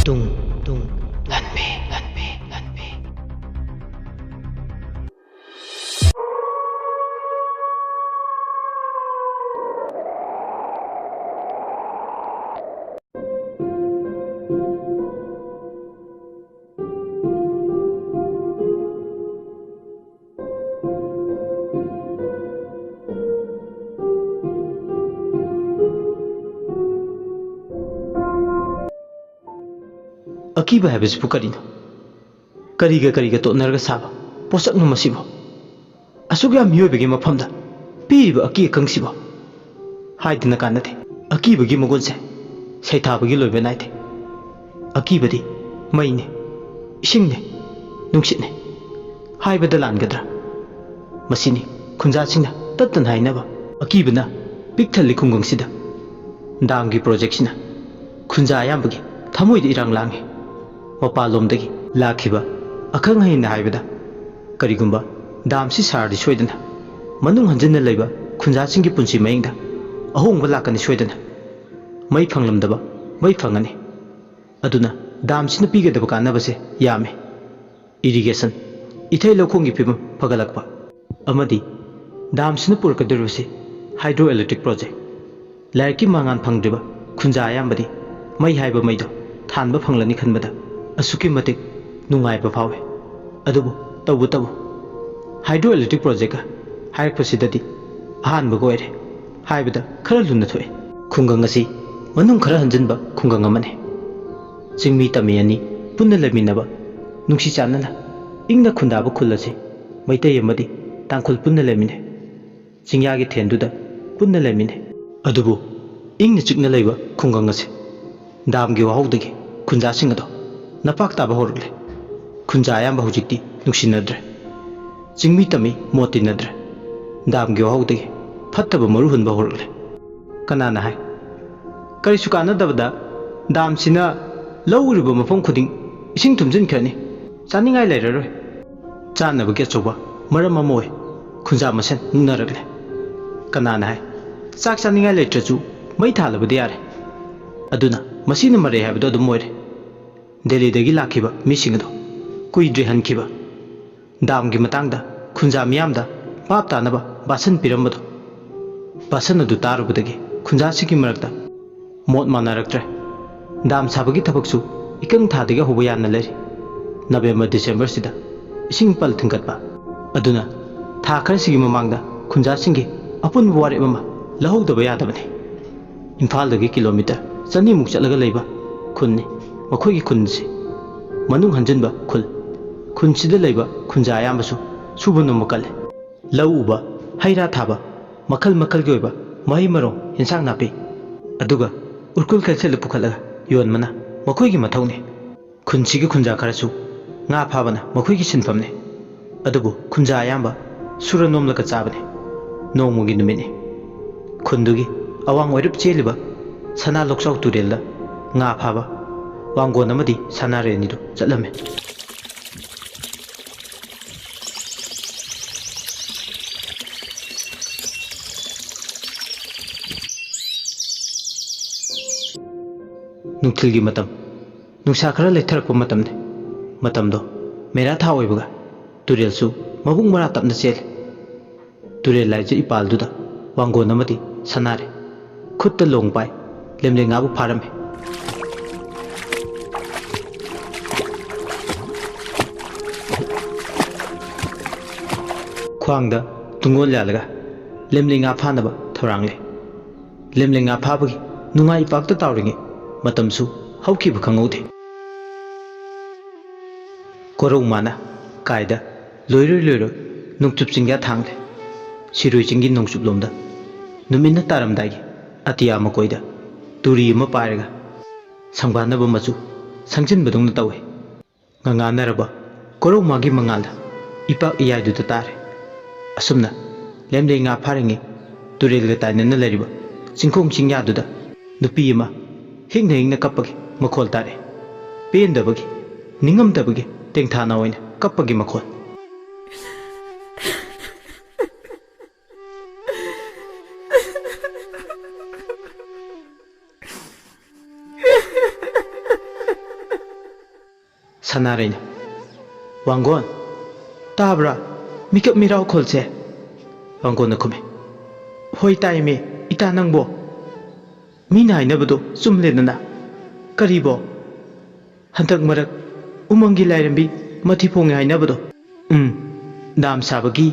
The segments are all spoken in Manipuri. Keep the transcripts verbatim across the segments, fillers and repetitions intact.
ꯇꯨꯡ, ꯇꯨꯡ, ꯂꯥꯟꯃꯤ, ꯂꯥꯟꯃꯤ, ꯂꯥꯟꯃꯤ꯫ ꯑꯀꯤꯕ ꯍꯥꯏꯕꯁꯤꯕꯨ ꯀꯔꯤꯅꯣ? ꯀꯔꯤꯒ ꯀꯔꯤꯒ ꯇꯣꯠꯅꯔꯒ ꯁꯥꯕ ꯄꯣꯠꯁꯛꯅꯣ ꯃꯁꯤꯕꯨ? ꯑꯁꯨꯛ ꯌꯥꯝ ꯃꯤꯑꯣꯏꯕꯒꯤ ꯃꯐꯝꯗ ꯄꯤꯔꯤꯕ ꯑꯀꯤ ꯑꯈꯪꯁꯤꯕꯨ? ꯍꯥꯏꯗꯅ ꯀꯥꯟꯅꯗꯦ꯫ ꯑꯀꯤꯕꯒꯤ ꯃꯒꯨꯟꯁꯦ ꯁꯩꯊꯥꯕꯒꯤ ꯂꯣꯏꯕ ꯅꯥꯏꯗꯦ꯫ ꯑꯀꯤꯕꯗꯤ ꯃꯩꯅꯤ, ꯏꯁꯤꯡꯅꯤ, ꯅꯨꯡꯁꯤꯠꯅꯤ꯫ ꯍꯥꯏꯕꯗ ꯂꯥꯟꯒꯗ꯭ꯔꯥ? ꯃꯁꯤꯅꯤ ꯈꯨꯟꯖꯥꯁꯤꯡꯅ ꯇꯠꯇꯅ ꯍꯥꯏꯅꯕ꯫ ꯑꯀꯤꯕꯅ ꯄꯤꯛ ꯊꯜꯂꯤ ꯈꯨꯡꯒꯪꯁꯤꯗ꯫ ꯗꯥꯝꯒꯤ ꯄ꯭ꯔꯣꯖꯦꯛꯁꯤꯅ ꯈꯨꯟꯖꯥ ꯑꯌꯥꯝꯕꯒꯤ ꯊꯃꯣꯏꯗ ꯏꯔꯥꯡ ꯂꯥꯡꯉꯤ꯫ ꯃꯄꯥꯟꯂꯣꯝꯗꯒꯤ ꯂꯥꯛꯈꯤꯕ ꯑꯈꯪ ꯑꯍꯩꯅ ꯍꯥꯏꯕꯗ, ꯀꯔꯤꯒꯨꯝꯕ ꯗꯥꯝꯁꯤ ꯁꯥꯔꯗꯤ ꯁꯣꯏꯗꯅ ꯃꯅꯨꯡ ꯍꯟꯖꯤꯟꯅ ꯂꯩꯕ ꯈꯨꯟꯖꯥꯁꯤꯡꯒꯤ ꯄꯨꯟꯁꯤ ꯃꯍꯤꯡꯗ ꯑꯍꯣꯡꯕ ꯂꯥꯛꯀꯅꯤ ꯁꯣꯏꯗꯅ꯫ ꯃꯩ ꯐꯪꯂꯝꯗꯕ ꯃꯩ ꯐꯪꯒꯅꯤ꯫ ꯑꯗꯨꯅ ꯗꯥꯝꯁꯤꯅ ꯄꯤꯒꯗꯕ ꯀꯥꯟꯅꯕꯁꯦ ꯌꯥꯝꯃꯤ꯫ ꯏꯔꯤꯒꯦꯁꯟ, ꯏꯊꯩ ꯂꯧꯈꯣꯡꯒꯤ ꯐꯤꯕꯝ ꯐꯒꯠꯂꯛꯄ, ꯑꯃꯗꯤ ꯗꯥꯝꯁꯤꯅ ꯄꯨꯔꯛꯀꯗꯧꯔꯤꯕꯁꯤ ꯍꯥꯏꯗ꯭ꯔꯣ ꯏꯂꯦꯛꯇ꯭ꯔꯤꯛ ꯄ꯭ꯔꯣꯖꯦꯛ꯫ ꯂꯥꯏꯔꯤꯛꯀꯤ ꯃꯉꯥꯜ ꯐꯪꯗ꯭ꯔꯤꯕ ꯈꯨꯟꯖꯥ ꯑꯌꯥꯝꯕꯗꯤ ꯃꯩ ꯍꯥꯏꯕ ꯃꯩꯗꯣ ꯊꯥꯟꯕ ꯐꯪꯂꯅꯤ ꯈꯟꯕꯗ ꯑꯁꯨꯛꯀꯤ ꯃꯇꯤꯛ ꯅꯨꯡꯉꯥꯏꯕ ꯐꯥꯎꯏ꯫ ꯑꯗꯨꯕꯨ ꯇꯧꯕꯇꯕꯨ ꯍꯥꯏꯗ꯭ꯔꯣ ꯏꯂꯦꯛꯇ꯭ꯔꯤꯛ ꯄ꯭ꯔꯣꯖꯦꯛꯀ ꯍꯥꯏꯔꯛꯄꯁꯤꯗꯗꯤ ꯑꯍꯥꯟꯕꯒ ꯑꯣꯏꯔꯦ ꯍꯥꯏꯕꯗ ꯈꯔ ꯂꯨꯅ ꯊꯣꯛꯏ꯫ ꯈꯨꯡꯒꯪ ꯑꯁꯤ ꯃꯅꯨꯡ ꯈꯔ ꯍꯟꯖꯤꯟꯕ ꯈꯨꯡꯒꯪ ꯑꯃꯅꯤ꯫ ꯆꯤꯡꯃꯤ ꯇꯝꯃꯤ ꯑꯅꯤ ꯄꯨꯟꯅ ꯂꯩꯃꯤꯟꯅꯕ, ꯅꯨꯡꯁꯤ ꯆꯥꯟꯅꯅ ꯏꯪꯅ ꯈꯨꯟꯗꯥꯕ ꯈꯨꯜ ꯑꯁꯤ ꯃꯩꯇꯩ ꯑꯃꯗꯤ ꯇꯥꯡꯈꯨꯜ ꯄꯨꯟꯅ ꯂꯩꯃꯤꯟꯅꯩ꯫ ꯆꯤꯡꯌꯥꯒꯤ ꯊꯦꯟꯗꯨꯗ ꯄꯨꯟꯅ ꯂꯩꯃꯤꯟꯅꯩ꯫ ꯑꯗꯨꯕꯨ ꯏꯪꯅ ꯆꯤꯛꯅ ꯂꯩꯕ ꯈꯨꯡꯒꯪ ꯑꯁꯤ ꯗꯥꯝꯒꯤ ꯋꯥꯍꯧꯗꯒꯤ ꯈꯨꯟꯖꯥꯁꯤꯡ ꯑꯗꯣ ꯅꯄꯥꯛ ꯇꯥꯕ ꯍꯧꯔꯛꯂꯦ꯫ ꯈꯨꯟꯖꯥ ꯑꯌꯥꯝꯕ ꯍꯧꯖꯤꯛꯇꯤ ꯅꯨꯡꯁꯤꯅꯗ꯭ꯔꯦ꯫ ꯆꯤꯡꯃꯤ ꯇꯝꯃꯤ ꯃꯣꯠ ꯇꯤꯟꯅꯗ꯭ꯔꯦ꯫ ꯗꯥꯝꯒꯤ ꯋꯥꯍꯧꯗꯒꯤ ꯐꯠꯇꯕ ꯃꯔꯨ ꯍꯨꯟꯕ ꯍꯧꯔꯛꯂꯦ꯫ ꯀꯅꯥꯅ ꯍꯥꯏ? ꯀꯔꯤꯁꯨ ꯀꯥꯟꯅꯗꯕꯗ ꯗꯥꯝꯁꯤꯅ ꯂꯧ ꯎꯔꯤꯕ ꯃꯐꯝ ꯈꯨꯗꯤꯡ ꯏꯁꯤꯡ ꯊꯨꯝꯖꯤꯟꯈ꯭ꯔꯅꯤ꯫ ꯆꯥꯅꯤꯡꯉꯥꯏ ꯂꯩꯔꯔꯣꯏ꯫ ꯆꯥꯅꯕꯒꯤ ꯑꯆꯧꯕ ꯃꯔꯝ ꯑꯃ ꯑꯣꯏ꯫ ꯈꯨꯟꯖꯥ ꯃꯁꯦꯟ ꯃꯨꯛꯅꯔꯛꯂꯦ꯫ ꯀꯅꯥꯅ ꯍꯥꯏ? ꯆꯥꯛ ꯆꯥꯅꯤꯡꯉꯥꯏ ꯂꯩꯇ꯭ꯔꯁꯨ ꯃꯩ ꯊꯥꯜꯂꯕꯗꯤ ꯌꯥꯔꯦ꯫ ꯑꯗꯨꯅ ꯃꯁꯤꯅ ꯃꯔꯩ ꯍꯥꯏꯕꯗꯣ ꯑꯗꯨꯝ ꯑꯣꯏꯔꯦ꯫ ꯗꯦꯜꯂꯤꯗꯒꯤ ꯂꯥꯛꯈꯤꯕ ꯃꯤꯁꯤꯡ ꯑꯗꯣ ꯀꯨꯏꯗ꯭ꯔꯤ ꯍꯟꯈꯤꯕ꯫ ꯗꯥꯝꯒꯤ ꯃꯇꯥꯡꯗ ꯈꯨꯟꯖꯥ ꯃꯤꯌꯥꯝꯗ ꯚꯥꯞ ꯇꯥꯅꯕ ꯚꯥꯁꯟ ꯄꯤꯔꯝꯕꯗꯣ, ꯚꯥꯁꯟ ꯑꯗꯨ ꯇꯥꯔꯨꯕꯗꯒꯤ ꯈꯨꯟꯖꯥꯁꯤꯡꯒꯤ ꯃꯔꯛꯇ ꯃꯣꯠ ꯃꯥꯟꯅꯔꯛꯇ꯭ꯔꯦ꯫ ꯗꯥꯝ ꯁꯥꯕꯒꯤ ꯊꯕꯛꯁꯨ ꯏꯀꯪ ꯊꯥꯗꯒꯤ ꯍꯧꯕ ꯌꯥꯅ ꯂꯩꯔꯤ꯫ ꯅꯕꯦꯝꯕꯔ ꯗꯤꯁꯦꯝꯕꯔꯁꯤꯗ ꯏꯁꯤꯡ ꯄꯜ ꯊꯤꯡꯒꯠꯄ ꯑꯗꯨꯅ ꯊꯥ ꯈꯔꯁꯤꯒꯤ ꯃꯃꯥꯡꯗ ꯈꯨꯟꯖꯥꯁꯤꯡꯒꯤ ꯑꯄꯨꯟꯕ ꯋꯥꯔꯦꯞ ꯑꯃ ꯂꯧꯍꯧꯗꯕ ꯌꯥꯗꯕꯅꯤ꯫ ꯏꯝꯐꯥꯜꯗꯒꯤ ꯀꯤꯂꯣꯃꯤꯇꯔ ꯆꯅꯤꯃꯨꯛ ꯆꯠꯂꯒ ꯂꯩꯕ ꯈꯨꯟꯅꯤ ꯃꯈꯣꯏꯒꯤ ꯈꯨꯟꯁꯤ꯫ ꯃꯅꯨꯡ ꯍꯟꯖꯤꯟꯕ ꯈꯨꯜ꯫ ꯈꯨꯟꯁꯤꯗ ꯂꯩꯕ ꯈꯨꯟꯖꯥ ꯑꯌꯥꯝꯕꯁꯨ ꯁꯨꯕ ꯅꯣꯝꯕ ꯀꯜꯂꯤ꯫ ꯂꯧ ꯎꯕ, ꯍꯩ ꯔꯥ ꯊꯥꯕ, ꯃꯈꯜ ꯃꯈꯜꯒꯤ ꯑꯣꯏꯕ ꯃꯍꯩ ꯃꯔꯣꯡ, ꯏꯟꯁꯥꯡ ꯅꯥꯄꯤ, ꯑꯗꯨꯒ ꯎꯔꯀꯨꯜ ꯀꯩꯊꯦꯜꯗ ꯄꯨꯈꯠꯂꯒ ꯌꯣꯟꯕꯅ ꯃꯈꯣꯏꯒꯤ ꯃꯊꯧꯅꯤ꯫ ꯈꯨꯟꯁꯤꯒꯤ ꯈꯨꯟꯖꯥ ꯈꯔꯁꯨ ꯉꯥ ꯐꯥꯕꯅ ꯃꯈꯣꯏꯒꯤ ꯁꯤꯟꯐꯝꯅꯤ꯫ ꯑꯗꯨꯕꯨ ꯈꯨꯟꯖꯥ ꯑꯌꯥꯝꯕ ꯁꯨꯔ ꯅꯣꯝꯂꯒ ꯆꯥꯕꯅꯤ꯫ ꯅꯣꯡꯃꯒꯤ ꯅꯨꯃꯤꯠꯅꯤ꯫ ꯈꯨꯟꯗꯨꯒꯤ ꯑꯋꯥꯡ ꯑꯣꯏꯔꯞ ꯆꯦꯜꯂꯤꯕ ꯁꯅꯥ ꯂꯣꯛꯆꯥꯎ ꯇꯨꯔꯦꯜꯗ ꯉꯥ ꯐꯥꯕ ꯋꯥꯡꯒꯣꯟ ꯑꯃꯗꯤ ꯁꯅꯥꯔꯦꯟꯅꯤꯗꯨ ꯆꯠꯂꯝꯃꯤ꯫ ꯅꯨꯡꯊꯤꯜꯒꯤ ꯃꯇꯝ, ꯅꯨꯡꯁꯥ ꯈꯔ ꯂꯩꯊꯔꯛꯄ ꯃꯇꯝꯅꯤ꯫ ꯃꯇꯝꯗꯣ ꯃꯦꯔꯥ ꯊꯥ ꯑꯣꯏꯕꯒ ꯇꯨꯔꯦꯜꯁꯨ ꯃꯕꯨꯡ ꯃꯔꯥ ꯇꯞꯅ ꯆꯦꯜꯂꯤ꯫ ꯇꯨꯔꯦꯜ ꯂꯥꯏꯖ ꯏꯄꯥꯜꯗꯨꯗ ꯋꯥꯡꯒꯣꯟ ꯑꯃꯗꯤ ꯁꯅꯥꯔꯦ꯫ ꯈꯨꯠꯇ ꯂꯣꯡ ꯄꯥꯏ, ꯂꯦꯝꯂꯩ ꯉꯥꯕꯨ ꯐꯥꯔꯝꯃꯤ꯫ ꯈ꯭ꯋꯥꯡꯗ ꯇꯨꯡꯒꯣꯜ ꯌꯥꯜꯂꯒ ꯂꯦꯝꯂꯩ ꯉꯥ ꯐꯥꯅꯕ ꯊꯧꯔꯥꯡꯂꯦ꯫ ꯂꯦꯝꯂꯩ ꯉꯥ ꯐꯥꯕꯒꯤ ꯅꯨꯡꯉꯥꯏ ꯏꯄꯥꯛꯇ ꯇꯥꯎꯔꯤꯉꯩ ꯃꯇꯝꯁꯨ ꯍꯧꯈꯤꯕ ꯈꯪꯍꯧꯗꯦ꯫ ꯀꯣꯔꯧ ꯃꯥꯅ ꯀꯥꯏꯗ ꯂꯣꯏꯔꯣꯏ ꯂꯣꯏꯔꯣꯏ ꯅꯣꯡꯆꯨꯞ ꯆꯤꯡꯌꯥ ꯊꯥꯡꯂꯦ꯫ ꯁꯤꯔꯣꯏ ꯆꯤꯡꯒꯤ ꯅꯣꯡꯆꯨꯞꯂꯣꯝꯗ ꯅꯨꯃꯤꯠꯅ ꯇꯥꯔꯝꯗꯥꯏꯒꯤ ꯑꯇꯤꯌꯥ ꯃꯀꯣꯏꯗ ꯇꯨꯔꯤ ꯑꯃ ꯄꯥꯏꯔꯒ ꯁꯪꯕꯥꯟꯅꯕ ꯃꯆꯨ ꯁꯪꯖꯤꯟꯕꯗꯧꯅ ꯇꯧꯏ꯫ ꯉꯉꯥꯟꯅꯔꯕ ꯀꯣꯔꯧ ꯃꯥꯒꯤ ꯃꯉꯥꯜꯗ ꯏꯄꯥꯛ ꯏꯌꯥꯏꯗꯨꯗ ꯇꯥꯔꯦ꯫ ꯑꯁꯨꯝꯅ ꯂꯦꯝꯂꯩ ꯉꯥ ꯐꯥꯔꯤꯉꯩ ꯇꯨꯔꯦꯜꯒ ꯇꯥꯏꯅꯅ ꯂꯩꯔꯤꯕ ꯆꯤꯡꯈꯣꯡ ꯆꯤꯡꯌꯥꯗꯨꯗ ꯅꯨꯄꯤ ꯑꯃ ꯍꯤꯡꯅ ꯍꯤꯡꯅ ꯀꯞꯄꯒꯤ ꯃꯈꯣꯜ ꯇꯥꯔꯦ꯫ ꯄꯦꯟꯗꯕꯒꯤ, ꯅꯤꯡꯉꯝꯗꯕꯒꯤ ꯇꯦꯡꯊꯥꯅ ꯑꯣꯏꯅ ꯀꯞꯄꯒꯤ ꯃꯈꯣꯜ꯫ ꯁꯅꯥꯔꯩꯅ, "ꯋꯥꯡꯒꯣꯟ, ꯇꯥꯕ꯭ꯔꯥ? ꯃꯤꯀꯞ ꯃꯤꯔꯥꯎ ꯈꯣꯜꯁꯦ?" ꯋꯥꯡꯒꯣꯟꯅ ꯈꯨꯝꯃꯤ, "ꯍꯣꯏ ꯇꯥꯏꯃꯤ, ꯏꯇꯥ ꯅꯪꯕꯣ?" "ꯃꯤꯅ ꯍꯥꯏꯅꯕꯗꯣ ꯆꯨꯝꯂꯦꯗꯅ?" "ꯀꯔꯤꯕꯣ?" "ꯍꯟꯗꯛ ꯃꯔꯛ ꯎꯃꯪꯒꯤ ꯂꯥꯏꯔꯦꯝꯕꯤ ꯃꯊꯤ ꯐꯣꯡꯉꯦ ꯍꯥꯏꯅꯕꯗꯣ?" "ꯎꯝ, ꯗꯥꯝ ꯁꯥꯕꯒꯤ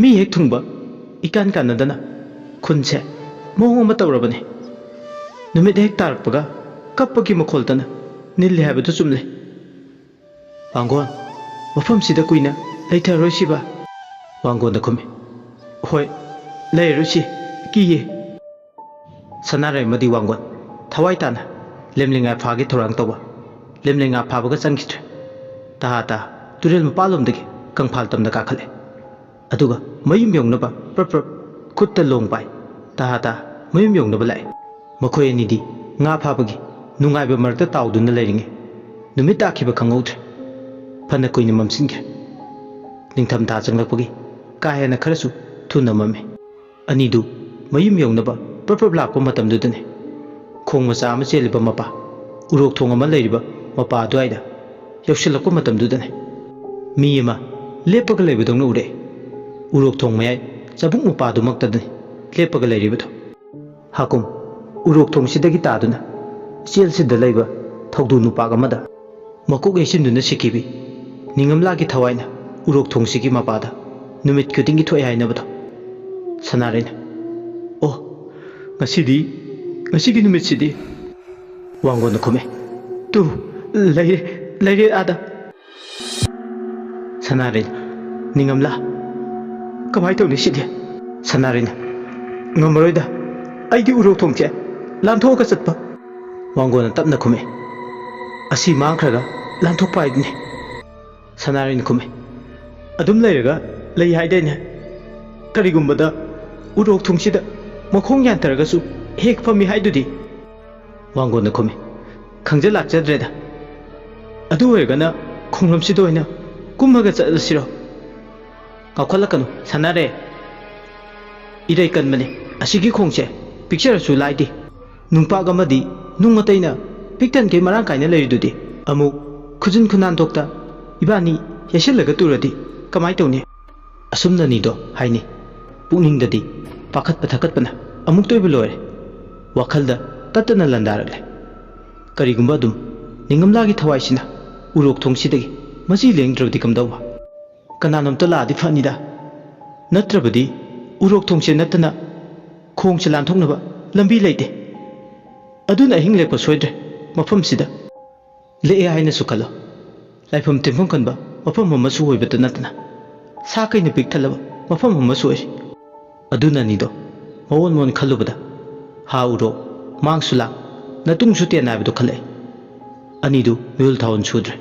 ꯃꯤ ꯍꯦꯛ ꯊꯨꯡꯕ ꯏꯀꯥꯟ ꯀꯥꯟꯅꯗꯅ ꯈꯨꯟꯁꯦ ꯃꯑꯣꯡ ꯑꯃ ꯇꯧꯔꯕꯅꯦ꯫ ꯅꯨꯃꯤꯠ ꯍꯦꯛ ꯇꯥꯔꯛꯄꯒ ꯀꯞꯄꯒꯤ ꯃꯈꯣꯜꯇꯅ ꯅꯤꯜꯂꯦ ꯍꯥꯏꯕꯗꯨ ꯆꯨꯝꯂꯦ꯫" "ꯋꯥꯡꯒꯣꯟ, ꯃꯐꯝꯁꯤꯗ ꯀꯨꯏꯅ ꯂꯩꯊꯔꯣꯏꯁꯤꯕ?" ꯋꯥꯡꯒꯣꯟꯗ ꯈꯨꯝꯃꯤ, "ꯍꯣꯏ, ꯂꯩꯔꯔꯣꯏꯁꯤ, ꯀꯤꯌꯦ꯫" ꯁꯅꯥꯔꯩ ꯑꯃꯗꯤ ꯋꯥꯡꯒꯣꯟ ꯊꯋꯥꯏ ꯇꯥꯅ ꯂꯦꯝꯂꯩꯉꯥ ꯐꯥꯒꯤ ꯊꯧꯔꯥꯡ ꯇꯧꯕ ꯂꯦꯝꯂꯩꯉꯥ ꯐꯥꯕꯒ ꯆꯪꯈꯤꯗ꯭ꯔꯦ꯫ ꯇꯍꯥ ꯇꯥ ꯇꯨꯔꯦꯜ ꯃꯄꯥꯜꯂꯣꯝꯗꯒꯤ ꯀꯪꯐꯥꯜ ꯇꯝꯅ ꯀꯥꯈꯠꯂꯦ꯫ ꯑꯗꯨꯒ ꯃꯌꯨꯝ ꯌꯧꯅꯕ ꯄ꯭ꯔꯞ ꯄ꯭ꯔꯞ ꯈꯨꯠꯇ ꯂꯣꯡ ꯄꯥꯏ꯫ ꯇꯍꯥ ꯇꯥ ꯃꯌꯨꯝ ꯌꯧꯅꯕ ꯂꯥꯛꯑꯦ꯫ ꯃꯈꯣꯏ ꯑꯅꯤꯗꯤ ꯉꯥ ꯐꯥꯕꯒꯤ ꯅꯨꯡꯉꯥꯏꯕ ꯃꯔꯛꯇ ꯇꯥꯎꯗꯨꯅ ꯂꯩꯔꯤꯉꯩ ꯅꯨꯃꯤꯠ ꯇꯥꯈꯤꯕ ꯈꯪꯍꯧꯗ꯭ꯔꯦ꯫ ꯐꯅ ꯀꯨꯏꯅ ꯃꯝꯁꯤꯟꯈ꯭ꯔꯦ꯫ ꯅꯤꯡꯊꯝꯊꯥ ꯆꯪꯂꯛꯄꯒꯤ ꯀꯥ ꯍꯦꯟꯅ ꯈꯔꯁꯨ ꯊꯨꯅ ꯃꯝꯃꯤ꯫ ꯑꯅꯤꯗꯨ ꯃꯌꯨꯝ ꯌꯧꯅꯕ ꯄ꯭ꯔꯞ ꯄ꯭ꯔꯞ ꯂꯥꯛꯄ ꯃꯇꯝꯗꯨꯗꯅꯤ ꯈꯣꯡ ꯃꯆꯥ ꯑꯃ ꯆꯦꯜꯂꯤꯕ ꯃꯄꯥ, ꯎꯔꯣꯛ ꯊꯣꯡ ꯑꯃ ꯂꯩꯔꯤꯕ ꯃꯄꯥ ꯑꯗꯨꯋꯥꯏꯗ ꯌꯧꯁꯤꯜꯂꯛꯄ ꯃꯇꯝꯗꯨꯗꯅꯤ ꯃꯤ ꯑꯃ ꯂꯦꯞꯄꯒ ꯂꯩꯕꯗꯧꯅ ꯎꯔꯛꯑꯦ꯫ ꯎꯔꯣꯛ ꯊꯣꯡ ꯃꯌꯥꯏ ꯆꯕꯨꯛ ꯃꯄꯥꯗꯨꯃꯛꯇꯗꯅꯤ ꯂꯦꯞꯄꯒ ꯂꯩꯔꯤꯕꯗꯨ꯫ ꯍꯥꯀꯨꯝ ꯎꯔꯣꯛ ꯊꯣꯡꯁꯤꯗꯒꯤ ꯇꯥꯗꯨꯅ ꯏꯆꯦꯜꯁꯤꯗ ꯂꯩꯕ ꯊꯧꯗꯨ ꯅꯨꯄꯥꯛ ꯑꯃꯗ ꯃꯀꯣꯛ ꯌꯩꯁꯤꯟꯗꯨꯅ ꯁꯤꯈꯤꯕꯤ ꯅꯤꯡꯉꯝꯂꯥꯒꯤ ꯊꯋꯥꯏꯅ ꯎꯔꯣꯛ ꯊꯣꯡꯁꯤꯒꯤ ꯃꯄꯥꯗ ꯅꯨꯃꯤꯠ ꯈꯨꯗꯤꯡꯒꯤ ꯊꯣꯛꯑꯦ ꯍꯥꯏꯅꯕꯗꯣ꯫ ꯁꯅꯥꯔꯩꯅ, "ꯑꯣ, ꯉꯁꯤꯗꯤ, ꯉꯁꯤꯒꯤ ꯅꯨꯃꯤꯠꯁꯤꯗꯤ?" ꯋꯥꯡꯒꯣꯟꯅ ꯈꯨꯝꯃꯦ, "ꯇꯨ, ꯂꯩꯔꯦ, ꯂꯩꯔꯦ ꯑꯥꯗ꯫" ꯁꯅꯥꯔꯩꯅ, "ꯅꯤꯡꯉꯝꯂꯥ, ꯀꯃꯥꯏ ꯇꯧꯅꯤ ꯁꯤꯗꯤ?" ꯁꯅꯥꯔꯩꯅ, "ꯉꯝꯃꯔꯣꯏꯗ, ꯑꯩꯗꯤ ꯎꯔꯣꯛ ꯊꯣꯡꯁꯦ ꯂꯥꯟꯊꯣꯛꯑꯒ ꯆꯠꯄ꯫" ꯋꯥꯡꯒꯣꯟꯅ ꯇꯞꯅ ꯈꯨꯝꯃꯦ, "ꯑꯁꯤ ꯃꯥꯡꯈ꯭ꯔꯒ ꯂꯥꯟꯊꯣꯛꯄ ꯍꯥꯏꯗꯨꯅꯤ꯫" ꯁꯅꯥꯔꯩꯅ ꯈꯨꯝꯃꯦ, "ꯑꯗꯨꯝ ꯂꯩꯔꯒ ꯂꯩ ꯍꯥꯏꯗꯥꯏꯅꯦ? ꯀꯔꯤꯒꯨꯝꯕꯗ ꯎꯔꯣꯛ ꯊꯣꯡꯁꯤꯗ ꯃꯈꯣꯡ ꯌꯥꯟꯊꯔꯒꯁꯨ ꯍꯦꯛ ꯐꯝꯃꯤ ꯍꯥꯏꯗꯨꯗꯤ?" ꯋꯥꯡꯒꯣꯟꯅ ꯈꯨꯝꯃꯤ, "ꯈꯪꯖ ꯂꯥꯛꯆꯗ꯭ꯔꯦꯗ꯫ ꯑꯗꯨ ꯑꯣꯏꯔꯒꯅ ꯈꯣꯡꯂꯝꯁꯤꯗ ꯑꯣꯏꯅ ꯀꯨꯝꯃꯒ ꯆꯠꯂꯁꯤꯔꯣ?" "ꯀꯥꯎꯈꯠꯂꯛꯀꯅꯨ ꯁꯅꯥꯔꯩ꯫ ꯏꯔꯩ ꯀꯟꯕꯅꯤ꯫ ꯑꯁꯤꯒꯤ ꯈꯣꯡꯁꯦ ꯄꯤꯛꯆꯔꯁꯨ ꯂꯥꯏꯗꯦ꯫ ꯅꯨꯡꯄꯥꯛ ꯑꯃꯗꯤ ꯅꯨꯡ ꯑꯇꯩꯅ ꯄꯤꯛ ꯊꯟꯈꯩ ꯃꯔꯥꯡ ꯀꯥꯏꯅ ꯂꯩꯔꯤꯗꯨꯗꯤ꯫ ꯑꯃꯨꯛ ꯈꯨꯖꯤꯟ ꯈꯨꯅꯥꯟꯊꯣꯛꯇ ꯏꯕꯥꯅꯤ ꯌꯩꯁꯤꯜꯂꯒ ꯇꯨꯔꯗꯤ ꯀꯃꯥꯏ ꯇꯧꯅꯤ? ꯑꯁꯨꯝꯅ ꯑꯅꯤꯗꯣ ꯍꯥꯏꯅꯩ꯫ ꯄꯨꯛꯅꯤꯡꯗꯗꯤ ꯄꯥꯈꯠꯄ ꯊꯀꯠꯄꯅ ꯑꯃꯨꯛꯇ ꯑꯣꯏꯕ ꯂꯣꯏꯔꯦ꯫ ꯋꯥꯈꯜꯗ ꯇꯠꯇꯅ ꯂꯥꯟꯗꯥꯔꯛꯂꯦ꯫ ꯀꯔꯤꯒꯨꯝꯕ ꯑꯗꯨꯝ ꯅꯤꯡꯉꯝꯂꯥꯒꯤ ꯊꯋꯥꯏꯁꯤꯅ ꯎꯔꯣꯛ ꯊꯣꯡꯁꯤꯗꯒꯤ ꯃꯆꯤ ꯂꯦꯡꯗ꯭ꯔꯕꯗꯤ ꯀꯝꯗꯧꯕ? ꯀꯅꯥꯅꯣꯝꯇ ꯂꯥꯛꯑꯗꯤ ꯐꯅꯤꯗ꯫ ꯅꯠꯇ꯭ꯔꯕꯗꯤ ꯎꯔꯣꯛ ꯊꯣꯡꯁꯦ ꯅꯠꯇꯅ ꯈꯣꯡꯁꯦ ꯂꯥꯟꯊꯣꯛꯅꯕ ꯂꯝꯕꯤ ꯂꯩꯇꯦ꯫ ꯑꯗꯨꯅ ꯑꯍꯤꯡ ꯂꯦꯛꯄ ꯁꯣꯏꯗ꯭ꯔꯦ ꯃꯐꯝꯁꯤꯗ꯫ ꯂꯦꯛꯑꯦ ꯍꯥꯏꯅꯁꯨ ꯈꯜꯂꯣ꯫ ꯂꯥꯏꯐꯝ ꯇꯤꯟꯐꯝ ꯀꯟꯕ ꯃꯐꯝ ꯑꯃꯁꯨ ꯑꯣꯏꯕꯇ ꯅꯠꯇꯅ ꯁꯥ ꯀꯩꯅ ꯄꯤꯛ ꯊꯜꯂꯕ ꯃꯐꯝ ꯑꯃꯁꯨ ꯑꯣꯏꯔꯤ꯫ ꯑꯗꯨꯅ ꯑꯅꯤꯗꯣ ꯃꯑꯣꯟ ꯃꯑꯣꯟ ꯈꯜꯂꯨꯕꯗ ꯍꯥ ꯎꯔꯣꯛ, ꯃꯥꯡꯁꯨ ꯂꯥꯡ, ꯅꯇꯨꯡꯁꯨ ꯇꯦꯟ ꯍꯥꯏꯕꯗꯨ ꯈꯜꯂꯛꯑꯦ꯫ ꯑꯅꯤꯗꯨ ꯃꯤꯍꯨꯜ ꯊꯥꯍꯨꯟ ꯁꯨꯗ꯭ꯔꯦ꯫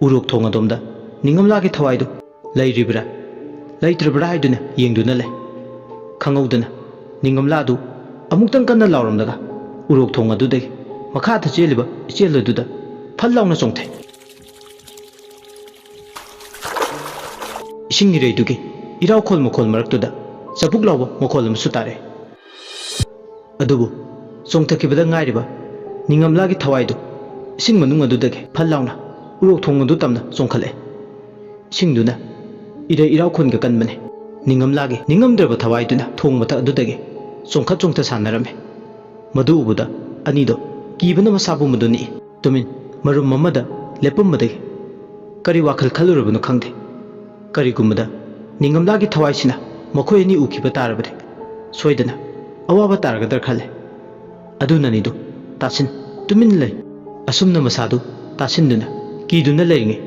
ꯎꯔꯣꯛ ꯊꯣꯡ ꯑꯗꯣꯝꯗ ꯅꯤꯡꯉꯝꯂꯥꯒꯤ ꯊꯋꯥꯏꯗꯨ ꯂꯩꯔꯤꯕ꯭ꯔꯥ ꯂꯩꯇ꯭ꯔꯕ꯭ꯔꯥ ꯍꯥꯏꯗꯨꯅ ꯌꯦꯡꯗꯨꯅ ꯂꯩ꯫ ꯈꯪꯍꯧꯗꯅ ꯅꯤꯡꯉꯝꯂꯥꯗꯨ ꯑꯃꯨꯛꯇꯪ ꯀꯟꯅ ꯂꯥꯎꯔꯝꯂꯒ ꯎꯔꯣꯛ ꯊꯣꯡ ꯑꯗꯨꯗꯒꯤ ꯃꯈꯥꯗ ꯆꯦꯜꯂꯤꯕ ꯏꯆꯦꯜ ꯑꯗꯨꯗ ꯐꯠ ꯂꯥꯎꯅ ꯆꯣꯡꯊꯩ꯫ ꯏꯁꯤꯡ ꯏꯔꯩꯗꯨꯒꯤ ꯏꯔꯥꯎꯈꯣꯜ ꯃꯈꯣꯜ ꯃꯔꯛꯇꯨꯗ ꯆꯕꯨꯛ ꯂꯥꯎꯕ ꯃꯈꯣꯜ ꯑꯃꯁꯨ ꯇꯥꯔꯛꯏ꯫ ꯑꯗꯨꯕꯨ ꯆꯣꯡꯊꯈꯤꯕꯗ ꯉꯥꯏꯔꯤꯕ ꯅꯤꯡꯉꯝꯂꯥꯒꯤ ꯊꯋꯥꯏꯗꯨ ꯏꯁꯤꯡ ꯃꯅꯨꯡ ꯑꯗꯨꯗꯒꯤ ꯐꯠ ꯂꯥꯎꯅ ꯎꯔꯣꯛ ꯊꯣꯡ ꯑꯗꯨ ꯇꯝꯅ ꯆꯣꯡꯈꯠꯂꯛꯏ꯫ ꯏꯁꯤꯡꯗꯨꯅ ꯏꯔꯩ ꯏꯔꯥꯎꯈꯣꯟꯒ ꯀꯟꯕꯅꯤ꯫ ꯅꯤꯡꯉꯝꯂꯥꯒꯤ ꯅꯤꯡꯉꯝꯗ꯭ꯔꯕ ꯊꯋꯥꯏꯗꯨꯅ ꯊꯣꯡ ꯃꯊꯛ ꯑꯗꯨꯗꯒꯤ ꯆꯣꯡꯈꯠ ꯆꯣꯡꯊ ꯁꯥꯟꯅꯔꯝꯃꯤ꯫ ꯃꯗꯨ ꯎꯕꯗ ꯑꯅꯤꯗꯣ ꯀꯤꯕꯅ ꯃꯁꯥ ꯄꯨꯝꯕꯗꯨ ꯅꯤꯛꯏ꯫ ꯇꯨꯃꯤꯟ ꯃꯔꯨꯝ ꯑꯃꯗ ꯂꯦꯞꯄꯝꯕꯗꯒꯤ ꯀꯔꯤ ꯋꯥꯈꯜ ꯈꯜꯂꯨꯔꯕꯅꯣ ꯈꯪꯗꯦ꯫ ꯀꯔꯤꯒꯨꯝꯕꯗ ꯅꯤꯡꯉꯝꯂꯥꯒꯤ ꯊꯋꯥꯏꯁꯤꯅ ꯃꯈꯣꯏ ꯑꯅꯤ ꯎꯈꯤꯕ ꯇꯥꯔꯕꯗꯤ ꯁꯣꯏꯗꯅ ꯑꯋꯥꯕ ꯇꯥꯔꯒꯗ꯭ꯔꯥ ꯈꯜꯂꯦ꯫ ꯑꯗꯨꯅꯅꯤꯗꯣ ꯇꯥꯁꯤꯟ ꯇꯨꯃꯤꯟ ꯂꯩ꯫ ꯑꯁꯨꯝꯅ ꯃꯁꯥꯗꯨ ꯇꯥꯁꯤꯟꯗꯨꯅ ꯀꯤꯗꯨꯅ ꯂꯩꯔꯤꯉꯩ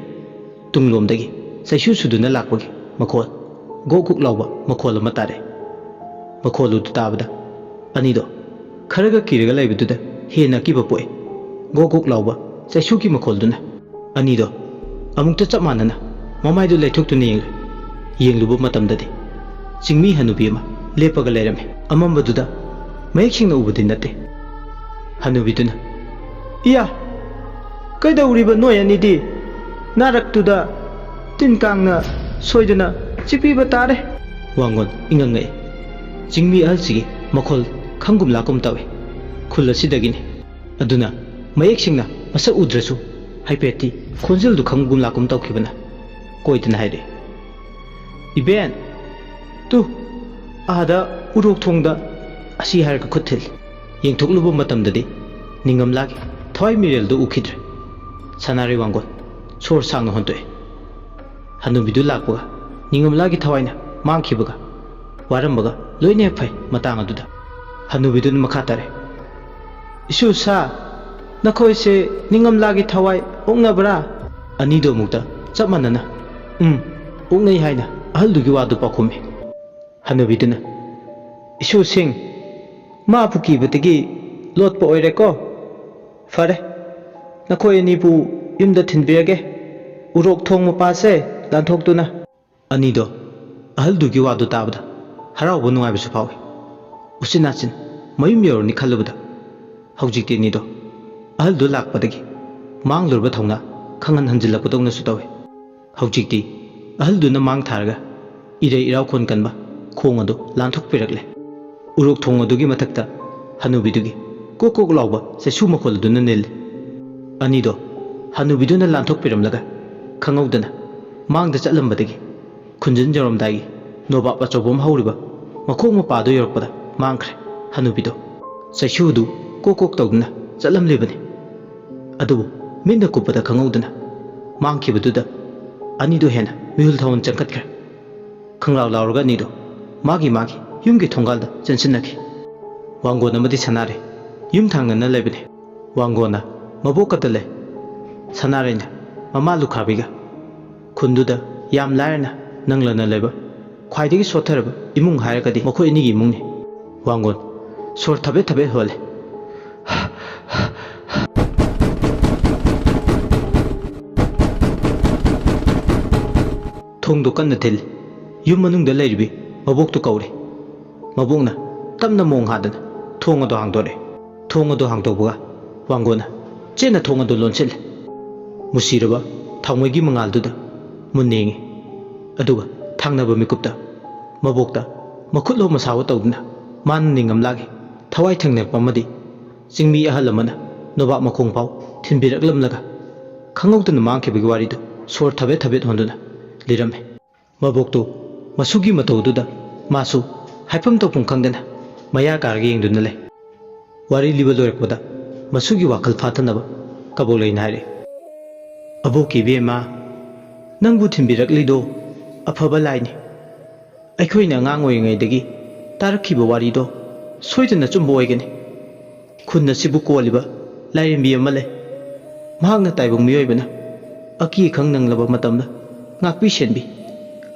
ꯇꯨꯡꯂꯣꯝꯗꯒꯤ ꯆꯩꯁꯨ ꯁꯨꯗꯨꯅ ꯂꯥꯛꯄꯒꯤ ꯃꯈꯣꯜ, ꯒꯣꯛ ꯒꯣꯛ ꯂꯥꯎꯕ ꯃꯈꯣꯜ ꯑꯃ ꯇꯥꯔꯦ꯫ ꯃꯈꯣꯜ ꯑꯗꯨ ꯇꯥꯕꯗ ꯑꯅꯤꯗꯣ ꯈꯔꯒ ꯀꯤꯔꯒ ꯂꯩꯕꯗꯨꯗ ꯍꯦꯟꯅ ꯑꯀꯤꯕ ꯄꯣꯛꯏ꯫ ꯒꯣꯛ ꯒꯣꯛ ꯂꯥꯎꯕ ꯆꯩꯁꯨꯒꯤ ꯃꯈꯣꯜꯗꯨꯅ ꯑꯅꯤꯗꯣ ꯑꯃꯨꯛꯇ ꯆꯞ ꯃꯥꯟꯅꯅ ꯃꯃꯥꯏꯗꯨ ꯂꯩꯊꯣꯛꯇꯨꯅ ꯌꯦꯡꯂꯦ꯫ ꯌꯦꯡꯂꯨꯕ ꯃꯇꯝꯗꯗꯤ ꯆꯤꯡꯃꯤ ꯍꯅꯨꯕꯤ ꯑꯃ ꯂꯦꯞꯄꯒ ꯂꯩꯔꯝꯃꯤ꯫ ꯑꯃꯝꯕꯗꯨꯗ ꯃꯌꯦꯛ ꯁꯦꯡꯅ ꯎꯕꯗꯤ ꯅꯠꯇꯦ꯫ ꯍꯅꯨꯕꯤꯗꯨꯅ, "ꯏꯌꯥ, ꯀꯩꯗꯧꯔꯤꯕ ꯅꯣꯏ ꯑꯅꯤꯗꯤ? ꯅꯥꯔꯛꯇꯨꯗ ꯇꯤꯟ ꯀꯥꯡꯅ ꯁꯣꯏꯗꯅ ꯆꯤꯛꯄꯤꯕ ꯇꯥꯔꯦ!" ꯋꯥꯉꯣꯟ ꯏꯉꯪ ꯉꯛꯏ꯫ ꯆꯤꯡꯃꯤ ꯑꯍꯜꯁꯤꯒꯤ ꯃꯈꯣꯜ ꯈꯪꯒꯨꯝ ꯂꯥꯛꯀꯨꯝ ꯇꯧꯏ꯫ ꯈꯨꯜ ꯑꯁꯤꯗꯒꯤꯅꯤ꯫ ꯑꯗꯨꯅ ꯃꯌꯦꯛ ꯁꯦꯡꯅ ꯃꯁꯛ ꯎꯗ꯭ꯔꯁꯨ ꯍꯥꯏꯐꯦꯠꯇꯤ ꯈꯣꯟꯖꯦꯜꯗꯨ ꯈꯪꯒꯨꯝ ꯂꯥꯛꯀꯨꯝ ꯇꯧꯈꯤꯕꯅ ꯀꯣꯏꯗꯅ ꯍꯥꯏꯔꯛꯏ, "ꯏꯕꯦꯟ, ꯇꯨ, ꯑꯥꯗ ꯎꯔꯣꯛ ꯊꯣꯡꯗ" ꯑꯁꯤ ꯍꯥꯏꯔꯒ ꯈꯨꯠ ꯊꯤꯜꯂꯤ꯫ ꯌꯦꯡꯊꯣꯛꯂꯨꯕ ꯃꯇꯝꯗꯗꯤ ꯅꯤꯡꯉꯝꯂꯥꯒꯤ ꯊꯋꯥꯏ ꯃꯤꯔꯦꯜꯗꯨ ꯎꯈꯤꯗ꯭ꯔꯦ꯫ ꯁꯅꯥꯔꯩ ꯋꯥꯡꯒꯣꯟ ꯁꯣꯔ ꯁꯥꯡꯅ ꯍꯣꯟꯇꯣꯛꯑꯦ꯫ ꯍꯅꯨꯕꯤꯗꯨ ꯂꯥꯛꯄꯒ ꯅꯤꯡꯉꯝꯂꯥꯒꯤ ꯊꯋꯥꯏꯅ ꯃꯥꯡꯈꯤꯕꯒ ꯋꯥꯔꯝꯕꯒ ꯂꯣꯏꯅ ꯍꯦꯛ ꯐꯩ꯫ ꯃꯇꯥꯡ ꯑꯗꯨꯗ ꯍꯅꯨꯕꯤꯗꯨꯅ ꯃꯈꯥ ꯇꯥꯔꯦ, "ꯏꯁꯨ ꯁꯥ, ꯅꯈꯣꯏꯁꯦ ꯅꯤꯡꯉꯝꯂꯥꯒꯤ ꯊꯋꯥꯏ ꯑꯣꯛꯅꯕ꯭ꯔꯥ?" ꯑꯅꯤꯗꯨ ꯑꯃꯨꯛꯇ ꯆꯞ ꯃꯥꯟꯅꯅ "ꯎꯝ, ꯑꯣꯛꯅꯩ" ꯍꯥꯏꯅ ꯑꯍꯜꯗꯨꯒꯤ ꯋꯥꯗꯨ ꯄꯥꯎꯈꯨꯝꯃꯤ꯫ ꯍꯅꯨꯕꯤꯗꯨꯅ, "ꯏꯁꯨꯁꯤꯡ, ꯃꯥꯕꯨ ꯀꯤꯕꯗꯒꯤ ꯂꯣꯠꯄ ꯑꯣꯏꯔꯦꯀꯣ꯫ ꯐꯔꯦ, ꯅꯈꯣꯏ ꯑꯅꯤꯕꯨ ꯌꯨꯝꯗ ꯊꯤꯟꯕꯤꯔꯒꯦ, ꯎꯔꯣꯛ ꯊꯣꯡ ꯃꯄꯥꯁꯦ ꯂꯥꯟꯊꯣꯛꯇꯨꯅ"꯫ ꯑꯅꯤꯗꯣ ꯑꯍꯜꯗꯨꯒꯤ ꯋꯥꯗꯨ ꯇꯥꯕꯗ ꯍꯔꯥꯎꯕ ꯅꯨꯡꯉꯥꯏꯕꯁꯨ ꯐꯥꯎꯏ꯫ ꯎꯆꯤꯟ ꯅꯥꯆꯤꯟ ꯃꯌꯨꯝ ꯌꯧꯔꯅꯤ ꯈꯜꯂꯨꯕꯗ ꯍꯧꯖꯤꯛꯇꯤ ꯑꯅꯤꯗꯣ ꯑꯍꯜꯗꯨ ꯂꯥꯛꯄꯗꯒꯤ ꯃꯥꯡꯂꯨꯔꯕ ꯊꯧꯅꯥ ꯈꯪꯍꯟ ꯍꯟꯖꯤꯜꯂꯛꯄꯗꯧꯅꯁꯨ ꯇꯧꯏ꯫ ꯍꯧꯖꯤꯛꯇꯤ ꯑꯍꯜꯗꯨꯅ ꯃꯥꯡ ꯊꯥꯔꯒ ꯏꯔꯩ ꯏꯔꯥꯎꯈꯣꯟ ꯀꯟꯕ ꯈꯣꯡ ꯑꯗꯨ ꯂꯥꯟꯊꯣꯛꯄꯤꯔꯛꯂꯦ꯫ ꯎꯔꯣꯛ ꯊꯣꯡ ꯑꯗꯨꯒꯤ ꯃꯊꯛꯇ ꯍꯅꯨꯕꯤꯗꯨꯒꯤ ꯀꯣꯛ ꯀꯣꯛ ꯂꯥꯎꯕ ꯆꯩꯁꯨ ꯃꯈꯣꯜ ꯑꯗꯨꯅ ꯅꯤꯜꯂꯤ꯫ ꯑꯅꯤꯗꯣ ꯍꯅꯨꯕꯤꯗꯨꯅ ꯂꯥꯟꯊꯣꯛꯄꯤꯔꯝꯂꯒ ꯈꯪꯍꯧꯗꯅ ꯃꯥꯡꯗ ꯆꯠꯂꯝꯕꯗꯒꯤ ꯈꯨꯟꯖꯤꯟ ꯌꯧꯔꯝꯗꯥꯏꯒꯤ ꯅꯣꯕꯥꯞ ꯑꯆꯧꯕ ꯑꯃ ꯍꯧꯔꯤꯕ ꯃꯈꯣꯡ ꯃꯄꯥꯗꯨ ꯌꯧꯔꯛꯄꯗ ꯃꯥꯡꯈ꯭ꯔꯦ꯫ ꯍꯅꯨꯕꯤꯗꯣ ꯆꯩꯁꯨꯗꯨ ꯀꯣꯛ ꯀꯣꯛ ꯇꯧꯗꯨꯅ ꯆꯠꯂꯝꯂꯤꯕꯅꯤ꯫ ꯑꯗꯨꯕꯨ ꯃꯤꯠꯅ ꯀꯨꯞꯄꯗ ꯈꯪꯍꯧꯗꯅ ꯃꯥꯡꯈꯤꯕꯗꯨꯗ ꯑꯅꯤꯗꯨ ꯍꯦꯟꯅ ꯃꯤꯍꯨꯜ ꯊꯋꯥꯟ ꯆꯪꯈꯠꯈ꯭ꯔꯦ꯫ ꯈꯪꯂꯥꯎ ꯂꯥꯎꯔꯒ ꯑꯅꯤꯗꯨ ꯃꯥꯒꯤ ꯃꯥꯒꯤ ꯌꯨꯝꯒꯤ ꯊꯣꯡꯒꯥꯜꯗ ꯆꯦꯟꯁꯤꯟꯅꯈꯤ꯫ ꯋꯥꯡꯒꯣꯟ ꯑꯃꯗꯤ ꯁꯅꯥꯔꯩ ꯌꯨꯝ ꯊꯪꯅꯅ ꯂꯩꯕꯅꯤ꯫ ꯋꯥꯡꯒꯣꯟꯅ ꯃꯕꯣꯛꯀꯗ ꯂꯩ꯫ ꯁꯅꯥꯔꯩꯅ ꯃꯃꯥ ꯂꯨꯈꯥꯕꯤꯒ꯫ ꯈꯨꯟꯗꯨꯗ ꯌꯥꯝ ꯂꯥꯏꯔꯅ ꯅꯪꯂꯅ ꯂꯩꯕ ꯈ꯭ꯋꯥꯏꯗꯒꯤ ꯁꯣꯠꯊꯔꯕ ꯏꯃꯨꯡ ꯍꯥꯏꯔꯒꯗꯤ ꯃꯈꯣꯏ ꯑꯅꯤꯒꯤ ꯏꯃꯨꯡꯅꯤ꯫ ꯋꯥꯡꯒꯣꯟ ꯁꯣꯔ ꯊꯕꯦꯠ ꯊꯕꯦꯠ ꯍꯣꯜꯂꯦ꯫ ꯊꯣꯡꯗꯨ ꯀꯟꯅ ꯊꯤꯜꯂꯤ꯫ ꯌꯨꯝ ꯃꯅꯨꯡꯗ ꯂꯩꯔꯤꯕꯤ ꯃꯕꯣꯛꯇꯨ ꯀꯧꯔꯤ꯫ ꯃꯕꯣꯛꯅ ꯇꯞꯅ ꯃꯣꯡ ꯍꯥꯗꯅ ꯊꯣꯡ ꯑꯗꯨ ꯍꯥꯡꯗꯣꯔꯛꯏ꯫ ꯊꯣꯡ ꯑꯗꯨ ꯍꯥꯡꯗꯣꯛꯄꯒ ꯋꯥꯡꯒꯣꯟꯅ ꯆꯦꯠꯅ ꯊꯣꯡ ꯑꯗꯨ ꯂꯣꯟꯁꯤꯜꯂꯤ꯫ ꯃꯨꯁꯤꯔꯕ ꯊꯥꯎꯃꯩꯒꯤ ꯃꯉꯥꯜꯗꯨꯗ ꯃꯨꯟꯅ ꯌꯦꯡꯉꯤ꯫ ꯑꯗꯨꯒ ꯊꯪꯅꯕ ꯃꯤꯀꯨꯞꯇ ꯃꯕꯣꯛꯇ ꯃꯈꯨꯠ ꯂꯣꯝ ꯃꯁꯥꯕ ꯇꯧꯗꯨꯅ ꯃꯥꯅ ꯅꯤꯡꯉꯝꯂꯥꯒꯤ ꯊꯋꯥꯏ ꯊꯦꯡꯅꯔꯛꯄ ꯑꯃꯗꯤ ꯆꯤꯡꯃꯤ ꯑꯍꯜ ꯑꯃꯅ ꯅꯣꯕꯥꯞ ꯃꯈꯣꯡ ꯐꯥꯎ ꯊꯤꯟꯕꯤꯔꯛꯂꯝꯂꯒ ꯈꯪꯍꯧꯗꯅ ꯃꯥꯡꯈꯤꯕꯒꯤ ꯋꯥꯔꯤꯗꯨ ꯁꯣꯔ ꯊꯕꯦꯠ ꯊꯕꯦꯠ ꯍꯣꯟꯗꯨꯅ ꯂꯤꯔꯝꯃꯤ꯫ ꯃꯕꯣꯛꯇꯨ ꯃꯁꯨꯒꯤ ꯃꯇꯧꯗꯨꯗ ꯃꯥꯁꯨ ꯍꯥꯏꯐꯝ ꯇꯧꯐꯝ ꯈꯪꯗꯅ ꯃꯌꯥ ꯀꯥꯔꯒ ꯌꯦꯡꯗꯨꯅ ꯂꯩ꯫ ꯋꯥꯔꯤ ꯂꯤꯕ ꯂꯣꯏꯔꯛꯄꯗ ꯃꯁꯨꯒꯤ ꯋꯥꯈꯜ ꯐꯥꯊꯅꯕ ꯀꯕꯣꯛꯂꯩꯅ ꯍꯥꯏꯔꯛꯏ, "ꯑꯕꯣꯛꯀꯤ ꯏꯕꯦꯝꯃ, ꯅꯪꯕꯨ ꯊꯤꯟꯕꯤꯔꯛꯂꯤꯗꯣ ꯑꯐꯕ ꯂꯥꯏꯅꯤ꯫ ꯑꯩꯈꯣꯏꯅ ꯑꯉꯥꯡ ꯑꯣꯏꯔꯤꯉꯩꯗꯒꯤ ꯇꯥꯔꯛꯈꯤꯕ ꯋꯥꯔꯤꯗꯣ ꯁꯣꯏꯗꯅ ꯑꯆꯨꯝꯕ ꯑꯣꯏꯒꯅꯤ꯫ ꯈꯨꯟ ꯑꯁꯤꯕꯨ ꯀꯣꯜꯂꯤꯕ ꯂꯥꯏꯔꯦꯝꯕꯤ ꯑꯃ ꯂꯩ꯫ ꯃꯍꯥꯛꯅ ꯇꯥꯏꯕꯪ ꯃꯤꯑꯣꯏꯕꯅ ꯑꯀꯤ ꯑꯈꯪ ꯅꯪꯂꯕ ꯃꯇꯝꯗ ꯉꯥꯛꯄꯤ ꯁꯦꯟꯕꯤ,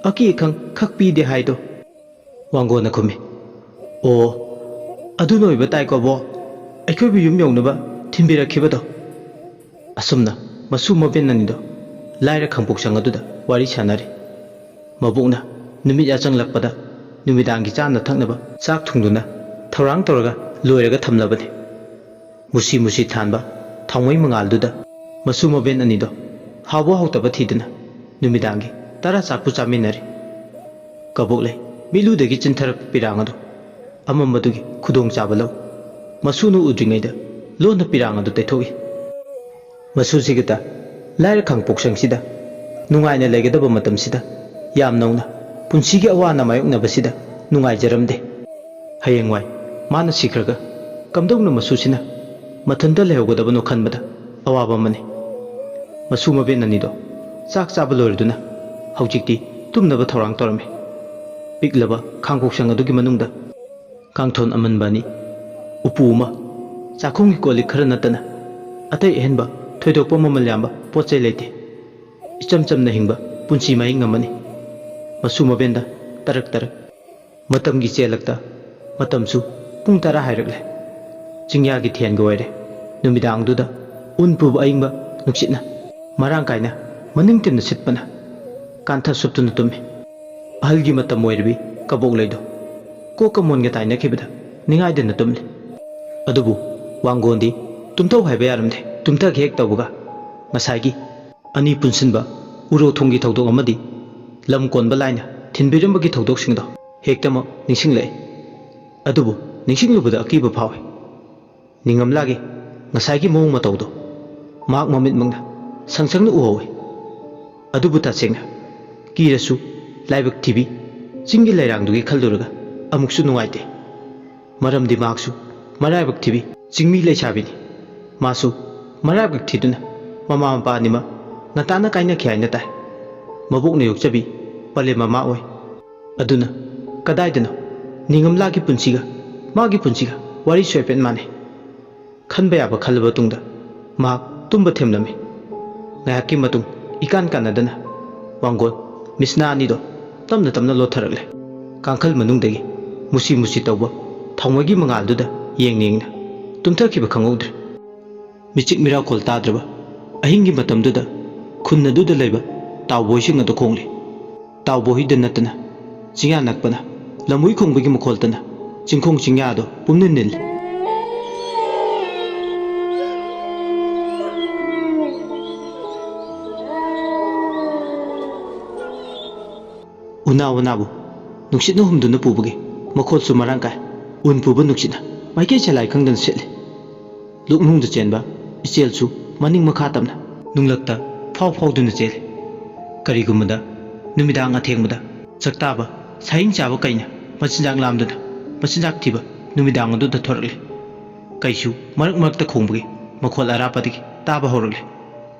ꯑꯀꯤ ꯑꯈꯪ ꯈꯛꯄꯤꯗꯦ ꯍꯥꯏꯗꯣ꯫" ꯋꯥꯡꯒꯣꯟꯅ ꯈꯨꯝꯃꯤ, "ꯑꯣ, ꯑꯗꯨꯅ ꯑꯣꯏꯕ ꯇꯥꯏꯀꯣ, ꯕꯣ꯫ ꯑꯩꯈꯣꯏꯕꯨ ꯌꯨꯝ ꯌꯧꯅꯕ ꯊꯤꯟꯕꯤꯔꯛꯈꯤꯕꯗꯣ꯫" ꯑꯁꯨꯝꯅ ꯃꯁꯨ ꯃꯕꯦꯟ ꯑꯅꯤꯗꯣ ꯂꯥꯏꯔ ꯈꯥꯡꯄꯣꯛꯁꯪ ꯑꯗꯨꯗ ꯋꯥꯔꯤ ꯁꯥꯟꯅꯔꯤ꯫ ꯃꯕꯣꯛꯅ ꯅꯨꯃꯤꯠ ꯌꯥꯆꯪꯂꯛꯄꯗ ꯅꯨꯃꯤꯗꯥꯡꯒꯤ ꯆꯥꯅ ꯊꯛꯅꯕ ꯆꯥꯛ ꯊꯣꯡꯗꯨꯅ ꯊꯧꯔꯥꯡ ꯇꯧꯔꯒ ꯂꯣꯏꯔꯒ ꯊꯝꯂꯕꯅꯤ꯫ ꯃꯨꯁꯤ ꯃꯨꯁꯤ ꯊꯥꯟꯕ ꯊꯥꯎꯃꯩ ꯃꯉꯥꯜꯗꯨꯗ ꯃꯁꯨ ꯃꯕꯦꯟ ꯑꯅꯤꯗꯣ ꯍꯥꯎꯕ ꯍꯥꯎꯇꯕ ꯊꯤꯗꯅ ꯅꯨꯃꯤꯗꯥꯡꯒꯤ ꯇꯔꯥ ꯆꯥꯛꯄꯨ ꯆꯥꯃꯤꯟꯅꯔꯤ꯫ ꯀꯕꯣꯛꯂꯩ ꯃꯤꯠꯂꯨꯗꯒꯤ ꯆꯤꯟꯊꯔꯛꯄ ꯄꯤꯔꯥꯡ ꯑꯗꯨ ꯑꯃꯝꯕꯗꯨꯒꯤ ꯈꯨꯗꯣꯡꯆꯥꯕ ꯂꯧ꯫ ꯃꯁꯨꯅ ꯎꯗ꯭ꯔꯤꯉꯩꯗ ꯂꯣꯟꯅ ꯄꯤꯔꯥꯡ ꯑꯗꯨ ꯇꯩꯊꯣꯛꯏ꯫ ꯃꯁꯨꯁꯤꯒꯇ ꯂꯥꯏꯔ ꯈꯥꯡꯄꯣꯛꯁꯪꯁꯤꯗ ꯅꯨꯡꯉꯥꯏꯅ ꯂꯩꯒꯗꯕ ꯃꯇꯝꯁꯤꯗ ꯌꯥꯝ ꯅꯧꯅ ꯄꯨꯟꯁꯤꯒꯤ ꯑꯋꯥ ꯑꯅꯥ ꯃꯥꯌꯣꯛꯅꯕꯁꯤꯗ ꯅꯨꯡꯉꯥꯏꯖꯔꯝꯗꯦ꯫ ꯍꯌꯦꯡꯋꯥꯏ ꯃꯥꯅ ꯁꯤꯈ꯭ꯔꯒ ꯀꯝꯗꯧꯅ ꯃꯁꯨꯁꯤꯅ ꯃꯊꯟꯇ ꯂꯩꯍꯧꯒꯗꯕꯅꯣ ꯈꯟꯕꯗ ꯑꯋꯥꯕ ꯑꯃꯅꯤ꯫ ꯃꯁꯨ ꯃꯕꯦꯟ ꯑꯅꯤꯗꯣ ꯆꯥꯛ ꯆꯥꯕ ꯂꯣꯏꯔꯗꯨꯅ ꯍꯧꯖꯤꯛꯇꯤ ꯇꯨꯝꯅꯕ ꯊꯧꯔꯥꯡ ꯇꯧꯔꯝꯃꯤ꯫ ꯄꯤꯛꯂꯕ ꯈꯥꯡꯄꯣꯛꯁꯪ ꯑꯗꯨꯒꯤ ꯃꯅꯨꯡꯗ ꯀꯥꯡꯊꯣꯟ ꯑꯃꯟꯕ ꯑꯅꯤ, ꯎꯄꯨ ꯑꯃ, ꯆꯥꯛꯈꯨꯝꯒꯤ ꯀꯣꯜ ꯂꯤꯛ ꯈꯔ ꯅꯠꯇꯅ ꯑꯇꯩ ꯑꯍꯦꯟꯕ ꯊꯣꯏꯗꯣꯛꯄ ꯃꯃꯜ ꯌꯥꯝꯕ ꯄꯣꯠ ꯆꯩ ꯂꯩꯇꯦ꯫ ꯏꯆꯝ ꯆꯝꯅ ꯍꯤꯡꯕ ꯄꯨꯟꯁꯤ ꯃꯍꯤꯡ ꯑꯃꯅꯤ꯫ ꯃꯁꯨ ꯃꯕꯦꯟꯗ ꯇꯔꯛ ꯇꯔꯛ꯫ ꯃꯇꯝꯒꯤ ꯆꯦꯜꯂꯛꯇ ꯃꯇꯝꯁꯨ ꯄꯨꯡ ꯇꯔꯥ ꯍꯥꯏꯔꯛꯂꯦ꯫ ꯆꯤꯡꯌꯥꯒꯤ ꯊꯦꯟꯒ ꯑꯣꯏꯔꯦ꯫ ꯅꯨꯃꯤꯗꯥꯡꯗꯨꯗ ꯎꯟ ꯄꯨꯕ ꯑꯏꯪꯕ ꯅꯨꯡꯁꯤꯠꯅ ꯃꯔꯥꯡ ꯀꯥꯏꯅ ꯃꯅꯤꯡ ꯇꯝꯅ ꯁꯤꯠꯄꯅ ꯀꯥꯟꯊ ꯁꯨꯞꯇꯨꯅ ꯇꯨꯝꯃꯤ꯫ ꯑꯍꯜꯒꯤ ꯃꯇꯝ ꯑꯣꯏꯔꯕꯤ ꯀꯕꯣꯛꯂꯩꯗꯣ ꯀꯣꯛꯀ ꯃꯣꯟꯒ ꯇꯥꯏꯅꯈꯤꯕꯗ ꯅꯤꯡꯉꯥꯏꯗꯅ ꯇꯨꯝꯂꯤ꯫ ꯑꯗꯨꯕꯨ ꯋꯥꯡꯒꯣꯟꯗꯤ ꯇꯨꯝꯊꯧ ꯍꯥꯏꯕ ꯌꯥꯔꯝꯗꯦ꯫ ꯇꯨꯝꯊꯒꯦ ꯍꯦꯛ ꯇꯧꯕꯒ ꯉꯁꯥꯏꯒꯤ ꯑꯅꯤ ꯄꯨꯟꯁꯤꯟꯕ ꯎꯔꯣ ꯊꯣꯡꯒꯤ ꯊꯧꯗꯣꯛ ꯑꯃꯗꯤ ꯂꯝ ꯀꯣꯟꯕ ꯂꯥꯏꯅ ꯊꯤꯟꯕꯤꯔꯝꯕꯒꯤ ꯊꯧꯗꯣꯛꯁꯤꯡꯗꯣ ꯍꯦꯛꯇꯃꯛ ꯅꯤꯡꯁꯤꯡꯂꯛꯏ꯫ ꯑꯗꯨꯕꯨ ꯅꯤꯡꯁꯤꯡꯂꯨꯕꯗ ꯑꯀꯤꯕ ꯐꯥꯎꯏ꯫ ꯅꯤꯡꯉꯝꯂꯥꯒꯤ ꯉꯁꯥꯏꯒꯤ ꯃꯑꯣꯡ ꯃꯇꯧꯗꯣ ꯃꯍꯥꯛ ꯃꯃꯤꯠꯃꯛꯅ ꯁꯪ ꯁꯪꯅ ꯎꯍꯧꯏ꯫ ꯑꯗꯨꯕꯨ ꯇꯁꯦꯡꯅ ꯀꯤꯔꯁꯨ ꯂꯥꯏꯕꯛ ꯊꯤꯕꯤ ꯆꯤꯡꯒꯤ ꯂꯩꯔꯥꯡꯗꯨꯒꯤ ꯈꯜꯂꯨꯔꯒ ꯑꯃꯨꯛꯁꯨ ꯅꯨꯡꯉꯥꯏꯇꯦ꯫ ꯃꯔꯝꯗꯤ ꯃꯍꯥꯛꯁꯨ ꯃꯔꯥꯏꯕꯛ ꯊꯤꯕꯤ ꯆꯤꯡꯃꯤ ꯂꯩꯁꯥꯕꯤꯅꯤ꯫ ꯃꯥꯁꯨ ꯃꯔꯥꯏꯕꯛ ꯊꯤꯗꯨꯅ ꯃꯃꯥ ꯃꯄꯥ ꯑꯅꯤꯃꯛ ꯉꯟꯇꯥꯅ ꯀꯥꯏꯅꯈꯤ ꯍꯥꯏꯅ ꯇꯥꯏ꯫ ꯃꯕꯣꯛꯅ ꯌꯣꯛꯆꯕꯤ ꯄꯂꯦꯝ ꯃꯃꯥ ꯑꯣꯏ꯫ ꯑꯗꯨꯅ ꯀꯗꯥꯏꯗꯅꯣ ꯅꯤꯡꯉꯝꯂꯥꯒꯤ ꯄꯨꯟꯁꯤꯒ ꯃꯥꯒꯤ ꯄꯨꯟꯁꯤꯒ ꯋꯥꯔꯤ ꯁꯣꯏꯐꯦꯠ ꯃꯥꯟꯅꯩ꯫ ꯈꯟꯕ ꯌꯥꯕ ꯈꯜꯂꯕ ꯇꯨꯡꯗ ꯃꯍꯥꯛ ꯇꯨꯝꯕ ꯊꯦꯝꯂꯝꯃꯤ꯫ ꯉꯥꯏꯍꯥꯛꯀꯤ ꯃꯇꯨꯡ ꯏꯀꯥꯟ ꯀꯥꯟꯅꯗꯅ ꯋꯥꯡꯒꯣꯜ ꯃꯤꯁꯅꯥ ꯑꯅꯤꯗꯣ ꯇꯞꯅ ꯇꯞꯅ ꯂꯣꯠꯊꯔꯛꯂꯦ꯫ ꯀꯥꯡꯈꯜ ꯃꯅꯨꯡꯗꯒꯤ ꯃꯨꯁꯤ ꯃꯨꯁꯤ ꯇꯧꯕ ꯊꯥꯎꯃꯩꯒꯤ ꯃꯉꯥꯜꯗꯨꯗ ꯌꯦꯡ ꯌꯦꯡꯅ ꯇꯨꯝꯊꯈꯤꯕ ꯈꯪꯍꯧꯗ꯭ꯔꯦ꯫ ꯃꯤꯆꯤꯛ ꯃꯤꯔꯥꯎꯈꯣꯜ ꯇꯥꯗ꯭ꯔꯕ ꯑꯍꯤꯡꯒꯤ ꯃꯇꯝꯗꯨꯗ ꯈꯨꯟ ꯑꯗꯨꯗ ꯂꯩꯕ ꯇꯥꯎꯕꯣꯏꯁꯤꯡ ꯑꯗꯨ ꯈꯣꯡꯂꯤ꯫ ꯇꯥꯎꯕꯣꯏꯗ ꯅꯠꯇꯅ ꯆꯤꯡꯌꯥ ꯅꯛꯄꯅ ꯂꯝꯍꯨꯏ ꯈꯣꯡꯕꯒꯤ ꯃꯈꯣꯜꯇꯅ ꯆꯤꯡꯈꯣꯡ ꯆꯤꯡꯌꯥꯗꯣ ꯄꯨꯝꯅꯤꯜ ꯅꯤꯜꯂꯤ꯫ ꯎꯅꯥ ꯎꯅꯥꯕꯨ ꯅꯨꯡꯁꯤꯠꯅ ꯍꯨꯝꯗꯨꯅ ꯄꯨꯕꯒꯤ ꯃꯈꯣꯜꯁꯨ ꯃꯔꯥꯡ ꯀꯥꯏ꯫ ꯎꯟ ꯄꯨꯕ ꯅꯨꯡꯁꯤꯠꯅ ꯃꯥꯏꯀꯩ ꯆꯂꯥꯏ ꯈꯪꯗꯅ ꯁꯤꯠꯂꯤ꯫ ꯂꯨꯛꯅꯨꯡꯗ ꯆꯦꯟꯕ ꯏꯆꯦꯜꯁꯨ ꯃꯅꯤꯡ ꯃꯈꯥ ꯇꯝꯅ ꯅꯨꯡꯂꯛꯇ ꯐꯥꯎ ꯐꯥꯎꯗꯨꯅ ꯆꯦꯜꯂꯤ꯫ ꯀꯔꯤꯒꯨꯝꯕꯗ ꯅꯨꯃꯤꯗꯥꯡ ꯑꯊꯦꯡꯕꯗ ꯆꯥꯛꯇꯥꯕ ꯁꯥꯍꯤꯡ ꯆꯥꯕ ꯀꯩꯅ ꯃꯆꯤꯟꯖꯥꯛ ꯂꯥꯝꯗꯨꯅ ꯃꯆꯤꯟꯖꯥꯛ ꯊꯤꯕ ꯅꯨꯃꯤꯗꯥꯡ ꯑꯗꯨꯗ ꯊꯣꯔꯛꯂꯤ꯫ ꯀꯩꯁꯨ ꯃꯔꯛ ꯃꯔꯛꯇ ꯈꯣꯡꯕꯒꯤ ꯃꯈꯣꯜ ꯑꯔꯥꯞꯄꯗꯒꯤ ꯇꯥꯕ ꯍꯧꯔꯛꯂꯤ꯫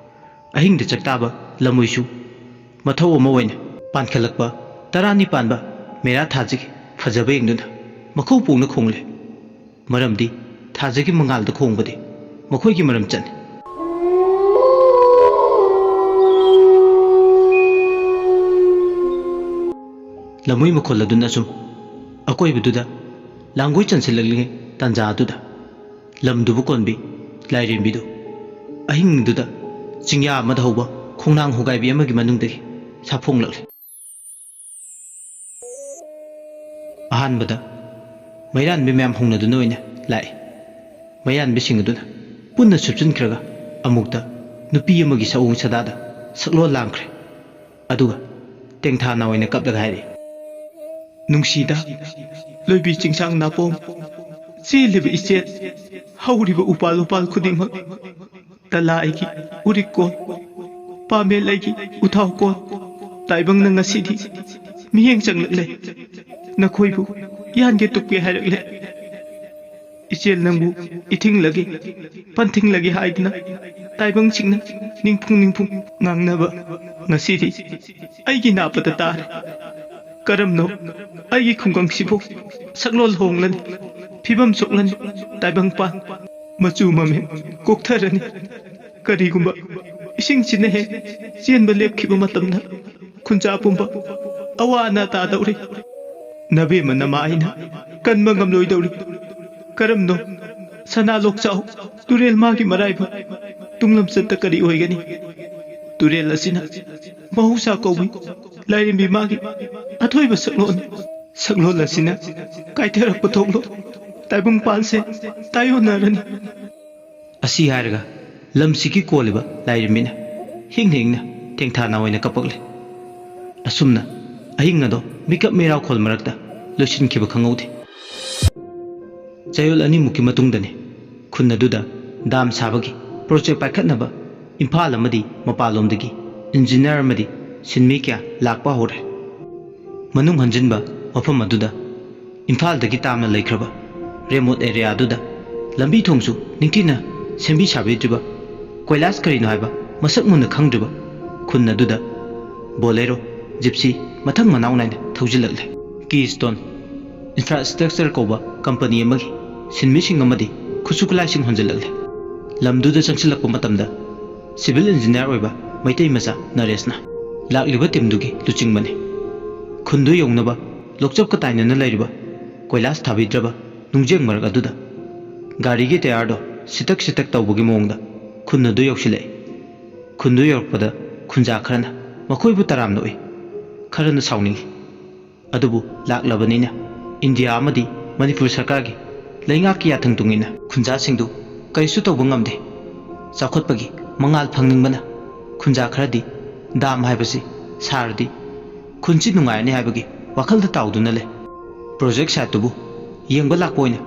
ꯑꯍꯤꯡꯗ ꯆꯥꯛꯇꯥꯕ ꯂꯝꯍꯨꯏꯁꯨ ꯃꯊꯧ ꯑꯃ ꯑꯣꯏꯅ ꯄꯥꯟꯈꯠꯂꯛꯄ ꯇꯔꯥꯅꯤ ꯄꯥꯟꯕ ꯃꯦꯔꯥ ꯊꯥꯖꯒꯤ ꯐꯖꯕ ꯌꯦꯡꯗꯨꯅ ꯃꯈꯧ ꯄꯣꯡꯅ ꯈꯣꯡꯂꯤ꯫ ꯃꯔꯝꯗꯤ ꯊꯥꯖꯒꯤ ꯃꯉꯥꯜꯗ ꯈꯣꯡꯕꯗꯤ ꯃꯈꯣꯏꯒꯤ ꯃꯔꯝ ꯆꯠꯅꯤ꯫ ꯂꯝꯍꯨꯏ ꯃꯈꯣꯜ ꯑꯗꯨꯅ ꯁꯨꯝ ꯑꯀꯣꯏꯕꯗꯨꯗ ꯂꯥꯡꯒꯣꯏ ꯆꯟꯁꯤꯜꯂꯛꯂꯤꯉꯩ ꯇꯥꯟꯖꯥ ꯑꯗꯨꯗ ꯂꯝꯗꯨꯕꯨ ꯀꯣꯟꯕꯤ ꯂꯥꯏꯔꯦꯝꯕꯤꯗꯨ ꯑꯍꯤꯡꯗꯨꯗ ꯆꯤꯡꯌꯥ ꯑꯃꯗ ꯍꯧꯕ ꯈꯣꯡꯅꯥꯡ ꯍꯣꯒꯥꯏꯕꯤ ꯑꯃꯒꯤ ꯃꯅꯨꯡꯗꯒꯤ ꯁꯥꯐꯣꯡꯂꯛꯂꯤ꯫ ꯑꯍꯥꯟꯕꯗ ꯃꯩꯔꯥꯟꯕꯤ ꯃꯌꯥꯝ ꯍꯧꯅꯗꯨꯅ ꯑꯣꯏꯅ ꯂꯥꯛꯏ꯫ ꯃꯩꯔꯥꯟꯕꯤꯁꯤꯡ ꯑꯗꯨꯅ ꯄꯨꯟꯅ ꯁꯨꯞꯆꯤꯟꯈ꯭ꯔꯒ ꯑꯃꯨꯛꯇ ꯅꯨꯄꯤ ꯑꯃꯒꯤ ꯁꯑꯣꯡ ꯁꯥꯗꯥꯗ ꯁꯛꯂꯣꯟ ꯂꯥꯡꯈ꯭ꯔꯦ꯫ ꯑꯗꯨꯒ ꯇꯦꯡꯊꯥꯅ ꯑꯣꯏꯅ ꯀꯞꯂꯒ ꯍꯥꯏꯔꯛꯏ, "ꯅꯨꯡꯁꯤꯗ ꯂꯣꯏꯕꯤ ꯆꯤꯡꯁꯥꯡ ꯅꯥꯄꯣꯝ, ꯆꯦꯜꯂꯤꯕ ꯏꯆꯦꯜ, ꯍꯧꯔꯤꯕ ꯎꯄꯥꯜ ꯎꯄꯥꯜ ꯈꯨꯗꯤꯡꯃꯛ ꯇꯂꯥꯏꯒꯤ ꯎꯔꯤꯛꯀꯣꯜ ꯄꯥꯃꯦꯜ ꯑꯩꯒꯤ ꯎꯊꯥꯎ ꯀꯣꯟ, ꯇꯥꯏꯕꯪꯅ ꯉꯁꯤꯗꯤ ꯃꯤꯠꯌꯦꯡ ꯆꯪꯂꯛꯂꯦ꯫ ꯅꯈꯣꯏꯕꯨ ꯌꯥꯟꯒꯦ ꯇꯨꯞꯀꯦ ꯍꯥꯏꯔꯛꯂꯦ꯫ ꯏꯆꯦꯜ ꯅꯪꯕꯨ ꯏꯊꯤꯡꯂꯒꯦ, ꯄꯟꯊꯤꯡꯂꯒꯦ ꯍꯥꯏꯗꯨꯅ ꯇꯥꯏꯕꯪꯁꯤꯡꯅ ꯅꯤꯡꯐꯨꯡ ꯅꯤꯡꯐꯨꯡ ꯉꯥꯡꯅꯕ ꯉꯁꯤꯗꯤ ꯑꯩꯒꯤ ꯅꯥꯄꯗ ꯇꯥꯔꯦ꯫ ꯀꯔꯝꯅꯣ ꯑꯩꯒꯤ ꯈꯨꯡꯒꯪꯁꯤꯕꯨ ꯁꯛꯂꯣꯟ ꯍꯣꯡꯂꯅꯤ, ꯐꯤꯕꯝ ꯁꯣꯛꯂꯅꯤ, ꯇꯥꯏꯕꯪꯄꯥꯟ ꯃꯆꯨ ꯃꯃꯦ ꯀꯣꯛꯊꯔꯅꯤ꯫ ꯀꯔꯤꯒꯨꯝꯕ ꯏꯁꯤꯡꯁꯤꯅ ꯍꯦꯛ ꯆꯦꯟꯕ ꯂꯦꯞꯈꯤꯕ ꯃꯇꯝꯗ ꯈꯨꯟꯖꯥ ꯄꯨꯝꯕ ꯑꯋꯥ ꯑꯅꯥ ꯇꯥꯗꯧꯔꯤ꯫ ꯅꯕꯦꯝꯃ ꯅꯃꯥ ꯑꯩꯅ ꯀꯟꯕ ꯉꯝꯂꯣꯏꯗꯧꯔꯤ꯫ ꯀꯔꯝꯅꯣ ꯁꯅꯥ ꯂꯣꯛꯆꯥꯎ ꯇꯨꯔꯦꯜ ꯃꯥꯒꯤ ꯃꯔꯥꯏꯕꯛ ꯇꯨꯡꯂꯝꯆꯠꯇ ꯀꯔꯤ ꯑꯣꯏꯒꯅꯤ? ꯇꯨꯔꯦꯜ ꯑꯁꯤꯅ ꯃꯍꯧꯁꯥ ꯀꯧꯏ, ꯂꯥꯏꯔꯦꯝꯕꯤ ꯃꯥꯒꯤ ꯑꯊꯣꯏꯕ ꯁꯛꯂꯣꯟ꯫ ꯁꯛꯂꯣꯟ ꯑꯁꯤꯅ ꯀꯥꯏꯊꯔꯛꯄ ꯊꯣꯛꯂꯣ ꯇꯥꯏꯕꯪꯄꯥꯟꯁꯦ ꯇꯥꯏꯌꯣꯟꯅꯔꯅꯤ꯫ ꯑꯁꯤ ꯍꯥꯏꯔꯒ ꯂꯝꯁꯤꯒꯤ ꯀꯣꯜꯂꯤꯕ ꯂꯥꯏꯔꯦꯝꯕꯤꯅ ꯍꯤꯡꯅ ꯍꯤꯡꯅ ꯊꯦꯡꯊꯥꯅ ꯑꯣꯏꯅ ꯀꯞꯄꯛꯂꯦ꯫ ꯑꯁꯨꯝꯅ ꯑꯍꯤꯡ ꯑꯗꯣ ꯃꯤꯀꯞ ꯃꯤꯔꯥꯎꯈꯣꯜ ꯃꯔꯛꯇ ꯂꯣꯏꯁꯤꯟꯈꯤꯕ ꯈꯪꯍꯧꯗꯦ꯫ ꯆꯌꯣꯜ ꯑꯅꯤꯃꯨꯛꯀꯤ ꯃꯇꯨꯡꯗꯅꯤ ꯈꯨꯟ ꯑꯗꯨꯗ ꯗꯥꯝ ꯁꯥꯕꯒꯤ ꯄ꯭ꯔꯣꯖꯦꯛ ꯄꯥꯏꯈꯠꯅꯕ ꯏꯝꯐꯥꯜ ꯑꯃꯗꯤ ꯃꯄꯥꯟꯂꯣꯝꯗꯒꯤ ꯏꯟꯖꯤꯅꯤꯌꯥꯔ ꯑꯃꯗꯤ ꯁꯤꯟꯃꯤ ꯀꯌꯥ ꯂꯥꯛꯄ ꯍꯧꯔꯦ꯫ ꯃꯅꯨꯡ ꯍꯟꯖꯤꯟꯕ ꯃꯐꯝ ꯑꯗꯨꯗ ꯏꯝꯐꯥꯜꯗꯒꯤ ꯇꯥꯝꯅ ꯂꯩꯈ꯭ꯔꯕ ꯔꯦꯃꯣꯠ ꯑꯦꯔꯤꯌꯥꯗꯨꯗ ꯂꯝꯕꯤ ꯊꯣꯡꯁꯨ ꯅꯤꯡꯊꯤꯅ ꯁꯦꯝꯕꯤ ꯁꯥꯕꯤꯗ꯭ꯔꯤꯕ, ꯀꯣꯏꯂꯥꯁ ꯀꯔꯤꯅꯣ ꯍꯥꯏꯕ ꯃꯁꯛ ꯃꯨꯟꯅ ꯈꯪꯗ꯭ꯔꯤꯕ ꯈꯨꯟ ꯑꯗꯨꯗ ꯕꯣꯂꯦꯔꯣ, ꯖꯤꯞꯁꯤ ꯃꯊꯪ ꯃꯅꯥꯎ ꯅꯥꯏꯅ ꯊꯧꯖꯤꯜꯂꯛꯂꯦ꯫ ꯀꯤ ꯁ꯭ꯇꯣꯟ ꯏꯟꯐ꯭ꯔꯥꯁ꯭ꯇ꯭ꯔꯛꯆꯔ ꯀꯧꯕ ꯀꯝꯄꯅꯤ ꯑꯃꯒꯤ ꯁꯤꯟꯃꯤꯁꯤꯡ ꯑꯃꯗꯤ ꯈꯨꯠꯁꯨ ꯈꯨꯠꯂꯥꯏꯁꯤꯡ ꯍꯣꯟꯖꯤꯜꯂꯛꯂꯦ꯫ ꯂꯝꯗꯨꯗ ꯆꯪꯁꯤꯜꯂꯛꯄ ꯃꯇꯝꯗ ꯁꯤꯚꯤꯜ ꯏꯟꯖꯤꯅꯤꯌꯥꯔ ꯑꯣꯏꯕ ꯃꯩꯇꯩ ꯃꯆꯥ ꯅꯔꯦꯁꯅ ꯂꯥꯛꯂꯤꯕ ꯇꯤꯝꯗꯨꯒꯤ ꯂꯨꯆꯤꯡꯕꯅꯤ꯫ ꯈꯨꯟꯗꯨ ꯌꯧꯅꯕ ꯂꯣꯛꯆꯞꯀ ꯇꯥꯏꯅꯅ ꯂꯩꯔꯤꯕ ꯀꯣꯏꯂꯥꯁ ꯊꯥꯕꯤꯗ꯭ꯔꯕ ꯅꯨꯡꯖꯦꯡ ꯃꯔꯛ ꯑꯗꯨꯗ ꯒꯥꯔꯤꯒꯤ ꯇꯌꯥꯔꯗꯣ ꯁꯤꯇꯛ ꯁꯤꯇꯛ ꯇꯧꯕꯒꯤ ꯃꯑꯣꯡꯗ ꯈꯨꯟ ꯑꯗꯨ ꯌꯧꯁꯤꯜꯂꯛꯏ꯫ ꯈꯨꯟꯗꯨ ꯌꯧꯔꯛꯄꯗ ꯈꯨꯟꯖꯥ ꯈꯔꯅ ꯃꯈꯣꯏꯕꯨ ꯇꯔꯥꯝꯅ ꯎꯏ, ꯈꯔꯅ ꯁꯥꯎꯅꯤꯡꯏ꯫ ꯑꯗꯨꯕꯨ ꯂꯥꯛꯂꯕꯅꯤꯅ ꯏꯟꯗꯤꯌꯥ ꯑꯃꯗꯤ ꯃꯅꯤꯄꯨꯔ ꯁꯔꯀꯥꯔꯒꯤ ꯂꯩꯉꯥꯛꯀꯤ ꯌꯥꯊꯪ ꯇꯨꯡꯏꯟꯅ ꯈꯨꯟꯖꯥꯁꯤꯡꯗꯨ ꯀꯔꯤꯁꯨ ꯇꯧꯕ ꯉꯝꯗꯦ꯫ ꯆꯥꯎꯈꯠꯄꯒꯤ ꯃꯉꯥꯜ ꯐꯪꯅꯤꯡꯕꯅ ꯈꯨꯟꯖꯥ ꯈꯔꯗꯤ ꯗꯥꯝ ꯍꯥꯏꯕꯁꯤ ꯁꯥꯔꯗꯤ ꯈꯨꯟꯁꯤ ꯅꯨꯡꯉꯥꯏꯔꯅꯤ ꯍꯥꯏꯕꯒꯤ ꯋꯥꯈꯜꯗ ꯇꯥꯎꯗꯨꯅ ꯂꯩ꯫ ꯄ꯭ꯔꯣꯖꯦꯛ ꯁꯥꯏꯠꯇꯨꯕꯨ ꯌꯦꯡꯕ ꯂꯥꯛꯄ ꯑꯣꯏꯅ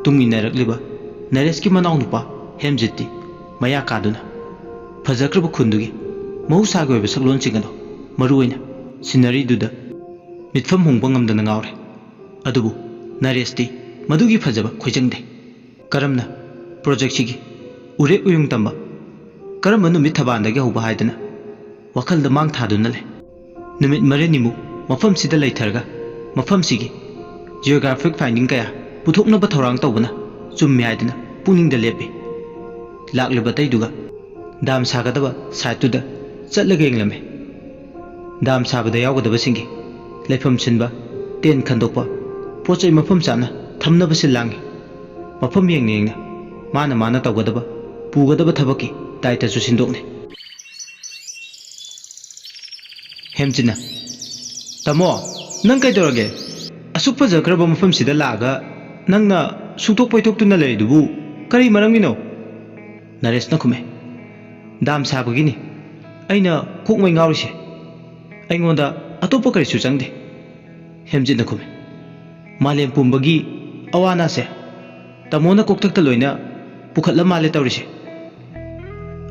ꯇꯨꯡ ꯏꯟꯅꯔꯛꯂꯤꯕ ꯅꯔꯦꯁꯀꯤ ꯃꯅꯥꯎꯅꯨꯄꯥ ꯍꯦꯝꯖꯤꯠꯇꯤ ꯃꯌꯥ ꯀꯥꯗꯨꯅ ꯐꯖꯈ꯭ꯔꯕ ꯈꯨꯟꯗꯨꯒꯤ ꯃꯍꯧꯁꯥꯒꯤ ꯑꯣꯏꯕ ꯁꯛꯂꯣꯟꯁꯤꯡ ꯑꯗꯣ, ꯃꯔꯨꯑꯣꯏꯅ ꯁꯤꯅꯔꯤꯗꯨꯗ ꯃꯤꯠꯐꯝ ꯍꯣꯡꯕ ꯉꯝꯗꯅ ꯉꯥꯎꯔꯦ꯫ ꯑꯗꯨꯕꯨ ꯅꯔꯦꯁꯇꯤ ꯃꯗꯨꯒꯤ ꯐꯖꯕ ꯈꯣꯏꯖꯪꯗꯦ꯫ ꯀꯔꯝꯅ ꯄ꯭ꯔꯣꯖꯦꯛꯁꯤꯒꯤ ꯎꯔꯦꯛ ꯎꯌꯨꯡ ꯇꯝꯕ, ꯀꯔꯝꯕ ꯅꯨꯃꯤꯠ ꯊꯕꯥꯟꯗꯒꯤ ꯍꯧꯕ ꯍꯥꯏꯗꯅ ꯋꯥꯈꯜꯗ ꯃꯥꯡ ꯊꯥꯗꯨꯅ ꯂꯩ꯫ ꯅꯨꯃꯤꯠ ꯃꯔꯤꯅꯤꯃꯨꯛ ꯃꯐꯝꯁꯤꯗ ꯂꯩꯊꯔꯒ ꯃꯐꯝꯁꯤꯒꯤ geographic finding ꯀꯌꯥ ꯄꯨꯊꯣꯛꯅꯕ ꯊꯧꯔꯥꯡ ꯇꯧꯕꯅ ꯆꯨꯝꯃꯤ ꯍꯥꯏꯗꯨꯅ ꯄꯨꯛꯅꯤꯡꯗ ꯂꯦꯞꯄꯤ꯫ ꯂꯥꯛꯂꯤꯕ ꯑꯇꯩꯗꯨꯒ ꯗꯥꯝ ꯁꯥꯒꯗꯕ ꯁꯥꯏꯠꯇꯨꯗ ꯆꯠꯂꯒ ꯌꯦꯡꯂꯝꯃꯤ꯫ ꯗꯥꯝ ꯁꯥꯕꯗ ꯌꯥꯎꯒꯗꯕꯁꯤꯡꯒꯤ ꯂꯩꯐꯝ ꯁꯤꯟꯕ, ꯇꯦꯟ ꯈꯟꯗꯣꯛꯄ, ꯄꯣꯠ ꯆꯩ ꯃꯐꯝ ꯆꯥꯅ ꯊꯝꯅꯕ ꯁꯤꯜ ꯂꯥꯡꯉꯤ꯫ ꯃꯐꯝ ꯌꯦꯡꯅ ꯌꯦꯡꯅ ꯃꯥꯅ ꯃꯥꯅ ꯇꯧꯒꯗꯕ, ꯄꯨꯒꯗꯕ ꯊꯕꯛꯀꯤ ꯗꯥꯏꯇꯁꯨ ꯁꯤꯟꯗꯣꯛꯅꯩ꯫ ꯍꯦꯝꯆꯤꯟꯅ, "ꯇꯥꯃꯣ, ꯅꯪ ꯀꯩꯗꯧꯔꯒꯦ? ꯑꯁꯨꯛ ꯐꯖꯈ꯭ꯔꯕ ꯃꯐꯝꯁꯤꯗ ꯂꯥꯛꯑꯒ ꯅꯪꯅ ꯁꯨꯛꯇꯣꯛ ꯄꯩꯊꯣꯛꯇꯨꯅ ꯂꯩꯔꯤꯗꯨꯕꯨ ꯀꯔꯤ ꯃꯔꯝꯒꯤꯅꯣ?" ꯅꯔꯦꯁꯅ ꯈꯨꯝꯃꯦ, "ꯗꯥꯝ ꯁꯥꯕꯒꯤꯅꯤ꯫ ꯑꯩꯅ ꯀꯣꯛ ꯃꯩ ꯉꯥꯎꯔꯤꯁꯦ꯫ ꯑꯩꯉꯣꯟꯗ ꯑꯇꯣꯞꯄ ꯀꯔꯤꯁꯨ ꯆꯪꯗꯦ꯫" ꯍꯦꯝꯆꯤꯠꯅ ꯈꯨꯝꯃꯤ, "ꯃꯥꯂꯦꯝ ꯄꯨꯝꯕꯒꯤ ꯑꯋꯥ ꯑꯅꯥꯁꯦ ꯇꯥꯃꯣꯅ ꯀꯣꯛꯊꯛꯇ ꯂꯣꯏꯅ ꯄꯨꯈꯠꯂ ꯃꯥꯜꯂꯦ ꯇꯧꯔꯤꯁꯦ꯫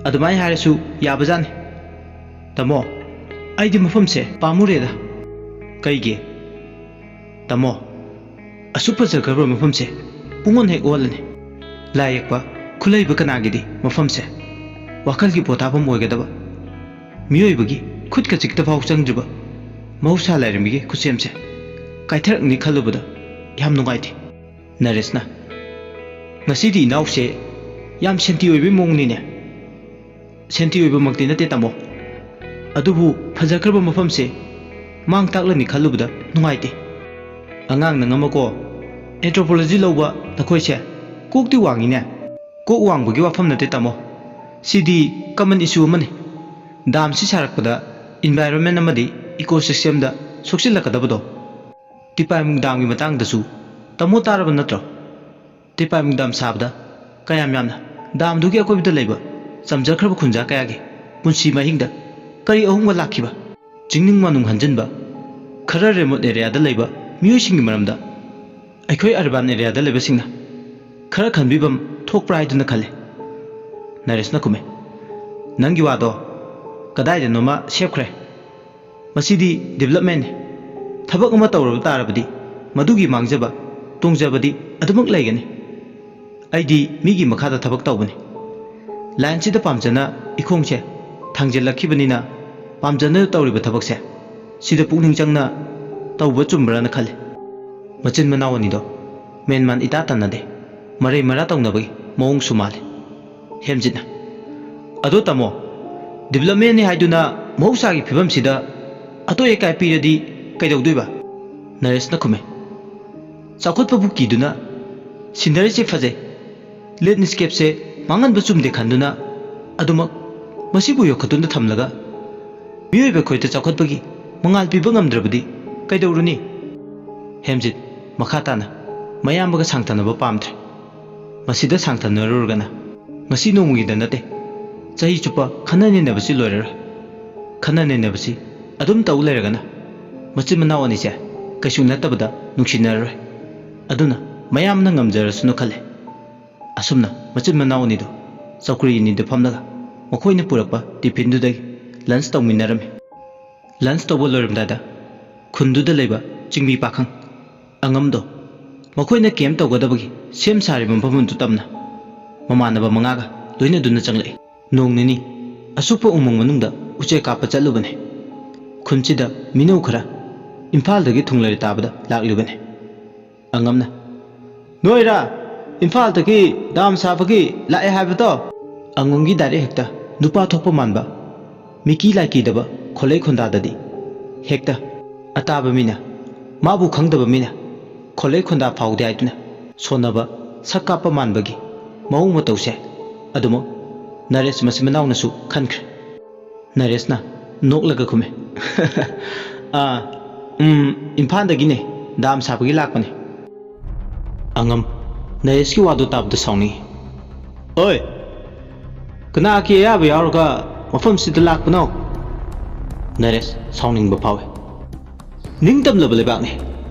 ꯑꯗꯨꯃꯥꯏꯅ ꯍꯥꯏꯔꯁꯨ ꯌꯥꯕꯖꯥꯠꯅꯤ꯫ ꯇꯥꯃꯣ, ꯑꯩꯗꯤ ꯃꯐꯝꯁꯦ ꯄꯥꯝꯃꯨꯔꯦꯗ꯫" "ꯀꯩꯒꯤ?" "ꯇꯥꯃꯣ, ꯑꯁꯨꯛ ꯐꯖꯈ꯭ꯔꯕ ꯃꯐꯝꯁꯦ ꯄꯨꯡꯑꯣꯟ ꯍꯦꯛ ꯑꯣꯜꯂꯅꯤ꯫ ꯂꯥꯏ ꯌꯦꯛꯄ, ꯈꯨꯠꯂꯩꯕ ꯀꯅꯥꯒꯤꯗꯤ ꯃꯐꯝꯁꯦ ꯋꯥꯈꯜꯒꯤ ꯄꯣꯊꯥꯐꯝ ꯑꯣꯏꯒꯗꯕ, ꯃꯤꯑꯣꯏꯕꯒꯤ ꯈꯨꯠꯀ ꯆꯤꯛꯇ ꯐꯥꯎ ꯆꯪꯗ꯭ꯔꯤꯕ ꯃꯍꯧꯁꯥ ꯂꯥꯏꯔꯦꯝꯕꯤꯒꯤ ꯈꯨꯠꯁꯦꯝꯁꯦ ꯀꯥꯏꯊꯔꯛꯅꯤ ꯈꯜꯂꯨꯕꯗ ꯌꯥꯝ ꯅꯨꯡꯉꯥꯏꯇꯦ꯫" ꯅꯔꯦꯁꯅ, "ꯉꯁꯤꯗꯤ ꯏꯅꯥꯎꯁꯦ ꯌꯥꯝ ꯁꯦꯟꯇꯤ ꯑꯣꯏꯕꯩ ꯃꯑꯣꯡꯅꯤꯅꯦ꯫" "ꯁꯦꯟꯇꯤ ꯑꯣꯏꯕꯃꯛꯇꯤ ꯅꯠꯇꯦ ꯇꯥꯃꯣ, ꯑꯗꯨꯕꯨ ꯐꯖꯈ꯭ꯔꯕ ꯃꯐꯝꯁꯦ ꯃꯥꯡ ꯇꯥꯛꯂꯅꯤ ꯈꯜꯂꯨꯕꯗ ꯅꯨꯡꯉꯥꯏꯇꯦ꯫" "ꯑꯉꯥꯡ ꯅꯪ ꯑꯃꯀꯣ, ꯑꯦꯟꯊ꯭ꯔꯣꯄꯣꯂꯣꯖꯤ ꯂꯧꯕ ꯅꯈꯣꯏꯁꯦ ꯀꯣꯛꯇꯤ ꯋꯥꯡꯉꯤꯅꯦ꯫" "ꯀꯣꯛ ꯋꯥꯡꯕꯒꯤ ꯋꯥꯐꯝ ꯅꯠꯇꯦ ꯇꯥꯃꯣ, ꯁꯤꯗꯤ ꯀꯃꯟ ꯏꯁꯨ ꯑꯃꯅꯤ꯫ ꯗꯥꯝꯁꯤ ꯁꯥꯔꯛꯄꯗ ꯏꯟꯚꯥꯏꯔꯣꯟꯃꯦꯟ ꯑꯃꯗꯤ ꯏꯀꯣ ꯁꯤꯁꯇꯦꯝꯗ ꯁꯣꯛꯆꯤꯜꯂꯛꯀꯗꯕꯗꯣ꯫ ꯇꯤꯄꯥꯏꯃꯨꯡ ꯗꯥꯝꯒꯤ ꯃꯇꯥꯡꯗꯁꯨ ꯇꯥꯃꯣ ꯇꯥꯔꯕ ꯅꯠꯇ꯭ꯔꯣ? ꯇꯤꯄꯥꯏꯃꯨꯡ ꯗꯥꯝ ꯁꯥꯕꯗ ꯀꯌꯥꯝ ꯌꯥꯝꯅ ꯗꯥꯝꯗꯨꯒꯤ ꯑꯀꯣꯏꯕꯗ ꯂꯩꯕ ꯆꯝꯖꯈ꯭ꯔꯕ ꯈꯨꯟꯖꯥ ꯀꯌꯥꯒꯤ ꯄꯨꯟꯁꯤ ꯃꯍꯤꯡꯗ ꯀꯔꯤ ꯑꯍꯣꯡꯕ ꯂꯥꯛꯈꯤꯕ? ꯆꯤꯡꯅꯨꯡ ꯃꯥꯅꯨꯡ ꯍꯟꯖꯤꯟꯕ, ꯈꯔ ꯔꯦꯃꯣꯠ ꯑꯦꯔꯤꯌꯥꯗ ꯂꯩꯕ ꯃꯤꯑꯣꯏꯁꯤꯡꯒꯤ ꯃꯔꯝꯗ ꯑꯩꯈꯣꯏ ꯑꯔꯕꯥꯟ ꯑꯦꯔꯤꯌꯥꯗ ꯂꯩꯕꯁꯤꯡꯅ ꯈꯔ ꯈꯟꯕꯤꯐꯝ ꯊꯣꯛꯄ꯭ꯔꯥ ꯍꯥꯏꯗꯨꯅ ꯈꯜꯂꯤ꯫" ꯅꯔꯦꯁꯅ ꯈꯨꯝꯃꯤ, "ꯅꯪꯒꯤ ꯋꯥꯗꯣ ꯀꯗꯥꯏꯗꯅꯣꯃ ꯁꯦꯞꯈ꯭ꯔꯦ꯫ ꯃꯁꯤꯗꯤ ꯗꯤꯕꯂꯞꯃꯦꯟꯅꯤ꯫ ꯊꯕꯛ ꯑꯃ ꯇꯧꯔꯕ ꯇꯥꯔꯕꯗꯤ ꯃꯗꯨꯒꯤ ꯃꯥꯡꯖꯕ, ꯇꯣꯡꯖꯕꯗꯤ ꯑꯗꯨꯃꯛ ꯂꯩꯒꯅꯤ꯫ ꯑꯩꯗꯤ ꯃꯤꯒꯤ ꯃꯈꯥꯗ ꯊꯕꯛ ꯇꯧꯕꯅꯤ꯫ ꯂꯥꯏꯟꯁꯤꯗ ꯄꯥꯝꯖꯅ ꯏꯈꯣꯡꯁꯦ ꯊꯥꯡꯖꯤꯜꯂꯛꯈꯤꯕꯅꯤꯅ ꯄꯥꯝꯖꯅ ꯇꯧꯔꯤꯕ ꯊꯕꯛꯁꯦ ꯁꯤꯗ ꯄꯨꯛꯅꯤꯡ ꯆꯪꯅ ꯇꯧꯕ ꯆꯨꯝꯕ꯭ꯔꯥꯅ ꯈꯜꯂꯤ꯫ ꯃꯆꯤꯟ ꯃꯅꯥꯎ ꯑꯅꯤꯗꯣ ꯃꯦꯟꯃꯥꯟ ꯏꯇꯥ ꯇꯥꯟꯅꯗꯦ꯫ ꯃꯔꯩ ꯃꯔꯥ ꯇꯧꯅꯕꯒꯤ ꯃꯑꯣꯡꯁꯨ ꯃꯥꯜꯂꯤ꯫ ꯍꯦꯝꯖꯤꯠꯅ, "ꯑꯗꯣ ꯇꯥꯃꯣ, ꯗꯤꯕꯂꯞꯃꯦꯟꯅꯤ ꯍꯥꯏꯗꯨꯅ ꯃꯍꯧꯁꯥꯒꯤ ꯐꯤꯕꯝꯁꯤꯗ ꯑꯇꯣꯏ ꯑꯀꯥꯏ ꯄꯤꯔꯗꯤ ꯀꯩꯗꯧꯗꯣꯏꯕ?" ꯅꯔꯦꯁꯅ ꯈꯨꯝꯃꯦ, "ꯆꯥꯎꯈꯠꯄꯕꯨ ꯀꯤꯗꯨꯅ ꯁꯤꯟꯅꯔꯤꯁꯤ ꯐꯖꯩ, ꯂꯦꯟꯁ꯭ꯀꯦꯞꯁꯦ ꯃꯥꯡꯍꯟꯕ ꯆꯨꯝꯗꯦ ꯈꯟꯗꯨꯅ ꯑꯗꯨꯃꯛ ꯃꯁꯤꯕꯨ ꯌꯣꯛꯈꯠꯇꯨꯅ ꯊꯝꯂꯒ ꯃꯤꯑꯣꯏꯕ ꯑꯩꯈꯣꯏꯗ ꯆꯥꯎꯈꯠꯄꯒꯤ ꯃꯉꯥꯜ ꯄꯤꯕ ꯉꯝꯗ꯭ꯔꯕꯗꯤ ꯀꯩꯗꯧꯔꯨꯅꯤ?" ꯍꯦꯝꯖꯤꯠ ꯃꯈꯥ ꯇꯥꯅ ꯃꯌꯥꯝꯕꯒ ꯁꯥꯡꯊꯅꯕ ꯄꯥꯝꯗ꯭ꯔꯦ꯫ ꯃꯁꯤꯗ ꯁꯥꯡꯊꯅꯔꯨꯔꯒꯅ ꯉꯁꯤ ꯅꯣꯡꯃꯒꯤꯗ ꯅꯠꯇꯦ, ꯆꯍꯤ ꯆꯨꯞꯄ ꯈꯟꯅ ꯅꯩꯅꯕꯁꯤ ꯂꯣꯏꯔꯔꯣꯏ꯫ ꯈꯟꯅ ꯅꯩꯅꯕꯁꯤ ꯑꯗꯨꯝ ꯇꯧ ꯂꯩꯔꯒꯅ ꯃꯆꯤꯟ ꯃꯅꯥꯎ ꯑꯅꯤꯁꯦ ꯀꯩꯁꯨ ꯅꯠꯇꯕꯗ ꯅꯨꯡꯁꯤꯅꯔꯔꯣꯏ꯫ ꯑꯗꯨꯅ ꯃꯌꯥꯝꯅ ꯉꯝꯖꯔꯁꯅꯨ ꯈꯜꯂꯦ꯫ ꯑꯁꯨꯝꯅ ꯃꯆꯤꯟ ꯃꯅꯥꯎ ꯑꯅꯤꯗꯨ ꯆꯧꯀ꯭ꯔꯤ ꯑꯅꯤꯗ ꯐꯝꯂꯒ ꯃꯈꯣꯏꯅ ꯄꯨꯔꯛꯄ ꯇꯤꯐꯤꯟꯗꯨꯗꯒꯤ ꯂꯟꯁ ꯇꯧꯃꯤꯟꯅꯔꯝꯃꯤ꯫ ꯂꯟꯁ ꯇꯧꯕ ꯂꯣꯏꯔꯝꯗꯥꯏꯗ ꯈꯨꯟꯗꯨꯗ ꯂꯩꯕ ꯆꯤꯡꯃꯤ ꯄꯥꯈꯪ ꯑꯉꯝꯗꯣ ꯃꯈꯣꯏꯅ ꯀꯦꯝ ꯇꯧꯒꯗꯕꯒꯤ ꯁꯦꯝ ꯁꯥꯔꯤꯕ ꯃꯐꯝ ꯑꯗꯨ ꯇꯝꯅ ꯃꯃꯥꯟꯅꯕ ꯃꯉꯥꯒ ꯂꯣꯏꯅꯗꯨꯅ ꯆꯪꯂꯛꯏ꯫ ꯅꯣꯡ ꯅꯤꯅꯤ ꯑꯁꯨꯞꯄ ꯎꯃꯪ ꯃꯅꯨꯡꯗ ꯎꯆꯦꯛ ꯀꯥꯞꯄ ꯆꯠꯂꯨꯕꯅꯤ꯫ ꯈꯨꯟꯁꯤꯗ ꯃꯤꯅꯧ ꯈꯔ ꯏꯝꯐꯥꯜꯗꯒꯤ ꯊꯨꯡꯂꯔꯤ ꯇꯥꯕꯗ ꯂꯥꯛꯂꯤꯕꯅꯤ꯫ ꯑꯉꯝꯅ, "ꯅꯣꯏꯔꯥ ꯏꯝꯐꯥꯜꯗꯒꯤ ꯗꯥꯝ ꯁꯥꯕꯒꯤ ꯂꯥꯛꯑꯦ ꯍꯥꯏꯕꯗꯣ?" ꯑꯉꯝꯒꯤ ꯗꯥꯏꯔꯦꯛ ꯍꯦꯛꯇ ꯅꯨꯄꯥ ꯊꯣꯛꯄ ꯃꯥꯟꯕ, ꯃꯤꯀꯤ ꯂꯥꯏꯀꯤꯗꯕ ꯈꯣꯜꯂꯩ ꯈꯣꯟꯗꯥꯗꯗꯤ ꯍꯦꯛꯇ ꯑꯇꯥꯕ ꯃꯤꯅ ꯃꯥꯕꯨ ꯈꯪꯗꯕ ꯃꯤꯅ ꯈꯣꯜꯂꯩ ꯈꯣꯟꯗꯥ ꯐꯥꯎꯗꯦ ꯍꯥꯏꯗꯨꯅ ꯁꯣꯟꯅꯕ ꯁꯛ ꯀꯥꯞꯄ ꯃꯥꯟꯕꯒꯤ ꯃꯑꯣꯡ ꯃꯇꯧꯁꯦ ꯑꯗꯨꯃꯛ ꯅꯔꯦꯁ ꯃꯆꯤꯟ ꯃꯅꯥꯎꯅꯁꯨ ꯈꯟꯈ꯭ꯔꯦ꯫ ꯅꯔꯦꯁꯅ ꯅꯣꯛꯂꯒ ꯈꯨꯝꯃꯦ, "ꯑꯥ, ꯎꯝ, ꯏꯝꯐꯥꯜꯗꯒꯤꯅꯦ, ꯗꯥꯝ ꯁꯥꯕꯒꯤ ꯂꯥꯛꯄꯅꯦ꯫" ꯑꯉꯝ ꯅꯔꯦꯁꯀꯤ ꯋꯥꯗꯨ ꯇꯥꯕꯗ ꯁꯥꯎꯅꯤꯡꯉꯤ꯫ "ꯑꯣꯏ, ꯀꯅꯥꯒꯤ ꯑꯌꯥꯕ ꯌꯥꯎꯔꯒ ꯃꯐꯝꯁꯤꯗ ꯂꯥꯛꯄꯅꯣ?" ꯅꯔꯦꯁ ꯁꯥꯎꯅꯤꯡꯕ ꯐꯥꯎꯏ꯫ ꯅꯤꯡꯇꯝꯂꯕ ꯂꯩꯕꯥꯛꯅꯤ꯫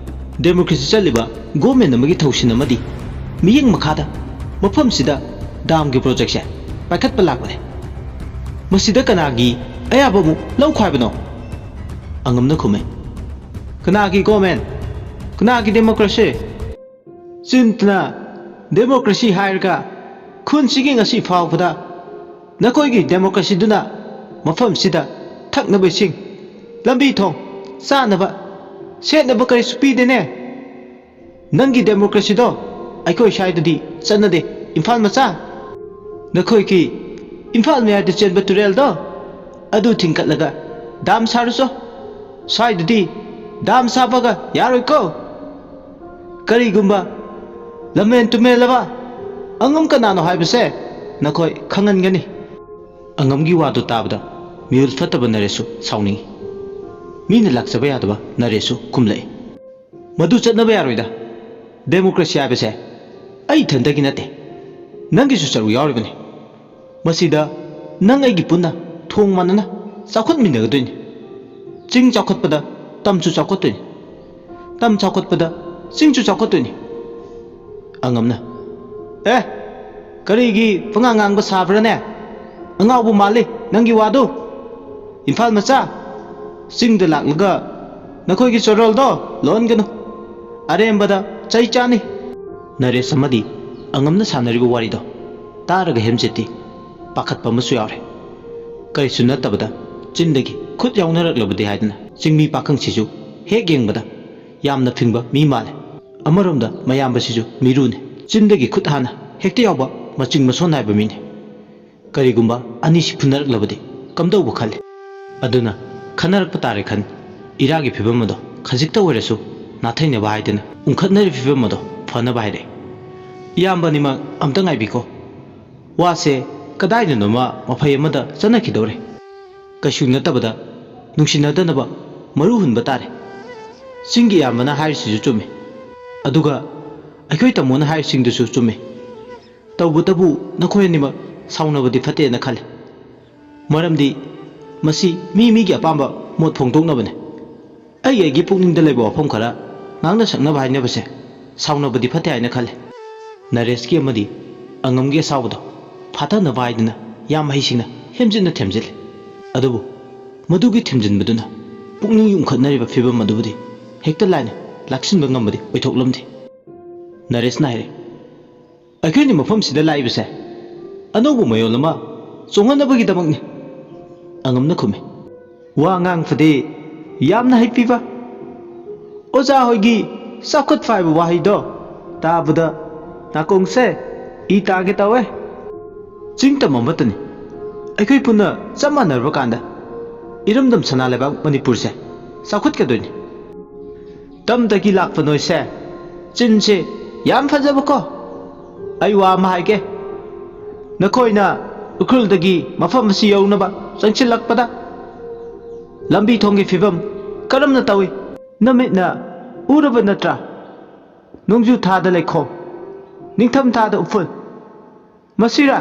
ꯗꯦꯃꯣꯀ꯭ꯔꯦꯁꯤ ꯆꯠꯂꯤꯕ ꯒꯣꯔꯃꯦꯟ ꯑꯃꯒꯤ ꯊꯧꯁꯤꯟ ꯑꯃꯗꯤ ꯃꯤꯠꯌꯦꯡ ꯃꯈꯥꯗ ꯃꯐꯝꯁꯤꯗ ꯗꯥꯝꯒꯤ ꯄ꯭ꯔꯣꯖꯦꯛꯁꯦ ꯄꯥꯏꯈꯠꯄ ꯂꯥꯛꯄꯅꯦ꯫ ꯃꯁꯤꯗ ꯀꯅꯥꯒꯤ ꯑꯌꯥꯕ ꯑꯃꯨꯛ ꯂꯧꯈꯣ ꯍꯥꯏꯕꯅꯣ? ꯑꯉꯝꯅ ꯈꯨꯝꯃꯦ, "ꯀꯅꯥꯒꯤ ꯒꯣꯃꯦꯟ? ꯀꯅꯥꯒꯤ ꯗꯦꯃꯣꯀ꯭ꯔꯦꯁꯤ?" ꯆꯤꯟꯇꯅ ꯗꯦꯃꯣꯀ꯭ꯔꯦꯁꯤ ꯍꯥꯏꯔꯒ ꯈꯨꯟꯁꯤꯒꯤ ꯉꯁꯤ ꯐꯥꯎꯕꯗ ꯅꯈꯣꯏꯒꯤ ꯗꯦꯃꯣꯀ꯭ꯔꯦꯁꯤꯗꯨꯅ ꯃꯐꯝꯁꯤꯗ ꯊꯛꯅꯕ ꯏꯁꯤꯡ, ꯂꯝꯕꯤ ꯊꯣꯡ, ꯆꯥꯅꯕ, ꯁꯦꯠꯅꯕ ꯀꯔꯤꯁꯨ ꯄꯤꯗꯦꯅꯦ꯫ ꯅꯪꯒꯤ ꯗꯦꯃꯣꯀ꯭ꯔꯦꯁꯤꯗꯣ ꯑꯩꯈꯣꯏ ꯁ꯭ꯋꯥꯏꯗꯗꯤ ꯆꯠꯅꯗꯦ, ꯏꯝꯐꯥꯜ ꯃꯆꯥ꯫ ꯅꯈꯣꯏꯒꯤ ꯏꯝꯐꯥꯜ ꯃꯌꯥꯏꯗ ꯆꯦꯟꯕ ꯇꯨꯔꯦꯜꯗꯣ ꯑꯗꯨ ꯊꯤꯡꯒꯠꯂꯒ ꯗꯥꯝ ꯁꯥꯔꯨꯆꯣ꯫ ꯁ꯭ꯋꯥꯏꯗꯗꯤ ꯗꯥꯝ ꯁꯥꯕꯒ ꯌꯥꯔꯣꯏꯀꯣ꯫ ꯀꯔꯤꯒꯨꯝꯕ ꯂꯝꯍꯦꯟ ꯇꯨꯝꯍꯦꯜꯂꯕ ꯑꯉꯝ ꯀꯅꯥꯅꯣ ꯍꯥꯏꯕꯁꯦ ꯅꯈꯣꯏ ꯈꯪꯍꯟꯒꯅꯤ꯫ ꯑꯉꯝꯒꯤ ꯋꯥꯗꯨ ꯇꯥꯕꯗ ꯃꯤꯍꯨꯜ ꯐꯠꯇꯕ ꯅꯔꯦꯁꯁꯨ ꯁꯥꯎꯅꯤꯡꯏ꯫ ꯃꯤꯅ ꯂꯥꯛꯆꯕ ꯌꯥꯗꯕ ꯅꯔꯦꯁꯁꯨ ꯈꯨꯝꯂꯛꯏ꯫ "ꯃꯗꯨ ꯆꯠꯅꯕ ꯌꯥꯔꯣꯏꯗ꯫ ꯗꯦꯃꯣꯀ꯭ꯔꯦꯁꯤ ꯍꯥꯏꯕꯁꯦ ꯑꯩ ꯏꯊꯟꯇꯒꯤ ꯅꯠꯇꯦ, ꯅꯪꯒꯤꯁꯨ ꯁꯔꯨꯛ ꯌꯥꯎꯔꯤꯕꯅꯤ꯫ ꯃꯁꯤꯗ ꯅꯪ ꯑꯩꯒꯤ ꯄꯨꯟꯅ ꯊꯣꯡ ꯃꯥꯟꯅꯅ ꯆꯥꯎꯈꯠꯃꯤꯟꯅꯒꯗꯣꯏꯅꯤ꯫ ꯆꯤꯡ ꯆꯥꯎꯈꯠꯄꯗ ꯇꯝꯁꯨ ꯆꯥꯎꯈꯠꯇꯣꯏꯅꯤ, ꯇꯝ ꯆꯥꯎꯈꯠꯄꯗ ꯆꯤꯡꯁꯨ ꯆꯥꯎꯈꯠꯇꯣꯏꯅꯤ꯫" ꯑꯉꯝꯅ, "ꯑꯦ, ꯀꯔꯤꯒꯤ ꯄꯉꯥꯡ ꯉꯥꯡꯕ ꯁꯥꯕ꯭ꯔꯥꯅꯦ? ꯑꯉꯥꯎꯕ ꯃꯥꯜꯂꯤ ꯅꯪꯒꯤ ꯋꯥꯗꯨ꯫ ꯏꯝꯐꯥꯜ ꯃꯆꯥ, ꯆꯤꯡꯗ ꯂꯥꯛꯂꯒ ꯅꯈꯣꯏꯒꯤ ꯆꯣꯔꯣꯜꯗꯣ ꯂꯣꯟꯒꯅꯨ꯫ ꯑꯔꯦꯝꯕꯗ ꯆꯩ ꯆꯥꯅꯤ꯫" ꯅꯔꯦꯁ ꯑꯃꯗꯤ ꯑꯉꯝꯅ ꯁꯥꯟꯅꯔꯤꯕ ꯋꯥꯔꯤꯗꯣ ꯇꯥꯔꯒ ꯍꯦꯝꯖꯤꯠꯇꯤ ꯄꯥꯈꯠꯄ ꯑꯃꯁꯨ ꯌꯥꯎꯔꯦ꯫ ꯀꯔꯤꯁꯨ ꯅꯠꯇꯕꯗ ꯆꯤꯟꯗꯒꯤ ꯈꯨꯠ ꯌꯥꯎꯅꯔꯛꯂꯕꯗꯤ ꯍꯥꯏꯗꯅ ꯆꯤꯡꯃꯤ ꯄꯥꯈꯪꯁꯤꯁꯨ ꯍꯦꯛ ꯌꯦꯡꯕꯗ ꯌꯥꯝꯅ ꯐꯤꯡꯕ ꯃꯤ ꯃꯥꯜꯂꯦ꯫ ꯑꯃꯔꯣꯝꯗ ꯃꯌꯥꯝꯕꯁꯤꯁꯨ ꯃꯤꯔꯨꯅꯤ꯫ ꯆꯤꯟꯗꯒꯤ ꯈꯨꯠ ꯍꯥꯟꯅ ꯍꯦꯛꯇ ꯌꯥꯎꯕ ꯃꯆꯤꯡ ꯃꯁꯣꯟ ꯅꯥꯏꯕ ꯃꯤꯅꯤ꯫ ꯀꯔꯤꯒꯨꯝꯕ ꯑꯅꯤꯁꯤ ꯐꯨꯅꯔꯛꯂꯕꯗꯤ ꯀꯝꯗꯧꯕ ꯈꯜꯂꯤ? ꯑꯗꯨꯅ ꯈꯟꯅꯔꯛꯄ ꯇꯥꯔꯦ ꯈꯟ꯫ ꯏꯔꯥꯒꯤ ꯐꯤꯕꯝ ꯑꯗꯣ ꯈꯖꯤꯛꯇ ꯑꯣꯏꯔꯁꯨ ꯅꯥꯊꯩꯅꯕ ꯍꯥꯏꯗꯅ ꯎꯪꯈꯠꯅꯔꯤꯕ ꯐꯤꯕꯝ ꯑꯗꯣ ꯐꯅꯕ ꯍꯥꯏꯔꯛꯏ꯫ ꯏꯌꯥꯝꯕ ꯑꯅꯤꯃꯛ ꯑꯝꯇ ꯉꯥꯏꯕꯤꯀꯣ꯫ ꯋꯥꯁꯦ ꯀꯗꯥꯏꯗꯅꯣꯃ ꯃꯐꯩ ꯑꯃꯗ ꯆꯠꯅꯈꯤꯗꯧꯔꯦ꯫ ꯀꯩꯁꯨ ꯅꯠꯇꯕꯗ ꯅꯨꯡꯁꯤꯅꯗꯅꯕ ꯃꯔꯨ ꯍꯨꯟꯕ ꯇꯥꯔꯦ꯫ ꯆꯤꯡꯒꯤ ꯏꯌꯥꯝꯕꯅ ꯍꯥꯏꯔꯤꯁꯤꯁꯨ ꯆꯨꯝꯃꯤ꯫ ꯑꯗꯨꯒ ꯑꯩꯈꯣꯏ ꯇꯥꯃꯣꯅ ꯍꯥꯏꯔꯤꯁꯤꯡꯗꯨꯁꯨ ꯆꯨꯝꯃꯤ꯫ ꯇꯧꯕꯇꯕꯨ ꯅꯈꯣꯏ ꯑꯅꯤꯃꯛ ꯁꯥꯎꯅꯕꯗꯤ ꯐꯠꯇꯦꯅ ꯈꯜꯂꯤ꯫ ꯃꯔꯝꯗꯤ ꯃꯁꯤ ꯃꯤ ꯃꯤꯒꯤ ꯑꯄꯥꯝꯕ ꯃꯣꯠ ꯐꯣꯡꯗꯣꯛꯅꯕꯅꯤ꯫ ꯑꯩ ꯑꯩꯒꯤ ꯄꯨꯛꯅꯤꯡꯗ ꯂꯩꯕ ꯋꯥꯐꯝ ꯈꯔ ꯉꯥꯡꯅ ꯁꯛꯅꯕ ꯍꯥꯏꯅꯕꯁꯦ ꯁꯥꯎꯅꯕꯗꯤ ꯐꯠꯇꯦ ꯍꯥꯏꯅ ꯈꯜꯂꯤ꯫ ꯅꯔꯦꯁꯀꯤ ꯑꯃꯗꯤ ꯑꯉꯝꯒꯤ ꯑꯁꯥꯎꯕꯗꯣ ꯐꯥꯊꯅꯕ ꯍꯥꯏꯗꯨꯅ ꯌꯥꯝ ꯍꯩꯁꯤꯡꯅ ꯍꯦꯝꯖꯤꯟꯅ ꯊꯦꯝꯖꯤꯜꯂꯤ꯫ ꯑꯗꯨꯕꯨ ꯃꯗꯨꯒꯤ ꯊꯤꯝꯖꯤꯟꯕꯗꯨꯅ ꯄꯨꯛꯅꯤꯡ ꯌꯨꯝꯈꯠꯅꯔꯤꯕ ꯐꯤꯚꯝ ꯑꯗꯨꯕꯨꯗꯤ ꯍꯦꯛꯇ ꯂꯥꯏꯅ ꯂꯥꯛꯁꯤꯟꯕ ꯉꯝꯕꯗꯤ ꯑꯣꯏꯊꯣꯛꯂꯝꯗꯦ꯫ ꯅꯔꯦꯁꯅ ꯍꯥꯏꯔꯦ, "ꯑꯩꯈꯣꯏꯅ ꯃꯐꯝꯁꯤꯗ ꯂꯥꯛꯏꯕꯁꯦ ꯑꯅꯧꯕ ꯃꯌꯣꯜ ꯑꯃ ꯆꯣꯡꯍꯟꯅꯕꯒꯤꯗꯃꯛꯅꯤ", ꯑꯉꯝꯅ ꯈꯨꯝꯃꯤ꯫ ꯋꯥ ꯉꯥꯡꯕꯗꯤ ꯌꯥꯝꯅ ꯍꯩꯄꯤꯕ꯫ ꯑꯣꯖꯥ ꯍꯣꯏꯒꯤ ꯆꯥꯎꯈꯠꯄ ꯍꯥꯏꯕ ꯋꯥꯍꯩꯗꯣ ꯇꯥꯕꯗ ꯅꯥꯀꯣꯡꯁꯦ ꯏ ꯇꯥꯒꯦ ꯇꯧꯋꯦ꯫ ꯆꯤꯡꯇꯝ ꯑꯃꯠꯇꯅꯤ꯫ ꯑꯩꯈꯣꯏ ꯄꯨꯟꯅ ꯆꯞ ꯃꯥꯟꯅꯔꯕ ꯀꯥꯟꯗ ꯏꯔꯝꯗꯝ ꯁꯅꯥ ꯂꯩꯕꯥꯛ ꯃꯅꯤꯄꯨꯔꯁꯦ ꯆꯥꯎꯈꯠꯀꯗꯣꯏꯅꯤ꯫ ꯇꯝꯗꯒꯤ ꯂꯥꯛꯄ ꯅꯣꯏꯁꯦ ꯆꯤꯟꯁꯦ ꯌꯥꯝ ꯐꯖꯕꯀꯣ꯫ ꯑꯩ ꯋꯥ ꯑꯃ ꯍꯥꯏꯒꯦ꯫ ꯅꯈꯣꯏꯅ ꯎꯈ꯭ꯔꯨꯜꯗꯒꯤ ꯃꯐꯝ ꯑꯁꯤ ꯌꯧꯅꯕ ꯆꯪꯁꯤꯜꯂꯛꯄꯗ ꯂꯝꯕꯤ ꯊꯣꯡꯒꯤ ꯐꯤꯕꯝ ꯀꯔꯝꯅ ꯇꯧꯏ? ꯅꯃꯤꯠꯅ ꯎꯔꯕ ꯅꯠꯇ꯭ꯔꯥ? ꯅꯣꯡꯖꯨ ꯊꯥꯗ ꯂꯩꯈꯣꯝ, ꯅꯤꯡꯊꯝ ꯊꯥꯗ ꯎꯐꯨꯜ꯫ ꯃꯁꯤꯔꯥ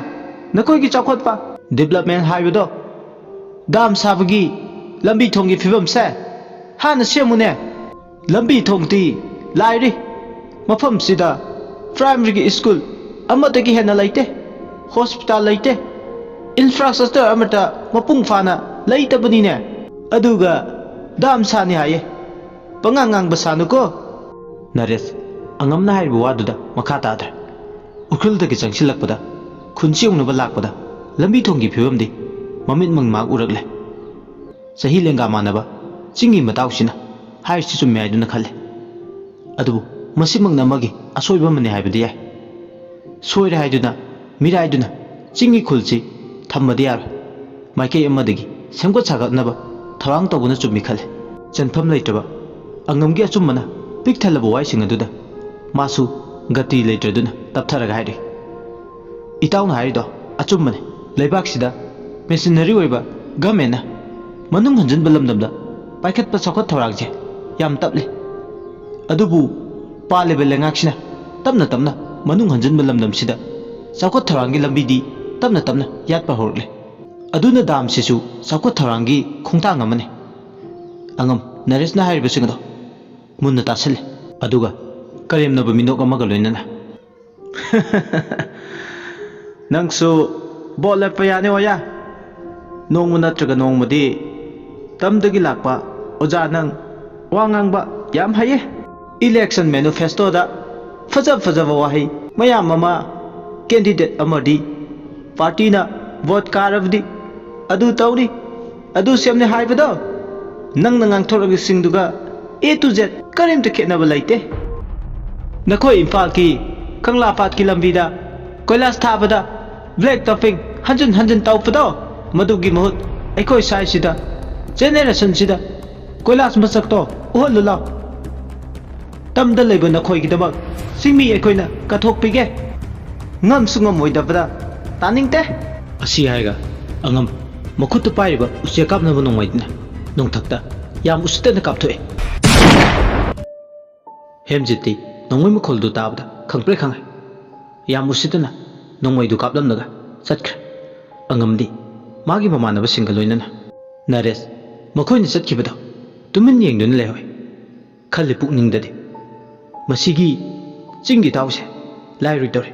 ꯅꯈꯣꯏꯒꯤ ꯆꯥꯎꯈꯠꯄ, ꯗꯤꯕꯂꯞꯃꯦꯟ ꯍꯥꯏꯕꯗꯣ? ꯗꯥꯝ ꯁꯥꯕꯒꯤ ꯂꯝꯕꯤ ꯊꯣꯡꯒꯤ ꯐꯤꯕꯝꯁꯦ ꯍꯥꯟꯅ ꯁꯦꯝꯃꯨꯅꯦ꯫ ꯂꯝꯕꯤ ꯊꯣꯡꯗꯤ ꯂꯥꯏꯔꯤ꯫ ꯃꯐꯝꯁꯤꯗ ꯄ꯭ꯔꯥꯏꯃꯔꯤꯒꯤ ꯁ꯭ꯀꯨꯜ ꯑꯃꯗꯒꯤ ꯍꯦꯟꯅ ꯂꯩꯇꯦ, ꯍꯣꯁꯄꯤꯇꯥꯜ ꯂꯩꯇꯦ, ꯏꯟꯐ꯭ꯔꯥꯁ꯭ꯇ꯭ꯔꯛꯆꯔ ꯑꯃꯠꯇ ꯃꯄꯨꯡ ꯐꯥꯅ ꯂꯩꯇꯕꯅꯤꯅꯦ꯫ ꯑꯗꯨꯒ ꯗꯥꯝ ꯁꯥꯅꯤ ꯍꯥꯏꯌꯦ꯫ ꯄꯉꯥꯡ ꯉꯥꯡꯕ ꯁꯥꯅꯨꯀꯣ꯫ ꯅꯔꯦꯁ ꯑꯉꯝꯅ ꯍꯥꯏꯔꯤꯕ ꯋꯥꯗꯨꯗ ꯃꯈꯥ ꯇꯥꯗ꯭ꯔꯦ꯫ ꯎꯈ꯭ꯔꯨꯜꯗꯒꯤ ꯆꯪꯁꯤꯜꯂꯛꯄꯗ, ꯈꯨꯟꯁꯤ ꯌꯧꯅꯕ ꯂꯥꯛꯄꯗ ꯂꯝꯕꯤ ꯊꯣꯡꯒꯤ ꯐꯤꯕꯝꯗꯤ ꯃꯃꯤꯠꯃꯛ ꯃꯥꯛ ꯎꯔꯛꯂꯦ꯫ ꯆꯍꯤ ꯂꯦꯡꯒꯥ ꯃꯥꯟꯅꯕ ꯆꯤꯡꯒꯤ ꯃꯇꯥꯎꯁꯤꯅ ꯍꯥꯏꯔꯤꯁꯤ ꯆꯨꯝꯃꯦ ꯍꯥꯏꯗꯨꯅ ꯈꯜꯂꯦ꯫ ꯑꯗꯨꯕꯨ ꯃꯁꯤꯃꯛꯅ ꯑꯃꯒꯤ ꯑꯁꯣꯏꯕ ꯑꯃꯅꯤ ꯍꯥꯏꯕꯗꯤ ꯌꯥꯏ꯫ ꯁꯣꯏꯔꯦ ꯍꯥꯏꯗꯨꯅ ꯃꯤꯔꯥꯏꯗꯨꯅ ꯆꯤꯡꯒꯤ ꯈꯨꯜꯁꯤ ꯊꯝꯕꯗꯤ ꯌꯥꯔꯣꯏ꯫ ꯃꯥꯏꯀꯩ ꯑꯃꯗꯒꯤ ꯁꯦꯝꯒꯠ ꯁꯥꯒꯠꯅꯕ ꯊꯧꯔꯥꯡ ꯇꯧꯕꯅ ꯆꯨꯝꯃꯤ ꯈꯜꯂꯤ꯫ ꯆꯦꯟꯐꯝ ꯂꯩꯇ꯭ꯔꯕ ꯑꯉꯝꯒꯤ ꯑꯆꯨꯝꯕꯅ ꯄꯤꯛ ꯊꯜꯂꯕ ꯋꯥꯍꯩꯁꯤꯡ ꯑꯗꯨꯗ ꯃꯥꯁꯨ ꯒꯇꯤ ꯂꯩꯇ꯭ꯔꯗꯨꯅ ꯇꯞꯊꯔꯒ ꯍꯥꯏꯔꯤ, "ꯏꯇꯥꯎꯅ ꯍꯥꯏꯔꯤꯗꯣ ꯑꯆꯨꯝꯕꯅꯤ꯫ ꯂꯩꯕꯥꯛꯁꯤꯗ ꯃꯦꯁꯤꯅꯔꯤ ꯑꯣꯏꯕ ꯒꯃꯦꯟꯅ ꯃꯅꯨꯡ ꯍꯟꯖꯤꯟꯕ ꯂꯝꯗꯝꯗ ꯄꯥꯏꯈꯠꯄ ꯆꯥꯎꯈꯠ ꯊꯧꯔꯥꯡꯁꯦ ꯌꯥꯝ ꯇꯞꯂꯤ꯫ ꯑꯗꯨꯕꯨ ꯄꯥꯜꯂꯤꯕ ꯂꯩꯉꯥꯛꯁꯤꯅ ꯇꯞꯅ ꯇꯞꯅ ꯃꯅꯨꯡ ꯍꯟꯖꯤꯟꯕ ꯂꯝꯗꯝꯁꯤꯗ ꯆꯥꯎꯈꯠ ꯊꯧꯔꯥꯡꯒꯤ ꯂꯝꯕꯤꯗꯤ ꯇꯞꯅ ꯇꯞꯅ ꯌꯥꯠꯄ ꯍꯧꯔꯛꯂꯦ꯫ ꯑꯗꯨꯅ ꯗꯥꯝꯁꯤꯁꯨ ꯆꯥꯎꯈꯠ ꯊꯧꯔꯥꯡꯒꯤ ꯈꯣꯡꯊꯥꯡ ꯑꯃꯅꯤ꯫" ꯑꯉꯝ ꯅꯔꯦꯁꯅ ꯍꯥꯏꯔꯤꯕꯁꯤꯡ ꯑꯗꯣ ꯃꯨꯟꯅ ꯇꯥꯁꯤꯜꯂꯤ꯫ ꯑꯗꯨꯒ ꯀꯔꯦꯝꯅꯕ ꯃꯤꯅꯣꯛ ꯑꯃꯒ ꯂꯣꯏꯅꯅ, "ꯅꯪꯁꯨ ꯚꯣꯠ ꯂꯦꯞꯄ ꯌꯥꯅꯤ ꯑꯣꯌꯥ꯫ ꯅꯣꯡꯃ ꯅꯠꯇ꯭ꯔꯒ ꯅꯣꯡꯃꯗꯤ ꯇꯝꯗꯒꯤ ꯂꯥꯛꯄ ꯑꯣꯖꯥ ꯅꯪ ꯋꯥ ꯉꯥꯡꯕ ꯌꯥꯝ ꯍꯩꯌꯦ꯫ Election manifestoꯗ ꯐꯖ ꯐꯖꯕ ꯋꯥꯍꯩ ꯃꯌꯥꯝ ꯑꯃ, candidate ꯑꯃꯗꯤ partyꯅ vote ꯀꯥꯔꯕꯗꯤ ꯑꯗꯨ ꯇꯧꯅꯤ, ꯑꯗꯨ ꯁꯦꯝꯅꯤ ꯍꯥꯏꯕꯗꯣ, ꯅꯪꯅ ꯉꯥꯡꯊꯣꯔꯛꯏꯁꯤꯡꯗꯨꯒ A to Z ꯀꯔꯤꯝꯇ ꯈꯦꯠꯅꯕ ꯂꯩꯇꯦ꯫ ꯅꯈꯣꯏ ꯏꯝꯐꯥꯜꯒꯤ ꯀꯪꯂꯥ ꯄꯥꯠꯀꯤ ꯂꯝꯕꯤꯗ ꯀꯣꯏꯂꯥꯁ ꯊꯥꯕꯗ black topping ꯍꯟꯖꯤꯟ ꯍꯟꯖꯤꯟ ꯇꯧꯕꯗꯣ, ꯃꯗꯨꯒꯤ ꯃꯍꯨꯠ ꯑꯩꯈꯣꯏ ꯁ꯭ꯋꯥꯏꯁꯤꯗ, generationꯁꯤꯗ ꯀꯣꯏꯂꯥꯁ ꯃꯁꯛꯇꯣ ꯎꯍꯜꯂꯨ ꯂꯥꯎ꯫ ꯇꯝꯗ ꯂꯩꯕ ꯅꯈꯣꯏꯒꯤꯗꯃꯛ ꯆꯤꯡꯃꯤ ꯑꯩꯈꯣꯏꯅ ꯀꯠꯊꯣꯛꯄꯤꯒꯦ꯫ ꯉꯝꯁꯨ ꯉꯝꯃꯣꯏꯗꯕꯗ ꯇꯥꯅꯤꯡꯗꯦ꯫ ꯑꯁꯤ ꯍꯥꯏꯔꯒ ꯑꯉꯝ ꯃꯈꯨꯠꯇ ꯄꯥꯏꯔꯤꯕ ꯎꯆꯦꯛ ꯀꯥꯞꯅꯕ ꯅꯣꯡꯃꯩꯗꯨꯅ ꯅꯣꯡꯊꯛꯇ ꯌꯥꯝ ꯎꯁꯤꯠꯇꯅ ꯀꯥꯞꯊꯣꯛꯑꯦ꯫ ꯍꯦꯝꯖꯤꯠꯇꯤ ꯅꯣꯡꯃꯩ ꯃꯈꯣꯜꯗꯨ ꯇꯥꯕꯗ ꯈꯪꯄ꯭ꯔꯦꯛ ꯈꯪꯉꯦ꯫ ꯌꯥꯝ ꯎꯁꯤꯠꯇꯅ ꯅꯣꯡꯃꯩꯗꯨ ꯀꯥꯞꯂꯝꯂꯒ ꯆꯠꯈ꯭ꯔꯦ꯫ ꯑꯉꯝꯗꯤ ꯃꯥꯒꯤ ꯃꯃꯥꯟꯅꯕꯁꯤꯡꯒ ꯂꯣꯏꯅꯅ ꯅꯔꯦꯁ ꯃꯈꯣꯏꯅ ꯆꯠꯈꯤꯕꯗꯣ ꯇꯨꯃꯤꯟ ꯌꯦꯡꯗꯨꯅ ꯂꯩꯍꯧꯋꯤ꯫ ꯈꯜꯂꯤ ꯄꯨꯛꯅꯤꯡꯗꯗꯤ, "ꯃꯁꯤꯒꯤ ꯆꯤꯡꯒꯤ ꯏꯇꯥꯎꯁꯦ ꯂꯥꯏꯔꯣꯏꯗꯧꯔꯦ"꯫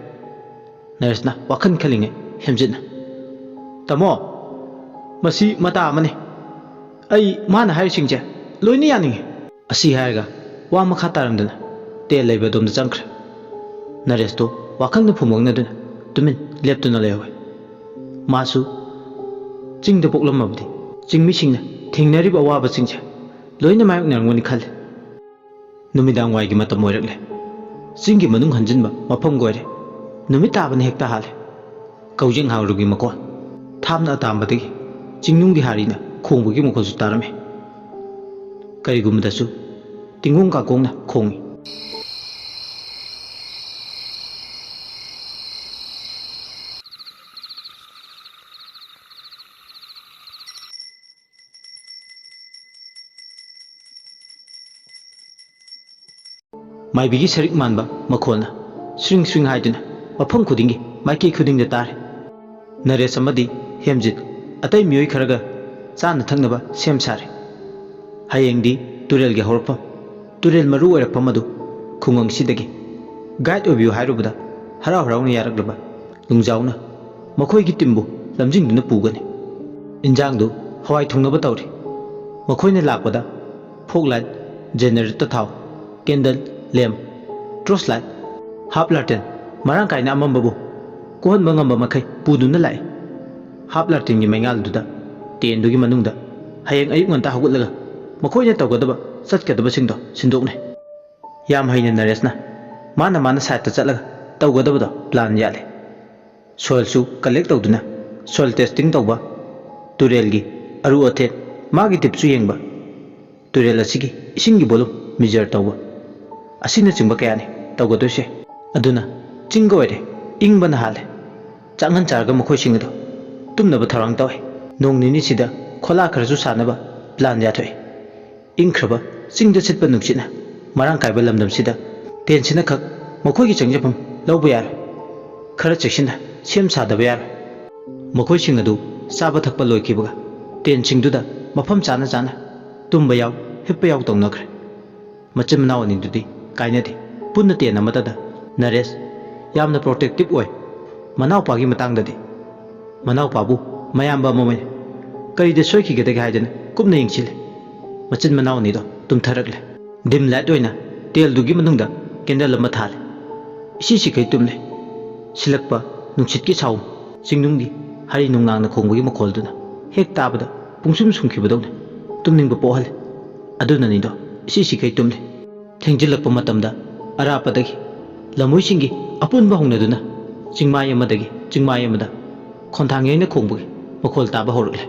ꯅꯔꯦꯁꯅ ꯋꯥꯈꯜ ꯈꯜꯂꯤꯉꯩ ꯍꯦꯝꯖꯤꯠꯅ, "ꯇꯥꯃꯣ, ꯃꯁꯤ ꯃꯇꯥ ꯑꯃꯅꯤ꯫ ꯑꯩ ꯃꯥꯅ ꯍꯥꯏꯔꯤꯁꯤꯡꯁꯦ ꯂꯣꯏꯅ ꯌꯥꯅꯤꯡꯉꯤ"꯫ ꯑꯁꯤ ꯍꯥꯏꯔꯒ ꯋꯥ ꯃꯈꯥ ꯇꯥꯔꯝꯗꯅ ꯇꯦꯜ ꯂꯩꯕ ꯑꯗꯣꯝꯗ ꯆꯪꯈ꯭ꯔꯦ꯫ ꯅꯔꯦꯁꯇꯣ ꯋꯥꯈꯜꯅ ꯐꯨꯝꯕꯪꯅꯗꯨꯅ ꯇꯨꯃꯤꯟ ꯂꯦꯞꯇꯨꯅ ꯂꯩꯍꯧꯋꯤ꯫ ꯃꯥꯁꯨ ꯆꯤꯡꯗ ꯄꯣꯛꯂꯝꯃꯕꯗꯤ ꯆꯤꯡꯃꯤꯁꯤꯡꯅ ꯊꯦꯡꯅꯔꯤꯕ ꯑꯋꯥꯕꯁꯤꯡꯁꯦ ꯂꯣꯏꯅ ꯃꯥꯌꯣꯛꯅꯔꯝꯒꯅꯤ ꯈꯜꯂꯤ꯫ ꯅꯨꯃꯤꯗꯥꯡ ꯋꯥꯏꯒꯤ ꯃꯇꯝ ꯑꯣꯏꯔꯛꯂꯦ꯫ ꯆꯤꯡꯒꯤ ꯃꯅꯨꯡ ꯍꯟꯖꯤꯟꯕ ꯃꯐꯝꯒ ꯑꯣꯏꯔꯦ꯫ ꯅꯨꯃꯤꯠ ꯇꯥꯕꯅ ꯍꯦꯛꯇ ꯍꯥꯜꯂꯦ꯫ ꯀꯧꯖꯦꯡ ꯍꯥꯎꯔꯨꯒꯤ ꯃꯀꯣꯟ, ꯊꯥꯞꯅ ꯑꯇꯥꯝꯕꯗꯒꯤ ꯆꯤꯡꯅꯨꯡꯒꯤ ꯍꯥꯔꯤꯅ ꯈꯣꯡꯕꯒꯤ ꯃꯈꯣꯜꯁꯨ ꯇꯥꯔꯝꯃꯤ꯫ ꯀꯔꯤꯒꯨꯝꯕꯗꯁꯨ ꯇꯤꯡꯒꯣꯡ ꯀꯥꯀꯣꯡꯅ ꯈꯣꯡꯏ꯫ ꯃꯥꯏꯕꯤꯒꯤ ꯁꯔꯤꯛ ꯃꯥꯟꯕ ꯃꯈꯣꯜꯅ ꯁ꯭ꯔꯤꯡ ꯁ꯭ꯔꯤꯡ ꯍꯥꯏꯗꯨꯅ ꯃꯐꯝ ꯈꯨꯗꯤꯡꯒꯤ, ꯃꯥꯏꯀꯩ ꯈꯨꯗꯤꯡꯗ ꯇꯥꯔꯦ꯫ ꯅꯔꯦꯁ ꯑꯃꯗꯤ ꯍꯦꯝꯖꯤꯠ ꯑꯇꯩ ꯃꯤꯑꯣꯏ ꯈꯔꯒ ꯆꯥꯅ ꯊꯛꯅꯕ ꯁꯦꯝ ꯁꯥꯔꯦ꯫ ꯍꯌꯦꯡꯗꯤ ꯇꯨꯔꯦꯜꯒꯤ ꯍꯧꯔꯛꯐꯝ, ꯇꯨꯔꯦꯜ ꯃꯔꯨ ꯑꯣꯏꯔꯛꯐꯝ ꯑꯗꯨ ꯈꯨꯡꯒꯪꯁꯤꯗꯒꯤ guide ꯑꯣꯏꯕꯤꯌꯨ ꯍꯥꯏꯔꯨꯕꯗ ꯍꯔꯥꯎ ꯍꯔꯥꯎꯅ ꯌꯥꯔꯛꯂꯕ ꯂꯨꯡꯖꯥꯎꯅ ꯃꯈꯣꯏꯒꯤ ꯇꯤꯝꯕꯨ ꯂꯝꯖꯤꯡꯗꯨꯅ ꯄꯨꯒꯅꯤ꯫ ꯏꯟꯖꯥꯡꯗꯨ ꯍꯋꯥꯏ ꯊꯣꯡꯅꯕ ꯇꯧꯔꯤ꯫ ꯃꯈꯣꯏꯅ ꯂꯥꯛꯄꯗ ꯐꯣꯛ ꯂꯥꯏꯠ, ꯖꯦꯅꯦꯔꯦꯇꯔ ꯊꯥꯎ, ꯀꯦꯟꯗꯜ, ꯂꯦꯝ, ꯇꯣꯔꯆ ꯂꯥꯏꯠ, ꯍꯥꯞ ꯂꯥꯇꯦꯟ ꯃꯔꯥꯡ ꯀꯥꯏꯅ ꯑꯃꯝꯕꯕꯨ ꯀꯣꯛꯍꯟꯕ ꯉꯝꯕ ꯃꯈꯩ ꯄꯨꯗꯨꯅ ꯂꯥꯛꯏ꯫ ꯍꯥꯞ ꯂꯥꯇꯦꯟꯒꯤ ꯃꯩꯉꯥꯜꯗꯨꯗ ꯇꯦꯟꯗꯨꯒꯤ ꯃꯅꯨꯡꯗ ꯍꯌꯦꯡ ꯑꯌꯨꯛ ꯉꯟꯇꯥ ꯍꯧꯒꯠꯂꯒ ꯃꯈꯣꯏꯅ ꯇꯧꯒꯗꯕ ꯆꯠꯀꯗꯕꯁꯤꯡꯗꯣ ꯁꯤꯟꯗꯣꯛꯅꯩ꯫ ꯌꯥꯝ ꯍꯩꯅ ꯅꯔꯦꯁꯅ ꯃꯥꯅ ꯃꯥꯅ ꯁꯥꯏꯠꯇ ꯆꯠꯂꯒ ꯇꯧꯒꯗꯕꯗꯣ ꯄ꯭ꯂꯥꯟ ꯌꯥꯠꯂꯦ꯫ ꯁꯣꯏꯜꯁꯨ ꯀꯂꯦꯛ ꯇꯧꯗꯨꯅ ꯁꯣꯏꯜ ꯇꯦꯁꯇꯤꯡ ꯇꯧꯕ, ꯇꯨꯔꯦꯜꯒꯤ ꯑꯔꯨ ꯑꯊꯦꯟ ꯃꯥꯒꯤ ꯗꯤꯞꯁꯨ ꯌꯦꯡꯕ, ꯇꯨꯔꯦꯜ ꯑꯁꯤꯒꯤ ꯏꯁꯤꯡꯒꯤ ꯚꯣꯂꯨꯝ ꯃꯤꯖꯔ ꯇꯧꯕ ꯑꯁꯤꯅꯆꯤꯡꯕ ꯀꯌꯥꯅꯤ ꯇꯧꯒꯗꯣꯏꯁꯦ꯫ ꯑꯗꯨꯅ ꯆꯤꯡꯒ ꯑꯣꯏꯔꯦ, ꯏꯪꯕꯅ ꯍꯥꯜꯂꯦ꯫ ꯆꯥꯛꯍꯟ ꯆꯥꯔꯒ ꯃꯈꯣꯏꯁꯤꯡ ꯑꯗꯨ ꯇꯨꯝꯅꯕ ꯊꯧꯔꯥꯡ ꯇꯧꯏ꯫ ꯅꯣꯡ ꯅꯤꯅꯤꯁꯤꯗ ꯈꯣꯂꯥ ꯈꯔꯁꯨ ꯁꯥꯅꯕ ꯄ꯭ꯂꯥꯟ ꯌꯥꯊꯣꯛꯏ꯫ ꯏꯪꯈ꯭ꯔꯕ ꯆꯤꯡꯗ ꯁꯤꯠꯄ ꯅꯨꯡꯁꯤꯠꯅ ꯃꯔꯥꯡ ꯀꯥꯏꯕ ꯂꯝꯗꯝꯁꯤꯗ ꯇꯦꯟꯁꯤꯅ ꯈꯛ ꯃꯈꯣꯏꯒꯤ ꯆꯪꯖꯐꯝ ꯂꯧꯕ ꯌꯥꯔꯣꯏ꯫ ꯈꯔ ꯆꯦꯛꯁꯤꯟꯅ ꯁꯦꯝ ꯁꯥꯗꯕ ꯌꯥꯔꯣꯏ꯫ ꯃꯈꯣꯏꯁꯤꯡ ꯑꯗꯨ ꯆꯥꯕ ꯊꯛꯄ ꯂꯣꯏꯈꯤꯕꯒ ꯇꯦꯟꯁꯤꯡꯗꯨꯗ ꯃꯐꯝ ꯆꯥꯅ ꯆꯥꯅ ꯇꯨꯝꯕ ꯌꯥꯎ, ꯍꯤꯞꯄ ꯌꯥꯎ ꯇꯧꯅꯈ꯭ꯔꯦ꯫ ꯃꯆꯤꯟ ꯃꯅꯥꯎ ꯑꯅꯤꯗꯨꯗꯤ ꯀꯥꯏꯅꯗꯦ꯫ ꯄꯨꯟꯅ ꯇꯦꯟ ꯑꯃꯠꯇꯗ꯫ ꯅꯔꯦꯁ ꯌꯥꯝꯅ ꯄ꯭ꯔꯣꯇꯦꯛꯇꯤꯚ ꯑꯣꯏ꯫ ꯃꯅꯥꯎꯄꯥꯒꯤ ꯃꯇꯥꯡꯗꯗꯤ ꯃꯅꯥꯎꯄꯥꯕꯨ ꯃꯌꯥꯝꯕ ꯑꯃ ꯑꯣꯏꯅ ꯀꯔꯤꯗ ꯁꯣꯏꯈꯤꯒꯗꯒꯦ ꯍꯥꯏꯗꯅ ꯀꯨꯞꯅ ꯌꯦꯡꯁꯤꯜꯂꯤ꯫ ꯃꯆꯤꯟ ꯃꯅꯥꯎ ꯑꯅꯤꯗꯣ ꯇꯨꯝꯊꯔꯛꯂꯦ꯫ ꯗꯤꯝ ꯂꯥꯏꯠ ꯑꯣꯏꯅ ꯇꯦꯜꯗꯨꯒꯤ ꯃꯅꯨꯡꯗ ꯀꯦꯟꯗꯜ ꯑꯃ ꯊꯥꯜꯂꯦ꯫ ꯏꯁꯤ ꯁꯤꯈꯩ ꯇꯨꯝꯂꯦ꯫ ꯁꯤꯜꯂꯛꯄ ꯅꯨꯡꯁꯤꯠꯀꯤ ꯁꯥꯎꯟ, ꯆꯤꯡꯅꯨꯡꯒꯤ ꯍꯔꯤ ꯅꯨꯡꯅꯥꯡꯅ ꯈꯣꯡꯕꯒꯤ ꯃꯈꯣꯜꯗꯨꯅ ꯍꯦꯛ ꯇꯥꯕꯗ ꯄꯨꯡꯁꯨꯝ ꯁꯨꯝꯈꯤꯕꯗꯧꯅ ꯇꯨꯝꯅꯤꯡꯕ ꯄꯣꯛꯍꯜꯂꯦ꯫ ꯑꯗꯨꯅꯅꯤꯗꯣ ꯏꯁꯤ ꯁꯤꯈꯩ ꯇꯨꯝꯂꯦ꯫ ꯊꯦꯡꯖꯤꯜꯂꯛꯄ ꯃꯇꯝꯗ ꯑꯔꯥꯞꯄꯗꯒꯤ ꯂꯝꯃꯣꯏꯁꯤꯡꯒꯤ ꯑꯄꯨꯟꯕ ꯍꯧꯅꯗꯨꯅ ꯆꯤꯡꯃꯥꯏ ꯑꯃꯗꯒꯤ ꯆꯤꯡꯃꯥꯏ ꯑꯃꯗ ꯈꯣꯟꯊꯥꯡ ꯌꯩꯅ ꯈꯣꯡꯕꯒꯤ ꯃꯈꯣꯜ ꯇꯥꯕ ꯍꯧꯔꯛꯂꯦ꯫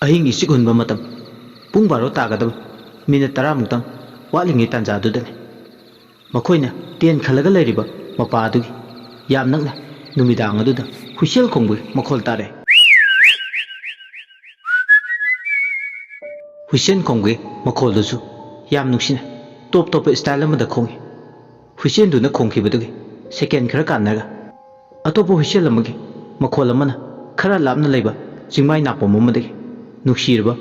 ꯑꯍꯤꯡ ꯏꯆꯤꯛ ꯍꯨꯟꯕ ꯃꯇꯝ, ꯄꯨꯡ ꯕꯥꯔꯣ ꯇꯥꯒꯗꯕ ꯃꯤꯅꯠ ꯇꯔꯥꯃꯨꯛꯇꯪ ꯋꯥꯠꯂꯤꯉꯩ ꯇꯥꯟꯖꯥꯗꯨꯗꯅꯤ꯫ ꯃꯈꯣꯏꯅ ꯇꯦꯟ ꯈꯜꯂꯒ ꯂꯩꯔꯤꯕ ꯃꯄꯥ ꯑꯗꯨꯒꯤ ꯌꯥꯝ ꯅꯛꯅ ꯅꯨꯃꯤꯗꯥꯡ ꯑꯗꯨꯗ ꯍꯨꯏꯁꯦꯜ ꯈꯣꯡꯕꯒꯤ ꯃꯈꯣꯜ ꯇꯥꯔꯛꯏ꯫ ꯍꯨꯏꯁꯦꯜ ꯈꯣꯡꯕꯒꯤ ꯃꯈꯣꯜꯗꯨꯁꯨ ꯌꯥꯝ ꯅꯨꯡꯁꯤꯅ ꯇꯣꯞ ꯇꯣꯞꯄ ꯁ꯭ꯇꯥꯏꯜ ꯑꯃꯗ ꯈꯣꯡꯏ꯫ ꯍꯨꯏꯁꯦꯜꯗꯨꯅ ꯈꯣꯡꯈꯤꯕꯗꯨꯒꯤ ꯁꯦꯀꯦꯟ ꯈꯔ ꯀꯥꯟꯅꯔꯒ ꯑꯇꯣꯞꯄ ꯍꯨꯏꯁꯦꯜ ꯑꯃꯒꯤ ꯃꯈꯣꯜ ꯑꯃꯅ ꯈꯔ ꯂꯥꯞꯅ ꯂꯩꯕ ꯆꯤꯡꯃꯥꯏ ꯅꯥꯄꯣꯝ ꯑꯃꯗꯒꯤ ꯅꯨꯡꯁꯤꯔꯕ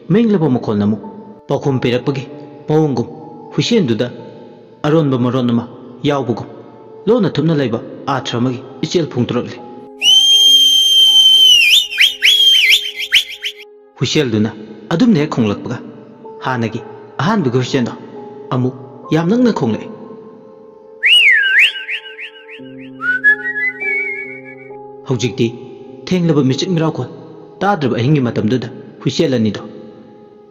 ꯃꯦꯡꯂꯕ ꯃꯈꯣꯜꯅ ꯑꯃꯨꯛ ꯄꯥꯎꯈꯨꯝ ꯄꯤꯔꯛꯄꯒꯤ ꯃꯑꯣꯡꯒꯨꯝ, ꯍꯨꯏꯁꯦꯟꯗꯨꯗ ꯑꯔꯣꯟꯕ ꯃꯔꯣꯟ ꯑꯃ ꯌꯥꯎꯕꯒꯨꯝ, ꯂꯣꯟꯅ ꯊꯨꯞꯅ ꯂꯩꯕ ꯑꯥꯔꯊ ꯑꯃꯒꯤ ꯏꯆꯦꯜ ꯐꯣꯡꯗꯣꯔꯛꯂꯤ꯫ ꯍꯨꯏꯁꯦꯜꯗꯨꯅ ꯑꯗꯨꯝꯅ ꯍꯦꯛ ꯈꯣꯡꯂꯛꯄꯒ, ꯍꯥꯟꯅꯒꯤ ꯑꯍꯥꯟꯕꯒꯤ ꯍꯨꯏꯁꯦꯜꯗꯣ ꯑꯃꯨꯛ ꯌꯥꯝ ꯅꯛꯅ ꯈꯣꯡꯂꯛꯏ꯫ ꯍꯧꯖꯤꯛꯇꯤ ꯊꯦꯡꯂꯕ ꯃꯤꯆꯤꯛ ꯃꯤꯔꯥꯎꯈꯣꯜ ꯇꯥꯗ꯭ꯔꯕ ꯑꯍꯤꯡꯒꯤ ꯃꯇꯝꯗꯨꯗ ꯍꯨꯏꯁꯦꯜ ꯑꯅꯤꯗꯣ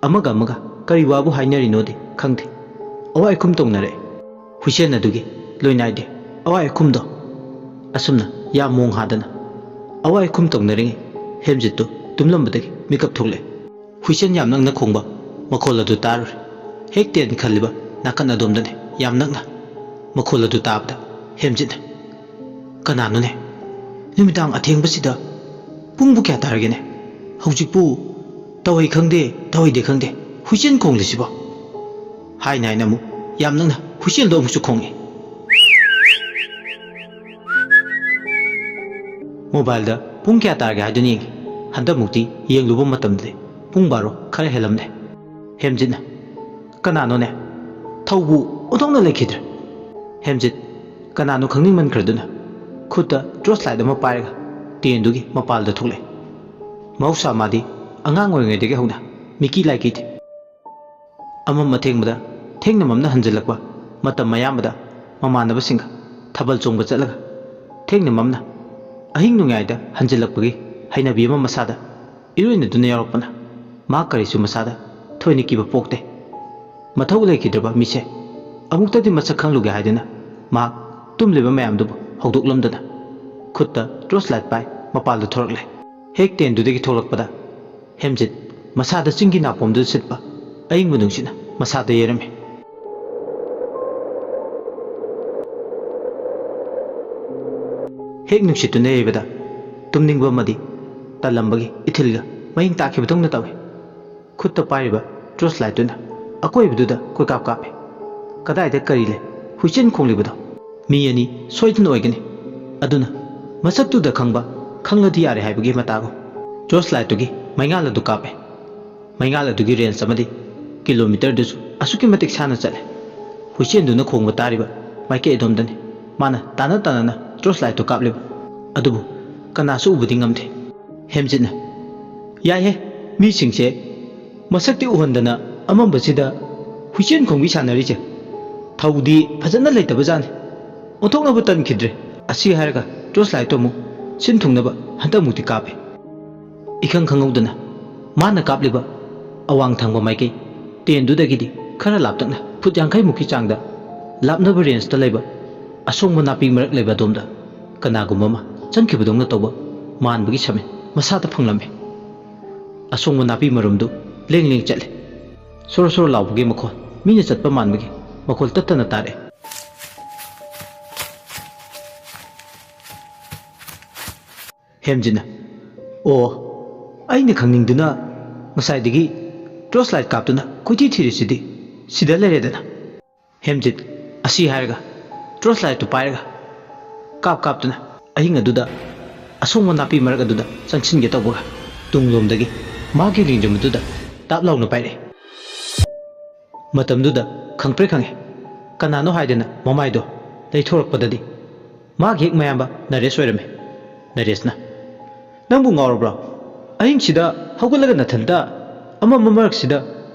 ꯑꯃꯒ ꯑꯃꯒ ꯀꯔꯤ ꯋꯥꯕꯨ ꯍꯥꯏꯅꯔꯤꯅꯣꯗꯤ ꯈꯪꯗꯦ, ꯑꯋꯥꯏ ꯑꯈꯨꯝ ꯇꯧꯅꯔꯛꯑꯦ꯫ ꯍꯨꯏꯁꯦꯜ ꯑꯗꯨꯒꯤ ꯂꯣꯏꯅꯥꯏꯗꯦ ꯑꯋꯥꯏ ꯑꯈꯨꯝꯗꯣ꯫ ꯑꯁꯨꯝꯅ ꯌꯥꯝ ꯃꯣꯡ ꯍꯥꯗꯅ ꯑꯋꯥꯏ ꯑꯈꯨꯝ ꯇꯧꯅꯔꯤꯉꯩ, ꯍꯦꯝꯖꯤꯠꯇꯨ ꯇꯨꯝꯂꯝꯕꯗꯒꯤ ꯃꯤꯀꯞ ꯊꯣꯛꯂꯛꯑꯦ꯫ ꯍꯨꯏꯁꯦꯜ ꯌꯥꯝ ꯅꯛꯅ ꯈꯣꯡꯕ ꯃꯈꯣꯜ ꯑꯗꯨ ꯇꯥꯔꯨꯔꯦ꯫ ꯍꯦꯛ ꯇꯦꯟ ꯈꯜꯂꯤꯕ ꯅꯥꯀꯟ ꯑꯗꯣꯝꯗꯅꯦ, ꯌꯥꯝ ꯅꯛꯅ꯫ ꯃꯈꯣꯜ ꯑꯗꯨ ꯇꯥꯕꯗ ꯍꯦꯝꯖꯤꯠꯅ, "ꯀꯅꯥꯅꯣꯅꯦ? ꯅꯨꯃꯤꯗꯥꯡ ꯑꯊꯦꯡꯕꯁꯤꯗ ꯄꯨꯡꯕꯨ ꯀꯌꯥ ꯇꯥꯔꯒꯦꯅꯦ? ꯍꯧꯖꯤꯛꯄꯨ ꯇꯧꯍꯩ ꯈꯪꯗꯦ, ꯇꯧꯍꯩꯗꯦ ꯈꯪꯗꯦ, ꯍꯨꯏꯆꯦꯟ ꯈꯣꯡꯂꯤꯁꯤꯕꯣ?" ꯍꯥꯏꯅ ꯍꯥꯏꯅ ꯑꯃꯨꯛ ꯌꯥꯝ ꯅꯛꯅ ꯍꯨꯏꯆꯦꯟꯗꯣ ꯑꯃꯨꯛꯁꯨ ꯈꯣꯡꯉꯤ꯫ ꯃꯣꯕꯥꯏꯜꯗ ꯄꯨꯡ ꯀꯌꯥ ꯇꯥꯔꯒꯦ ꯍꯥꯏꯗꯨꯅ ꯌꯦꯡꯉꯤ꯫ ꯍꯟꯗꯛꯃꯨꯛꯇꯤ ꯌꯦꯡꯂꯨꯕ ꯃꯇꯝꯗꯗꯤ ꯄꯨꯡ ꯕꯥꯔꯣ ꯈꯔ ꯍꯦꯜꯂꯝꯂꯦ꯫ ꯍꯦꯝꯖꯤꯠꯅ, "ꯀꯅꯥꯅꯣꯅꯦ? ꯊꯧꯕꯨ ꯑꯣꯟꯊꯣꯛꯅ ꯂꯩꯈꯤꯗ꯭ꯔꯦ꯫" ꯍꯦꯝꯖꯤꯠ ꯀꯅꯥꯅꯣ ꯈꯪꯅꯤꯡꯃꯟꯈ꯭ꯔꯗꯨꯅ ꯈꯨꯠꯇ ꯇꯣꯔꯆ ꯂꯥꯏꯠ ꯑꯃ ꯄꯥꯏꯔꯒ ꯇꯦꯟꯗꯨꯒꯤ ꯃꯄꯥꯜꯗ ꯊꯣꯛꯂꯛꯑꯦ꯫ ꯃꯍꯧꯁꯥ ꯃꯥꯗꯤ ꯑꯉꯥꯡ ꯑꯣꯏꯔꯤꯉꯩꯗꯒꯤ ꯍꯧꯅ ꯃꯤꯀꯤ ꯂꯥꯏꯀꯤꯗꯦ꯫ ꯑꯃꯝ ꯑꯊꯦꯡꯕꯗ ꯊꯦꯡꯅ ꯃꯝꯅ ꯍꯟꯖꯤꯜꯂꯛꯄ ꯃꯇꯝ ꯑꯌꯥꯝꯕꯗ ꯃꯃꯥꯟꯅꯕꯁꯤꯡꯒ ꯊꯥꯕꯜ ꯆꯣꯡꯕ ꯆꯠꯂꯒ ꯊꯦꯡꯅ ꯃꯝꯅ ꯑꯍꯤꯡ ꯅꯣꯡꯌꯥꯏꯗ ꯍꯟꯖꯤꯜꯂꯛꯄꯒꯤ ꯍꯩꯅꯕꯤ ꯑꯃ ꯃꯁꯥꯗ ꯏꯔꯣꯏꯅꯗꯨꯅ ꯌꯥꯎꯔꯛꯄꯅ ꯃꯍꯥꯛ ꯀꯔꯤꯁꯨ ꯃꯁꯥꯗ ꯊꯣꯏꯅ ꯀꯤꯕ ꯄꯣꯛꯇꯦ꯫ ꯃꯊꯧ ꯂꯩꯈꯤꯗ꯭ꯔꯕ ꯃꯤꯁꯦ ꯑꯃꯨꯛꯇꯗꯤ ꯃꯁꯛ ꯈꯪꯂꯨꯒꯦ ꯍꯥꯏꯗꯨꯅ ꯃꯍꯥꯛ ꯇꯨꯝꯂꯤꯕ ꯃꯌꯥꯝꯗꯨꯕꯨ ꯍꯧꯗꯣꯛꯂꯝꯗꯅ ꯈꯨꯠꯇ ꯇꯣꯔꯆ ꯂꯥꯏꯠ ꯄꯥꯏ ꯃꯄꯥꯜꯗ ꯊꯣꯔꯛꯂꯦ꯫ ꯍꯦꯛ ꯇꯦꯟꯗꯨꯗꯒꯤ ꯊꯣꯛꯂꯛꯄꯗ ꯍꯦꯝꯖꯤꯠ ꯃꯁꯥꯗ ꯆꯤꯡꯒꯤ ꯅꯥꯄꯣꯝꯗꯨꯗ ꯁꯤꯠꯄ ꯑꯏꯪꯕ ꯅꯨꯡꯁꯤꯠꯅ ꯃꯁꯥꯗ ꯌꯩꯔꯝꯃꯤ꯫ ꯍꯦꯛ ꯅꯨꯡꯁꯤꯠꯇꯨꯅ ꯌꯩꯕꯗ ꯇꯨꯝꯅꯤꯡꯕ ꯑꯃꯗꯤ ꯇꯜꯂꯝꯕꯒꯤ ꯏꯊꯤꯜꯒ ꯃꯌꯤꯡ ꯇꯥꯈꯤꯕꯗꯧꯅ ꯇꯧꯏ꯫ ꯈꯨꯠꯇ ꯄꯥꯏꯔꯤꯕ ꯇꯣꯔꯆ ꯂꯥꯏꯠꯇꯨꯅ ꯑꯀꯣꯏꯕꯗꯨꯗ ꯀꯣꯏꯀꯥꯞ ꯀꯥꯞꯄꯤ꯫ ꯀꯗꯥꯏꯗ ꯀꯔꯤ ꯂꯩ? ꯍꯨꯏꯆꯦꯟ ꯈꯣꯡꯂꯤꯕꯗꯣ ꯃꯤ ꯑꯅꯤ ꯁꯣꯏꯗꯅ ꯑꯣꯏꯒꯅꯤ꯫ ꯑꯗꯨꯅ ꯃꯁꯛꯇꯨꯗ ꯈꯪꯕ, ꯈꯪꯂꯗꯤ ꯌꯥꯔꯦ ꯍꯥꯏꯕꯒꯤ ꯃꯇꯥꯒꯨꯝ ꯇꯣꯔꯆ ꯂꯥꯏꯠꯇꯨꯒꯤ ꯃꯩꯉꯥꯜ ꯑꯗꯨ ꯀꯥꯞꯄꯦ꯫ ꯃꯩꯉꯥꯜ ꯑꯗꯨꯒꯤ ꯔꯦꯟꯖ ꯑꯃꯗꯤ ꯀꯤꯂꯣꯃꯤꯇꯔꯗꯨꯁꯨ ꯑꯁꯨꯛꯀꯤ ꯃꯇꯤꯛ ꯁꯥꯡꯅ ꯆꯠꯂꯦ꯫ ꯍꯨꯏꯁꯦꯟꯗꯨꯅ ꯈꯣꯡꯕ ꯇꯥꯔꯤꯕ ꯃꯥꯏꯀꯩ ꯑꯗꯣꯝꯗꯅꯤ ꯃꯥꯅ ꯇꯥꯅ ꯇꯥꯅꯅ ꯇꯣꯔꯆ ꯂꯥꯏꯠꯇꯨ ꯀꯥꯞꯂꯤꯕ꯫ ꯑꯗꯨꯕꯨ ꯀꯅꯥꯁꯨ ꯎꯕꯗꯤ ꯉꯝꯗꯦ꯫ ꯍꯦꯝꯖꯤꯠꯅ, "ꯌꯥꯏꯍꯦ, ꯃꯤꯁꯤꯡꯁꯦ ꯃꯁꯛꯇꯤ ꯎꯍꯟꯗꯅ ꯑꯃꯝꯕꯁꯤꯗ ꯍꯨꯏꯁꯦꯟ ꯈꯣꯡꯕꯤ ꯁꯥꯟꯅꯔꯤꯁꯦ꯫ ꯊꯧꯗꯤ ꯐꯖꯅ ꯂꯩꯇꯕꯖꯥꯠꯅꯤ꯫ ꯑꯣꯟꯊꯣꯛꯅꯕ ꯇꯟꯈꯤꯗ꯭ꯔꯦ꯫" ꯑꯁꯤ ꯍꯥꯏꯔꯒ ꯇꯣꯔꯆ ꯂꯥꯏꯠꯇꯨ ꯑꯃꯨꯛ ꯁꯤꯟ ꯊꯨꯡꯅꯕ ꯍꯟꯗꯛꯃꯨꯛꯇꯤ ꯀꯥꯞꯄꯦ꯫ ꯏꯈꯪ ꯈꯪꯍꯧꯗꯅ ꯃꯥꯅ ꯀꯥꯞꯂꯤꯕ ꯑꯋꯥꯡ ꯊꯪꯕ ꯃꯥꯏꯀꯩ ꯇꯦꯟꯗꯨꯗꯒꯤꯗꯤ ꯈꯔ ꯂꯥꯞꯇꯛꯅ ꯐꯨꯠ ꯌꯥꯡꯈꯩ ꯃꯨꯛꯀꯤ ꯆꯥꯡꯗ ꯂꯥꯞꯅꯕ ꯔꯦꯟꯖꯇ ꯂꯩꯕ ꯑꯁꯣꯡꯕ ꯅꯥꯄꯤ ꯃꯔꯛ ꯂꯩꯕ ꯑꯗꯣꯝꯗ ꯀꯅꯥꯒꯨꯝꯕ ꯑꯃ ꯆꯪꯈꯤꯕꯗꯧꯅ ꯇꯧꯕ ꯃꯥꯟꯕꯒꯤ ꯁꯃꯤꯠ ꯃꯁꯥꯗ ꯐꯪꯂꯝꯃꯤ꯫ ꯑꯁꯣꯡꯕ ꯅꯥꯄꯤ ꯃꯔꯨꯝꯗꯨ ꯂꯦꯡ ꯂꯦꯡ ꯆꯠꯂꯤ꯫ ꯁꯣꯔꯣ ꯁꯣꯔꯣ ꯂꯥꯎꯕꯒꯤ ꯃꯈꯣꯜ, ꯃꯤꯅ ꯆꯠꯄ ꯃꯥꯟꯕꯒꯤ ꯃꯈꯣꯜ ꯇꯠꯇꯅ ꯇꯥꯔꯛꯏ꯫ ꯍꯦꯝꯖꯤꯠꯅ, "ꯑꯣ, ꯑꯩꯅ ꯈꯪꯅꯤꯡꯗꯨꯅ ꯉꯁꯥꯏꯗꯒꯤ ꯇꯣꯔꯆ ꯂꯥꯏꯠ ꯀꯥꯞꯇꯨꯅ ꯀꯣꯏꯊꯤ ꯊꯤꯔꯤꯁꯤꯗꯤ ꯁꯤꯗ ꯂꯩꯔꯦꯗꯅ꯫" ꯍꯦꯝꯖꯤꯠ ꯑꯁꯤ ꯍꯥꯏꯔꯒ ꯇꯣꯔꯆ ꯂꯥꯏꯠꯇꯨ ꯄꯥꯏꯔꯒ ꯀꯥꯞ ꯀꯥꯞꯇꯨꯅ ꯑꯍꯤꯡ ꯑꯗꯨꯗ ꯑꯁꯣꯡꯕ ꯅꯥꯄꯤ ꯃꯔꯛ ꯑꯗꯨꯗ ꯆꯪꯁꯤꯟꯒꯦ ꯇꯧꯕꯒ ꯇꯨꯡꯂꯣꯝꯗꯒꯤ ꯃꯥꯒꯤ ꯂꯦꯡꯖꯨꯝ ꯑꯗꯨꯗ ꯇꯥꯞ ꯂꯥꯎꯅ ꯄꯥꯏꯔꯛꯏ꯫ ꯃꯇꯝꯗꯨꯗ ꯈꯪꯄ꯭ꯔꯦꯛ ꯈꯪꯉꯦ꯫ ꯀꯅꯥꯅꯣ ꯍꯥꯏꯗꯅ ꯃꯃꯥꯏꯗꯣ ꯂꯩꯊꯣꯔꯛꯄꯗꯗꯤ ꯃꯥꯒꯤ ꯍꯦꯛ ꯃꯌꯥꯝꯕ ꯅꯔꯦꯁ ꯑꯣꯏꯔꯝꯃꯤ꯫ ꯅꯔꯦꯁꯅ, "ꯅꯪꯕꯨ ꯉꯥꯎꯔꯕ꯭ꯔꯣ? ꯑꯍꯤꯡꯁꯤꯗ ꯍꯧꯒꯠꯂꯒ ꯅꯊꯟꯇ ꯑꯃꯝꯕ ꯃꯔꯛꯁꯤꯗ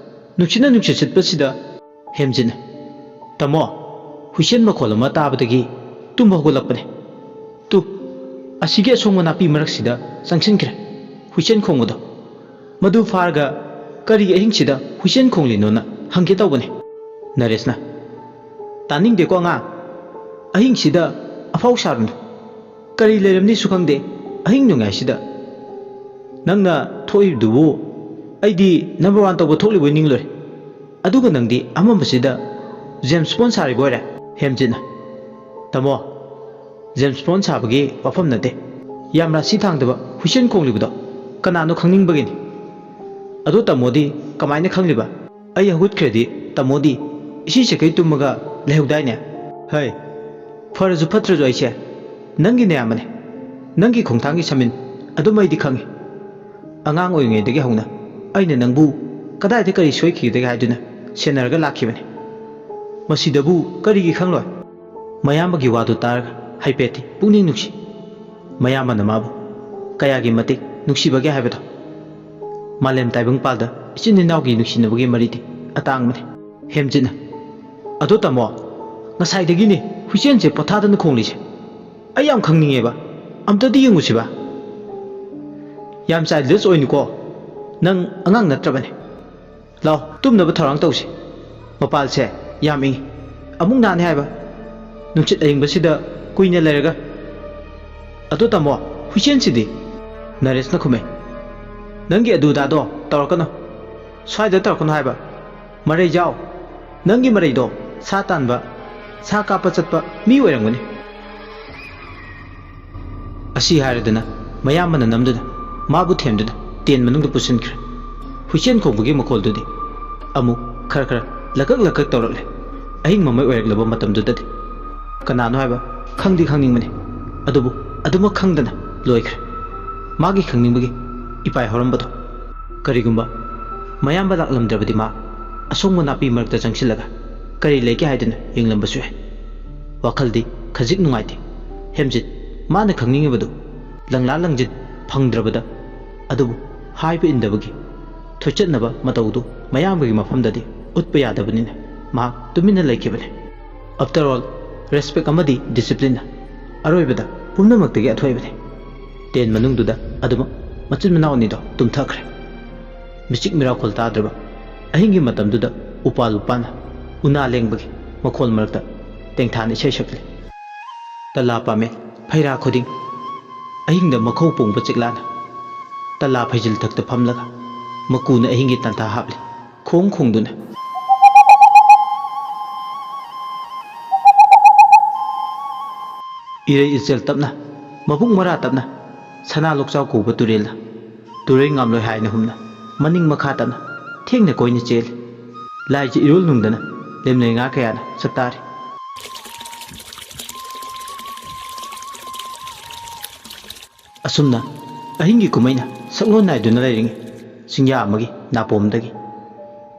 ꯅꯨꯡꯁꯤꯠꯅ ꯅꯨꯡꯁꯤꯠ ꯁꯤꯠꯄꯁꯤꯗ?" ꯍꯦꯝꯖꯤꯠꯅ, "ꯇꯥꯃꯣ, ꯍꯨꯏꯁꯦꯟ ꯃꯈꯣꯜ ꯑꯃ ꯇꯥꯕꯗꯒꯤ ꯇꯨꯝꯕ ꯍꯧꯒꯠꯂꯛꯄꯅꯦ꯫ ꯇꯨ, ꯑꯁꯤꯒꯤ ꯑꯁꯣꯡꯕ ꯅꯥꯄꯤ ꯃꯔꯛꯁꯤꯗ ꯆꯪꯁꯤꯟꯈ꯭ꯔꯦ ꯍꯨꯏꯁꯦꯟ ꯈꯣꯡꯕꯗꯣ꯫ ꯃꯗꯨ ꯐꯥꯔꯒ ꯀꯔꯤꯒꯤ ꯑꯍꯤꯡꯁꯤꯗ ꯍꯨꯏꯁꯦꯟ ꯈꯣꯡꯂꯤꯅꯣꯅ ꯍꯪꯒꯦ ꯇꯧꯕꯅꯦ꯫" ꯅꯔꯦꯁꯅ, "ꯇꯥꯅꯤꯡꯗꯦꯀꯣ ꯑꯉꯥꯡ, ꯑꯍꯤꯡꯁꯤꯗ ꯑꯐꯥꯎ ꯁꯥꯔꯨꯅꯨ꯫ ꯀꯔꯤ ꯂꯩꯔꯝꯅꯤꯁꯨ ꯈꯪꯗꯦ ꯑꯍꯤꯡ ꯅꯣꯡꯌꯥꯏꯁꯤꯗ꯫ ꯅꯪꯅ ꯊꯣꯛꯏꯕꯗꯨꯕꯨ ꯑꯩꯗꯤ ꯅꯝꯕꯔ ꯋꯥꯟ ꯇꯧꯕ ꯊꯣꯛꯂꯤꯕꯣꯏ ꯅꯤꯡꯂꯨꯔꯦ꯫ ꯑꯗꯨꯒ ꯅꯪꯗꯤ ꯑꯃꯝꯕꯁꯤꯗ ꯖꯦꯝꯁ ꯕꯣꯟ ꯁꯥꯔꯤꯕ ꯑꯣꯏꯔꯦ꯫" ꯍꯦꯝꯖꯤꯠꯅ, "ꯇꯥꯃꯣ, ꯖꯦꯝꯁ ꯕꯣꯟ ꯁꯥꯕꯒꯤ ꯋꯥꯐꯝ ꯅꯠꯇꯦ꯫ ꯌꯥꯝ ꯔꯥꯁꯤ ꯊꯥꯡꯗꯕ ꯍꯨꯏꯁꯦꯟ ꯈꯣꯡꯂꯤꯕꯗꯣ ꯀꯅꯥꯅꯣ ꯈꯪꯅꯤꯡꯕꯒꯤꯅꯤ꯫ ꯑꯗꯣ ꯇꯥꯃꯣꯗꯤ ꯀꯃꯥꯏꯅ ꯈꯪꯂꯤꯕ? ꯑꯩ ꯍꯧꯒꯠꯈ꯭ꯔꯗꯤ ꯇꯥꯃꯣꯗꯤ ꯏꯁꯩ ꯁꯛꯀꯩ ꯇꯨꯝꯃꯒ ꯂꯩꯍꯧꯗꯥꯏꯅꯦ?" "ꯍꯩ, ꯐꯔꯁꯨ ꯐꯠꯇ꯭ꯔꯁꯨ ꯑꯩꯁꯦ ꯅꯪꯒꯤ ꯅꯌꯥꯝꯕꯅꯦ꯫ ꯅꯪꯒꯤ ꯈꯣꯡꯊꯥꯡꯒꯤ ꯁꯃꯤꯟ ꯑꯗꯨꯝ ꯑꯩꯗꯤ ꯈꯪꯉꯤ꯫ ꯑꯉꯥꯡ ꯑꯣꯏꯔꯤꯉꯩꯗꯒꯤ ꯍꯧꯅ ꯑꯩꯅ ꯅꯪꯕꯨ ꯀꯗꯥꯏꯗ ꯀꯔꯤ ꯁꯣꯏꯈꯤꯒꯗꯒꯦ ꯍꯥꯏꯗꯨꯅ ꯁꯦꯟꯅꯔꯒ ꯂꯥꯛꯈꯤꯕꯅꯤ꯫ ꯃꯁꯤꯗꯕꯨ ꯀꯔꯤꯒꯤ ꯈꯪꯂꯣꯏ? ꯃꯌꯥꯝꯕꯒꯤ ꯋꯥꯗꯨ ꯇꯥꯔꯒ ꯍꯥꯏꯐꯦꯠꯇꯤ ꯄꯨꯛꯅꯤꯡ ꯅꯨꯡꯁꯤ꯫ ꯃꯌꯥꯝꯕꯅ ꯃꯥꯕꯨ ꯀꯌꯥꯒꯤ ꯃꯇꯤꯛ ꯅꯨꯡꯁꯤꯕꯒꯦ ꯍꯥꯏꯕꯗꯣ꯫ ꯃꯥꯂꯦꯝ ꯇꯥꯏꯕꯪꯄꯥꯜꯗ ꯏꯆꯤꯟ ꯏꯅꯥꯎꯒꯤ ꯅꯨꯡꯁꯤꯅꯕꯒꯤ ꯃꯔꯤꯗꯤ ꯑꯇꯥꯡꯕꯅꯤ꯫ ꯍꯦꯝꯖꯤꯠꯅ, "ꯑꯗꯣ ꯇꯥꯃꯣ, ꯉꯁꯥꯏꯗꯒꯤꯅꯦ ꯍꯨꯏꯆꯦꯟꯁꯦ ꯄꯣꯊꯥꯗꯅ ꯈꯣꯡꯂꯤꯁꯦ꯫ ꯑꯩ ꯌꯥꯝ ꯈꯪꯅꯤꯡꯉꯦꯕ꯫ ꯑꯝꯇꯗꯤ ꯌꯦꯡꯉꯨꯁꯤꯕ?" "ꯌꯥꯝ ꯆꯥꯏꯜꯗꯤꯁ ꯑꯣꯏꯅꯨꯀꯣ꯫ ꯅꯪ ꯑꯉꯥꯡ ꯅꯠꯇ꯭ꯔꯕꯅꯦ꯫ ꯂꯥꯎ, ꯇꯨꯝꯅꯕ ꯊꯧꯔꯥꯡ ꯇꯧꯁꯤ꯫ ꯃꯄꯥꯜꯁꯦ ꯌꯥꯝ ꯏꯪꯉꯤ꯫ ꯑꯃꯨꯛ ꯅꯥꯅꯤ ꯍꯥꯏꯕ꯫ ꯅꯨꯡꯁꯤꯠ ꯑꯏꯪꯕꯁꯤꯗ ꯀꯨꯏꯅ ꯂꯩꯔꯒ꯫ ꯑꯗꯣ ꯇꯥꯃꯣ, ꯍꯨꯏꯆꯦꯟꯁꯤꯗꯤ?" ꯅꯔꯦꯁꯅ ꯈꯨꯝꯃꯦ꯫ "ꯅꯪꯒꯤ ꯑꯗꯨꯗꯥꯗꯣ ꯇꯧꯔꯛꯀꯅꯨ꯫ ꯁ꯭ꯋꯥꯏꯗ ꯇꯧꯔꯛꯀꯅꯨ ꯍꯥꯏꯕ꯫ ꯃꯔꯩ ꯌꯥꯎ꯫ ꯅꯪꯒꯤ ꯃꯔꯩꯗꯣ ꯁꯥ ꯇꯥꯟꯕ, ꯁꯥ ꯀꯥꯞꯄ ꯆꯠꯄ ꯃꯤ ꯑꯣꯏꯔꯝꯒꯅꯤ꯫" ꯑꯁꯤ ꯍꯥꯏꯔꯗꯅ ꯃꯌꯥꯝꯕꯅ ꯅꯝꯗꯨꯅ ꯃꯥꯕꯨ ꯊꯦꯝꯗꯨꯅ ꯇꯦꯟ ꯃꯅꯨꯡꯗ ꯄꯨꯁꯤꯟꯈ꯭ꯔꯦ꯫ ꯍꯨꯏꯆꯦꯟ ꯈꯣꯡꯕꯒꯤ ꯃꯈꯣꯜꯗꯨꯗꯤ ꯑꯃꯨꯛ ꯈꯔ ꯈꯔ ꯂꯀꯛ ꯂꯀꯛ ꯇꯧꯔꯛꯂꯦ꯫ ꯑꯍꯤꯡ ꯃꯃꯩ ꯑꯣꯏꯔꯛꯂꯕ ꯃꯇꯝꯗꯨꯗꯗꯤ ꯀꯅꯥꯅꯣ ꯍꯥꯏꯕ ꯈꯪꯗꯤ ꯈꯪꯅꯤꯡꯕꯅꯤ, ꯑꯗꯨꯕꯨ ꯑꯗꯨꯃꯛ ꯈꯪꯗꯅ ꯂꯣꯏꯈ꯭ꯔꯦ꯫ ꯃꯥꯒꯤ ꯈꯪꯅꯤꯡꯕꯒꯤ ꯏꯄꯥꯏ ꯍꯧꯔꯝꯕꯗꯣ꯫ ꯀꯔꯤꯒꯨꯝꯕ ꯃꯌꯥꯝꯕ ꯂꯥꯛꯂꯝꯗ꯭ꯔꯕꯗꯤ ꯃꯥ ꯑꯁꯣꯡꯕ ꯅꯥꯄꯤ ꯃꯔꯛꯇ ꯆꯪꯁꯤꯜꯂꯒ ꯀꯔꯤ ꯂꯩꯒꯦ ꯍꯥꯏꯗꯨꯅ ꯌꯦꯡꯂꯝꯕꯁꯨ ꯌꯥꯏ꯫ ꯋꯥꯈꯜꯗꯤ ꯈꯖꯤꯛ ꯅꯨꯡꯉꯥꯏꯇꯦ꯫ ꯍꯦꯝꯖꯤꯠ ꯃꯥꯅ ꯈꯪꯅꯤꯡꯉꯤꯕꯗꯨ ꯂꯪꯂꯥ ꯂꯪꯖꯤꯟ ꯐꯪꯗ꯭ꯔꯕꯗ, ꯑꯗꯨꯕꯨ ꯍꯥꯏꯕ ꯏꯟꯗꯕꯒꯤ ꯊꯨꯆꯠꯅꯕ ꯃꯇꯧꯗꯨ ꯃꯌꯥꯝꯕꯒꯤ ꯃꯐꯝꯗꯗꯤ ꯎꯠꯄ ꯌꯥꯗꯕꯅꯤꯅ ꯃꯍꯥꯛ ꯇꯨꯃꯤꯟꯅ ꯂꯩꯈꯤꯕꯅꯤ꯫ After all, respect ꯑꯃꯗꯤ discipline ꯑꯔꯣꯏꯕꯗ ꯄꯨꯝꯅꯃꯛꯇꯒꯤ ꯑꯊꯣꯏꯕꯅꯤ꯫ ꯇꯦꯟ ꯃꯅꯨꯡꯗꯨꯗ ꯑꯗꯨꯃꯛ ꯃꯆꯤꯟ ꯃꯅꯥꯎ ꯑꯅꯤꯗꯣ ꯇꯨꯝꯊꯈ꯭ꯔꯦ꯫ ꯃꯤꯆꯤꯛ ꯃꯤꯔꯥꯎꯈꯣꯜ ꯇꯥꯗ꯭ꯔꯕ ꯑꯍꯤꯡꯒꯤ ꯃꯇꯝꯗꯨꯗ ꯎꯄꯥꯜ ꯎꯄꯥꯜꯅ ꯎꯅꯥ ꯂꯦꯡꯕꯒꯤ ꯃꯈꯣꯜ ꯃꯔꯛꯇ ꯇꯦꯡꯊꯥꯅ ꯏꯁꯩ ꯁꯛꯂꯤ꯫ ꯇꯂꯥ ꯄꯥꯃꯦ ꯐꯩꯔꯥ ꯈꯨꯗꯤꯡ ꯑꯍꯤꯡꯗ ꯃꯈꯧ ꯄꯣꯡꯕ ꯆꯤꯛꯂꯥꯅ ꯇꯂꯥ ꯐꯩꯖꯤꯜ ꯊꯛꯇ ꯐꯝꯂꯒ ꯃꯀꯨꯅ ꯑꯍꯤꯡꯒꯤ ꯇꯥꯟꯊꯥ ꯍꯥꯞꯂꯤ꯫ ꯈꯣꯡ ꯈꯣꯡꯗꯨꯅ ꯏꯔꯩ ꯏꯆꯦꯜ ꯇꯞꯅ, ꯃꯕꯨꯛ ꯃꯔꯥ ꯇꯞꯅ, ꯁꯅꯥ ꯂꯣꯛꯆꯥꯎ ꯀꯧꯕ ꯇꯨꯔꯦꯜꯅ ꯇꯨꯔꯩ ꯉꯥꯝꯂꯣꯏ ꯍꯥꯏꯅ ꯍꯨꯝꯅ ꯃꯅꯤꯡ ꯃꯈꯥ ꯇꯞꯅ ꯊꯦꯡꯅ ꯀꯣꯏꯅ ꯆꯦꯜꯂꯤ꯫ ꯂꯥꯏꯁꯤ ꯏꯔꯣꯜ ꯅꯨꯡꯗꯅ ꯂꯦꯝꯂꯩ ꯉꯥ ꯀꯌꯥꯅ ꯆꯥꯛꯇꯥꯔꯤ꯫ ꯑꯁꯨꯝꯅ ꯑꯍꯤꯡꯒꯤ ꯀꯨꯝꯍꯩꯅ ꯁꯛꯂꯣꯟ ꯅꯥꯏꯗꯨꯅ ꯂꯩꯔꯤꯉꯩ, ꯆꯤꯡꯌꯥ ꯑꯃꯒꯤ ꯅꯥꯄꯣꯝꯗꯒꯤ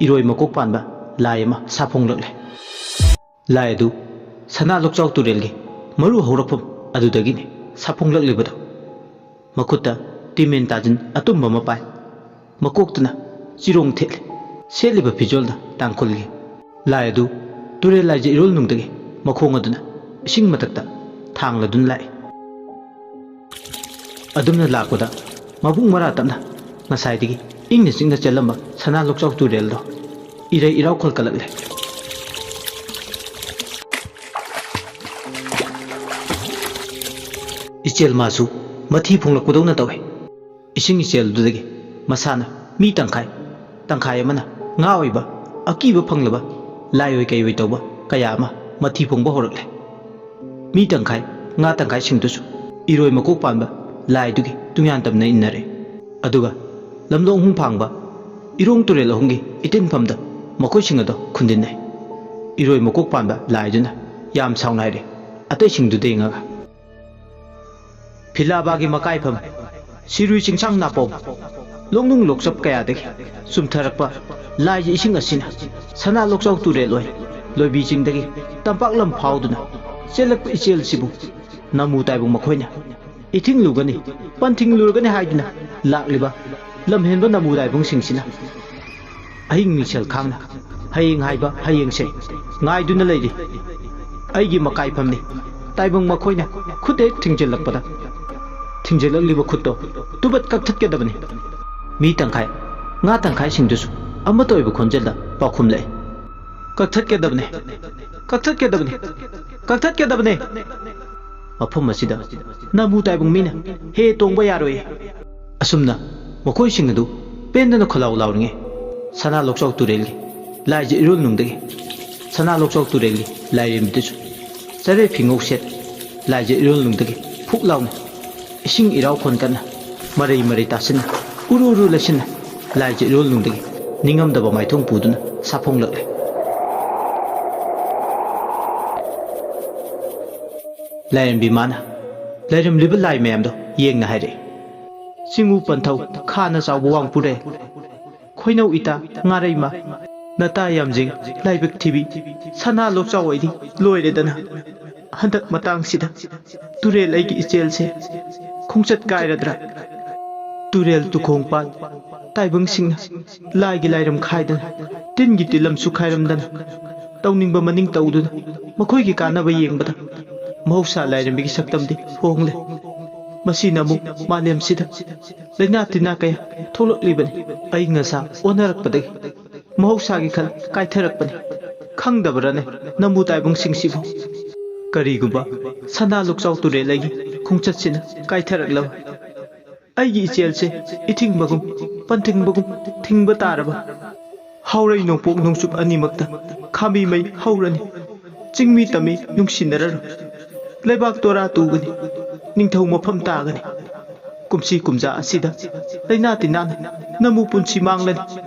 ꯏꯔꯣꯏ ꯃꯀꯣꯛ ꯄꯥꯟꯕ ꯂꯥꯏ ꯑꯃ ꯁꯥꯐꯣꯡꯂꯛꯂꯦ꯫ ꯂꯥꯏ ꯑꯗꯨ ꯁꯅꯥ ꯂꯣꯛꯆꯥꯎ ꯇꯨꯔꯦꯜꯒꯤ ꯃꯔꯨ ꯍꯧꯔꯛꯐꯝ ꯑꯗꯨꯗꯒꯤꯅꯤ ꯁꯥꯐꯣꯡꯂꯛꯂꯤꯕꯗꯨ꯫ ꯃꯈꯨꯠꯇ ꯇꯤꯃꯦꯟ ꯇꯥꯖꯤꯟ ꯑꯇꯨꯝꯕ ꯑꯃ ꯄꯥꯏ꯫ ꯃꯀꯣꯛꯇꯅ ꯆꯤꯔꯣꯡ ꯊꯦꯠꯂꯤ꯫ ꯁꯦꯠꯂꯤꯕ ꯐꯤꯖꯣꯜꯗ ꯇꯥꯡꯈꯨꯜꯒꯤ꯫ ꯂꯥꯏ ꯑꯗꯨ ꯇꯨꯔꯦꯜ ꯂꯥꯏꯖ ꯏꯔꯣꯜꯅꯨꯡꯗꯒꯤ ꯃꯈꯣꯡ ꯑꯗꯨꯅ ꯏꯁꯤꯡ ꯃꯊꯛꯇ ꯊꯥꯡꯂꯗꯨꯅ ꯂꯥꯛꯏ꯫ ꯑꯗꯨꯝꯅ ꯂꯥꯛꯄꯗ ꯃꯕꯨꯛ ꯃꯔꯥ ꯇꯞꯅ ꯉꯁꯥꯏꯗꯒꯤ ꯏꯪꯅ ꯆꯤꯛꯅ ꯆꯦꯜꯂꯝꯕ ꯁꯅꯥ ꯂꯣꯛꯆꯥꯎ ꯇꯨꯔꯦꯜꯗꯣ ꯏꯔꯩ ꯏꯔꯥꯎ ꯈꯣꯜꯀꯠꯂꯛꯂꯦ꯫ ꯏꯆꯦꯜ ꯃꯥꯁꯨ ꯃꯊꯤ ꯐꯣꯡꯂꯛꯄꯗꯧꯅ ꯇꯧꯏ꯫ ꯏꯁꯤꯡ ꯏꯆꯦꯜꯗꯨꯗꯒꯤ ꯃꯁꯥꯅ ꯃꯤ ꯇꯪꯈꯥꯏ, ꯇꯪꯈꯥꯏ ꯑꯃꯅ ꯉꯥ ꯑꯣꯏꯕ ꯑꯀꯤꯕ ꯐꯪꯂꯕ ꯂꯥꯏꯑꯣꯏ ꯀꯩꯑꯣꯏ ꯇꯧꯕ ꯀꯌꯥ ꯑꯃ ꯃꯊꯤ ꯐꯣꯡꯕ ꯍꯧꯔꯛꯂꯦ꯫ ꯃꯤ ꯇꯪꯈꯥꯏ, ꯉꯥ ꯇꯪꯈꯥꯏꯁꯤꯡꯗꯨꯁꯨ ꯏꯔꯣꯏ ꯃꯀꯣꯛ ꯄꯥꯟꯕ ꯂꯥꯏꯗꯨꯒꯤ ꯇꯨꯡꯌꯥꯟ ꯇꯝꯅ ꯏꯟꯅꯔꯦ꯫ ꯑꯗꯨꯒ ꯂꯝꯂꯣꯡ ꯍꯨꯡꯐꯥꯡꯕ, ꯏꯔꯣꯡ ꯇꯨꯔꯦꯜ ꯑꯍꯨꯝꯒꯤ ꯏꯇꯤꯟꯐꯝꯗ ꯃꯈꯣꯏꯁꯤꯡ ꯑꯗꯣ ꯈꯨꯟꯗꯤꯟꯅꯩ꯫ ꯏꯔꯣꯏ ꯃꯀꯣꯛ ꯄꯥꯟꯕ ꯂꯥꯏꯗꯨꯅ ꯌꯥꯝ ꯁꯥꯎꯅ ꯍꯥꯏꯔꯦ ꯑꯇꯩꯁꯤꯡꯗꯨꯗ ꯌꯦꯡꯉꯒ, "ꯐꯤꯂꯥꯕꯥꯒꯤ ꯃꯀꯥꯏꯐꯝ, ꯁꯤꯔꯨꯏ ꯆꯤꯡꯁꯥꯡ ꯅꯥꯄꯣꯝ, ꯂꯣꯛꯅꯨꯡ ꯂꯣꯛꯆꯞ ꯀꯌꯥꯗꯒꯤ ꯆꯨꯝꯊꯔꯛꯄ ꯂꯥꯏꯒꯤ ꯏꯁꯤꯡ ꯑꯁꯤꯅ ꯁꯅꯥ ꯂꯣꯛꯆꯥꯎ ꯇꯨꯔꯦꯜ ꯑꯣꯏ ꯂꯣꯏꯕꯤ ꯆꯤꯡꯗꯒꯤ ꯇꯝꯄꯥꯛ ꯂꯝ ꯐꯥꯎꯗꯨꯅ ꯆꯦꯜꯂꯛꯄ ꯏꯆꯦꯜꯁꯤꯕꯨ ꯅꯃꯨ ꯇꯥꯏꯕꯪ ꯃꯈꯣꯏꯅ ꯏꯊꯤꯡꯂꯨꯒꯅꯤ, ꯄꯟꯊꯤꯡꯂꯨꯔꯒꯅꯤ ꯍꯥꯏꯗꯨꯅ ꯂꯥꯛꯂꯤꯕ ꯂꯝꯍꯦꯟꯕ ꯅꯃꯨ ꯇꯥꯏꯕꯪꯁꯤꯡꯁꯤꯅ ꯑꯍꯤꯡ ꯃꯤꯡꯁꯦꯜ ꯈꯥꯡꯅ ꯍꯌꯦꯡ ꯍꯥꯏꯕ ꯍꯌꯦꯡꯁꯦ ꯉꯥꯏꯗꯨꯅ ꯂꯩꯔꯤ꯫ ꯑꯩꯒꯤ ꯃꯀꯥꯏꯐꯝꯅꯤ꯫ ꯇꯥꯏꯕꯪ ꯃꯈꯣꯏꯅ ꯈꯨꯠ ꯍꯦꯛ ꯊꯤꯡꯖꯤꯜꯂꯛꯄꯗ, ꯊꯤꯡꯖꯤꯜꯂꯛꯂꯤꯕ ꯈꯨꯠꯇꯣ ꯇꯨꯕꯠ ꯀꯛꯊꯠꯀꯗꯕꯅꯤ꯫" ꯃꯤ ꯇꯪꯈꯥꯏ, ꯉꯥ ꯇꯪꯈꯥꯏꯁꯤꯡꯗꯨꯁꯨ ꯑꯃꯠꯇ ꯑꯣꯏꯕ ꯈꯣꯟꯖꯦꯜꯗ ꯄꯥꯎꯈꯨꯝꯂꯛꯏ, "ꯀꯛꯊꯠꯀꯗꯕꯅꯦ, ꯀꯛꯊꯠꯀꯗꯕꯅꯦ, ꯀꯛꯊꯠꯀꯗꯕꯅꯦ꯫ ꯃꯐꯝ ꯑꯁꯤꯗ ꯅꯃꯨ ꯇꯥꯏꯕꯪ ꯃꯤꯅ ꯍꯦ ꯇꯣꯡꯕ ꯌꯥꯔꯣꯏ꯫" ꯑꯁꯨꯝꯅ ꯃꯈꯣꯏꯁꯤꯡ ꯑꯗꯨ ꯄꯦꯟꯗꯅ ꯈꯣꯜꯂꯥꯎ ꯂꯥꯎꯔꯤꯉꯩ, ꯁꯅꯥ ꯂꯣꯛꯆꯥꯎ ꯇꯨꯔꯦꯜꯒꯤ ꯂꯥꯏꯖ ꯏꯔꯣꯜꯅꯨꯡꯗꯒꯤ ꯁꯅꯥ ꯂꯣꯛꯆꯥꯎ ꯇꯨꯔꯦꯜꯒꯤ ꯂꯥꯏꯔꯦꯝꯕꯤꯗꯨꯁꯨ ꯆꯔꯦ ꯐꯤꯉꯧ ꯁꯦꯠ ꯂꯥꯏꯖ ꯏꯔꯣꯜꯅꯨꯡꯗꯒꯤ ꯐꯨꯛ ꯂꯥꯎꯅ ꯏꯁꯤꯡ ꯏꯔꯥꯎ ꯈꯣꯟ ꯀꯟꯅ ꯃꯔꯩ ꯃꯔꯩ ꯇꯥꯁꯤꯟꯅ ꯎꯔꯨ ꯎꯔꯨ ꯂꯩꯁꯤꯟꯅ ꯂꯥꯏꯖ ꯏꯔꯣꯜꯅꯨꯡꯗꯒꯤ ꯅꯤꯡꯉꯝꯗꯕ ꯃꯥꯏꯊꯣꯡ ꯄꯨꯗꯨꯅ ꯁꯥꯐꯣꯡꯂꯛꯂꯦ꯫ ꯂꯥꯏꯔꯦꯝꯕꯤ ꯃꯥꯅ ꯂꯩꯔꯝꯂꯤꯕ ꯂꯥꯏ ꯃꯌꯥꯝꯗꯣ ꯌꯦꯡꯅ ꯍꯥꯏꯔꯛꯏ, ꯆꯤꯡꯉꯨ ꯄꯟꯊꯧ, ꯈꯥꯅ ꯆꯥꯎꯕ ꯋꯥꯡꯄꯨꯔꯦ, ꯈꯣꯏꯅꯧ ꯏꯇꯥ ꯉꯥꯔꯩꯃ, ꯅꯇꯥ ꯌꯥꯝꯖꯤꯡ ꯂꯥꯏꯕꯛ ꯊꯤꯕꯤ, ꯁꯅꯥ ꯂꯣꯛꯆꯥꯎ ꯑꯩꯗꯤ ꯂꯣꯏꯔꯦꯗꯅ꯫ ꯍꯟꯗꯛ ꯃꯇꯥꯡꯁꯤꯗ ꯇꯨꯔꯦꯜ ꯑꯩꯒꯤ ꯏꯆꯦꯜꯁꯦ ꯈꯣꯡꯆꯠ ꯀꯥꯏꯔꯗ꯭ꯔꯥ? ꯇꯨꯔꯦꯜ ꯇꯨꯈꯣꯡ ꯄꯥꯠ ꯇꯥꯏꯕꯪꯁꯤꯡꯅ ꯂꯥꯏꯒꯤ ꯂꯥꯏꯔꯝ ꯈꯥꯏꯗꯅ, ꯇꯤꯟꯒꯤ ꯇꯤꯜꯂꯝꯁꯨ ꯈꯥꯏꯔꯝꯗꯅ, ꯇꯧꯅꯤꯡꯕ ꯃꯅꯤꯡ ꯇꯧꯗꯨꯅ ꯃꯈꯣꯏꯒꯤ ꯀꯥꯟꯅꯕ ꯌꯦꯡꯕꯗ ꯃꯍꯧꯁꯥ ꯂꯥꯏꯔꯦꯝꯕꯤꯒꯤ ꯁꯛꯇꯝꯗꯤ ꯍꯣꯡꯂꯦ꯫ ꯃꯁꯤꯅ ꯑꯃꯨꯛ ꯃꯥꯂꯦꯝꯁꯤꯗ ꯂꯥꯏꯅꯥ ꯇꯤꯟꯅꯥ ꯀꯌꯥ ꯊꯣꯛꯂꯛꯂꯤꯕꯅꯤ꯫ ꯑꯏꯪ ꯑꯁꯥ ꯑꯣꯟꯅꯔꯛꯄꯗꯒꯤ ꯃꯍꯧꯁꯥꯒꯤ ꯈꯜ ꯀꯥꯏꯊꯔꯛꯄꯅꯤ꯫ ꯈꯪꯗꯕ꯭ꯔꯅꯦ ꯅꯝꯕꯨ ꯇꯥꯏꯕꯪꯁꯤꯡꯁꯤꯕꯨ? ꯀꯔꯤꯒꯨꯝꯕ ꯁꯅꯥ ꯂꯣꯛꯆꯥꯎ ꯇꯨꯔꯦꯜ ꯑꯩꯒꯤ ꯈꯣꯡꯆꯠꯁꯤꯅ ꯀꯥꯏꯊꯔꯛꯂꯕ, ꯑꯩꯒꯤ ꯏꯆꯦꯜꯁꯦ ꯏꯊꯤꯡꯕꯒꯨꯝ ꯄꯟꯊꯤꯡꯕꯒꯨꯝ ꯊꯤꯡꯕ ꯇꯥꯔꯕ, ꯍꯥꯎꯔꯩ ꯅꯣꯡꯄꯣꯛ ꯅꯣꯡꯆꯨꯞ ꯑꯅꯤꯃꯛꯇ ꯈꯥꯝꯕꯤ ꯃꯩ ꯍꯧꯔꯅꯤ꯫ ꯆꯤꯡꯃꯤ ꯇꯝꯃꯤ ꯅꯨꯡꯁꯤꯅꯔꯔꯣꯏ꯫ ꯂꯩꯕꯥꯛ ꯇꯣꯔꯥ ꯇꯨꯒꯅꯤ꯫ ꯅꯤꯡꯊꯧ ꯃꯐꯝ ꯇꯥꯒꯅꯤ꯫ ꯀꯨꯝꯁꯤ ꯀꯨꯝꯖꯥ ꯑꯁꯤꯗ ꯂꯥꯏꯅꯥ ꯇꯤꯟꯅꯥꯅ ꯅꯝꯕꯨ ꯄꯨꯟꯁꯤ ꯃꯥꯡꯂꯅꯤ꯫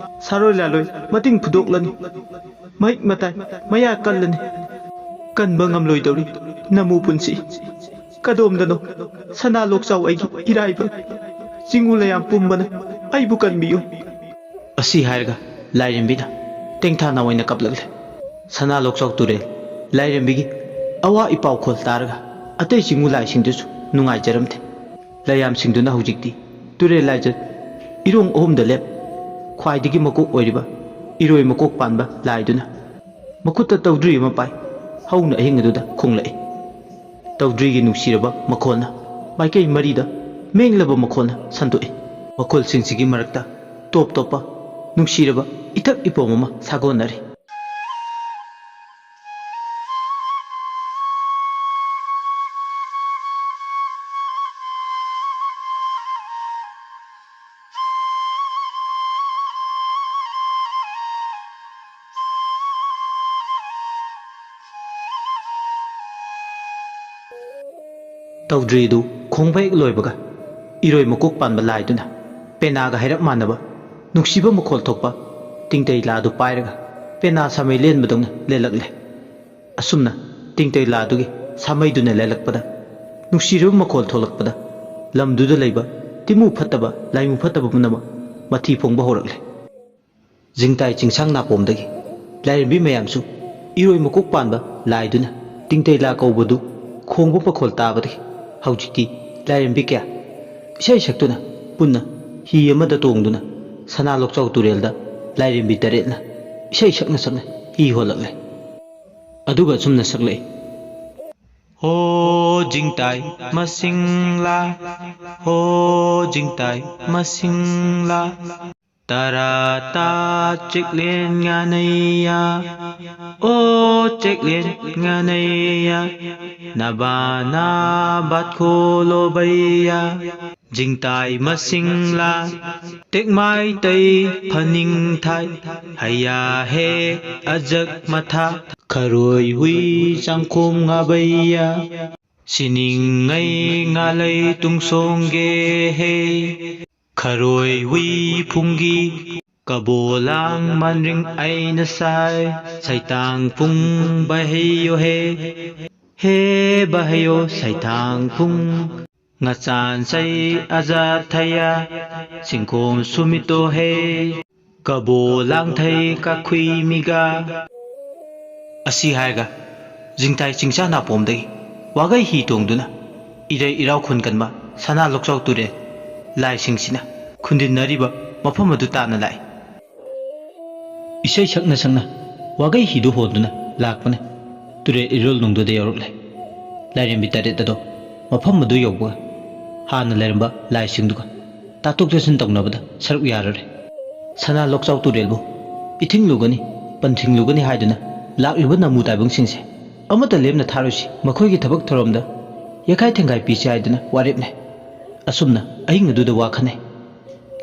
ꯁꯥꯔꯣꯏ ꯂꯥꯂꯣꯏ ꯃꯇꯤꯡ ꯐꯨꯗꯣꯛꯂꯅꯤ꯫ ꯃꯍꯤꯛ ꯃꯇꯥꯏ ꯃꯌꯥ ꯀꯜꯂꯅꯤ꯫ ꯀꯟꯕ ꯉꯝꯂꯣꯏꯗꯧꯔꯤ ꯅꯝꯕꯨ ꯄꯨꯟꯁꯤ꯫ ꯀꯗꯣꯝꯗꯅꯣ ꯁꯅꯥ ꯂꯣꯛꯆꯥꯎ ꯑꯩꯒꯤ ꯏꯔꯥꯏꯕꯛ꯫ ꯆꯤꯡꯉꯨ ꯂꯩꯌꯥꯝ ꯄꯨꯝꯕꯅ ꯑꯩꯕꯨ ꯀꯟꯕꯤꯌꯨ꯫ ꯑꯁꯤ ꯍꯥꯏꯔꯒ ꯂꯥꯏꯔꯦꯝꯕꯤꯅ ꯇꯦꯡꯊꯥ ꯅꯥꯑꯣꯏꯅ ꯀꯞꯂꯛꯂꯦ꯫ ꯁꯅꯥ ꯂꯣꯛꯆꯥꯎ ꯇꯨꯔꯦꯜ ꯂꯥꯏꯔꯦꯝꯕꯤꯒꯤ ꯑꯋꯥ ꯏꯄꯥꯎ ꯈꯣꯜ ꯇꯥꯔꯒ ꯑꯇꯩ ꯆꯤꯡꯉꯨ ꯂꯥꯏꯁꯤꯡꯗꯨꯁꯨ ꯅꯨꯡꯉꯥꯏꯖꯔꯝꯗꯦ꯫ ꯂꯩꯌꯥꯝꯁꯤꯡꯗꯨꯅ ꯍꯧꯖꯤꯛꯇꯤ ꯇꯨꯔꯦꯜ ꯂꯥꯏꯖ ꯏꯔꯣꯡ ꯑꯍꯨꯝꯗ ꯂꯦꯞ꯫ ꯈ꯭ꯋꯥꯏꯗꯒꯤ ꯃꯀꯣꯛ ꯑꯣꯏꯔꯤꯕ ꯏꯔꯣꯏ ꯃꯀꯣꯛ ꯄꯥꯟꯕ ꯂꯥꯏꯗꯨꯅ ꯃꯈꯨꯠꯇ ꯇꯧꯗ꯭ꯔꯤ ꯑꯃ ꯄꯥꯏ꯫ ꯍꯧꯅ ꯑꯍꯤꯡ ꯑꯗꯨꯗ ꯈꯣꯡꯂꯛꯏ꯫ ꯇꯧꯗ꯭ꯔꯤꯒꯤ ꯅꯨꯡꯁꯤꯔꯕ ꯃꯈꯣꯜꯅ ꯃꯥꯏꯀꯩ ꯃꯔꯤꯗ ꯃꯦꯡꯂꯕ ꯃꯈꯣꯜꯅ ꯁꯟꯗꯣꯛꯏ꯫ ꯃꯈꯣꯜꯁꯤꯡꯁꯤꯒꯤ ꯃꯔꯛꯇ ꯇꯣꯞ ꯇꯣꯞꯄ ꯅꯨꯡꯁꯤꯔꯕ ꯏꯊꯛ ꯏꯄꯣꯝ ꯑꯃ ꯁꯥꯒꯣꯟꯅꯔꯤ꯫ ꯇꯧꯗ꯭ꯔꯤꯗꯨ ꯈꯣꯡꯕ ꯍꯦꯛ ꯂꯣꯏꯕꯒ, ꯏꯔꯣꯏ ꯃꯀꯣꯛ ꯄꯥꯟꯕ ꯂꯥꯏꯗꯨꯅ ꯄꯦꯅꯥꯒ ꯍꯥꯏꯔꯞ ꯃꯥꯟꯅꯕ ꯅꯨꯡꯁꯤꯕ ꯃꯈꯣꯜ ꯊꯣꯛꯄ ꯇꯤꯡꯇꯩ ꯂꯥꯗꯨ ꯄꯥꯏꯔꯒ ꯄꯦꯅꯥ ꯁꯥꯃꯩ ꯂꯦꯟꯕꯗꯧꯅ ꯂꯦꯜꯂꯛꯂꯦ꯫ ꯑꯁꯨꯝꯅ ꯇꯤꯡꯇꯩ ꯂꯥꯗꯨꯒꯤ ꯁꯥꯃꯩꯗꯨꯅ ꯂꯦꯜꯂꯛꯄꯗ, ꯅꯨꯡꯁꯤꯔꯕ ꯃꯈꯣꯜ ꯊꯣꯛꯂꯛꯄꯗ, ꯂꯝꯗꯨꯗ ꯂꯩꯕ ꯇꯤꯃꯨ ꯐꯠꯇꯕ, ꯂꯥꯏꯃꯨ ꯐꯠꯇꯕ ꯄꯨꯝꯅꯃꯛ ꯃꯊꯤ ꯐꯣꯡꯕ ꯍꯧꯔꯛꯂꯦ꯫ ꯖꯤꯡꯇꯥꯏ ꯆꯤꯡꯁꯥꯡ ꯅꯥꯄꯣꯝꯗꯒꯤ ꯂꯥꯏꯔꯦꯝꯕꯤ ꯃꯌꯥꯝꯁꯨ ꯏꯔꯣꯏ ꯃꯀꯣꯛ ꯄꯥꯟꯕ ꯂꯥꯏꯗꯨꯅ ꯇꯤꯡꯇꯩꯂꯥ ꯀꯧꯕꯗꯨ ꯈꯣꯡꯕ ꯃꯈꯣꯜ ꯇꯥꯕꯗꯒꯤ ꯍꯧꯖꯤꯛꯇꯤ ꯂꯥꯏꯔꯦꯝꯕꯤ ꯀꯌꯥ ꯏꯁꯩ ꯁꯛꯇꯨꯅ ꯄꯨꯟꯅ ꯍꯤ ꯑꯃꯗ ꯇꯣꯡꯗꯨꯅ ꯁꯅꯥ ꯂꯣꯛꯆꯥꯎ ꯇꯨꯔꯦꯜꯗ ꯂꯥꯏꯔꯦꯝꯕꯤ ꯇꯔꯦꯠꯅ ꯏꯁꯩ ꯁꯛꯅ ꯁꯛꯅ ꯍꯤ ꯍꯣꯜꯂꯛꯂꯦ꯫ ꯑꯗꯨꯒ ꯑꯁꯨꯝꯅ ꯁꯛꯂꯛꯏ꯫ ꯍꯣ ꯖꯤꯡꯇꯥꯏ ꯃꯁꯤꯡꯂꯥ, ꯍꯣ ꯖꯤꯡꯇꯥꯏ ꯃꯁꯤꯡꯂꯥ, ꯇꯔꯥ ꯇꯥ ꯆꯦꯛꯂꯦꯟ ꯉꯥꯅꯩꯌꯥ, ꯑꯣ ꯆꯦꯛꯂꯦꯟ ꯉꯥꯅꯩꯌꯥ, ꯅꯕꯥꯅ ꯕꯥꯠꯈꯣꯂꯣꯕꯩꯌꯥ, ꯖꯤꯡꯇꯥꯏ ꯃꯁꯤꯡꯂꯥ, ꯇꯦꯛꯃꯥꯏ ꯇꯩ ꯐꯅꯤꯡ ꯊꯥꯏ, ꯍꯩꯌꯥ ꯍꯦ ꯑꯖꯛ ꯃꯊꯥ, ꯈꯔꯣꯏ ꯍꯨꯏ ꯆꯥꯡꯈꯣꯝ ꯉꯥꯕꯩꯌꯥ, ꯁꯤꯅꯤꯡꯉꯩ ꯉꯥꯂꯩ ꯇꯨꯡꯁꯣꯡꯒꯦ ꯍꯦ, ꯈꯔꯣꯏ ꯍꯨꯏ ꯐꯨꯡꯒꯤ, ꯀꯕꯣꯂꯥꯡ ꯃꯟꯔꯤꯡ ꯑꯩꯅ ꯁꯥꯏ, ꯁꯩꯇꯥꯡ ꯐꯨꯡ ꯕꯍꯩꯌꯣ ꯍꯦ, ꯍꯦ ꯕꯍꯩꯌꯣ ꯁꯩꯇꯥꯡ ꯐꯨꯡ, ꯉꯆꯥꯟ ꯁꯩ ꯑꯖꯥꯊꯌꯥ, ꯁꯤꯡꯈꯣꯝ ꯁꯨꯃꯤꯇꯣ ꯍꯦ, ꯀꯕꯣ ꯂꯥꯡꯊꯩ ꯀꯥꯈꯨꯏ ꯃꯤꯒꯥ꯫ ꯑꯁꯤ ꯍꯥꯏꯔꯒ ꯖꯤꯡꯇꯥꯏ ꯆꯤꯡꯁꯥ ꯅꯥꯄꯣꯝꯗꯒꯤ ꯋꯥꯒꯩ ꯍꯤ ꯇꯣꯡꯗꯨꯅ ꯏꯔꯩ ꯏꯔꯥꯎ ꯈꯨꯟ ꯀꯟꯕ ꯁꯅꯥ ꯂꯣꯛꯆꯥꯎ ꯇꯨꯔꯦꯜ ꯂꯥꯏꯁꯤꯡꯁꯤꯅ ꯈꯨꯟꯗꯤꯟꯅꯔꯤꯕ ꯃꯐꯝ ꯑꯗꯨ ꯇꯥꯟꯅ ꯂꯥꯛꯏ꯫ ꯏꯁꯩ ꯁꯛꯅ ꯁꯛꯅ ꯋꯥꯒꯩ ꯍꯤꯗꯨ ꯍꯣꯟꯗꯨꯅ ꯂꯥꯛꯄꯅ ꯇꯨꯔꯦꯜ ꯏꯔꯣꯜ ꯅꯨꯡꯗꯨꯗ ꯌꯧꯔꯛꯂꯦ꯫ ꯂꯥꯏꯔꯦꯝꯕꯤ ꯇꯔꯦꯠ ꯑꯗꯣ ꯃꯐꯝ ꯑꯗꯨ ꯌꯧꯕꯒ ꯍꯥꯟꯅ ꯂꯩꯔꯝꯕ ꯂꯥꯏꯁꯤꯡꯗꯨꯒ ꯇꯥꯊꯣꯛ ꯇꯥꯁꯤꯟ ꯇꯧꯅꯕꯗ ꯁꯔꯨꯛ ꯌꯥꯔꯔꯦ꯫ ꯁꯅꯥ ꯂꯣꯛꯆꯥꯎ ꯇꯨꯔꯦꯜꯕꯨ ꯏꯊꯤꯡꯂꯨꯒꯅꯤ, ꯄꯟꯊꯤꯡꯂꯨꯒꯅꯤ ꯍꯥꯏꯗꯨꯅ ꯂꯥꯛꯂꯤꯕ ꯅꯃꯨ ꯇꯥꯏꯕꯪꯁꯤꯡꯁꯦ ꯑꯃꯠꯇ ꯂꯦꯝꯅ ꯊꯥꯔꯣꯏꯁꯤ, ꯃꯈꯣꯏꯒꯤ ꯊꯕꯛ ꯊꯧꯔꯝꯗ ꯌꯩꯈꯥꯏ ꯊꯦꯡꯒꯥꯏ ꯄꯤꯁꯤ ꯍꯥꯏꯗꯨꯅ ꯋꯥꯔꯦꯞꯅꯩ꯫ ꯑꯁꯨꯝꯅ ꯑꯍꯤꯡ ꯑꯗꯨꯗ ꯋꯥ ꯈꯟꯅꯩ꯫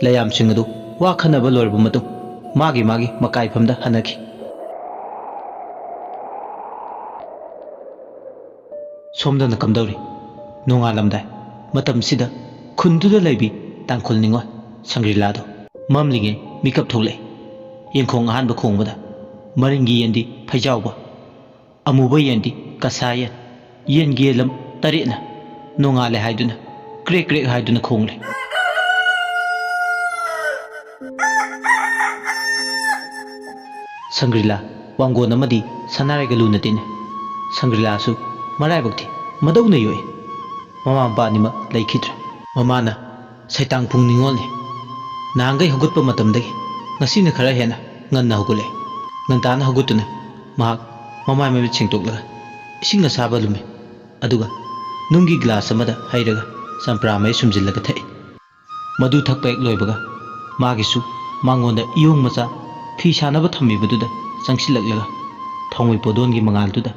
ꯂꯌꯥꯝꯁꯤꯡ ꯑꯗꯨ ꯋꯥ ꯈꯟꯅꯕ ꯂꯣꯏꯔꯕ ꯃꯇꯨꯡ ꯃꯥꯒꯤ ꯃꯥꯒꯤ ꯃꯀꯥꯏꯐꯝꯗ ꯍꯟꯅꯈꯤ꯫ ꯁꯣꯝꯗꯅ ꯀꯝꯗꯧꯔꯤ? ꯅꯣꯡꯉꯥꯜꯂꯝꯗꯥꯏ ꯃꯇꯝꯁꯤꯗ ꯈꯨꯟꯗꯨꯗ ꯂꯩꯕꯤ ꯇꯥꯡꯈꯨꯜ ꯅꯤꯉꯣꯜ ꯁꯪꯒ꯭ꯔꯤꯂꯥꯗꯣ ꯃꯝꯂꯤꯉꯩ ꯃꯤꯀꯞ ꯊꯣꯛꯂꯛꯏ꯫ ꯌꯦꯡꯈꯣꯡ ꯑꯍꯥꯟꯕ ꯈꯣꯡꯕꯗ ꯃꯔꯤꯡꯒꯤ ꯌꯦꯟꯗꯤ ꯐꯩꯖꯥꯎꯕ, ꯑꯃꯨꯕ ꯌꯦꯟꯗꯤ ꯀꯁꯥ ꯌꯦꯟ, ꯌꯦꯟꯒꯤ ꯌꯦꯟꯂꯝ ꯇꯔꯦꯠꯅ ꯅꯣꯡꯉꯥꯜꯂꯦ ꯍꯥꯏꯗꯨꯅ ꯀ꯭ꯔꯦꯛ ꯀ꯭ꯔꯦꯛ ꯍꯥꯏꯗꯨꯅ ꯈꯣꯡꯂꯦ꯫ ꯁꯪꯒ꯭ꯔꯤꯂꯥ ꯋꯥꯡꯒꯣꯟ ꯑꯃꯗꯤ ꯁꯅꯥꯔꯩꯒ ꯂꯨꯅ ꯇꯤꯟꯅꯩ꯫ ꯁꯪꯒ꯭ꯔꯤꯂꯥꯁꯨ ꯃꯔꯥꯏꯕꯛ ꯊꯤ, ꯃꯗꯧꯅ ꯌꯣꯛꯏ꯫ ꯃꯃꯥ ꯃꯄꯥ ꯑꯅꯤꯃꯛ ꯂꯩꯈꯤꯗ꯭ꯔꯦ꯫ ꯃꯃꯥꯅ ꯁꯩꯇꯥꯡ ꯄꯨꯡ ꯅꯤꯉꯣꯜꯅꯤ꯫ ꯅꯍꯥꯟꯈꯩ ꯍꯧꯒꯠꯄ ꯃꯇꯝꯗꯒꯤ ꯉꯁꯤꯅ ꯈꯔ ꯍꯦꯟꯅ ꯉꯟꯅ ꯍꯧꯒꯠꯂꯦ꯫ ꯉꯟꯇꯥꯅ ꯍꯧꯒꯠꯇꯨꯅ ꯃꯍꯥꯛ ꯃꯃꯥꯏ ꯃꯃꯤꯠ ꯁꯦꯡꯗꯣꯛꯂꯒ ꯏꯁꯤꯡ ꯑꯁꯥꯕ ꯂꯨꯝꯃꯤ꯫ ꯑꯗꯨꯒ ꯅꯨꯡꯒꯤ ꯒ꯭ꯂꯥꯁ ꯑꯃꯗ ꯍꯩꯔꯒ ꯆꯝꯄ꯭ꯔꯥ ꯃꯍꯤ ꯁꯨꯝꯖꯤꯜꯂꯒ ꯊꯛꯏ꯫ ꯃꯗꯨ ꯊꯛꯄ ꯍꯦꯛ ꯂꯣꯏꯕꯒ ꯃꯥꯒꯤꯁꯨ ꯃꯉꯣꯟꯗ ꯏꯌꯣꯡ ꯃꯆꯥ ꯐꯤ ꯁꯥꯅꯕ ꯊꯝꯃꯤꯕꯗꯨꯗ ꯆꯪꯁꯤꯜꯂꯛꯂꯒ ꯊꯥꯎꯃꯩ ꯄꯣꯗꯣꯟꯒꯤ ꯃꯉꯥꯜꯗꯨꯗ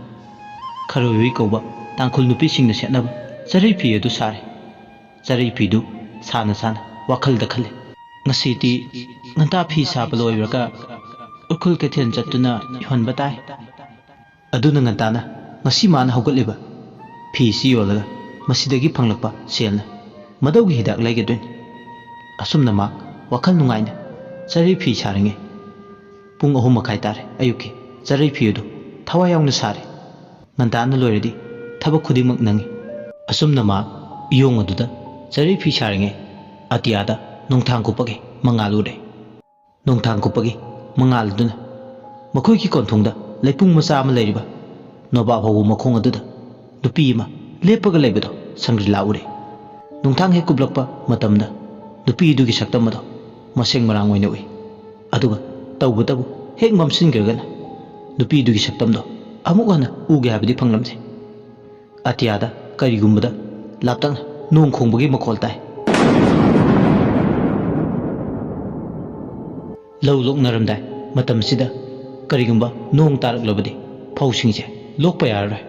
ꯈꯔꯣꯏꯕꯤ ꯀꯧꯕ ꯇꯥꯡꯈꯨꯜ ꯅꯨꯄꯤꯁꯤꯡꯅ ꯁꯦꯠꯅꯕ ꯆꯔꯩ ꯐꯤ ꯑꯗꯨ ꯁꯥꯔꯦ꯫ ꯆꯔꯩ ꯐꯤꯗꯨ ꯁꯥꯅ ꯁꯥꯅ ꯋꯥꯈꯜꯗ ꯈꯜꯂꯤ, "ꯉꯁꯤꯗꯤ ꯉꯟꯇꯥ ꯐꯤ ꯁꯥꯕ ꯂꯣꯏꯔꯒ ꯎꯈ꯭ꯔꯨꯜ ꯀꯩꯊꯦꯜ ꯆꯠꯇꯨꯅ ꯌꯣꯟꯕ ꯇꯥꯏ"꯫ ꯑꯗꯨꯅ ꯉꯟꯇꯥꯅ ꯉꯁꯤ ꯃꯥꯅ ꯍꯧꯒꯠꯂꯤꯕ ꯐꯤꯁꯤ ꯌꯣꯜꯂꯒ ꯃꯁꯤꯗꯒꯤ ꯐꯪꯂꯛꯄ ꯁꯦꯜꯅ ꯃꯗꯧꯒꯤ ꯍꯤꯗꯥꯛ ꯂꯩꯒꯗꯣꯏꯅꯤ꯫ ꯑꯁꯨꯝꯅ ꯃꯥ ꯋꯥꯈꯜ ꯅꯨꯡꯉꯥꯏꯅ ꯆꯔꯩ ꯐꯤ ꯁꯥꯔꯤꯉꯩ ꯄꯨꯡ ꯑꯍꯨꯝ ꯃꯈꯥꯏ ꯇꯥꯔꯦ꯫ ꯑꯌꯨꯛꯀꯤ ꯆꯔꯩ ꯐꯤ ꯑꯗꯨ ꯊꯋꯥꯏ ꯌꯥꯎꯅ ꯁꯥꯔꯦ꯫ ꯉꯟꯇꯥꯅ ꯂꯣꯏꯔꯗꯤ ꯊꯕꯛ ꯈꯨꯗꯤꯡꯃꯛ ꯅꯪꯉꯤ꯫ ꯑꯁꯨꯝꯅ ꯃꯥ ꯏꯌꯣꯡ ꯑꯗꯨꯗ ꯆꯔꯩ ꯐꯤ ꯁꯥꯔꯤꯉꯩ ꯑꯇꯤꯌꯥꯗ ꯅꯣꯡꯊꯥꯡ ꯀꯨꯞꯄꯒꯤ ꯃꯉꯥꯜ ꯎꯔꯦ꯫ ꯅꯣꯡꯊꯥꯡ ꯀꯨꯞꯄꯒꯤ ꯃꯉꯥꯜ ꯑꯗꯨꯅ ꯃꯈꯣꯏꯒꯤ ꯀꯣꯟꯊꯣꯡꯗ ꯂꯩꯄꯨꯡ ꯃꯆꯥ ꯑꯃ ꯂꯩꯔꯤꯕ ꯅꯣꯕꯥꯞ ꯍꯧꯕ ꯃꯈꯣꯡ ꯑꯗꯨꯗ ꯅꯨꯄꯤ ꯑꯃ ꯂꯦꯞꯄꯒ ꯂꯩꯕꯗꯣ ꯁꯪꯒ꯭ꯔꯤꯂꯥ ꯎꯔꯦ꯫ ꯅꯣꯡꯊꯥꯡ ꯍꯦꯛ ꯀꯨꯞꯂꯛꯄ ꯃꯇꯝꯗ ꯅꯨꯄꯤ ꯑꯗꯨꯒꯤ ꯁꯛꯇꯝ ꯑꯗꯣ ꯃꯁꯦꯡ ꯃꯔꯥꯡ ꯑꯣꯏꯅ ꯎꯏ꯫ ꯑꯗꯨꯒ ꯇꯧꯕꯇꯕꯨ ꯍꯦꯛ ꯃꯝꯁꯤꯟꯈ꯭ꯔꯒꯅ ꯅꯨꯄꯤ ꯑꯗꯨꯒꯤ ꯁꯛꯇꯝꯗꯣ ꯑꯃꯨꯛ ꯍꯟꯅ ꯎꯒꯦ ꯍꯥꯏꯕꯗꯤ ꯐꯪꯂꯝꯗꯦ꯫ ꯑꯇꯤꯌꯥꯗ ꯀꯔꯤꯒꯨꯝꯕꯗ ꯂꯥꯞꯇꯛꯅ ꯅꯣꯡ ꯈꯣꯡꯕꯒꯤ ꯃꯈꯣꯜ ꯇꯥꯏ꯫ ꯂꯧ ꯂꯣꯛꯅꯔꯝꯗꯥꯏ ꯃꯇꯝꯁꯤꯗ ꯀꯔꯤꯒꯨꯝꯕ ꯅꯣꯡ ꯇꯥꯔꯛꯂꯕꯗꯤ ꯐꯧꯁꯤꯡꯁꯦ ꯂꯣꯛꯄ ꯌꯥꯔꯔꯣꯏ꯫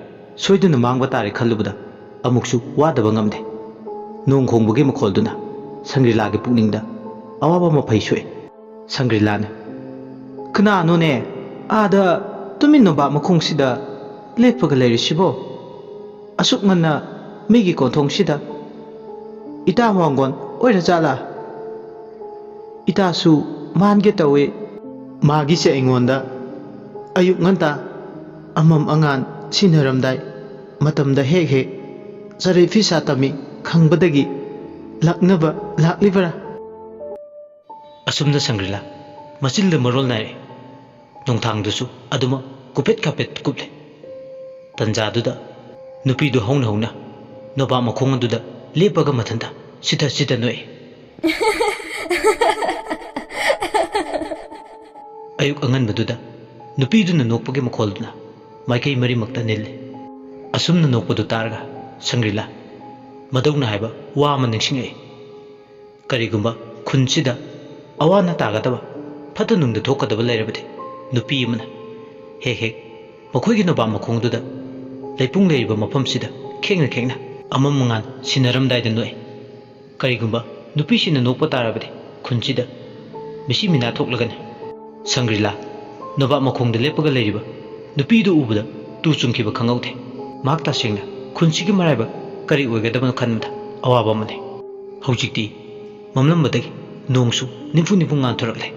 ꯁꯣꯏꯗꯅ ꯃꯥꯡꯕ ꯇꯥꯔꯦ ꯈꯜꯂꯨꯕꯗ ꯑꯃꯨꯛꯁꯨ ꯋꯥꯗꯕ ꯉꯝꯗꯦ꯫ ꯅꯣꯡ ꯈꯣꯡꯕꯒꯤ ꯃꯈꯣꯜꯗꯨꯅ ꯁꯪꯒ꯭ꯔꯤꯂꯥꯒꯤ ꯄꯨꯛꯅꯤꯡꯗ ꯑꯋꯥꯕ ꯑꯃ ꯐꯩ ꯁꯣꯛꯏ꯫ ꯁꯪꯒ꯭ꯔꯤꯂꯥꯅ, "ꯀꯅꯥꯅꯣꯅꯦ ꯑꯥꯗ ꯇꯨꯃꯤꯟ ꯅꯣꯕꯥꯞ ꯃꯈꯣꯡꯁꯤꯗ ꯂꯦꯞꯄꯒ ꯂꯩꯔꯤꯁꯤꯕꯣ? ꯑꯁꯨꯛ ꯉꯟꯅ ꯃꯤꯒꯤ ꯀꯣꯟꯊꯣꯡꯁꯤꯗ? ꯏꯇꯥ ꯃꯥꯡꯒꯣꯟ ꯑꯣꯏꯔ ꯖꯥꯠꯂꯥ? ꯏꯇꯥꯁꯨ ꯃꯥꯟꯒꯦ ꯇꯧꯏ꯫ ꯃꯥꯒꯤꯁꯦ ꯑꯩꯉꯣꯟꯗ ꯑꯌꯨꯛ ꯉꯟꯇꯥ ꯑꯃꯝ ꯑꯉꯥꯟ ꯁꯤꯟꯅꯔꯝꯗꯥꯏ ꯃꯇꯝꯗ ꯍꯦꯛ ꯍꯦꯛ ꯆꯔꯩ ꯐꯤꯁꯥ ꯇꯝꯃꯤ ꯈꯪꯕꯗꯒꯤ ꯂꯛꯅꯕ ꯂꯥꯛꯂꯤꯕꯔꯥ?" ꯑꯁꯨꯝꯅ ꯁꯪꯒ꯭ꯔꯤꯂꯥ ꯃꯆꯤꯟꯗ ꯃꯔꯣꯜ ꯅꯥꯏꯔꯛꯏ꯫ ꯅꯣꯡꯊꯥꯡꯗꯨꯁꯨ ꯑꯗꯨꯃꯛ ꯀꯨꯞꯄꯦꯠ ꯀꯥꯞꯄꯦꯠ ꯀꯨꯞꯂꯦ꯫ ꯇꯟꯖꯥꯗꯨꯗ ꯅꯨꯄꯤꯗꯨ ꯍꯧꯅ ꯍꯧꯅ ꯅꯣꯕꯥꯞ ꯃꯈꯣꯡ ꯑꯗꯨꯗ ꯂꯦꯞꯄꯒ ꯃꯊꯟꯇ ꯁꯤꯊ ꯁꯤꯊ ꯅꯣꯛꯏ꯫ ꯑꯌꯨꯛ ꯑꯉꯟꯕꯗꯨꯗ ꯅꯨꯄꯤꯗꯨꯅ ꯅꯣꯛꯄꯒꯤ ꯃꯈꯣꯜꯗꯨꯅ ꯃꯥꯏꯀꯩ ꯃꯔꯤꯃꯛꯇ ꯅꯤꯜꯂꯤ꯫ ꯑꯁꯨꯝꯅ ꯅꯣꯛꯄꯗꯨ ꯇꯥꯔꯒ ꯁꯪꯒ꯭ꯔꯤꯂꯥ ꯃꯗꯧꯅ ꯍꯥꯏꯕ ꯋꯥ ꯑꯃ ꯅꯤꯡꯁꯤꯡꯂꯛꯏ꯫ ꯀꯔꯤꯒꯨꯝꯕ ꯈꯨꯟꯁꯤꯗ ꯑꯋꯥ ꯑꯅꯥ ꯇꯥꯒꯗꯕ, ꯐꯠꯇ ꯅꯨꯡꯗ ꯊꯣꯛꯀꯗꯕ ꯂꯩꯔꯕꯗꯤ ꯅꯨꯄꯤ ꯑꯃꯅ ꯍꯦꯛ ꯍꯦꯛ ꯃꯈꯣꯏꯒꯤ ꯅꯣꯕꯥꯞ ꯃꯈꯣꯡꯗꯨꯗ ꯂꯩꯄꯨꯡ ꯂꯩꯔꯤꯕ ꯃꯐꯝꯁꯤꯗ ꯈꯦꯡꯅ ꯈꯦꯡꯅ ꯑꯃꯝ ꯑꯉꯥꯟ ꯁꯤꯟꯅꯔꯝꯗꯥꯏꯗ ꯅꯣꯛꯏ꯫ ꯀꯔꯤꯒꯨꯝꯕ ꯅꯨꯄꯤꯁꯤꯡꯅ ꯅꯣꯛꯄ ꯇꯥꯔꯕꯗꯤ ꯈꯨꯟꯁꯤꯗ ꯃꯤꯁꯤ ꯃꯤꯅꯥ ꯊꯣꯛꯂꯒꯅꯤ꯫ ꯁꯪꯒ꯭ꯔꯤꯂꯥ ꯅꯣꯕꯥꯞ ꯃꯈꯣꯡꯗ ꯂꯦꯞꯄꯒ ꯂꯩꯔꯤꯕ ꯅꯨꯄꯤꯗꯨ ꯎꯕꯗ ꯇꯨ ꯆꯨꯡꯈꯤꯕ ꯈꯪꯍꯧꯗꯦ꯫ ꯃꯍꯥꯛ ꯇꯁꯦꯡꯅ ꯈꯨꯟꯁꯤꯒꯤ ꯃꯔꯥꯏꯕꯛ ꯀꯔꯤ ꯑꯣꯏꯒꯗꯕꯅꯣ ꯈꯟꯕꯗ ꯑꯋꯥꯕ ꯑꯃꯅꯤ꯫ ꯍꯧꯖꯤꯛꯇꯤ ꯃꯝꯂꯝꯕꯗꯒꯤ ꯅꯣꯡꯁꯨ ꯅꯤꯝꯐꯨ ꯅꯤꯝꯐꯨ ꯉꯥꯟꯊꯣꯔꯛꯂꯦ꯫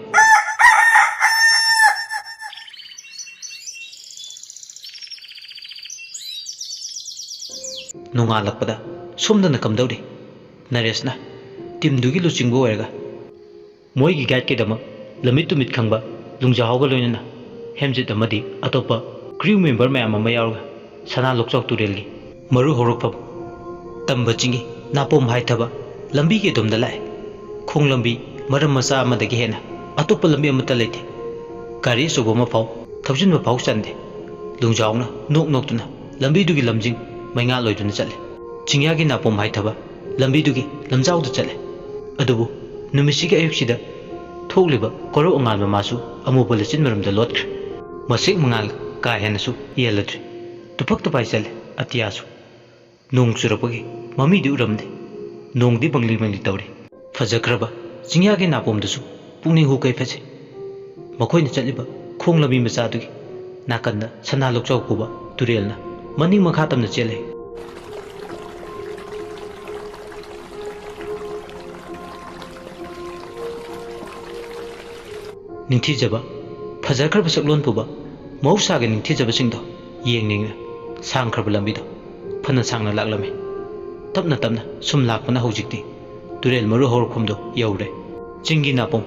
ꯅꯣꯡꯉꯥꯜꯂꯛꯄꯗ ꯁꯣꯝꯗꯅ ꯀꯝꯗꯧꯔꯤ? ꯅꯔꯦꯁꯅ ꯇꯤꯝꯗꯨꯒꯤ ꯂꯨꯆꯤꯡꯕ ꯑꯣꯏꯔꯒ ꯃꯣꯏꯒꯤ ꯒꯥꯏꯗꯀꯤꯗꯃꯛ ꯂꯝꯃꯤꯠ ꯇꯨꯃꯤꯠ ꯈꯪꯕ ꯂꯨꯡꯖꯥꯍꯥꯎꯒ ꯂꯣꯏꯅꯅ ꯍꯦꯝꯖꯤꯠ ꯑꯃꯗꯤ ꯑꯇꯣꯞꯄ ꯀ꯭ꯔꯤꯎ ꯃꯦꯝꯕꯔ ꯃꯌꯥꯝ ꯑꯃ ꯌꯥꯎꯔꯒ ꯁꯅꯥ ꯂꯣꯛꯆꯥꯎ ꯇꯨꯔꯦꯜꯒꯤ ꯃꯔꯨ ꯍꯧꯔꯛꯐꯝ ꯇꯝꯕ ꯆꯤꯡꯒꯤ ꯅꯥꯄꯣꯝ ꯍꯥꯏꯊꯕ ꯂꯝꯕꯤꯒꯤ ꯑꯗꯣꯝꯗ ꯂꯥꯛꯑꯦ꯫ ꯈꯣꯡ ꯂꯝꯕꯤ ꯃꯔꯝ ꯃꯆꯥ ꯑꯃꯗꯒꯤ ꯍꯦꯟꯅ ꯑꯇꯣꯞꯄ ꯂꯝꯕꯤ ꯑꯃꯠꯇ ꯂꯩꯇꯦ꯫ ꯒꯥꯔꯤ ꯑꯆꯧꯕ ꯑꯃ ꯐꯥꯎ ꯊꯧꯖꯤꯟꯕ ꯐꯥꯎ ꯆꯟꯗꯦ꯫ ꯂꯨꯡꯖꯥꯎꯅ ꯅꯣꯛ ꯅꯣꯛꯇꯨꯅ ꯂꯝꯕꯤꯗꯨꯒꯤ ꯂꯝꯖꯤꯡ ꯃꯩꯉꯥꯜ ꯑꯣꯏꯗꯨꯅ ꯆꯠꯂꯦ꯫ ꯆꯤꯡꯌꯥꯒꯤ ꯅꯥꯄꯣꯝ ꯍꯥꯏꯊꯕ ꯂꯝꯕꯤꯗꯨꯒꯤ ꯂꯝꯖꯥꯎꯗ ꯆꯠꯂꯦ꯫ ꯑꯗꯨꯕꯨ ꯅꯨꯃꯤꯠꯁꯤꯒꯤ ꯑꯌꯨꯛꯁꯤꯗ ꯊꯣꯛꯂꯤꯕ ꯀꯣꯔꯧ ꯑꯉꯥꯟꯕ ꯃꯥꯁꯨ ꯑꯃꯨꯕ ꯂꯩꯆꯤꯟ ꯃꯔꯨꯝꯗ ꯂꯣꯠꯈ꯭ꯔꯦ꯫ ꯃꯁꯦꯛ ꯃꯉꯥꯜ ꯀꯥ ꯍꯦꯟꯅꯁꯨ ꯌꯦꯜꯂꯗ꯭ꯔꯦ꯫ ꯇꯨꯐꯛ ꯇꯨꯐꯥꯏ ꯆꯠꯂꯦ ꯑꯇꯤꯌꯥꯁꯨ꯫ ꯅꯣꯡ ꯆꯨꯔꯛꯄꯒꯤ ꯃꯃꯤꯗꯤ ꯎꯔꯝꯗꯦ꯫ ꯅꯣꯡꯗꯤ ꯃꯪꯂꯤ ꯃꯪꯂꯤ ꯇꯧꯔꯤ꯫ ꯐꯖꯈ꯭ꯔꯕ ꯆꯤꯡꯌꯥꯒꯤ ꯅꯥꯄꯣꯝꯗꯨꯁꯨ ꯄꯨꯛꯅꯤꯡ ꯍꯨ ꯀꯩꯐꯁꯤ꯫ ꯃꯈꯣꯏꯅ ꯆꯠꯂꯤꯕ ꯈꯣꯡ ꯂꯝꯕꯤ ꯃꯆꯥꯗꯨꯒꯤ ꯅꯥꯀꯟꯗ ꯁꯅꯥ ꯂꯣꯛꯆꯥꯎ ꯀꯧꯕ ꯇꯨꯔꯦꯜꯅ ꯃꯅꯤꯡ ꯃꯈꯥ ꯇꯝꯅ ꯆꯦꯜꯂꯤ꯫ ꯅꯤꯡꯊꯤꯖꯕ, ꯐꯖꯈ꯭ꯔꯕ ꯁꯛꯂꯣꯟ ꯄꯨꯕ ꯃꯍꯧꯁꯥꯒꯤ ꯅꯤꯡꯊꯤꯖꯕꯁꯤꯡꯗꯣ ꯌꯦꯡꯅꯤꯡꯅ ꯁꯥꯡꯈ꯭ꯔꯕ ꯂꯝꯕꯤꯗꯣ ꯐꯅ ꯁꯥꯡꯅ ꯂꯥꯛꯂꯝꯃꯤ꯫ ꯇꯞꯅ ꯇꯞꯅ ꯁꯨꯝ ꯂꯥꯛꯄꯅ ꯍꯧꯖꯤꯛꯇꯤ ꯇꯨꯔꯦꯜ ꯃꯔꯨ ꯍꯧꯔꯛꯐꯝꯗꯣ ꯌꯧꯔꯦ꯫ ꯆꯤꯡꯒꯤ ꯅꯥꯄꯣꯝ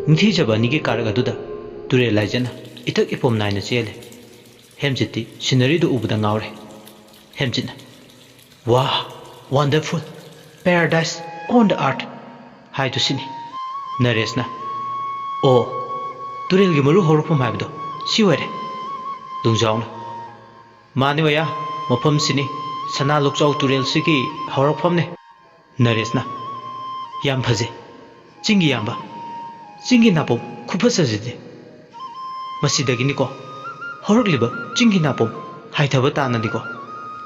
ꯅꯤꯡꯊꯤꯖꯕ ꯑꯅꯤꯒꯤ ꯀꯥꯔꯛ ꯑꯗꯨꯗ ꯇꯨꯔꯦꯜ ꯂꯥꯏꯖꯅ ꯏꯊꯛ ꯏꯄꯣꯝ ꯅꯥꯏꯅ ꯆꯦꯜꯂꯦ꯫ ꯍꯦꯝꯖꯤꯠꯇꯤ ꯁꯤꯅꯔꯤꯗꯨ ꯎꯕꯗ ꯉꯥꯎꯔꯦ꯫ ꯍꯦꯝꯖꯤꯠꯅ, "Wow, wonderful, paradise on the earth" ꯍꯥꯏꯗꯨ ꯁꯤꯅꯤ꯫ ꯅꯔꯦꯁꯅ, "ꯑꯣ, ꯇꯨꯔꯦꯜꯒꯤ ꯃꯔꯨ ꯍꯧꯔꯛꯐꯝ ꯍꯥꯏꯕꯗꯣ ꯁꯤ ꯑꯣꯏꯔꯦ"꯫ ꯂꯨꯡꯖꯥꯎꯅ, "ꯃꯥꯅꯤ ꯑꯣꯌꯥ, ꯃꯐꯝꯁꯤꯅꯤ ꯁꯅꯥ ꯂꯣꯛꯆꯥꯎ ꯇꯨꯔꯦꯜꯁꯤꯒꯤ ꯍꯧꯔꯛꯐꯝꯅꯦ"꯫ ꯅꯔꯦꯁꯅ, "ꯌꯥꯝ ꯐꯖꯩ꯫ ꯆꯤꯡꯒꯤ ꯌꯥꯝꯕ, ꯆꯤꯡꯒꯤ ꯅꯥꯄꯣꯝ ꯈꯨꯐꯖꯁꯤꯗꯤ꯫ ꯃꯁꯤꯗꯒꯤꯅꯤꯀꯣ ꯍꯧꯔꯛꯂꯤꯕ ꯆꯤꯡꯒꯤ ꯅꯥꯄꯣꯝ ꯍꯥꯏꯊꯕ ꯇꯥꯅꯅꯤꯀꯣ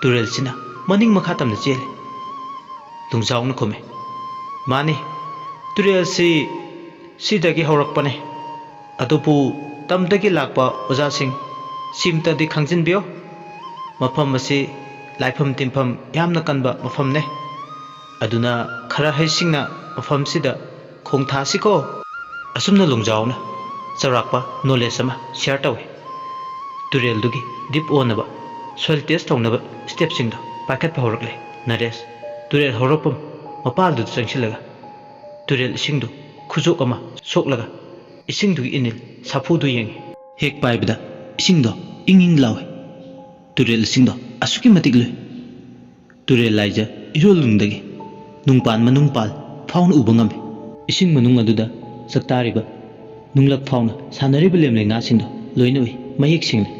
ꯇꯨꯔꯦꯜꯁꯤꯅ ꯃꯅꯤꯡ ꯃꯈꯥ ꯇꯝꯅ ꯆꯦꯜꯂꯤ"꯫ ꯂꯨꯡꯖꯥꯎꯅ ꯈꯨꯝꯃꯤ, "ꯃꯥꯅꯤ, ꯇꯨꯔꯦꯜꯁꯤ ꯁꯤꯗꯒꯤ ꯍꯧꯔꯛꯄꯅꯤ꯫ ꯑꯗꯨꯕꯨ ꯇꯝꯗꯒꯤ ꯂꯥꯛꯄ ꯑꯣꯖꯥꯁꯤꯡ, ꯁꯤꯝꯇꯗꯤ ꯈꯪꯖꯤꯟꯕꯤꯌꯨ, ꯃꯐꯝ ꯑꯁꯤ ꯂꯥꯏꯐꯝ ꯇꯤꯟꯐꯝ ꯌꯥꯝꯅ ꯀꯟꯕ ꯃꯐꯝꯅꯦ꯫ ꯑꯗꯨꯅ ꯈꯔ ꯍꯩꯁꯤꯡꯅ ꯃꯐꯝꯁꯤꯗ ꯈꯣꯡ ꯊꯥꯁꯤꯀꯣ"꯫ ꯑꯁꯨꯝꯅ ꯂꯨꯡꯖꯥꯎꯅ ꯆꯥꯎꯔꯥꯛꯄ ꯅꯣꯂꯦꯖ ꯑꯃ ꯁꯤꯌꯥꯔ ꯇꯧꯏ꯫ ꯇꯨꯔꯦꯜꯗꯨꯒꯤ ꯗꯤꯞ ꯑꯣꯟꯅꯕ ꯁꯣꯏꯜ ꯇꯦꯁ ꯇꯧꯅꯕ ꯁ꯭ꯇꯦꯞꯁꯤꯡꯗꯣ ꯄꯥꯏꯈꯠꯄ ꯍꯧꯔꯛꯂꯦ꯫ ꯅꯔꯦꯁ ꯇꯨꯔꯦꯜ ꯍꯧꯔꯛꯐꯝ ꯃꯄꯥꯜꯗꯨꯗ ꯆꯪꯁꯤꯜꯂꯒ ꯇꯨꯔꯦꯜ ꯏꯁꯤꯡꯗꯨ ꯈꯨꯖꯣꯛ ꯑꯃ ꯁꯣꯛꯂꯒ ꯏꯁꯤꯡꯗꯨꯒꯤ ꯏꯅꯤꯜ ꯁꯥꯐꯨꯗꯨ ꯌꯦꯡꯉꯤ꯫ ꯍꯦꯛ ꯄꯥꯏꯕꯗ ꯏꯁꯤꯡꯗꯣ ꯏꯪ ꯏꯪ ꯂꯥꯎꯏ꯫ ꯇꯨꯔꯦꯜ ꯏꯁꯤꯡꯗꯣ ꯑꯁꯨꯛꯀꯤ ꯃꯇꯤꯛ ꯂꯨꯏ꯫ ꯇꯨꯔꯦꯜ ꯂꯥꯏꯖ ꯏꯔꯣꯜ ꯅꯨꯡꯗꯒꯤ ꯅꯨꯡꯄꯥꯟ ꯃꯅꯨꯡꯄꯥꯜ ꯐꯥꯎꯅ ꯎꯕ ꯉꯝꯃꯤ꯫ ꯏꯁꯤꯡ ꯃꯅꯨꯡ ꯑꯗꯨꯗ ꯆꯥꯛꯇꯥꯔꯤꯕ ꯅꯨꯡꯂꯛ ꯐꯥꯎꯅ ꯁꯥꯟꯅꯔꯤꯕ ꯂꯦꯝꯂꯩ ꯉꯥꯁꯤꯡꯗꯣ ꯂꯣꯏꯅ ꯎꯏ, ꯃꯌꯦꯛ ꯁꯦꯡꯅ꯫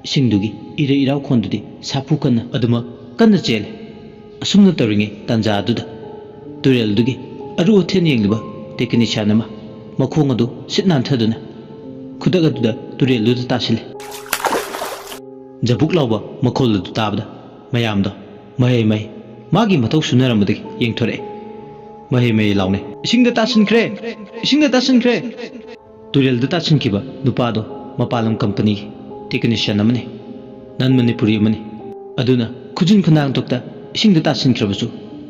ꯏꯁꯤꯡꯗꯨꯒꯤ ꯏꯔꯩ ꯏꯔꯥꯎꯈꯣꯟꯗꯨꯗꯤ ꯁꯥꯐꯨ ꯀꯟꯅ ꯑꯗꯨꯃꯛ ꯀꯟꯅ ꯆꯦꯜꯂꯤ꯫ ꯑꯁꯨꯝꯅ ꯇꯧꯔꯤꯉꯩ ꯇꯥꯟꯖꯥ ꯑꯗꯨꯗ ꯇꯨꯔꯦꯜꯗꯨꯒꯤ ꯑꯔꯨ ꯑꯊꯦꯟ ꯌꯦꯡꯂꯤꯕ ꯇꯦꯛꯅꯤꯁꯤꯌꯥꯟ ꯑꯃ ꯃꯈꯣꯡ ꯑꯗꯨ ꯁꯤꯠ ꯅꯥꯟꯊꯗꯨꯅ ꯈꯨꯗꯛ ꯑꯗꯨꯗ ꯇꯨꯔꯦꯜꯗꯨꯗ ꯇꯥꯁꯤꯜꯂꯤ꯫ ꯖꯕꯨꯛ ꯂꯥꯎꯕ ꯃꯈꯣꯜ ꯑꯗꯨ ꯇꯥꯕꯗ ꯃꯌꯥꯝꯗꯣ ꯃꯍꯩ ꯃꯍꯩ ꯃꯥꯒꯤ ꯃꯊꯧ ꯁꯨꯅꯔꯝꯕꯗꯒꯤ ꯌꯦꯡꯊꯣꯔꯛꯏ꯫ ꯃꯍꯩ ꯃꯍꯩ ꯂꯥꯎꯅꯩ, "ꯏꯁꯤꯡꯗ ꯇꯥꯁꯤꯟꯈ꯭ꯔꯦ! ꯏꯁꯤꯡꯗ ꯇꯥꯁꯤꯟꯈ꯭ꯔꯦ!" ꯇꯨꯔꯦꯜꯗ ꯇꯥꯁꯤꯟꯈꯤꯕ ꯅꯨꯄꯥꯗꯣ ꯃꯄꯥꯟ ꯂꯝ ꯀꯝꯄꯅꯤꯒꯤ ꯇꯦꯛꯅꯤꯁꯤꯌꯟ ꯑꯃꯅꯤ, ꯅꯟ ꯃꯅꯤꯄꯨꯔꯤ ꯑꯃꯅꯤ꯫ ꯑꯗꯨꯅ ꯈꯨꯖꯤꯟ ꯈꯨꯅꯥꯡꯊꯣꯛꯇ ꯏꯁꯤꯡꯗ ꯇꯥꯁꯤꯟꯈ꯭ꯔꯕꯁꯨ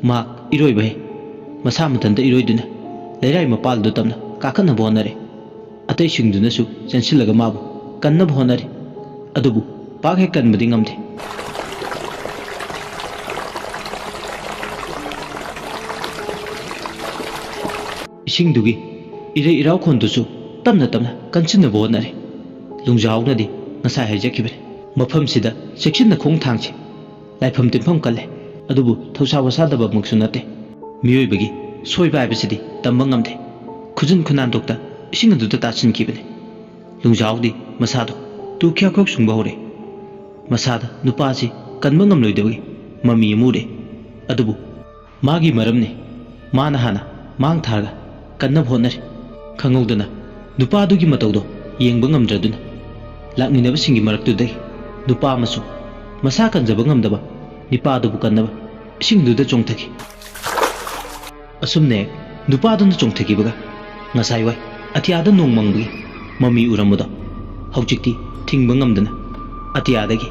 ꯃꯍꯥꯛ ꯏꯔꯣꯏꯕ ꯍꯩ꯫ ꯃꯁꯥ ꯃꯊꯟꯇ ꯏꯔꯣꯏꯗꯨꯅ ꯂꯩꯔꯥꯏ ꯃꯄꯥꯜꯗꯨ ꯇꯝꯅ ꯀꯥꯈꯠꯅꯕ ꯍꯣꯠꯅꯔꯦ꯫ ꯑꯇꯩꯁꯤꯡꯗꯨꯅꯁꯨ ꯆꯦꯟꯁꯤꯜꯂꯒ ꯃꯥꯕꯨ ꯀꯟꯅꯕ ꯍꯣꯠꯅꯔꯤ꯫ ꯑꯗꯨꯕꯨ ꯄꯥꯛ ꯍꯦꯛ ꯀꯟꯕꯗꯤ ꯉꯝꯗꯦ꯫ ꯏꯁꯤꯡꯗꯨꯒꯤ ꯏꯔꯩ ꯏꯔꯥꯎꯈꯣꯟꯗꯨꯁꯨ ꯇꯞꯅ ꯇꯞꯅ ꯀꯟꯁꯤꯟꯅꯕ ꯍꯣꯠꯅꯔꯤ꯫ ꯂꯨꯡꯖꯥꯎꯅꯗꯤ ꯉꯁꯥꯏ ꯍꯥꯏꯖꯈꯤꯕꯅꯤ, ꯃꯐꯝꯁꯤꯗ ꯆꯦꯛꯁꯤꯟꯅ ꯈꯣꯡ ꯊꯥꯡꯁꯤ꯫ ꯂꯥꯏꯐꯝ ꯇꯤꯟꯐꯝ ꯀꯜꯂꯦ, ꯑꯗꯨꯕꯨ ꯊꯧꯁꯥ ꯋꯥꯁꯥꯗꯕꯃꯛꯁꯨ ꯅꯠꯇꯦ꯫ ꯃꯤꯑꯣꯏꯕꯒꯤ ꯁꯣꯏꯕ ꯍꯥꯏꯕꯁꯤꯗꯤ ꯇꯝꯕ ꯉꯝꯗꯦ꯫ ꯈꯨꯖꯤꯟ ꯈꯨꯅꯥꯟꯗꯣꯛꯇ ꯏꯁꯤꯡ ꯑꯗꯨꯗ ꯇꯥꯁꯤꯟꯈꯤꯕꯅꯤ꯫ ꯂꯨꯡꯖꯥꯎꯗꯤ ꯃꯁꯥꯗꯣ ꯇꯨ ꯈ꯭ꯌꯥꯛ ꯈ꯭ꯌꯥꯛ ꯁꯨꯡꯕ ꯍꯧꯔꯦ꯫ ꯃꯁꯥꯗ ꯅꯨꯄꯥꯁꯤ ꯀꯟꯕ ꯉꯝꯂꯣꯏꯗꯕꯒꯤ ꯃꯃꯤ ꯑꯃ ꯎꯔꯦ꯫ ꯑꯗꯨꯕꯨ ꯃꯥꯒꯤ ꯃꯔꯝꯅꯤ꯫ ꯃꯥꯅ ꯍꯥꯟꯅ ꯃꯥꯡ ꯊꯥꯔꯒ ꯀꯟꯅꯕ ꯍꯣꯠꯅꯔꯤ꯫ ꯈꯪꯍꯧꯗꯅ ꯅꯨꯄꯥꯗꯨꯒꯤ ꯃꯇꯧꯗꯣ ꯌꯦꯡꯕ ꯉꯝꯗ꯭ꯔꯗꯨꯅ ꯂꯥꯛꯃꯤꯟꯅꯕꯁꯤꯡꯒꯤ ꯃꯔꯛꯇꯨꯗꯒꯤ ꯅꯨꯄꯥ ꯑꯃꯁꯨ ꯃꯁꯥ ꯀꯟꯖꯕ ꯉꯝꯗꯕ ꯅꯤꯄꯥꯗꯨꯕꯨ ꯀꯟꯅꯕ ꯏꯁꯤꯡꯗꯨꯗ ꯆꯣꯡꯊꯈꯤ꯫ ꯑꯁꯨꯝꯅ ꯍꯦꯛ ꯅꯨꯄꯥꯗꯨꯅ ꯆꯣꯡꯊꯈꯤꯕꯒ ꯉꯁꯥꯏꯋꯥꯏ ꯑꯇꯤꯌꯥꯗ ꯅꯣꯡ ꯃꯪꯕꯒꯤ ꯃꯃꯤ ꯎꯔꯝꯕꯗꯣ ꯍꯧꯖꯤꯛꯇꯤ ꯊꯤꯡꯕ ꯉꯝꯗꯅ ꯑꯇꯤꯌꯥꯗꯒꯤ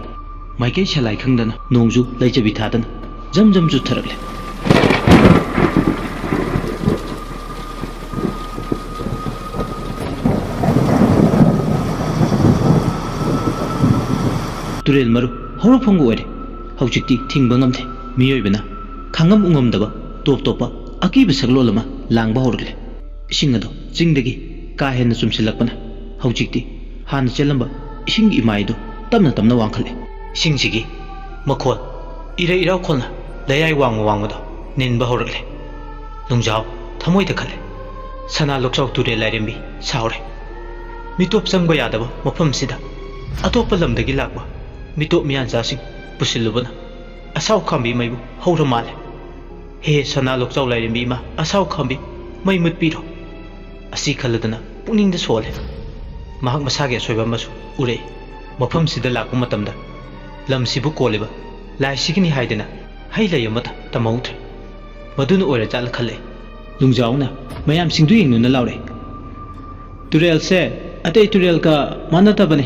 ꯃꯥꯏꯀꯩ ꯁꯂꯥꯏ ꯈꯪꯗꯅ ꯅꯣꯡꯁꯨ ꯂꯩꯆꯕꯤ ꯊꯥꯗꯅ ꯖꯝ ꯖꯝ ꯆꯨꯊꯔꯛꯂꯦ꯫ ꯇꯨꯔꯦꯜ ꯃꯔꯨ ꯍꯧꯔꯛꯐꯝꯒ ꯑꯣꯏꯔꯦ꯫ ꯍꯧꯖꯤꯛꯇꯤ ꯊꯤꯡꯕ ꯉꯝꯗꯦ꯫ ꯃꯤꯑꯣꯏꯕꯅ ꯈꯥꯡꯉꯝ ꯎꯉꯝꯗꯕ ꯇꯣꯞ ꯇꯣꯞꯄ ꯑꯀꯤꯕ ꯁꯛꯂꯣꯟ ꯑꯃ ꯂꯥꯡꯕ ꯍꯧꯔꯛꯂꯦ꯫ ꯏꯁꯤꯡ ꯑꯗꯨ ꯆꯤꯡꯗꯒꯤ ꯀꯥ ꯍꯦꯟꯅ ꯆꯨꯝꯁꯤꯜꯂꯛꯄꯅ ꯍꯧꯖꯤꯛꯇꯤ ꯍꯥꯟꯅ ꯆꯦꯜꯂꯝꯕ ꯏꯁꯤꯡꯒꯤ ꯏꯃꯥꯏꯗꯨ ꯇꯞꯅ ꯇꯞꯅ ꯋꯥꯡꯈꯠꯂꯦ꯫ ꯏꯁꯤꯡꯁꯤꯒꯤ ꯃꯈꯣꯜ ꯏꯔꯩ ꯏꯔꯥꯎꯈꯣꯜꯅ ꯂꯩꯔꯥꯏ ꯋꯥꯡꯃ ꯋꯥꯡꯃꯗꯣ ꯅꯤꯟꯕ ꯍꯧꯔꯛꯂꯦ꯫ ꯂꯨꯡꯖꯥꯎ ꯊꯃꯣꯏꯗ ꯈꯜꯂꯦ, "ꯁꯅꯥ ꯂꯣꯛꯆꯥꯎ ꯇꯨꯔꯦꯜ ꯂꯥꯏꯔꯦꯝꯕꯤ ꯁꯥꯎꯔꯦ꯫ ꯃꯤꯇꯣꯞ ꯆꯪꯕ ꯌꯥꯗꯕ ꯃꯐꯝꯁꯤꯗ ꯑꯇꯣꯞꯄ ꯂꯝꯗꯒꯤ ꯂꯥꯛꯄ ꯃꯤꯇꯣꯞ ꯃꯤꯌꯥꯟꯆꯥꯁꯤꯡ ꯄꯨꯁꯤꯜꯂꯨꯕꯅ ꯑꯁꯥꯎ ꯈꯥꯝꯕꯤ ꯃꯩꯕꯨ ꯍꯧꯔ ꯃꯥꯜꯂꯦ꯫ ꯍꯦ ꯁꯅꯥ ꯂꯣꯛꯆꯥꯎ ꯂꯥꯏꯔꯦꯝꯕꯤ ꯏꯃꯥ, ꯑꯁꯥꯎ ꯈꯥꯝꯕꯤ ꯃꯩ ꯃꯨꯠꯄꯤꯔꯣ"꯫ ꯑꯁꯤ ꯈꯜꯂꯗꯅ ꯄꯨꯛꯅꯤꯡꯗ ꯁꯣꯜꯂꯦ꯫ ꯃꯍꯥꯛ ꯃꯁꯥꯒꯤ ꯑꯁꯣꯏꯕ ꯑꯃꯁꯨ ꯎꯔꯛꯏ꯫ ꯃꯐꯝꯁꯤꯗ ꯂꯥꯛꯄ ꯃꯇꯝꯗ ꯂꯝꯁꯤꯕꯨ ꯀꯣꯜꯂꯤꯕ ꯂꯥꯏꯁꯤꯒꯤꯅꯤ ꯍꯥꯏꯗꯅ ꯍꯩ ꯂꯩ ꯑꯃꯠꯇ ꯇꯝꯍꯧꯗ꯭ꯔꯦ꯫ ꯃꯗꯨꯅ ꯑꯣꯏꯔꯖꯥꯠꯂ ꯈꯜꯂꯦ꯫ ꯂꯨꯡꯖꯥꯎꯅ ꯃꯌꯥꯝꯁꯤꯡꯗꯨ ꯌꯦꯡꯗꯨꯅ ꯂꯥꯎꯔꯦ, "ꯇꯨꯔꯦꯜꯁꯦ ꯑꯇꯩ ꯇꯨꯔꯦꯜꯒ ꯃꯥꯟꯅꯗꯕꯅꯤ꯫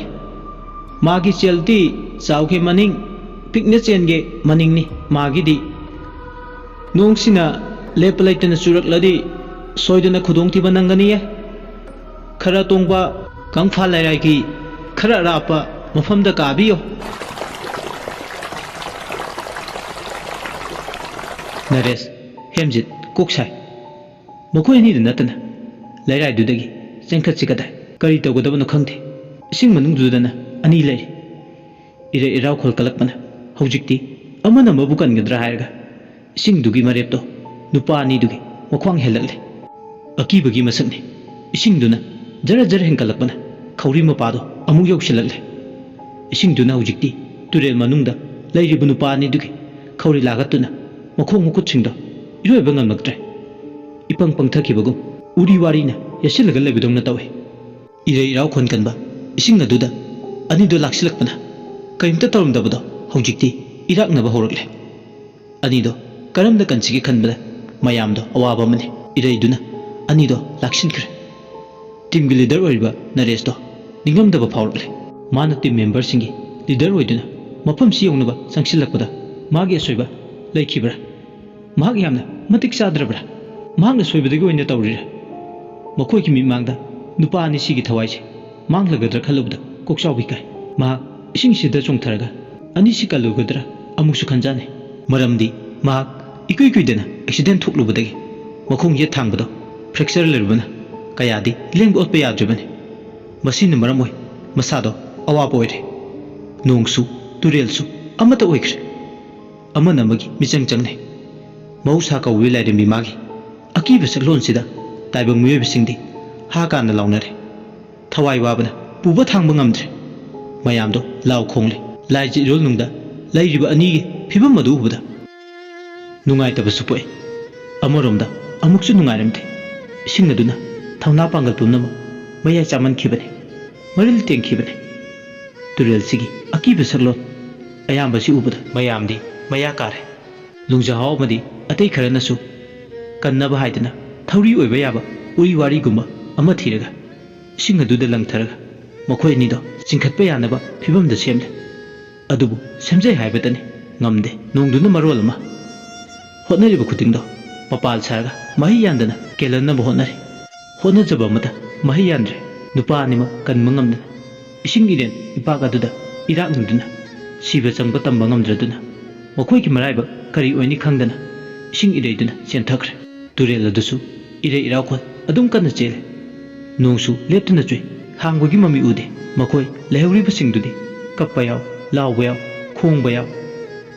ꯃꯥꯒꯤ ꯆꯦꯜꯗꯤ ꯆꯥꯎꯒꯦ ꯃꯅꯤꯡ, ꯄꯤꯛꯅ ꯆꯦꯟꯒꯦ ꯃꯅꯤꯡꯅꯤ ꯃꯥꯒꯤꯗꯤ꯫ ꯅꯣꯡꯁꯤꯅ ꯂꯦꯞꯄ ꯂꯩꯇꯅ ꯆꯨꯔꯛꯂꯗꯤ ꯁꯣꯏꯗꯅ ꯈꯨꯗꯣꯡꯊꯤꯕ ꯅꯪꯒꯅꯤꯌꯦ꯫ ꯈꯔ ꯇꯣꯡꯕ ꯀꯪꯐꯥꯜ ꯂꯩꯔꯥꯏꯒꯤ ꯈꯔ ꯑꯔꯥꯞꯄ ꯃꯐꯝꯗ ꯀꯥꯕꯤꯌꯣ"꯫ ꯅꯔꯦꯁ, ꯍꯦꯝꯖꯤꯠ ꯀꯣꯛ ꯁꯥꯏ꯫ ꯃꯈꯣꯏ ꯑꯅꯤꯗ ꯅꯠꯇꯅ ꯂꯩꯔꯥꯏꯗꯨꯗꯒꯤ ꯆꯦꯟꯈꯠꯁꯤ ꯀꯗꯥꯏ? ꯀꯔꯤ ꯇꯧꯒꯗꯕꯅꯣ ꯈꯪꯗꯦ꯫ ꯏꯁꯤꯡ ꯃꯅꯨꯡꯗꯨꯗꯅ ꯑꯅꯤ ꯂꯩꯔꯤ꯫ ꯏꯔꯩ ꯏꯔꯥꯎꯈꯣꯜ ꯀꯜꯂꯛꯄꯅ ꯍꯧꯖꯤꯛꯇꯤ ꯑꯃꯅ ꯑꯃꯕꯨ ꯀꯟꯒꯗ꯭ꯔꯥ ꯍꯥꯏꯔꯒ ꯏꯁꯤꯡꯗꯨꯒꯤ ꯃꯔꯦꯞꯇꯣ ꯅꯨꯄꯥ ꯑꯅꯤꯗꯨꯒꯤ ꯃꯈ꯭ꯋꯥꯡ ꯍꯦꯜꯂꯛꯂꯦ꯫ ꯑꯀꯤꯕꯒꯤ ꯃꯁꯛꯅꯤ꯫ ꯏꯁꯤꯡꯗꯨꯅ ꯖꯔ ꯖꯔ ꯍꯦꯟꯒꯠꯂꯛꯄꯅ ꯈꯧꯔꯤ ꯃꯄꯥꯗꯣ ꯑꯃꯨꯛ ꯌꯧꯁꯤꯜꯂꯛꯂꯦ꯫ ꯏꯁꯤꯡꯗꯨꯅ ꯍꯧꯖꯤꯛꯇꯤ ꯇꯨꯔꯦꯜ ꯃꯅꯨꯡꯗ ꯂꯩꯔꯤꯕ ꯅꯨꯄꯥ ꯑꯅꯤꯗꯨꯒꯤ ꯈꯧꯔꯤ ꯂꯥꯒꯠꯇꯨꯅ ꯃꯈꯣꯡ ꯃꯈꯨꯠꯁꯤꯡꯗꯣ ꯏꯔꯣꯏꯕ ꯉꯝꯂꯛꯇ꯭ꯔꯦ꯫ ꯏꯄꯪ ꯄꯪꯊꯈꯤꯕꯒꯨꯝ ꯎꯔꯤ ꯋꯥꯔꯤꯅ ꯌꯦꯠꯁꯤꯜꯂꯒ ꯂꯩꯕꯗꯧꯅ ꯇꯧꯏ꯫ ꯏꯔꯩ ꯏꯔꯥꯎ ꯈꯣꯟ ꯀꯟꯕ ꯏꯁꯤꯡ ꯑꯗꯨꯗ ꯑꯅꯤꯗꯣ ꯂꯥꯛꯁꯤꯜꯂꯛꯄꯅ ꯀꯔꯤꯝꯇ ꯇꯧꯔꯝꯗꯕꯗꯣ ꯍꯧꯖꯤꯛꯇꯤ ꯏꯔꯥꯛꯅꯕ ꯍꯧꯔꯛꯂꯦ꯫ ꯑꯅꯤꯗꯣ ꯀꯔꯝꯅ ꯀꯟꯁꯤꯒꯦ ꯈꯟꯕꯗ ꯃꯌꯥꯝꯗꯣ ꯑꯋꯥꯕ ꯑꯃꯅꯤ꯫ ꯏꯔꯩꯗꯨꯅ ꯑꯅꯤꯗꯣ ꯂꯥꯛꯁꯤꯟꯈ꯭ꯔꯦ꯫ ꯇꯤꯝꯒꯤ ꯂꯤꯗꯔ ꯑꯣꯏꯔꯤꯕ ꯅꯔꯦꯁꯇꯣ ꯅꯤꯡꯉꯝꯗꯕ ꯐꯥꯎꯔꯛꯂꯦ꯫ ꯃꯥꯅ ꯇꯤꯝ ꯃꯦꯝꯕꯔꯁꯤꯡꯒꯤ ꯂꯤꯗꯔ ꯑꯣꯏꯗꯨꯅ ꯃꯐꯝꯁꯤ ꯌꯧꯅꯕ ꯆꯪꯁꯤꯜꯂꯛꯄꯗ ꯃꯥꯒꯤ ꯑꯁꯣꯏꯕ ꯂꯩꯈꯤꯕ꯭ꯔꯥ? ꯃꯍꯥꯛ ꯌꯥꯝꯅ ꯃꯇꯤꯛ ꯆꯥꯗ꯭ꯔꯕ꯭ꯔꯥ? ꯃꯍꯥꯛꯅ ꯁꯣꯏꯕꯗꯒꯤ ꯑꯣꯏꯅ ꯇꯧꯔꯤꯔꯥ? ꯃꯈꯣꯏꯒꯤ ꯃꯤꯠꯃꯥꯡꯗ ꯅꯨꯄꯥ ꯑꯅꯤꯁꯤꯒꯤ ꯊꯋꯥꯏꯁꯦ ꯃꯥꯡꯂꯒꯗ꯭ꯔꯥ ꯈꯜꯂꯨꯕꯗ ꯀꯣꯛꯆꯥꯎꯕꯤ ꯀꯥꯏ꯫ ꯃꯍꯥꯛ ꯏꯁꯤꯡꯁꯤꯗ ꯆꯣꯡꯊꯔꯒ ꯑꯅꯤꯁꯤ ꯀꯜꯂꯨꯒꯗ꯭ꯔꯥ ꯑꯃꯨꯛꯁꯨ ꯈꯟꯖꯥꯅꯩ꯫ ꯃꯔꯝꯗꯤ ꯃꯍꯥꯛ ꯏꯀꯨꯏ ꯀꯨꯏꯗꯅ ꯑꯦꯛꯁꯤꯗꯦꯟ ꯊꯣꯛꯂꯨꯕꯗꯒꯤ ꯃꯈꯣꯡ ꯌꯦꯠ ꯊꯥꯡꯕꯗꯣ ꯐ꯭ꯔꯦꯛꯆꯔ ꯂꯩꯔꯨꯕꯅ ꯀꯌꯥꯗꯤ ꯂꯦꯡꯕ ꯑꯣꯠꯄ ꯌꯥꯗ꯭ꯔꯤꯕꯅꯤ꯫ ꯃꯁꯤꯅ ꯃꯔꯝ ꯑꯣꯏ ꯃꯁꯥꯗꯣ ꯑꯋꯥꯕ ꯑꯣꯏꯔꯦ꯫ ꯅꯣꯡꯁꯨ ꯇꯨꯔꯦꯜꯁꯨ ꯑꯃꯠꯇ ꯑꯣꯏꯈ꯭ꯔꯦ꯫ ꯑꯃꯅ ꯑꯃꯒꯤ ꯃꯤꯆꯪ ꯆꯪꯅꯩ꯫ ꯃꯍꯧꯁꯥ ꯀꯧꯕꯒꯤ ꯂꯥꯏꯔꯦꯝꯕꯤ ꯃꯥꯒꯤ ꯑꯀꯤꯕ ꯁꯛꯂꯣꯟꯁꯤꯗ ꯇꯥꯏꯕꯪ ꯃꯤꯑꯣꯏꯕꯁꯤꯡꯗꯤ ꯍꯥ ꯀꯥꯟꯅ ꯂꯥꯎꯅꯔꯦ꯫ ꯊꯋꯥꯏ ꯋꯥꯕꯅ ꯄꯨꯕ ꯊꯥꯡꯕ ꯉꯝꯗ꯭ꯔꯦ꯫ ꯃꯌꯥꯝꯗꯣ ꯂꯥꯎ ꯈꯣꯡꯂꯦ꯫ ꯂꯥꯏ ꯆꯤꯔꯣꯜꯅꯨꯡꯗ ꯂꯩꯔꯤꯕ ꯑꯅꯤꯒꯤ ꯐꯤꯕꯝ ꯑꯗꯨ ꯎꯕꯗ ꯅꯨꯡꯉꯥꯏꯇꯕꯁꯨ ꯄꯣꯛꯏ꯫ ꯑꯃꯔꯣꯝꯗ ꯑꯃꯨꯛꯁꯨ ꯅꯨꯡꯉꯥꯏꯔꯝꯗꯦ꯫ ꯏꯁꯤꯡ ꯑꯗꯨꯅ ꯊꯧꯅꯥ ꯄꯥꯡꯒꯜ ꯄꯨꯝꯅꯃꯛ ꯃꯌꯥꯏ ꯆꯥꯃꯟꯈꯤꯕꯅꯤ, ꯃꯔꯤꯜ ꯇꯦꯡꯈꯤꯕꯅꯤ꯫ ꯇꯨꯔꯦꯜꯁꯤꯒꯤ ꯑꯀꯤꯕ ꯁꯛꯂꯣꯟ ꯑꯌꯥꯝꯕꯁꯤ ꯎꯕꯗ ꯃꯌꯥꯝꯗꯤ ꯃꯌꯥ ꯀꯥꯔꯦ꯫ ꯂꯨꯡꯖꯥꯍꯥꯎ ꯑꯃꯗꯤ ꯑꯇꯩ ꯈꯔꯅꯁꯨ ꯀꯟꯅꯕ ꯍꯥꯏꯗꯅ ꯊꯧꯔꯤ ꯑꯣꯏꯕ ꯌꯥꯕ ꯎꯔꯤ ꯋꯥꯔꯤꯒꯨꯝꯕ ꯑꯃ ꯊꯤꯔꯒ ꯏꯁꯤꯡ ꯑꯗꯨꯗ ꯂꯪꯊꯔꯒ ꯃꯈꯣꯏ ꯑꯅꯤꯗꯣ ꯆꯤꯡꯈꯠꯄ ꯌꯥꯅꯕ ꯐꯤꯕꯝꯗ ꯁꯦꯝꯂꯦ꯫ ꯑꯗꯨꯕꯨ ꯁꯦꯝꯖꯩ ꯍꯥꯏꯕꯇꯅꯤ ꯉꯝꯗꯦ꯫ ꯅꯣꯡꯗꯨꯅ ꯃꯔꯣꯜ ꯑꯃ ꯍꯣꯠꯅꯔꯤꯕ ꯈꯨꯗꯤꯡꯗꯣ ꯃꯄꯥꯜ ꯁꯥꯔꯒ ꯃꯍꯩ ꯌꯥꯟꯗꯅ ꯀꯦꯜꯍꯟꯅꯕ ꯍꯣꯠꯅꯔꯤ꯫ ꯍꯣꯠꯅꯖꯕ ꯑꯃꯗ ꯃꯍꯩ ꯌꯥꯟꯗ꯭ꯔꯦ꯫ ꯅꯨꯄꯥ ꯑꯅꯤꯃꯛ ꯀꯟꯕ ꯉꯝꯗꯅ ꯏꯁꯤꯡ ꯏꯔꯦꯟ ꯏꯄꯥꯛ ꯑꯗꯨꯗ ꯏꯔꯥꯛꯅꯗꯨꯅ ꯁꯤꯕ ꯆꯪꯕ ꯇꯝꯕ ꯉꯝꯗ꯭ꯔꯗꯨꯅ ꯃꯈꯣꯏꯒꯤ ꯃꯔꯥꯏꯕꯛ ꯀꯔꯤ ꯑꯣꯏꯅꯤ ꯈꯪꯗꯅ ꯏꯁꯤꯡ ꯏꯔꯩꯗꯨꯅ ꯆꯦꯟꯊꯈ꯭ꯔꯦ꯫ ꯇꯨꯔꯦꯜ ꯑꯗꯨꯁꯨ ꯏꯔꯩ ꯏꯔꯥꯎꯈꯣꯜ ꯑꯗꯨꯝ ꯀꯟꯅ ꯆꯦꯜꯂꯤ꯫ ꯅꯣꯡꯁꯨ ꯂꯦꯞꯇꯅ ꯆꯨꯏ꯫ ꯍꯥꯡꯕꯒꯤ ꯃꯃꯤ ꯎꯗꯦ꯫ ꯃꯈꯣꯏ ꯂꯩꯍꯧꯔꯤꯕꯁꯤꯡꯗꯨꯗꯤ ꯀꯞꯄ ꯌꯥꯎ, ꯂꯥꯎꯕ ꯌꯥꯎ, ꯈꯣꯡꯕ ꯌꯥꯎ꯫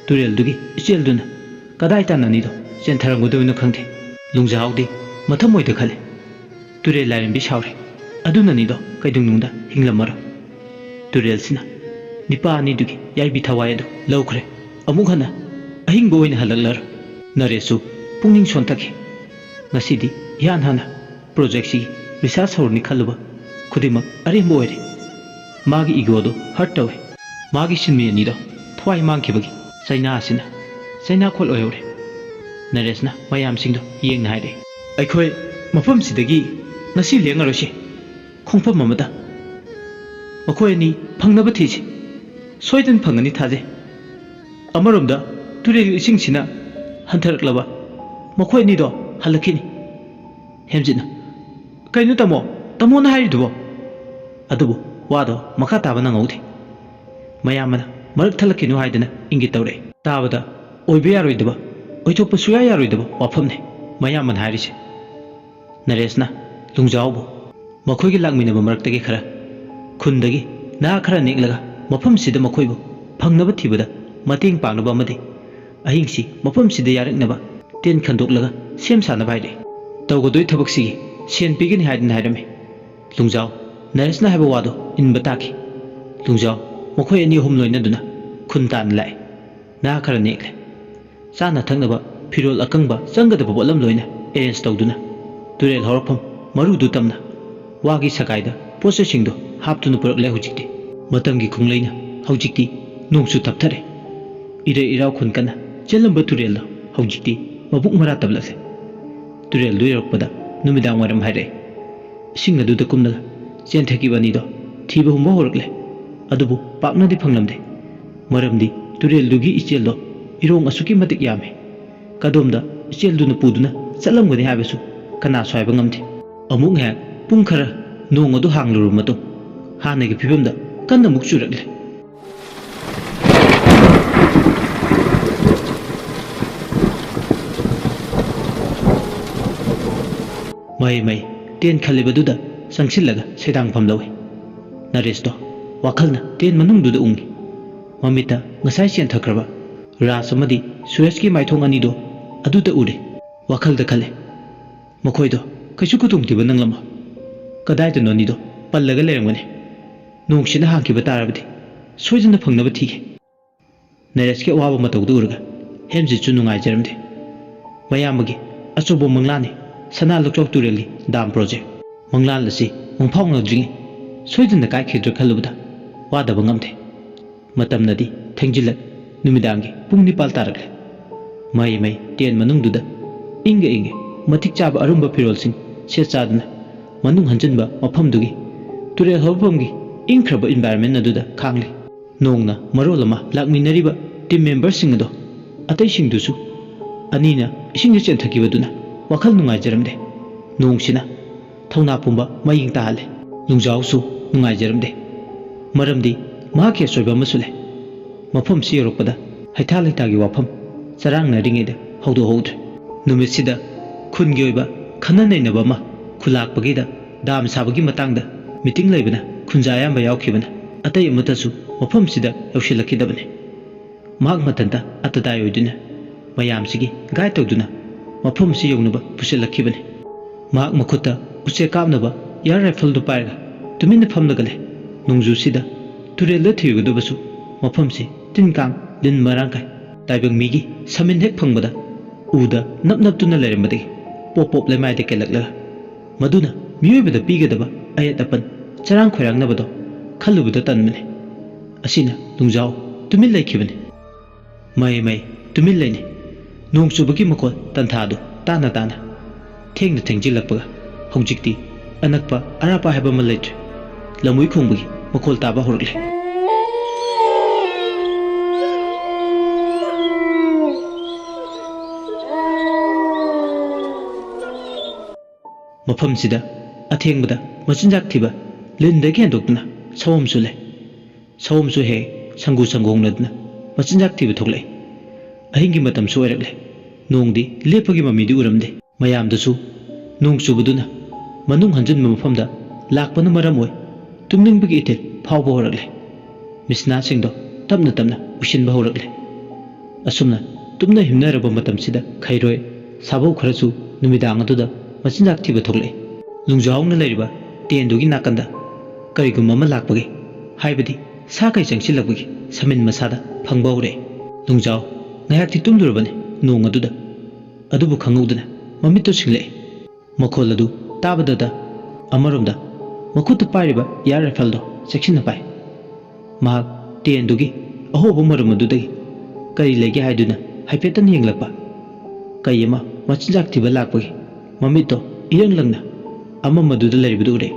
ꯇꯨꯔꯦꯜꯗꯨꯒꯤ ꯏꯆꯦꯜꯗꯨꯅ ꯀꯗꯥꯏ ꯇꯥꯟꯅ ꯑꯅꯤꯗꯣ ꯆꯦꯟꯊꯔꯝꯒꯗꯣꯏꯅꯣ ꯈꯪꯗꯦ꯫ ꯂꯨꯡꯖꯥꯎꯗꯤ ꯃꯊꯃꯣꯏꯗ ꯈꯜꯂꯦ, "ꯇꯨꯔꯦꯜ ꯂꯥꯏꯔꯦꯝꯕꯤ ꯁꯥꯎꯔꯦ꯫ ꯑꯗꯨꯅ ꯑꯅꯤꯗꯣ ꯀꯩꯗꯧꯅꯨꯡꯗ ꯍꯤꯡꯂꯝꯃꯔꯣꯏ꯫" ꯇꯨꯔꯦꯜꯁꯤꯅ ꯅꯤꯄꯥ ꯑꯅꯤꯗꯨꯒꯤ ꯌꯥꯏꯕꯤ ꯊꯋꯥꯏ ꯑꯗꯨ ꯂꯧꯈ꯭ꯔꯦ꯫ ꯑꯃꯨꯛ ꯍꯟꯅ ꯑꯍꯤꯡꯕ ꯑꯣꯏꯅ ꯍꯜꯂꯛꯂꯔꯣꯏ꯫ ꯅꯔꯦꯁꯁꯨ ꯄꯨꯛꯅꯤꯡ ꯁꯣꯟꯊꯈꯤ꯫ ꯉꯁꯤꯗꯤ ꯏꯍꯥꯟ ꯍꯥꯟꯅ ꯄ꯭ꯔꯣꯖꯦꯛꯁꯤꯒꯤ ꯔꯤꯁꯥꯔꯆ ꯍꯧꯔꯅꯤ ꯈꯜꯂꯨꯕ ꯈꯨꯗꯤꯡꯃꯛ ꯑꯔꯦꯝꯕ ꯑꯣꯏꯔꯦ꯫ ꯃꯥꯒꯤ ꯏꯒꯣꯗꯨ ꯍꯔꯠ ꯇꯧꯋꯦ꯫ ꯃꯥꯒꯤ ꯁꯤꯟꯃꯤ ꯑꯅꯤꯗꯣ ꯊꯋꯥꯏ ꯃꯥꯡꯈꯤꯕꯒꯤ ꯆꯩꯅꯥ ꯑꯁꯤꯅ ꯆꯩꯅꯥꯈꯣꯜ ꯑꯣꯏꯍꯧꯔꯦ꯫ ꯅꯔꯦꯁꯅ ꯃꯌꯥꯝꯁꯤꯡꯗꯣ ꯌꯦꯡꯅ ꯍꯥꯏꯔꯦ, "ꯑꯩꯈꯣꯏ ꯃꯐꯝꯁꯤꯗꯒꯤ ꯉꯁꯤ ꯂꯦꯡꯉꯔꯣꯏꯁꯤ꯫ ꯈꯣꯡꯐꯝ ꯑꯃꯗ ꯃꯈꯣꯏ ꯑꯅꯤ ꯐꯪꯅꯕ ꯊꯤꯁꯤ꯫ ꯁꯣꯏꯗꯅ ꯐꯪꯒꯅꯤ ꯊꯥꯖꯩ꯫" ꯑꯃꯔꯣꯝꯗ ꯇꯨꯔꯦꯜꯒꯤ ꯏꯁꯤꯡꯁꯤꯅ ꯍꯟꯊꯔꯛꯂꯕ ꯃꯈꯣꯏ ꯑꯅꯤꯗꯣ ꯍꯜꯂꯛꯈꯤꯅꯤ꯫ ꯍꯦꯝꯖꯤꯠꯅ, "ꯀꯩꯅꯣ ꯇꯥꯃꯣ? ꯇꯥꯃꯣꯅ ꯍꯥꯏꯔꯤꯗꯨꯕꯣ?" ꯑꯗꯨꯕꯨ ꯋꯥꯗꯣ ꯃꯈꯥ ꯇꯥꯕ ꯅꯪꯍꯧꯗꯦ꯫ ꯃꯌꯥꯝꯕꯅ ꯃꯔꯛ ꯊꯠꯂꯛꯈꯤꯅꯨ ꯍꯥꯏꯗꯅ ꯏꯪꯒꯤꯠ ꯇꯧꯔꯛꯏ꯫ ꯇꯥꯕꯗ ꯑꯣꯏꯕ ꯌꯥꯔꯣꯏꯗꯕ, ꯑꯣꯏꯊꯣꯛꯄ ꯁꯨꯌꯥ ꯌꯥꯔꯣꯏꯗꯕ ꯋꯥꯐꯝꯅꯤ꯫ ꯃꯌꯥꯝꯕꯅ ꯍꯥꯏꯔꯤꯁꯦ꯫ ꯅꯔꯦꯁꯅ ꯂꯨꯡꯖꯥꯎꯕꯨ ꯃꯈꯣꯏꯒꯤ ꯂꯥꯛꯃꯤꯟꯅꯕ ꯃꯔꯛꯇꯒꯤ ꯈꯔ, ꯈꯨꯟꯗꯒꯤ ꯅꯍꯥ ꯈꯔ ꯅꯦꯛꯂꯒ ꯃꯐꯝꯁꯤꯗ ꯃꯈꯣꯏꯕꯨ ꯐꯪꯅꯕ ꯊꯤꯕꯗ ꯃꯇꯦꯡ ꯄꯥꯡꯅꯕ ꯑꯃꯗꯤ ꯑꯍꯤꯡꯁꯤ ꯃꯐꯝꯁꯤꯗ ꯌꯥꯔꯛꯅꯕ ꯇꯦꯟ ꯈꯟꯗꯣꯛꯂꯒ ꯁꯦꯝ ꯁꯥꯅꯕ ꯍꯥꯏꯔꯛꯏ꯫ ꯇꯧꯒꯗꯣꯏ ꯊꯕꯛꯁꯤꯒꯤ ꯁꯦꯟ ꯄꯤꯒꯅꯤ ꯍꯥꯏꯗꯨꯅ ꯍꯥꯏꯔꯝꯃꯤ꯫ ꯂꯨꯡꯖꯥꯎ ꯅꯔꯦꯁꯅ ꯍꯥꯏꯕ ꯋꯥꯗꯨ ꯏꯟꯕ ꯇꯥꯈꯤ꯫ ꯂꯨꯡꯖꯥꯎ ꯃꯈꯣꯏ ꯑꯅꯤ ꯑꯍꯨꯝ ꯂꯣꯏꯅꯗꯨꯅ ꯈꯨꯟ ꯇꯥꯟꯅ ꯂꯥꯛꯏ꯫ ꯅꯍꯥ ꯈꯔ ꯅꯦꯛꯂꯦ꯫ ꯆꯥꯅ ꯊꯛꯅꯕ, ꯐꯤꯔꯣꯜ ꯑꯀꯪꯕ, ꯆꯪꯒꯗꯕ ꯄꯣꯠꯂꯝ ꯂꯣꯏꯅ ꯑꯦꯔꯦꯟꯖ ꯇꯧꯗꯨꯅ, ꯇꯨꯔꯦꯜ ꯍꯧꯔꯛꯐꯝ ꯃꯔꯨꯗꯨ ꯇꯝꯅ ꯋꯥꯒꯤ ꯁꯒꯥꯏꯗ ꯄꯣꯠ ꯆꯩꯁꯤꯡꯗꯨ ꯍꯥꯞꯇꯨꯅ ꯄꯨꯔꯛꯂꯦ꯫ ꯍꯧꯖꯤꯛꯇꯤ ꯃꯇꯝꯒꯤ ꯈꯣꯡꯂꯩꯅ ꯍꯧꯖꯤꯛꯇꯤ ꯅꯣꯡꯁꯨ ꯇꯞꯊꯔꯦ꯫ ꯏꯔꯩ ꯏꯔꯥꯎ ꯈꯨꯟ ꯀꯟꯅ ꯆꯦꯜꯂꯝꯕ ꯇꯨꯔꯦꯜꯗꯣ ꯍꯧꯖꯤꯛꯇꯤ ꯃꯕꯨꯛ ꯃꯔꯥ ꯇꯞꯂꯛꯂꯦ꯫ ꯇꯨꯔꯦꯜꯗꯨ ꯌꯧꯔꯛꯄꯗ ꯅꯨꯃꯤꯗꯥꯡ ꯋꯥꯏꯔꯝ ꯍꯥꯏꯔꯛꯑꯦ꯫ ꯏꯁꯤꯡ ꯑꯗꯨꯗ ꯀꯨꯝꯂꯒ ꯆꯦꯟꯊꯈꯤꯕ ꯑꯅꯤꯗꯣ ꯊꯤꯕ ꯍꯨꯝꯕ ꯍꯧꯔꯛꯂꯦ꯫ ꯑꯗꯨꯕꯨ ꯄꯥꯛꯅꯗꯤ ꯐꯪꯂꯝꯗꯦ꯫ ꯃꯔꯝꯗꯤ ꯇꯨꯔꯦꯜꯗꯨꯒꯤ ꯏꯆꯦꯜꯗꯣ ꯏꯔꯣꯡ ꯑꯁꯨꯛꯀꯤ ꯃꯇꯤꯛ ꯌꯥꯝꯃꯤ꯫ ꯀꯗꯣꯝꯗ ꯏꯆꯦꯜꯗꯨꯅ ꯄꯨꯗꯨꯅ ꯆꯠꯂꯝꯒꯅꯤ ꯍꯥꯏꯕꯁꯨ ꯀꯅꯥꯁꯨ ꯍꯥꯏꯕ ꯉꯝꯗꯦ꯫ ꯑꯃꯨꯛ ꯉꯥꯏꯍꯥꯛ ꯄꯨꯡ ꯈꯔ ꯅꯣꯡ ꯑꯗꯨ ꯍꯥꯡꯂꯨꯔꯕ ꯃꯇꯨꯡ ꯍꯥꯟꯅꯒꯤ ꯐꯤꯕꯝꯗ ꯀꯟꯅ ꯑꯃꯨꯛ ꯆꯨꯔꯛꯂꯦ꯫ ꯃꯍꯩ ꯃꯍꯩ ꯇꯦꯟ ꯈꯜꯂꯤꯕꯗꯨꯗ ꯆꯪꯁꯤꯜꯂꯒ ꯁꯦꯗꯥꯡꯐꯝ ꯂꯧꯏ꯫ ꯅꯔꯦꯁꯇꯣ ꯋꯥꯈꯜꯅ ꯇꯦꯟ ꯃꯅꯨꯡꯗꯨꯗ ꯎꯡꯉꯤ꯫ ꯃꯃꯤꯠꯇ ꯉꯁꯥꯏ ꯆꯦꯟꯊꯈ꯭ꯔꯕ ꯔꯥꯖ ꯑꯃꯗꯤ ꯁꯨꯔꯦꯁꯀꯤ ꯃꯥꯏꯊꯣꯡ ꯑꯅꯤꯗꯣ ꯑꯗꯨꯗ ꯎꯔꯦ꯫ ꯋꯥꯈꯜꯗ ꯈꯜꯂꯦ, "ꯃꯈꯣꯏꯗꯣ ꯀꯩꯁꯨ ꯈꯨꯗꯣꯡꯊꯤꯕ ꯅꯪꯂꯝꯃꯣꯏ꯫ ꯀꯗꯥꯏꯗꯅꯣ ꯑꯅꯤꯗꯣ ꯄꯜꯂꯒ ꯂꯩꯔꯝꯒꯅꯤ꯫ ꯅꯣꯡꯁꯤꯅ ꯍꯥꯡꯈꯤꯕ ꯇꯥꯔꯕꯗꯤ ꯁꯣꯏꯗꯅ ꯐꯪꯅꯕ ꯊꯤꯒꯦ"꯫ ꯅꯔꯦꯁꯀꯤ ꯑꯋꯥꯕ ꯃꯇꯧꯗꯨ ꯎꯔꯒ ꯍꯦꯝꯖꯤꯠꯁꯨ ꯅꯨꯡꯉꯥꯏꯖꯔꯝꯗꯦ꯫ ꯃꯌꯥꯝꯕꯒꯤ ꯑꯆꯧꯕ ꯃꯪꯂꯥꯟꯅꯤ ꯁꯅꯥ ꯂꯣꯛꯆꯥꯎ ꯇꯨꯔꯦꯜꯒꯤ ꯗꯥꯝ ꯄ꯭ꯔꯣꯖꯦꯛ꯫ ꯃꯪꯂꯥꯟ ꯑꯁꯤ ꯃꯪꯐꯥꯎꯅꯗ꯭ꯔꯤꯉꯩ ꯁꯣꯏꯗꯅ ꯀꯥꯏꯈꯤꯗ꯭ꯔꯥ ꯈꯜꯂꯨꯕꯗ ꯋꯥꯗꯕ ꯉꯝꯗꯦ꯫ ꯃꯇꯝꯅꯗꯤ ꯊꯦꯡꯖꯤꯜꯂꯛ ꯅꯨꯃꯤꯗꯥꯡꯒꯤ ꯄꯨꯡ ꯅꯤꯄꯥꯜ ꯇꯥꯔꯛꯂꯦ꯫ ꯃꯍꯩ ꯃꯍꯩ ꯇꯦꯟ ꯃꯅꯨꯡꯗꯨꯗ ꯏꯪꯒ ꯏꯪꯒ ꯃꯇꯤꯛ ꯆꯥꯕ ꯑꯔꯨꯝꯕ ꯐꯤꯔꯣꯜꯁꯤꯡ ꯁꯦꯠ ꯆꯥꯗꯨꯅ ꯃꯅꯨꯡ ꯍꯟꯖꯤꯟꯕ ꯃꯐꯝꯗꯨꯒꯤ ꯇꯨꯔꯦꯜ ꯍꯧꯔꯛꯐꯝꯒꯤ ꯏꯪꯈ꯭ꯔꯕ environment ꯑꯗꯨꯗ ꯈꯥꯡꯂꯤ꯫ ꯅꯣꯡꯅ ꯃꯔꯣꯜ ꯑꯃ ꯂꯥꯛꯃꯤꯟꯅꯔꯤꯕ team memberꯁꯤꯡ ꯑꯗꯣ ꯑꯇꯩꯁꯤꯡꯗꯨꯁꯨ ꯑꯅꯤꯅ ꯏꯁꯤꯡꯗ ꯆꯦꯟꯊꯈꯤꯕꯗꯨꯅ ꯋꯥꯈꯜ ꯅꯨꯡꯉꯥꯏꯖꯔꯝꯗꯦ꯫ ꯅꯣꯡꯁꯤꯅ ꯊꯧꯅꯥ ꯄꯨꯝꯕ ꯃꯌꯦꯡ ꯇꯥꯍꯜꯂꯦ꯫ ꯅꯨꯡꯖꯥꯎꯁꯨ ꯅꯨꯡꯉꯥꯏꯖꯔꯝꯗꯦ꯫ ꯃꯔꯝꯗꯤ ꯃꯍꯥꯛꯀꯤ ꯑꯁꯣꯏꯕ ꯑꯃꯁꯨ ꯂꯩ꯫ ꯃꯐꯝꯁꯤ ꯌꯧꯔꯛꯄꯗ ꯍꯩꯊꯥ ꯂꯩꯊꯥꯒꯤ ꯋꯥꯐꯝ ꯆꯔꯥꯡꯅꯔꯤꯉꯩꯗ ꯍꯧꯗꯣꯛꯍꯧꯗ꯭ꯔꯦ꯫ ꯅꯨꯃꯤꯠꯁꯤꯗ ꯈꯨꯟꯒꯤ ꯑꯣꯏꯕ ꯈꯟꯅ ꯅꯩꯅꯕ ꯑꯃ ꯈꯨꯜꯂꯥꯛꯄꯒꯤꯗ ꯗꯥꯝ ꯁꯥꯕꯒꯤ ꯃꯇꯥꯡꯗ meeting ꯂꯩꯕꯅ ꯈꯨꯟꯖꯥ ꯑꯌꯥꯝꯕ ꯌꯥꯎꯈꯤꯕꯅ ꯑꯇꯩ ꯑꯃꯠꯇꯁꯨ ꯃꯐꯝꯁꯤꯗ ꯌꯧꯁꯤꯜꯂꯛꯈꯤꯗꯕꯅꯤ꯫ ꯃꯍꯥꯛ ꯃꯊꯟꯇ ꯑꯇꯇꯥꯏ ꯑꯣꯏꯗꯨꯅ ꯃꯌꯥꯝꯁꯤꯒꯤ guide ꯇꯧꯗꯨꯅ ꯃꯐꯝ ꯑꯁꯤ ꯌꯧꯅꯕ ꯄꯨꯁꯤꯜꯂꯛꯈꯤꯕꯅꯤ꯫ ꯃꯍꯥꯛ ꯃꯈꯨꯠꯇ ꯎꯆꯦꯛ ꯀꯥꯞꯅꯕ air rifleꯗꯨ ꯄꯥꯏꯔꯒ ꯇꯨꯃꯤꯟꯅ ꯐꯝꯂꯒ ꯂꯩ꯫ ꯅꯣꯡꯖꯨꯁꯤꯗ ꯇꯨꯔꯦꯜꯗ ꯊꯤꯔꯨꯒꯗꯕꯁꯨ ꯃꯐꯝꯁꯤ ꯇꯤꯟ ꯀꯥꯡ ꯂꯤꯟ ꯃꯔꯥꯡ ꯀꯥꯏ꯫ ꯇꯥꯏꯕꯪ ꯃꯤꯒꯤ ꯁꯃꯤꯟ ꯍꯦꯛ ꯐꯪꯕꯗ ꯎꯗ ꯅꯞ ꯅꯞꯇꯨꯅ ꯂꯩꯔꯝꯕꯗꯒꯤ ꯄꯣꯞ ꯄꯣꯞ ꯂꯩꯃꯥꯏꯗ ꯀꯦꯜꯂꯛꯂꯒ ꯃꯗꯨꯅ ꯃꯤꯑꯣꯏꯕꯗ ꯄꯤꯒꯗꯕ ꯑꯌꯦꯠ ꯑꯄꯟ ꯆꯔꯥꯡ ꯈꯣꯏꯔꯥꯡꯅꯕꯗꯣ ꯈꯜꯂꯨꯕꯗ ꯇꯟꯕꯅꯤ꯫ ꯑꯁꯤꯅ ꯅꯨꯡꯖꯥꯎ ꯇꯨꯃꯤꯟ ꯂꯩꯈꯤꯕꯅꯤ꯫ ꯃꯩ ꯃꯩ ꯇꯨꯃꯤꯟ ꯂꯩꯅꯩ꯫ ꯅꯣꯡ ꯆꯨꯕꯒꯤ ꯃꯈꯣꯜ ꯇꯟꯊꯥꯗꯨ ꯇꯥꯅ ꯇꯥꯅ꯫ ꯊꯦꯡꯅ ꯊꯦꯡꯖꯤꯜꯂꯛꯄꯒ ꯍꯧꯖꯤꯛꯇꯤ ꯑꯅꯛꯄ ꯑꯔꯥꯞꯄ ꯍꯥꯏꯕ ꯑꯃ ꯂꯩꯇ꯭ꯔꯦ꯫ ꯂꯝꯍꯨꯏ ꯈꯣꯡꯕꯒꯤ ꯃꯈꯣꯜ ꯇꯥꯕ ꯍꯧꯔꯛꯂꯦ꯫ ꯃꯐꯝꯁꯤꯗ ꯑꯊꯦꯡꯕꯗ ꯃꯆꯤꯟꯖꯥꯛ ꯊꯤꯕ ꯂꯤꯟꯗꯒꯤ ꯍꯦꯟꯗꯣꯛꯇꯨꯅ ꯁꯑꯣꯝꯁꯨ ꯂꯩ꯫ ꯁꯑꯣꯝꯁꯨ ꯍꯦꯛ ꯁꯪꯒꯨ ꯁꯪꯒꯣꯡꯅꯗꯨꯅ ꯃꯆꯤꯟꯖꯥꯛ ꯊꯤꯕ ꯊꯣꯛꯂꯛꯏ꯫ ꯑꯍꯤꯡꯒꯤ ꯃꯇꯝꯁꯨ ꯑꯣꯏꯔꯛꯂꯦ꯫ ꯅꯣꯡꯗꯤ ꯂꯦꯞꯄꯒꯤ ꯃꯃꯤꯗꯤ ꯎꯔꯝꯗꯦ꯫ ꯃꯌꯥꯝꯗꯁꯨ ꯅꯣꯡ ꯆꯨꯕꯗꯨꯅ ꯃꯅꯨꯡ ꯍꯟꯖꯤꯟꯕ ꯃꯐꯝꯗ ꯂꯥꯛꯄꯅ ꯃꯔꯝ ꯑꯣꯏ ꯇꯨꯝꯅꯤꯡꯕꯒꯤ ꯏꯊꯤꯜ ꯐꯥꯎꯕ ꯍꯧꯔꯛꯂꯦ꯫ ꯃꯤꯁꯅꯥꯁꯤꯡꯗꯣ ꯇꯞꯅ ꯇꯞꯅ ꯎꯏꯁꯤꯟꯕ ꯍꯧꯔꯛꯂꯦ꯫ ꯑꯁꯨꯝꯅ ꯇꯨꯝꯅ ꯍꯤꯞꯅꯔꯕ ꯃꯇꯝꯁꯤꯗ ꯈꯩꯔꯣꯏ ꯁꯥꯕꯧ ꯈꯔꯁꯨ ꯅꯨꯃꯤꯗꯥꯡ ꯑꯗꯨꯗ ꯃꯆꯤꯟꯖꯥꯛ ꯊꯤꯕ ꯊꯣꯛꯂꯛꯏ꯫ ꯂꯨꯡꯖꯥꯎꯅ ꯂꯩꯔꯤꯕ ꯇꯦꯟꯗꯨꯒꯤ ꯅꯥꯀꯟꯗ ꯀꯔꯤꯒꯨꯝꯕ ꯑꯃ ꯂꯥꯛꯄꯒꯤ, ꯍꯥꯏꯕꯗꯤ ꯁꯥ ꯀꯩ ꯆꯪꯁꯤꯜꯂꯛꯄꯒꯤ ꯁꯃꯤꯟ ꯃꯁꯥꯗ ꯐꯪꯕ ꯍꯧꯔꯛꯏ꯫ ꯂꯨꯡꯖꯥꯎ ꯉꯥꯏꯍꯥꯛꯇꯤ ꯇꯨꯝꯂꯨꯔꯕꯅꯤ ꯅꯣꯡ ꯑꯗꯨꯗ, ꯑꯗꯨꯕꯨ ꯈꯪꯍꯧꯗꯅ ꯃꯃꯤꯠꯇꯨ ꯁꯤꯡꯂꯛꯏ꯫ ꯃꯈꯣꯜ ꯑꯗꯨ ꯇꯥꯕꯗꯇ ꯑꯃꯔꯣꯝꯗ ꯃꯈꯨꯠꯇ ꯄꯥꯏꯔꯤꯕ ꯏꯌꯥꯔ ꯔꯥꯏꯐꯜꯗꯣ ꯆꯦꯛꯁꯤꯟꯅ ꯄꯥꯏ꯫ ꯃꯍꯥꯛ ꯇꯦꯟꯗꯨꯒꯤ ꯑꯍꯣꯕ ꯃꯔꯨꯝ ꯑꯗꯨꯗꯒꯤ ꯀꯔꯤ ꯂꯩꯒꯦ ꯍꯥꯏꯗꯨꯅ ꯍꯥꯏꯐꯦꯠꯇꯪ ꯌꯦꯡꯂꯛꯄ꯫ ꯀꯩ ꯑꯃ ꯃꯆꯤꯟꯖꯥꯛ ꯊꯤꯕ ꯂꯥꯛꯄꯒꯤ ꯃꯃꯤꯠꯇꯣ ꯏꯔꯪ ꯂꯪꯅ ꯑꯃꯝ ꯑꯗꯨꯗ ꯂꯩꯔꯤꯕꯗꯨ ꯎꯔꯦ꯫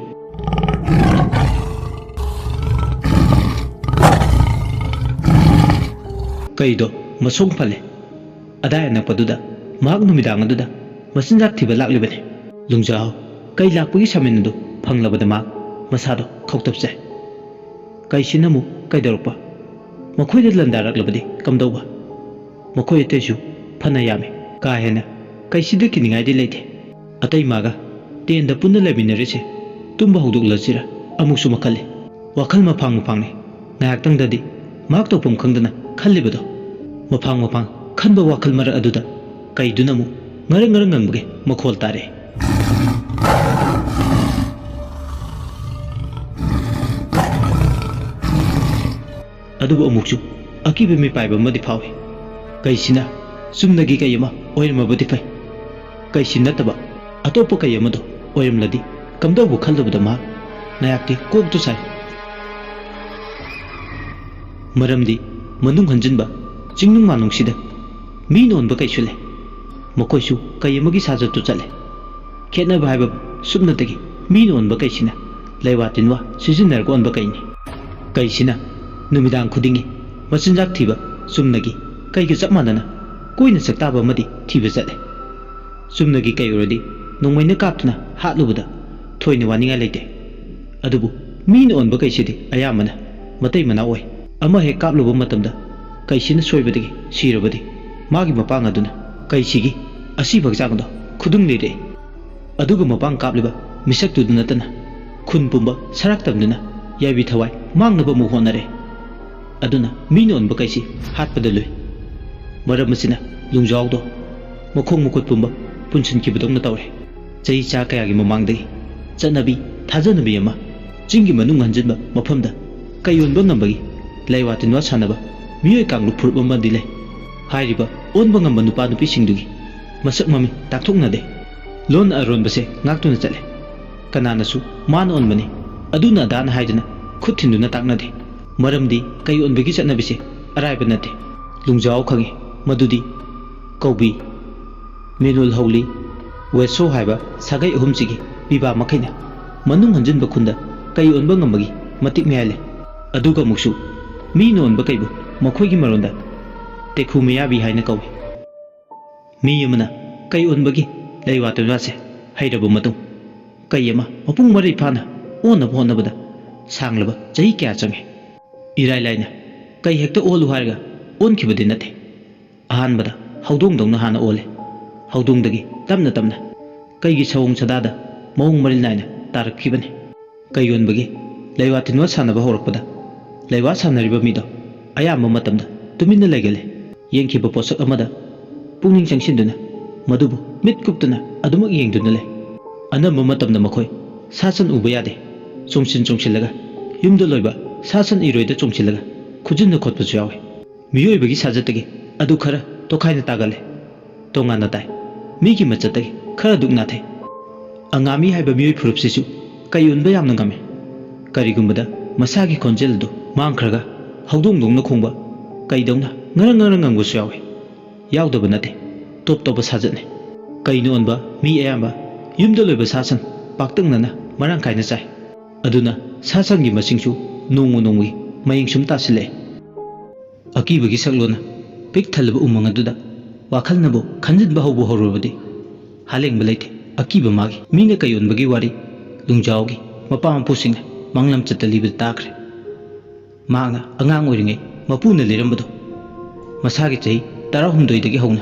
ꯀꯩꯗꯣ ꯃꯁꯣꯡ ꯐꯜꯂꯦ꯫ ꯑꯗꯥꯏ ꯑꯅꯛꯄꯗꯨꯗ ꯃꯍꯥꯛ ꯅꯨꯃꯤꯗꯥꯡ ꯑꯗꯨꯗ ꯃꯆꯤꯟꯖꯥꯛ ꯊꯤꯕ ꯂꯥꯛꯂꯤꯕꯅꯤ꯫ ꯂꯨꯡꯖꯥꯎ ꯀꯩ ꯂꯥꯛꯄꯒꯤ ꯁꯃꯤꯟ ꯑꯗꯨ ꯐꯪꯂꯕꯗ ꯃꯍꯥꯛ ꯃꯁꯥꯗꯣ ꯈꯧꯇꯛꯆꯩ꯫ ꯀꯩꯁꯤꯅ ꯑꯃꯨꯛ ꯀꯩꯗꯧꯔꯛꯄ? ꯃꯈꯣꯏꯗ ꯂꯥꯟꯗꯥꯔꯛꯂꯕꯗꯤ ꯀꯝꯗꯧꯕ? ꯃꯈꯣꯏ ꯑꯇꯩꯁꯨ ꯐꯅ ꯌꯥꯝꯃꯤ꯫ ꯀꯥ ꯍꯦꯟꯅ ꯀꯩꯁꯤꯗ ꯀꯤꯅꯤꯡꯉꯥꯏꯗꯤ ꯂꯩꯇꯦ꯫ ꯑꯇꯩ ꯃꯥꯒ ꯇꯦꯟꯗ ꯄꯨꯟꯅ ꯂꯩꯃꯤꯟꯅꯔꯤꯁꯦ ꯇꯨꯝꯕ ꯍꯧꯗꯣꯛꯂꯁꯤꯔ ꯑꯃꯨꯛꯁꯨ ꯃꯈꯜꯂꯤ꯫ ꯋꯥꯈꯜ ꯃꯐꯥꯡ ꯃꯐꯥꯡꯅꯤ꯫ ꯉꯥꯏꯍꯥꯛꯇꯪꯗꯗꯤ ꯃꯍꯥꯛ ꯇꯧꯐꯝ ꯈꯪꯗꯅ ꯈꯜꯂꯤꯕꯗꯣ꯫ ꯃꯐꯥꯡ ꯃꯐꯥꯡ ꯈꯟꯕ ꯋꯥꯈꯜ ꯃꯔꯛ ꯑꯗꯨꯗ ꯀꯩꯗꯨꯅ ꯑꯃꯨꯛ ꯉꯔꯪ ꯉꯔꯪ ꯉꯪꯕꯒꯤ ꯃꯈꯣꯜ ꯇꯥꯔꯛꯏ꯫ ꯑꯗꯨꯕꯨ ꯑꯃꯨꯛꯁꯨ ꯑꯀꯤꯕ ꯃꯤꯄꯥꯏꯕ ꯑꯃꯗꯤ ꯐꯥꯎꯏ꯫ ꯀꯩꯁꯤꯅ ꯆꯨꯝꯅꯒꯤ ꯀꯩ ꯑꯃ ꯑꯣꯏꯔꯝꯃꯕꯗꯤ ꯐꯩ꯫ ꯀꯩꯁꯤ ꯅꯠꯇꯕ ꯑꯇꯣꯞꯄ ꯀꯩ ꯑꯃꯗꯣ ꯑꯣꯏꯔꯝꯂꯗꯤ ꯀꯝꯗꯧꯕ ꯈꯜꯂꯨꯕꯗ ꯃꯍꯥꯛ ꯉꯥꯏꯍꯥꯛꯇꯤ ꯀꯣꯛꯇꯨ ꯁꯥꯏ꯫ ꯃꯔꯝꯗꯤ ꯃꯅꯨꯡ ꯍꯟꯖꯤꯟꯕ ꯆꯤꯡꯅꯨꯡ ꯃꯥꯅꯨꯡꯁꯤꯗ ꯃꯤ ꯅꯣꯟꯕ ꯀꯩꯁꯨ ꯂꯩ꯫ ꯃꯈꯣꯏꯁꯨ ꯀꯩ ꯑꯃꯒꯤ ꯁꯥꯖꯠꯇꯨ ꯆꯠꯂꯦ꯫ ꯈꯦꯠꯅꯕ ꯍꯥꯏꯕꯕꯨ ꯁꯨꯞꯅꯇꯒꯤ ꯃꯤ ꯅꯣꯟꯕ ꯀꯩꯁꯤꯅ ꯂꯩꯋꯥ ꯇꯤꯟꯋꯥ ꯁꯤꯖꯤꯟꯅꯔꯒ ꯑꯣꯟꯕ ꯀꯩꯅꯤ꯫ ꯀꯩꯁꯤꯅ ꯅꯨꯃꯤꯗꯥꯡ ꯈꯨꯗꯤꯡꯒꯤ ꯃꯆꯤꯟꯖꯥꯛ ꯊꯤꯕ ꯆꯨꯝꯅꯒꯤ ꯀꯩꯒ ꯆꯞ ꯃꯥꯟꯅꯅ ꯀꯣꯏꯅ ꯆꯥꯛꯇꯥꯕ ꯑꯃꯗꯤ ꯊꯤꯕ ꯆꯠꯂꯦ꯫ ꯆꯨꯝꯅꯒꯤ ꯀꯩ ꯑꯣꯏꯔꯗꯤ ꯅꯣꯡꯃꯩꯅ ꯀꯥꯞꯇꯨꯅ ꯍꯥꯠꯂꯨꯕꯗ ꯊꯣꯏꯅ ꯋꯥꯅꯤꯡꯉꯥꯏ ꯂꯩꯇꯦ꯫ ꯑꯗꯨꯕꯨ ꯃꯤꯅ ꯑꯣꯟꯕ ꯀꯩꯁꯤꯗꯤ ꯑꯌꯥꯝꯕꯅ ꯃꯇꯩ ꯃꯅꯥꯎ ꯑꯣꯏ꯫ ꯑꯃ ꯍꯦꯛ ꯀꯥꯞꯂꯨꯕ ꯃꯇꯝꯗ ꯀꯩꯁꯤꯅ ꯁꯣꯏꯕꯗꯒꯤ ꯁꯤꯔꯕꯗꯤ ꯃꯥꯒꯤ ꯃꯄꯥꯡ ꯑꯗꯨꯅ ꯀꯩꯁꯤꯒꯤ ꯑꯁꯤꯕ ꯍꯛꯆꯥꯡ ꯑꯗꯣ ꯈꯨꯗꯨꯡ ꯂꯤꯔꯛꯏ꯫ ꯑꯗꯨꯒ ꯃꯄꯥꯡ ꯀꯥꯞꯂꯤꯕ ꯃꯤꯁꯛꯇꯨꯗ ꯅꯠꯇꯅ ꯈꯨꯟ ꯄꯨꯝꯕ ꯁꯔꯥꯛ ꯇꯝꯗꯨꯅ ꯌꯥꯏꯕꯤ ꯊꯋꯥꯏ ꯃꯥꯡꯅꯕ ꯑꯃꯨꯛ ꯍꯣꯠꯅꯔꯦ꯫ ꯑꯗꯨꯅ ꯃꯤꯅ ꯑꯣꯟꯕ ꯀꯩꯁꯤ ꯍꯥꯠꯄꯗ ꯂꯨꯏ꯫ ꯃꯔꯝ ꯑꯁꯤꯅ ꯂꯨꯡꯖꯥꯎꯗꯣ ꯃꯈꯣꯡ ꯃꯈꯨꯠ ꯄꯨꯝꯕ ꯄꯨꯟꯁꯤꯟꯈꯤꯕꯗꯧꯅ ꯇꯧꯔꯦ꯫ ꯆꯍꯤ ꯆꯥ ꯀꯌꯥꯒꯤ ꯃꯃꯥꯡꯗꯒꯤ ꯆꯠꯅꯕꯤ ꯊꯥꯖꯅꯕꯤ ꯑꯃ ꯆꯤꯡꯒꯤ ꯃꯅꯨꯡ ꯍꯟꯖꯤꯟꯕ ꯃꯐꯝꯗ ꯀꯩ ꯑꯣꯟꯕ ꯉꯝꯕꯒꯤ ꯂꯩꯋꯥ ꯇꯤꯟꯋꯥ ꯁꯥꯟꯅꯕ ꯃꯤꯑꯣꯏ ꯀꯥꯡꯂꯨꯞ ꯐꯨꯔꯨꯞ ꯑꯃꯗꯤ ꯂꯩ꯫ ꯍꯥꯏꯔꯤꯕ ꯑꯣꯟꯕ ꯉꯝꯕ ꯅꯨꯄꯥ ꯅꯨꯄꯤꯁꯤꯡꯗꯨꯒꯤ ꯃꯁꯛ ꯃꯃꯤꯡ ꯇꯥꯛꯊꯣꯛꯅꯗꯦ꯫ ꯂꯣꯟ ꯑꯔꯣꯟꯕꯁꯦ ꯉꯥꯛꯇꯨꯅ ꯆꯠꯂꯦ꯫ ꯀꯅꯥꯅꯁꯨ ꯃꯥꯅ ꯑꯣꯟꯕꯅꯤ, ꯑꯗꯨꯅ ꯑꯗꯥꯅ ꯍꯥꯏꯗꯨꯅ ꯈꯨꯠ ꯊꯤꯟꯗꯨꯅ ꯇꯥꯛꯅꯗꯦ꯫ ꯃꯔꯝꯗꯤ ꯀꯩ ꯑꯣꯟꯕꯒꯤ ꯆꯠꯅꯕꯤꯁꯦ ꯑꯔꯥꯏꯕ ꯅꯠꯇꯦ꯫ ꯂꯨꯡꯖꯥꯎ ꯈꯪꯉꯤ ꯃꯗꯨꯗꯤ ꯀꯧꯕꯤ, ꯃꯦꯅꯨꯜ ꯍꯧꯂꯤ, ꯋꯦꯁꯣ ꯍꯥꯏꯕ ꯁꯥꯒꯩ ꯑꯍꯨꯝꯁꯤꯒꯤ ꯄꯤꯕꯥ ꯃꯈꯩꯅ ꯃꯅꯨꯡ ꯍꯟꯖꯤꯟꯕ ꯈꯨꯟꯗ ꯀꯩ ꯑꯣꯟꯕ ꯉꯝꯕꯒꯤ ꯃꯇꯤꯛ ꯃꯌꯥꯏ ꯂꯩ꯫ ꯑꯗꯨꯒ ꯑꯃꯨꯛꯁꯨ ꯃꯤꯅ ꯑꯣꯟꯕ ꯀꯩꯕꯨ ꯃꯈꯣꯏꯒꯤ ꯃꯔꯣꯟꯗ ꯇꯦꯈꯨ ꯃꯌꯥꯕꯤ ꯍꯥꯏꯅ ꯀꯧꯏ꯫ ꯃꯤ ꯑꯃꯅ ꯀꯩ ꯑꯣꯟꯕꯒꯤ ꯂꯩꯋꯥ ꯇꯤꯟꯋꯥꯁꯦ ꯍꯩꯔꯕ ꯃꯇꯨꯡ, ꯀꯩ ꯑꯃ ꯃꯄꯨꯡ ꯃꯔꯩ ꯐꯥꯅ ꯑꯣꯟꯅꯕ ꯍꯣꯠꯅꯕꯗ ꯁꯥꯡꯂꯕ ꯆꯍꯤ ꯀꯌꯥ ꯆꯪꯉꯤ꯫ ꯏꯔꯥꯏ ꯂꯥꯏꯅ ꯀꯩ ꯍꯦꯛꯇ ꯑꯣꯜꯂꯨ ꯍꯥꯏꯔꯒ ꯑꯣꯟꯈꯤꯕꯗꯤ ꯅꯠꯇꯦ꯫ ꯑꯍꯥꯟꯕꯗ ꯍꯧꯗꯣꯡꯗꯧꯅ ꯍꯥꯟꯅ ꯑꯣꯜꯂꯦ꯫ ꯍꯧꯗꯣꯡꯗꯒꯤ ꯇꯞꯅ ꯇꯞꯅ ꯀꯩꯒꯤ ꯁꯑꯣꯡ ꯁꯥꯗꯥꯗ ꯃꯑꯣꯡ ꯃꯔꯤꯜ ꯅꯥꯏꯅ ꯇꯥꯔꯛꯈꯤꯕꯅꯤ꯫ ꯀꯩ ꯑꯣꯟꯕꯒꯤ ꯂꯩꯋꯥ ꯇꯤꯟꯋꯥ ꯁꯥꯟꯅꯕ ꯍꯧꯔꯛꯄꯗ, ꯂꯩꯋꯥ ꯁꯥꯟꯅꯔꯤꯕ ꯃꯤꯗꯣ ꯑꯌꯥꯝꯕ ꯃꯇꯝꯗ ꯇꯨꯃꯤꯟꯅ ꯂꯩꯒꯜꯂꯤ꯫ ꯌꯦꯡꯈꯤꯕ ꯄꯣꯠꯁꯛ ꯑꯃꯗ ꯄꯨꯛꯅꯤꯡ ꯆꯪꯁꯤꯟꯗꯨꯅ ꯃꯗꯨꯕꯨ ꯃꯤꯠ ꯀꯨꯞꯇꯅ ꯑꯗꯨꯃꯛ ꯌꯦꯡꯗꯨꯅ ꯂꯩ꯫ ꯑꯅꯝꯕ ꯃꯇꯝꯗ ꯃꯈꯣꯏ ꯁꯥ ꯁꯟ ꯎꯕ ꯌꯥꯗꯦ꯫ ꯆꯣꯡꯁꯤꯟ ꯆꯣꯡꯁꯤꯜꯂꯒ ꯌꯨꯝꯗ ꯂꯣꯏꯕ ꯁꯥ ꯁꯟ ꯏꯔꯣꯏꯗ ꯆꯣꯡꯁꯤꯜꯂꯒ ꯈꯨꯖꯤꯟꯅ ꯈꯣꯠꯄꯁꯨ ꯌꯥꯎꯏ꯫ ꯃꯤꯑꯣꯏꯕꯒꯤ ꯁꯥꯖꯠꯇꯒꯤ ꯑꯗꯨ ꯈꯔ ꯇꯣꯈꯥꯏꯅ ꯇꯥꯒꯜꯂꯦ꯫ ꯇꯣꯉꯥꯟꯅ ꯇꯥꯏ꯫ ꯃꯤꯒꯤ ꯃꯆꯠꯇꯒꯤ ꯈꯔ ꯗꯨꯛ ꯅꯥꯊꯩ꯫ ꯑꯉꯥꯃꯤ ꯍꯥꯏꯕ ꯃꯤꯑꯣꯏ ꯐꯨꯔꯨꯞꯁꯤꯁꯨ ꯀꯩ ꯑꯣꯟꯕ ꯌꯥꯝꯅ ꯉꯝꯃꯤ꯫ ꯀꯔꯤꯒꯨꯝꯕꯗ ꯃꯁꯥꯒꯤ ꯈꯣꯟꯖꯦꯜ ꯑꯗꯨ ꯃꯥꯡꯈ꯭ꯔꯒ ꯍꯧꯗꯣꯡꯗꯧꯅ ꯈꯣꯡꯕ, ꯀꯩꯗꯧꯅ ꯉꯔꯪ ꯉꯔꯪ ꯉꯪꯕꯁꯨ ꯌꯥꯎꯏ꯫ ꯌꯥꯎꯗꯕ ꯅꯠꯇꯦ꯫ ꯇꯣꯞ ꯇꯣꯞꯄ ꯁꯥꯖꯠꯅꯤ꯫ ꯀꯩꯅ ꯑꯣꯟꯕ ꯃꯤ ꯑꯌꯥꯝꯕ ꯌꯨꯝꯗ ꯂꯣꯏꯕ ꯁꯥ ꯁꯟ ꯄꯥꯛꯇꯛꯅꯅ ꯃꯔꯥꯡ ꯀꯥꯏꯅ ꯆꯥꯏ꯫ ꯑꯗꯨꯅ ꯁꯥ ꯁꯟꯒꯤ ꯃꯁꯤꯡꯁꯨ ꯅꯣꯡꯃ ꯅꯣꯡꯃꯒꯤ ꯃꯌꯦꯡ ꯁꯨꯝ ꯇꯥꯁꯤꯜꯂꯛꯑꯦ꯫ ꯑꯀꯤꯕꯒꯤ ꯁꯛꯂꯣꯟꯅ ꯄꯤꯛ ꯊꯜꯂꯕ ꯎꯃꯪ ꯑꯗꯨꯗ ꯋꯥꯈꯜꯅꯕꯨ ꯈꯟꯖꯤꯟꯕ ꯍꯧꯕ ꯍꯧꯔꯨꯔꯕꯗꯤ ꯍꯥꯂꯦꯡꯕ ꯂꯩꯇꯦ꯫ ꯑꯀꯤꯕ ꯃꯥꯒꯤ ꯃꯤꯅ ꯀꯩ ꯑꯣꯟꯕꯒꯤ ꯋꯥꯔꯤ ꯂꯨꯡꯖꯥꯎꯒꯤ ꯃꯄꯥ ꯃꯄꯨꯁꯤꯡꯅ ꯃꯪꯂꯝꯆꯠꯇ ꯂꯤꯕꯗ ꯇꯥꯈ꯭ꯔꯦ꯫ ꯃꯍꯥꯛꯅ ꯑꯉꯥꯡ ꯑꯣꯏꯔꯤꯉꯩ ꯃꯄꯨꯅ ꯂꯤꯔꯝꯕꯗꯣ, ꯃꯁꯥꯒꯤ ꯆꯍꯤ ꯇꯔꯥꯍꯨꯝꯗꯣꯏꯗꯒꯤ ꯍꯧꯅ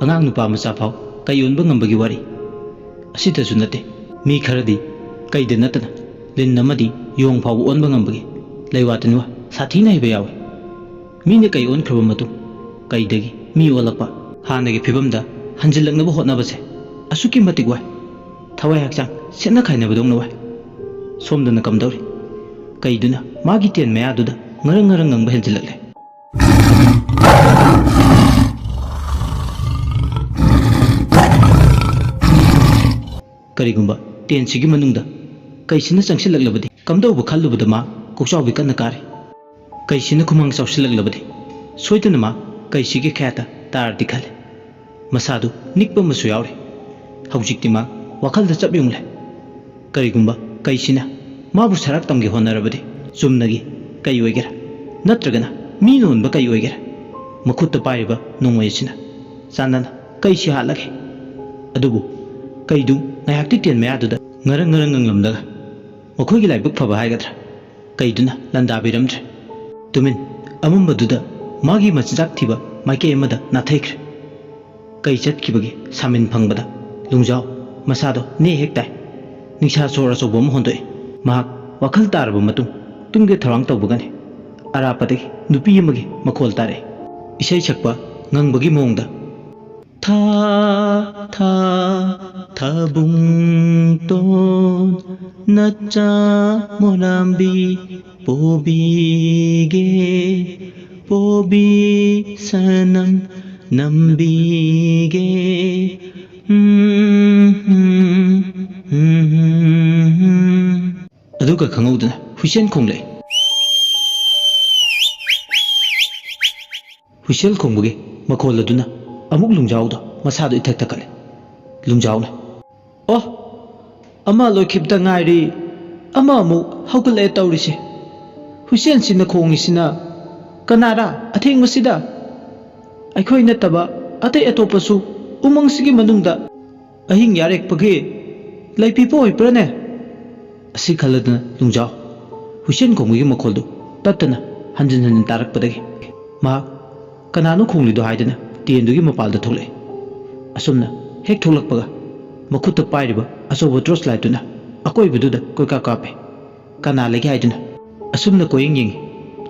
ꯑꯉꯥꯡ ꯅꯨꯄꯥ ꯃꯆꯥ ꯐꯥꯎ ꯀꯩ ꯑꯣꯟꯕ ꯉꯝꯕꯒꯤ ꯋꯥꯔꯤ꯫ ꯑꯁꯤꯇꯁꯨ ꯅꯠꯇꯦ, ꯃꯤ ꯈꯔꯗꯤ ꯀꯩꯗ ꯅꯠꯇꯅ ꯂꯤꯟ ꯑꯃꯗꯤ ꯌꯣꯡ ꯐꯥꯎꯕ ꯑꯣꯟꯕ ꯉꯝꯕꯒꯤ ꯂꯩꯋꯥ ꯇꯤꯟꯋꯥ ꯁꯥꯊꯤꯅ ꯍꯩꯕ ꯌꯥꯎꯏ꯫ ꯃꯤꯅ ꯀꯩ ꯑꯣꯟꯈ꯭ꯔꯕ ꯃꯇꯨꯡ ꯀꯩꯗꯒꯤ ꯃꯤ ꯑꯣꯜꯂꯛꯄ, ꯍꯥꯟꯅꯒꯤ ꯐꯤꯕꯝꯗ ꯍꯟꯖꯤꯜꯂꯛꯅꯕ ꯍꯣꯠꯅꯕꯁꯦ ꯑꯁꯨꯛꯀꯤ ꯃꯇꯤꯛ ꯋꯥꯏ꯫ ꯊꯋꯥꯏ ꯍꯛꯆꯥꯡ ꯁꯦꯠꯅ ꯈꯥꯏꯅꯕꯗꯧꯅ ꯋꯥꯏ꯫ ꯁꯣꯝꯗꯅ ꯀꯝꯗꯧꯔꯤ? ꯀꯩꯗꯨꯅ ꯃꯥꯒꯤ ꯇꯦꯟ ꯃꯌꯥꯗꯨꯗ ꯉꯔꯪ ꯉꯔꯪ ꯉꯪꯕ ꯍꯦꯟꯖꯤꯜꯂꯛꯂꯦ꯫ ꯀꯔꯤꯒꯨꯝꯕ ꯇꯦꯟꯁꯤꯒꯤ ꯃꯅꯨꯡꯗ ꯀꯩꯁꯤꯅ ꯆꯪꯁꯤꯜꯂꯛꯂꯕꯗꯤ ꯀꯝꯗꯧꯕ ꯈꯜꯂꯨꯕꯗ ꯃꯥ ꯀꯣꯛꯆꯥꯎꯕꯤ ꯀꯟꯅ ꯀꯥꯔꯤ꯫ ꯀꯩꯁꯤꯅ ꯈꯨꯃꯥꯡ ꯆꯥꯎꯁꯤꯜꯂꯛꯂꯕꯗꯤ ꯁꯣꯏꯗꯅ ꯃꯥ ꯀꯩꯁꯤꯒꯤ ꯈꯌꯥꯠꯇ ꯇꯥꯔꯗꯤ ꯈꯜꯂꯤ꯫ ꯃꯁꯥꯗꯨ ꯅꯤꯛꯄ ꯑꯃꯁꯨ ꯌꯥꯎꯔꯤ꯫ ꯍꯧꯖꯤꯛꯇꯤ ꯃꯥ ꯋꯥꯈꯜꯗ ꯆꯞ ꯌꯨꯡꯂꯦ꯫ ꯀꯔꯤꯒꯨꯝꯕ ꯀꯩꯁꯤꯅ ꯃꯥꯕꯨ ꯁꯔꯥꯛ ꯇꯝꯒꯦ ꯍꯣꯠꯅꯔꯕꯗꯤ ꯆꯨꯝꯅꯒꯤ ꯀꯩ ꯑꯣꯏꯒꯦꯔꯥ, ꯅꯠꯇ꯭ꯔꯒꯅ ꯃꯤ ꯅꯣꯟꯕ ꯀꯩ ꯑꯣꯏꯒꯦꯔꯥ, ꯃꯈꯨꯠꯇ ꯄꯥꯏꯔꯤꯕ ꯅꯣꯡꯃꯩ ꯑꯁꯤꯅ ꯆꯥꯟꯅꯅ ꯀꯩꯁꯤ ꯍꯥꯠꯂꯒꯦ꯫ ꯑꯗꯨꯕꯨ ꯀꯩꯗꯨ ꯉꯥꯏꯍꯥꯛꯇꯤ ꯇꯦꯟ ꯃꯌꯥꯗꯨꯗ ꯉꯔꯪ ꯉꯔꯪ ꯉꯪꯂꯝꯂꯒ ꯃꯈꯣꯏꯒꯤ ꯂꯥꯏꯕꯛ ꯐꯕ ꯍꯥꯏꯒꯗ꯭ꯔꯥ, ꯀꯩꯗꯨꯅ ꯂꯥꯟꯗꯥꯕꯤꯔꯝꯗ꯭ꯔꯦ꯫ ꯇꯨꯃꯤꯟ ꯑꯃꯝꯕꯗꯨꯗ ꯃꯥꯒꯤ ꯃꯆꯤꯟꯖꯥꯛ ꯊꯤꯕ ꯃꯥꯏꯀꯩ ꯑꯃꯗ ꯅꯥꯊꯩꯈ꯭ꯔꯦ꯫ ꯀꯩ ꯆꯠꯈꯤꯕꯒꯤ ꯁꯥꯃꯤꯟ ꯐꯪꯕꯗ ꯂꯨꯡꯖꯥꯎ ꯃꯁꯥꯗꯣ ꯅꯦ ꯍꯦꯛ ꯇꯥꯏ꯫ ꯅꯤꯡꯁꯥ ꯁꯣꯔ ꯑꯆꯧꯕ ꯑꯃ ꯍꯣꯟꯗꯣꯛꯏ꯫ ꯃꯍꯥꯛ ꯋꯥꯈꯜ ꯇꯥꯔꯕ ꯃꯇꯨꯡ ꯇꯨꯝꯒꯦ ꯊꯧꯔꯥꯡ ꯇꯧꯕꯒꯅꯤ ꯑꯔꯥꯞꯄꯗꯒꯤ ꯅꯨꯄꯤ ꯑꯃꯒꯤ ꯃꯈꯣꯜ ꯇꯥꯔꯛꯏ꯫ ꯏꯁꯩ ꯁꯛꯄ ꯉꯪꯕꯒꯤ ꯃꯑꯣꯡꯗ꯫ ꯊꯥ ꯊꯥ ꯊꯥꯕꯨꯡꯇꯣꯟ ꯅꯆꯥ ꯃꯣꯔꯥꯝꯕꯤ ꯄꯣꯕꯤꯒꯦ ꯄꯣꯕꯤ ꯁꯅꯝ ꯅꯝꯕꯤꯒꯦ꯫ ꯎꯝ, ꯎꯝ, ꯎꯝ, ꯎꯝ꯫ ꯑꯗꯨꯒ ꯈꯪꯍꯧꯗꯅ ꯍꯨꯏꯁꯦꯟ ꯈꯣꯡꯂꯛꯏ꯫ ꯍꯨꯏꯁꯦꯜ ꯈꯣꯡꯕꯒꯤ ꯃꯈꯣꯜ ꯑꯗꯨꯅ ꯑꯃꯨꯛ ꯂꯨꯡꯖꯥꯎꯗ ꯃꯁꯥꯗꯨ ꯏꯊꯛ ꯊꯛꯀꯠꯂꯦ꯫ ꯂꯨꯡꯖꯥꯎꯅ, "ꯑꯣ, ꯑꯃ ꯂꯣꯏꯈꯤꯕꯗ ꯉꯥꯏꯔꯤ, ꯑꯃ ꯑꯃꯨꯛ ꯍꯧꯒꯠꯂꯛꯑꯦ ꯇꯧꯔꯤꯁꯦ꯫ ꯍꯨꯏꯁꯦꯟꯁꯤꯅ ꯈꯣꯡꯉꯤꯁꯤꯅ ꯀꯅꯥꯔꯥ ꯑꯊꯦꯡꯕꯁꯤꯗ? ꯑꯩꯈꯣꯏ ꯅꯠꯇꯕ ꯑꯇꯩ ꯑꯇꯣꯞꯄꯁꯨ ꯎꯃꯪꯁꯤꯒꯤ ꯃꯅꯨꯡꯗ ꯑꯍꯤꯡ ꯌꯥꯔꯦꯛꯄꯒꯤ ꯂꯩꯄꯤꯄ ꯑꯣꯏꯕ꯭ꯔꯥꯅꯦ?" ꯑꯁꯤ ꯈꯜꯂꯗꯨꯅ ꯂꯨꯡꯖꯥꯎ ꯍꯨꯏꯁꯦꯟ ꯈꯣꯡꯕꯒꯤ ꯃꯈꯣꯜꯗꯨ ꯇꯠꯇꯅ ꯍꯟꯖꯤꯟ ꯍꯟꯖꯤꯟ ꯇꯥꯔꯛꯄꯗꯒꯤ ꯃꯍꯥꯛ ꯀꯅꯥꯅꯣ ꯈꯣꯡꯂꯤꯗꯣ ꯍꯥꯏꯗꯅ ꯇꯦꯟꯗꯨꯒꯤ ꯃꯄꯥꯜꯗ ꯊꯣꯛꯂꯛꯏ꯫ ꯑꯁꯨꯝꯅ ꯍꯦꯛ ꯊꯣꯛꯂꯛꯄꯒ ꯃꯈꯨꯠꯇ ꯄꯥꯏꯔꯤꯕ ꯑꯆꯧꯕ ꯇꯣꯔꯆ ꯂꯥꯏꯠꯇꯨꯅ ꯑꯀꯣꯏꯕꯗꯨꯗ ꯀꯣꯏꯀꯥꯞ ꯀꯥꯞꯄꯦ꯫ ꯀꯅꯥ ꯂꯩꯒꯦ ꯍꯥꯏꯗꯨꯅ ꯑꯁꯨꯝꯅ ꯀꯣꯏꯌꯦꯡ ꯌꯦꯡꯉꯤ꯫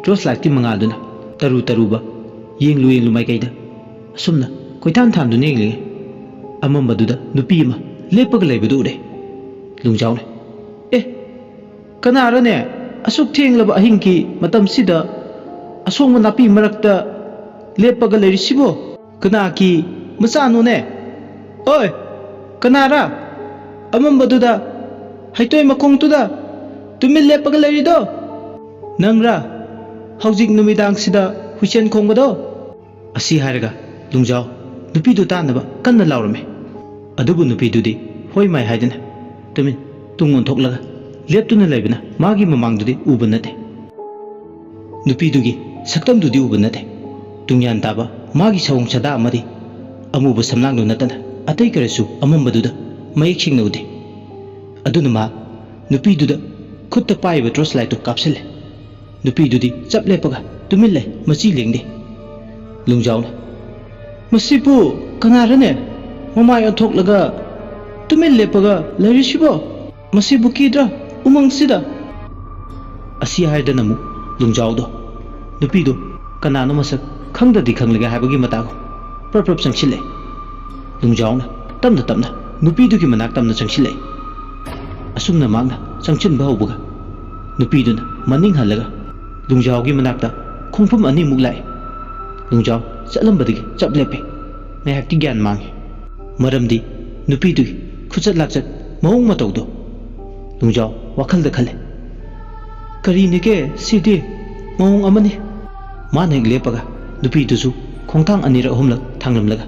ꯇꯣꯔꯆ ꯂꯥꯏꯠꯀꯤ ꯃꯉꯥꯜꯗꯨꯅ ꯇꯔꯨ ꯇꯔꯨꯕ, ꯌꯦꯡꯂꯨ ꯌꯦꯡꯂꯨ ꯃꯥꯏꯀꯩꯗ ꯑꯁꯨꯝꯅ ꯀꯣꯏꯊꯥꯟ ꯊꯥꯟꯗꯨꯅ ꯌꯦꯡꯂꯤꯉꯩ, ꯑꯃꯝꯕꯗꯨꯗ ꯅꯨꯄꯤ ꯑꯃ ꯂꯦꯞꯄꯒ ꯂꯩꯕꯗꯨ ꯎꯔꯦ꯫ ꯂꯨꯡꯖꯥꯎꯅ, "ꯑꯦ, ꯀꯅꯥꯔꯅꯦ ꯑꯁꯨꯛ ꯊꯦꯡꯂꯕ ꯑꯍꯤꯡꯒꯤ ꯃꯇꯝꯁꯤꯗ ꯑꯁꯣꯡꯕ ꯅꯥꯄꯤ ꯃꯔꯛꯇ ꯂꯦꯞꯄꯒ ꯂꯩꯔꯤꯁꯤꯕꯣ? ꯀꯅꯥꯒꯤ ꯃꯆꯥꯅꯣꯅꯦ? ꯑꯣꯏ, ꯀꯅꯥꯔ ꯑꯃꯝꯕꯗꯨꯗ, ꯍꯩꯇꯣꯏ ꯃꯈꯣꯡꯗꯨꯗ ꯇꯨꯃꯤꯟ ꯂꯦꯞꯄꯒ ꯂꯩꯔꯤꯗꯣ? ꯅꯪꯔ ꯍꯧꯖꯤꯛ ꯅꯨꯃꯤꯗꯥꯡꯁꯤꯗ ꯍꯨꯏꯁꯦꯟ ꯈꯣꯡꯕꯗꯣ?" ꯑꯁꯤ ꯍꯥꯏꯔꯒ ꯂꯨꯡꯖꯥꯎ ꯅꯨꯄꯤꯗꯨ ꯇꯥꯟꯅꯕ ꯀꯟꯅ ꯂꯥꯎꯔꯝꯃꯤ꯫ ꯑꯗꯨꯕꯨ ꯅꯨꯄꯤꯗꯨꯗꯤ ꯍꯣꯏ ꯃꯥꯏ ꯍꯥꯏꯗꯅ ꯇꯨꯃꯤꯟ ꯇꯨꯡ ꯑꯣꯟꯊꯣꯛꯂꯒ ꯂꯦꯞꯇꯨꯅ ꯂꯩꯕꯅ ꯃꯥꯒꯤ ꯃꯃꯥꯡꯗꯨꯗꯤ ꯎꯕ ꯅꯠꯇꯦ꯫ ꯅꯨꯄꯤꯗꯨꯒꯤ ꯁꯛꯇꯝꯗꯨꯗꯤ ꯎꯕ ꯅꯠꯇꯦ꯫ ꯇꯨꯡꯌꯥꯟ ꯇꯥꯕ ꯃꯥꯒꯤ ꯁꯑꯣꯡ ꯁꯥꯗꯥ ꯑꯃꯗꯤ ꯑꯃꯨꯕ ꯁꯝꯂꯥꯡꯗꯨ ꯅꯠꯇꯅ ꯑꯇꯩ ꯀꯔꯤꯁꯨ ꯑꯃꯝꯕꯗꯨꯗ ꯃꯌꯦꯛ ꯁꯦꯡꯅ ꯎꯗꯦ꯫ ꯑꯗꯨꯅ ꯃꯥ ꯅꯨꯄꯤꯗꯨꯗ ꯈꯨꯠꯇ ꯄꯥꯏꯕ ꯇꯣꯔꯆ ꯂꯥꯏꯠꯇꯨ ꯀꯥꯞꯁꯤꯜꯂꯦ꯫ ꯅꯨꯄꯤꯗꯨꯗꯤ ꯆꯞ ꯂꯦꯞꯄꯒ ꯇꯨꯃꯤꯟ ꯂꯩ, ꯃꯆꯤ ꯂꯦꯡꯗꯦ꯫ ꯂꯨꯡꯖꯥꯎꯅ, "ꯃꯁꯤꯕꯨ ꯀꯅꯥꯔꯅꯦ ꯃꯃꯥꯏ ꯑꯣꯟꯊꯣꯛꯂꯒ ꯇꯨꯃꯤꯟ ꯂꯦꯞꯄꯒ ꯂꯩꯔꯤꯁꯤꯕꯣ? ꯃꯁꯤꯕꯨ ꯀꯤꯗ꯭ꯔꯥ ꯎꯃꯪꯁꯤꯗ?" ꯑꯁꯤ ꯍꯥꯏꯗꯅ ꯑꯃꯨꯛ ꯂꯨꯡꯖꯥꯎꯗꯣ ꯅꯨꯄꯤꯗꯣ ꯀꯅꯥꯅꯣ ꯃꯁꯛ ꯈꯪꯗꯗꯤ ꯈꯪꯂꯒꯦ ꯍꯥꯏꯕꯒꯤ ꯃꯇꯥꯒꯨꯝ ꯄ꯭ꯔꯞ ꯄ꯭ꯔꯞ ꯆꯪꯁꯤꯜꯂꯦ꯫ ꯂꯨꯡꯖꯥꯎꯅ ꯇꯞꯅ ꯇꯞꯅ ꯅꯨꯄꯤꯗꯨꯒꯤ ꯃꯅꯥꯛ ꯇꯝꯅ ꯆꯪꯁꯤꯜꯂꯛꯏ꯫ ꯑꯁꯨꯝꯅ ꯃꯍꯥꯛꯅ ꯆꯪꯁꯤꯟꯕ ꯍꯧꯕꯒ ꯅꯨꯄꯤꯗꯨꯅ ꯃꯅꯤꯡ ꯍꯜꯂꯒ ꯂꯨꯡꯖꯥꯎꯒꯤ ꯃꯅꯥꯛꯇ ꯈꯣꯡꯐꯝ ꯑꯅꯤꯃꯨꯛ ꯂꯥꯛꯏ꯫ ꯂꯨꯡꯖꯥꯎ ꯆꯠꯂꯝꯕꯗꯒꯤ ꯆꯞ ꯂꯦꯞꯄꯦ꯫ ꯉꯥꯏꯍꯥꯛꯇꯤ ꯒ꯭ꯌꯥꯟ ꯃꯥꯡꯉꯤ꯫ ꯃꯔꯝꯗꯤ ꯅꯨꯄꯤꯗꯨꯒꯤ ꯈꯨꯆꯠ ꯂꯥꯛꯆꯠ, ꯃꯑꯣꯡ ꯃꯇꯧꯗꯣ꯫ ꯂꯨꯡꯖꯥꯎ ꯋꯥꯈꯜꯗ ꯈꯜꯂꯦ, "ꯀꯔꯤꯅꯤꯒꯦ ꯁꯤꯗꯤ? ꯃꯑꯣꯡ ꯑꯃꯅꯤ"꯫ ꯃꯥꯅ ꯍꯦꯛ ꯂꯦꯞꯄꯒ ꯅꯨꯄꯤꯗꯨꯁꯨ ꯈꯣꯡꯊꯥꯡ ꯑꯅꯤꯔꯛ ꯑꯍꯨꯝꯂꯛ ꯊꯥꯡꯂꯝꯂꯒ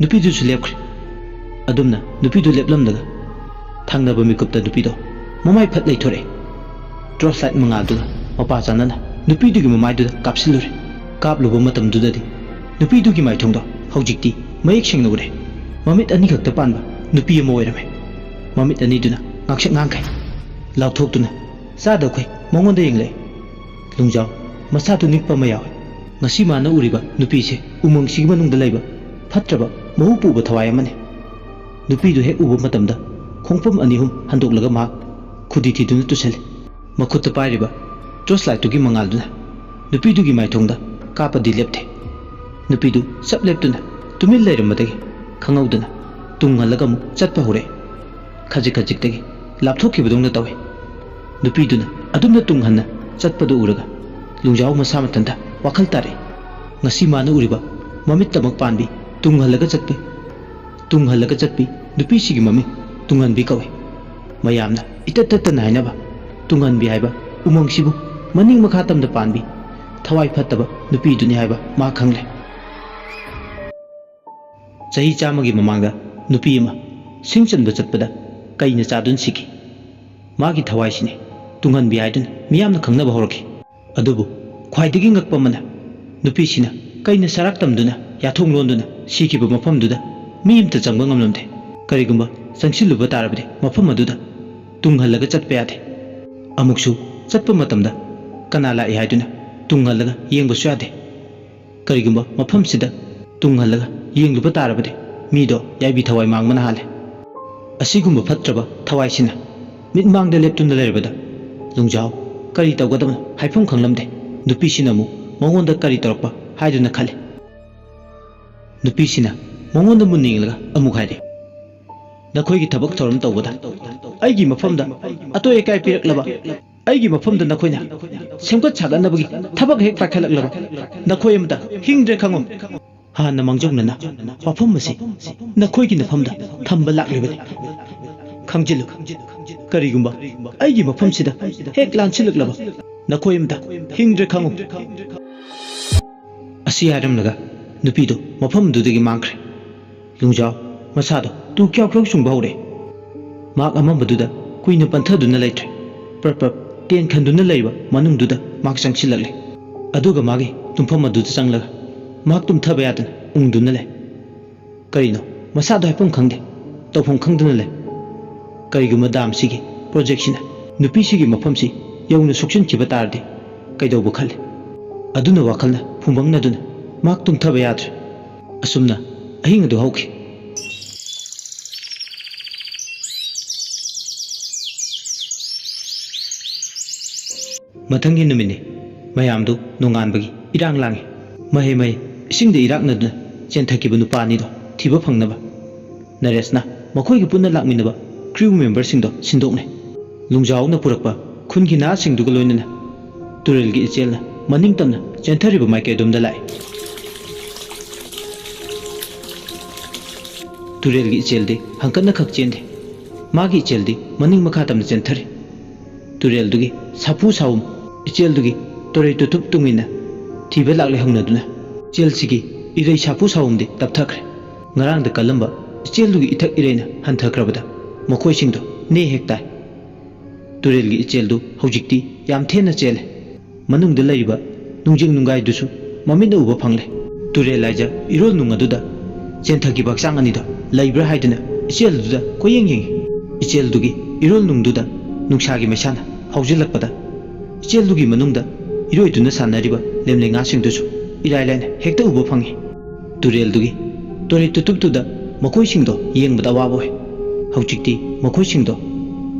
ꯅꯨꯄꯤꯗꯨꯁꯨ ꯂꯦꯞꯈ꯭ꯔꯦ꯫ ꯑꯗꯨꯝꯅ ꯅꯨꯄꯤꯗꯨ ꯂꯦꯞꯂꯝꯂꯒ ꯊꯪꯅꯕ ꯃꯤꯀꯨꯞꯇ ꯅꯨꯄꯤꯗꯣ ꯃꯃꯥꯏ ꯐꯠ ꯂꯩꯊꯣꯔꯛꯑꯦ꯫ ꯇꯣꯔꯆ ꯂꯥꯏꯠ ꯃꯉꯥꯜꯗꯨꯒ ꯃꯄꯥ ꯆꯥꯅꯅ ꯅꯨꯄꯤꯗꯨꯒꯤ ꯃꯃꯥꯏꯗꯨꯗ ꯀꯥꯞꯁꯤꯜꯂꯨꯔꯦ꯫ ꯀꯥꯞꯂꯨꯕ ꯃꯇꯝꯗꯨꯗꯗꯤ ꯅꯨꯄꯤꯗꯨꯒꯤ ꯃꯥꯏꯊꯣꯡꯗꯣ ꯍꯧꯖꯤꯛꯇꯤ ꯃꯌꯦꯛ ꯁꯦꯡꯅ ꯎꯔꯦ꯫ ꯃꯃꯤꯠ ꯑꯅꯤꯈꯛꯇ ꯄꯥꯟꯕ ꯅꯨꯄꯤ ꯑꯃ ꯑꯣꯏꯔꯝꯃꯦ꯫ ꯃꯃꯤꯠ ꯑꯅꯤꯗꯨꯅ ꯉꯥꯡꯁꯛ ꯉꯥꯡꯈꯩ꯫ ꯂꯥꯎꯊꯣꯛꯇꯨꯅ ꯆꯥꯗꯈꯩ ꯃꯉꯣꯟꯗ ꯌꯦꯡꯂꯛꯏ꯫ ꯂꯨꯡꯖꯥꯎ ꯃꯁꯥꯗꯨ ꯅꯤꯛꯄ ꯑꯃ ꯌꯥꯎꯏ꯫ ꯉꯁꯤ ꯃꯥꯅ ꯎꯔꯤꯕ ꯅꯨꯄꯤꯁꯦ ꯎꯃꯪꯁꯤꯒꯤ ꯃꯅꯨꯡꯗ ꯂꯩꯕ ꯐꯠꯇ꯭ꯔꯕ ꯃꯍꯨ ꯄꯨꯕ ꯊꯋꯥꯏ ꯑꯃꯅꯤ꯫ ꯅꯨꯄꯤꯗꯨ ꯍꯦꯛ ꯎꯕ ꯃꯇꯝꯗ ꯈꯣꯡꯐꯝ ꯑꯅꯤ ꯑꯍꯨꯝ ꯍꯟꯗꯣꯛꯂꯒ ꯃꯍꯥꯛ ꯈꯨꯗꯤ ꯊꯤꯗꯨꯅ ꯇꯨꯁꯜꯂꯤ꯫ ꯃꯈꯨꯠꯇ ꯄꯥꯏꯔꯤꯕ ꯇꯣꯔꯆ ꯂꯥꯏꯠꯇꯨꯒꯤ ꯃꯉꯥꯜꯗꯨꯅ ꯅꯨꯄꯤꯗꯨꯒꯤ ꯃꯥꯏꯊꯣꯡꯗ ꯀꯥꯞꯄꯗꯤ ꯂꯦꯞꯇꯦ꯫ ꯅꯨꯄꯤꯗꯨ ꯆꯞ ꯂꯦꯞꯇꯨꯅ ꯇꯨꯃꯤꯟ ꯂꯩꯔꯝꯕꯗꯒꯤ ꯈꯪꯍꯧꯗꯅ ꯇꯨꯡ ꯍꯜꯂꯒ ꯑꯃꯨꯛ ꯆꯠꯄ ꯍꯧꯔꯛꯑꯦ꯫ ꯈꯖꯤꯛ ꯈꯖꯤꯛꯇꯒꯤ ꯂꯥꯞꯊꯣꯛꯈꯤꯕꯗꯧꯅ ꯇꯧꯏ꯫ ꯅꯨꯄꯤꯗꯨꯅ ꯑꯗꯨꯝꯅ ꯇꯨꯡ ꯍꯟꯅ ꯆꯠꯄꯗꯨ ꯎꯔꯒ ꯂꯨꯡꯖꯥꯎ ꯃꯁꯥ ꯃꯊꯟꯇ ꯋꯥꯈꯜ ꯇꯥꯔꯛꯏ꯫ ꯉꯁꯤ ꯃꯥꯅ ꯎꯔꯤꯕ ꯃꯃꯤꯠꯇꯃꯛ ꯄꯥꯟꯕꯤ ꯇꯨꯡ ꯍꯜꯂꯒ ꯆꯠꯄꯤ, ꯇꯨꯡ ꯍꯜꯂꯒ ꯆꯠꯄꯤ ꯅꯨꯄꯤꯁꯤꯒꯤ ꯃꯃꯤꯡ ꯇꯨꯡꯍꯟꯕꯤ ꯀꯧꯏ꯫ ꯃꯌꯥꯝꯅ ꯏꯇꯠ ꯇꯠꯇꯅ ꯍꯥꯏꯅꯕ ꯇꯨꯡꯍꯟꯕꯤ ꯍꯥꯏꯕ ꯎꯃꯪꯁꯤꯕꯨ ꯃꯅꯤꯡ ꯃꯈꯥ ꯇꯝꯅ ꯄꯥꯟꯕꯤ ꯊꯋꯥꯏ ꯐꯠꯇꯕ ꯅꯨꯄꯤꯗꯨꯅꯤ ꯍꯥꯏꯕ ꯃꯥ ꯈꯪꯂꯦ꯫ ꯆꯍꯤ ꯆꯥꯝꯃꯒꯤ ꯃꯃꯥꯡꯗ ꯅꯨꯄꯤ ꯑꯃ ꯁꯤꯡ ꯆꯟꯕ ꯆꯠꯄꯗ ꯀꯩꯅ ꯆꯥꯗꯨꯅ ꯁꯤꯈꯤ꯫ ꯃꯥꯒꯤ ꯊꯋꯥꯏꯁꯤꯅꯤ ꯇꯨꯡꯍꯟꯕꯤ ꯍꯥꯏꯗꯨꯅ ꯃꯤꯌꯥꯝꯅ ꯈꯪꯅꯕ ꯍꯧꯔꯛꯈꯤ꯫ ꯑꯗꯨꯕꯨ ꯈ꯭ꯋꯥꯏꯗꯒꯤ ꯉꯛꯄ ꯑꯃꯅ, ꯅꯨꯄꯤꯁꯤꯅ ꯀꯩꯅ ꯁꯔꯥꯛ ꯇꯝꯗꯨꯅ ꯌꯥꯊꯣꯡ ꯂꯣꯟꯗꯨꯅ ꯁꯤꯈꯤꯕ ꯃꯐꯝꯗꯨꯗ ꯃꯤ ꯑꯃꯇ ꯆꯪꯕ ꯉꯝꯂꯝꯗꯦ꯫ ꯀꯔꯤꯒꯨꯝꯕ ꯆꯪꯁꯤꯜꯂꯨꯕ ꯇꯥꯔꯕꯗꯤ ꯃꯐꯝ ꯑꯗꯨꯗ ꯇꯨꯡ ꯍꯜꯂꯒ ꯆꯠꯄ ꯌꯥꯗꯦ꯫ ꯑꯃꯨꯛꯁꯨ ꯆꯠꯄ ꯃꯇꯝꯗ ꯀꯅꯥ ꯂꯥꯛꯏ ꯍꯥꯏꯗꯨꯅ ꯇꯨꯡ ꯍꯜꯂꯒ ꯌꯦꯡꯕꯁꯨ ꯌꯥꯗꯦ꯫ ꯀꯔꯤꯒꯨꯝꯕ ꯃꯐꯝꯁꯤꯗ ꯇꯨꯡ ꯍꯜꯂꯒ ꯌꯦꯡꯂꯨꯕ ꯇꯥꯔꯕꯗꯤ ꯃꯤꯗꯣ ꯌꯥꯏꯕꯤ ꯊꯋꯥꯏ ꯃꯥꯡꯕꯅ ꯍꯥꯜꯂꯦ꯫ ꯑꯁꯤꯒꯨꯝꯕ ꯐꯠꯇ꯭ꯔꯕ ꯊꯋꯥꯏꯁꯤꯅ ꯃꯤꯠꯃꯥꯡꯗ ꯂꯦꯞꯇꯨꯅ ꯂꯩꯔꯕꯗ ꯂꯨꯡꯖꯥꯎ ꯀꯔꯤ ꯇꯧꯒꯗꯕꯅꯣ ꯍꯥꯏꯐꯝ ꯈꯪꯂꯝꯗꯦ꯫ ꯅꯨꯄꯤꯁꯤꯅ ꯑꯃꯨꯛ ꯃꯉꯣꯟꯗ ꯀꯔꯤ ꯇꯧꯔꯛꯄ ꯍꯥꯏꯗꯨꯅ ꯈꯜꯂꯤ꯫ ꯅꯨꯄꯤꯁꯤꯅ ꯃꯉꯣꯟꯗ ꯃꯨꯟꯅ ꯌꯦꯡꯂꯒ ꯑꯃꯨꯛ ꯍꯥꯏꯔꯦ, "ꯅꯈꯣꯏꯒꯤ ꯊꯕꯛ ꯊꯧꯔꯝ ꯇꯧꯕꯗ ꯑꯩꯒꯤ ꯃꯐꯝꯗ ꯑꯇꯣꯏ ꯑꯀꯥꯏ ꯄꯤꯔꯛꯂꯕ, ꯑꯩꯒꯤ ꯃꯐꯝꯗ ꯅꯈꯣꯏꯅ ꯁꯦꯝꯒꯠ ꯁꯥꯒꯠꯅꯕꯒꯤ ꯊꯕꯛ ꯍꯦꯛ ꯄꯥꯏꯈꯠꯂꯛꯂꯕ, ꯅꯈꯣꯏ ꯑꯃꯇ ꯍꯤꯡꯗ꯭ꯔꯦ ꯈꯪꯉꯨ꯫ ꯍꯥꯟꯅ ꯃꯥꯡꯖꯧꯅꯅ ꯋꯥꯐꯝ ꯑꯁꯤ ꯅꯈꯣꯏꯒꯤ ꯃꯐꯝꯗ ꯊꯝꯕ ꯂꯥꯛꯂꯤꯕꯅꯤ꯫ ꯈꯪꯖꯤꯜꯂꯨ, ꯀꯔꯤꯒꯨꯝꯕ ꯑꯩꯒꯤ ꯃꯐꯝꯁꯤꯗ ꯍꯦꯛ ꯂꯥꯟꯁꯤꯜꯂꯛꯂꯕ, ꯅꯈꯣꯏ ꯑꯃꯇ ꯍꯤꯡꯗ꯭ꯔꯦ ꯈꯪꯉꯨ"꯫ ꯑꯁꯤ ꯍꯥꯏꯔꯝꯂꯒ ꯅꯨꯄꯤꯗꯨ ꯃꯐꯝꯗꯨꯗꯒꯤ ꯃꯥꯡꯈ꯭ꯔꯦ꯫ ꯂꯨꯡꯖꯥꯎ ꯃꯁꯥꯗꯣ ꯇꯨ ꯀ꯭ꯌꯥꯎ ꯀ꯭ꯌꯥꯎ ꯆꯨꯡꯕ ꯍꯧꯔꯦ꯫ ꯃꯍꯥꯛ ꯑꯃꯝꯕꯗꯨꯗ ꯀꯨꯏꯅ ꯄꯟꯊꯗꯨꯅ ꯂꯩꯇ꯭ꯔꯦ꯫ ꯄ꯭ꯔꯞ ꯄ꯭ꯔꯞ ꯇꯦꯟ ꯈꯟꯗꯨꯅ ꯂꯩꯔꯤꯕ ꯃꯅꯨꯡꯗꯨꯗ ꯃꯍꯥꯛ ꯆꯪꯁꯤꯜꯂꯛꯂꯦ꯫ ꯑꯗꯨꯒ ꯃꯥꯒꯤ ꯇꯨꯝꯐꯝ ꯑꯗꯨꯗ ꯆꯪꯂꯒ ꯃꯍꯥꯛ ꯇꯨꯝꯊꯕ ꯌꯥꯗꯅ ꯎꯪꯗꯨꯅ ꯂꯩ꯫ ꯀꯔꯤꯅꯣ? ꯃꯁꯥꯗꯣ ꯍꯥꯏꯐꯝ ꯈꯪꯗꯦ, ꯇꯧꯐꯝ ꯈꯪꯗꯅ ꯂꯩ꯫ ꯀꯔꯤꯒꯨꯝꯕ ꯗꯥꯝꯁꯤꯒꯤ ꯄ꯭ꯔꯣꯖꯦꯛꯁꯤꯅ ꯅꯨꯄꯤꯁꯤꯒꯤ ꯃꯐꯝꯁꯤ ꯌꯧꯅ ꯁꯣꯛꯆꯤꯟꯈꯤꯕ ꯇꯥꯔꯗꯤ ꯀꯩꯗꯧꯕ ꯈꯜꯂꯤ꯫ ꯑꯗꯨꯅ ꯋꯥꯈꯜꯅ ꯐꯨꯝꯕꯪꯅꯗꯨꯅ ꯃꯍꯥꯛ ꯇꯨꯝꯊꯕ ꯌꯥꯗ꯭ꯔꯦ꯫ ꯑꯁꯨꯝꯅ ꯑꯍꯤꯡ ꯑꯗꯨ ꯍꯧꯈꯤ꯫ ꯃꯊꯪꯒꯤ ꯅꯨꯃꯤꯠꯅꯤ꯫ ꯃꯌꯥꯝꯗꯨ ꯅꯣꯡꯉꯥꯟꯕꯒꯤ ꯏꯔꯥꯡ ꯂꯥꯡꯏ꯫ ꯃꯍꯩ ꯃꯍꯩ ꯏꯁꯤꯡꯗ ꯏꯔꯥꯛꯅꯗꯨꯅ ꯆꯦꯟꯊꯈꯤꯕ ꯅꯨꯄꯥ ꯑꯅꯤꯗꯣ ꯊꯤꯕ ꯐꯪꯅꯕ ꯅꯔꯦꯁꯅ ꯃꯈꯣꯏꯒ ꯄꯨꯟꯅ ꯂꯥꯛꯃꯤꯟꯅꯕ ꯀ꯭ꯔꯤꯎ ꯃꯦꯝꯕꯔꯁꯤꯡꯗꯣ ꯁꯤꯟꯗꯣꯛꯅꯩ꯫ ꯂꯨꯡꯖꯥꯎꯅ ꯄꯨꯔꯛꯄ ꯈꯨꯟꯒꯤ ꯅꯍꯥꯁꯤꯡꯗꯨꯒ ꯂꯣꯏꯅꯅ ꯇꯨꯔꯦꯜꯒꯤ ꯏꯆꯦꯜꯅ ꯃꯅꯤꯡ ꯇꯝꯅ ꯆꯦꯟꯊꯔꯤꯕ ꯃꯥꯏꯀꯩ ꯑꯗꯣꯝꯗ ꯂꯥꯛꯏ꯫ ꯇꯨꯔꯦꯜꯒꯤ ꯏꯆꯦꯜꯗꯤ ꯍꯪꯀꯠꯅ ꯈꯛ ꯆꯦꯟꯗꯦ꯫ ꯃꯥꯒꯤ ꯏꯆꯦꯜꯗꯤ ꯃꯅꯤꯡ ꯃꯈꯥ ꯇꯝꯅ ꯆꯦꯟꯊꯔꯤ꯫ ꯇꯨꯔꯦꯜꯗꯨꯒꯤ ꯁꯥꯐꯨ ꯁꯥꯎꯝ, ꯏꯆꯦꯜꯗꯨꯒꯤ ꯇꯣꯔꯩ ꯇꯨꯊꯨꯞ ꯇꯨꯡꯏꯟꯅ ꯊꯤꯕ ꯂꯥꯛꯂꯦ ꯍꯧꯅꯗꯨꯅ ꯏꯆꯦꯜꯁꯤꯒꯤ ꯏꯔꯩ ꯁꯥꯐꯨ ꯁꯥꯎꯝꯗꯤ ꯇꯞꯊꯈ꯭ꯔꯦ꯫ ꯉꯔꯥꯡꯗ ꯀꯜꯂꯝꯕ ꯏꯆꯦꯜꯗꯨꯒꯤ ꯏꯊꯛ ꯏꯔꯩꯅ ꯍꯟꯊꯈ꯭ꯔꯕꯗ ꯃꯈꯣꯏꯁꯤꯡꯗꯣ ꯅꯦ ꯍꯦꯛ ꯇꯥꯏ꯫ ꯇꯨꯔꯦꯜꯒꯤ ꯏꯆꯦꯜꯗꯨ ꯍꯧꯖꯤꯛꯇꯤ ꯌꯥꯝ ꯊꯦꯅ ꯆꯦꯜꯂꯦ꯫ ꯃꯅꯨꯡꯗ ꯂꯩꯔꯤꯕ ꯅꯨꯡꯖꯪ ꯅꯨꯡꯒꯥꯏꯗꯨꯁꯨ ꯃꯃꯤꯠꯅ ꯎꯕ ꯐꯪꯂꯦ꯫ ꯇꯨꯔꯦꯜ ꯍꯥꯏꯖ ꯏꯔꯣꯜ ꯅꯨꯡ ꯑꯗꯨꯗ ꯆꯦꯟꯊꯈꯤꯕ ꯍꯛꯆꯥꯡ ꯑꯅꯤꯗꯣ ꯂꯩꯕ꯭ꯔꯥ ꯍꯥꯏꯗꯨꯅ ꯏꯆꯦꯜꯗꯨꯗ ꯀꯣꯏꯌꯦꯡ ꯌꯦꯡꯉꯤ꯫ ꯏꯆꯦꯜꯗꯨꯒꯤ ꯏꯔꯣꯜ ꯅꯨꯡꯗꯨꯗ ꯅꯨꯡꯁꯥꯒꯤ ꯃꯩꯁꯥꯅ ꯍꯧꯖꯤꯜꯂꯛꯄꯗ ꯏꯆꯦꯜꯗꯨꯒꯤ ꯃꯅꯨꯡꯗ ꯏꯔꯣꯏꯗꯨꯅ ꯁꯥꯟꯅꯔꯤꯕ ꯂꯦꯝꯂꯩꯉꯥꯁꯤꯡꯗꯨꯁꯨ ꯏꯔꯥꯏ ꯂꯥꯏꯅ ꯍꯦꯛꯇ ꯎꯕ ꯐꯪꯉꯤ꯫ ꯇꯨꯔꯦꯜꯗꯨꯒꯤ ꯇꯣꯔꯩ ꯇꯨꯇꯨꯞꯇꯨꯗ ꯃꯈꯣꯏꯁꯤꯡꯗꯣ ꯌꯦꯡꯕꯗ ꯑꯋꯥꯕ ꯑꯣꯏ꯫ ꯍꯧꯖꯤꯛꯇꯤ ꯃꯈꯣꯏꯁꯤꯡꯗꯣ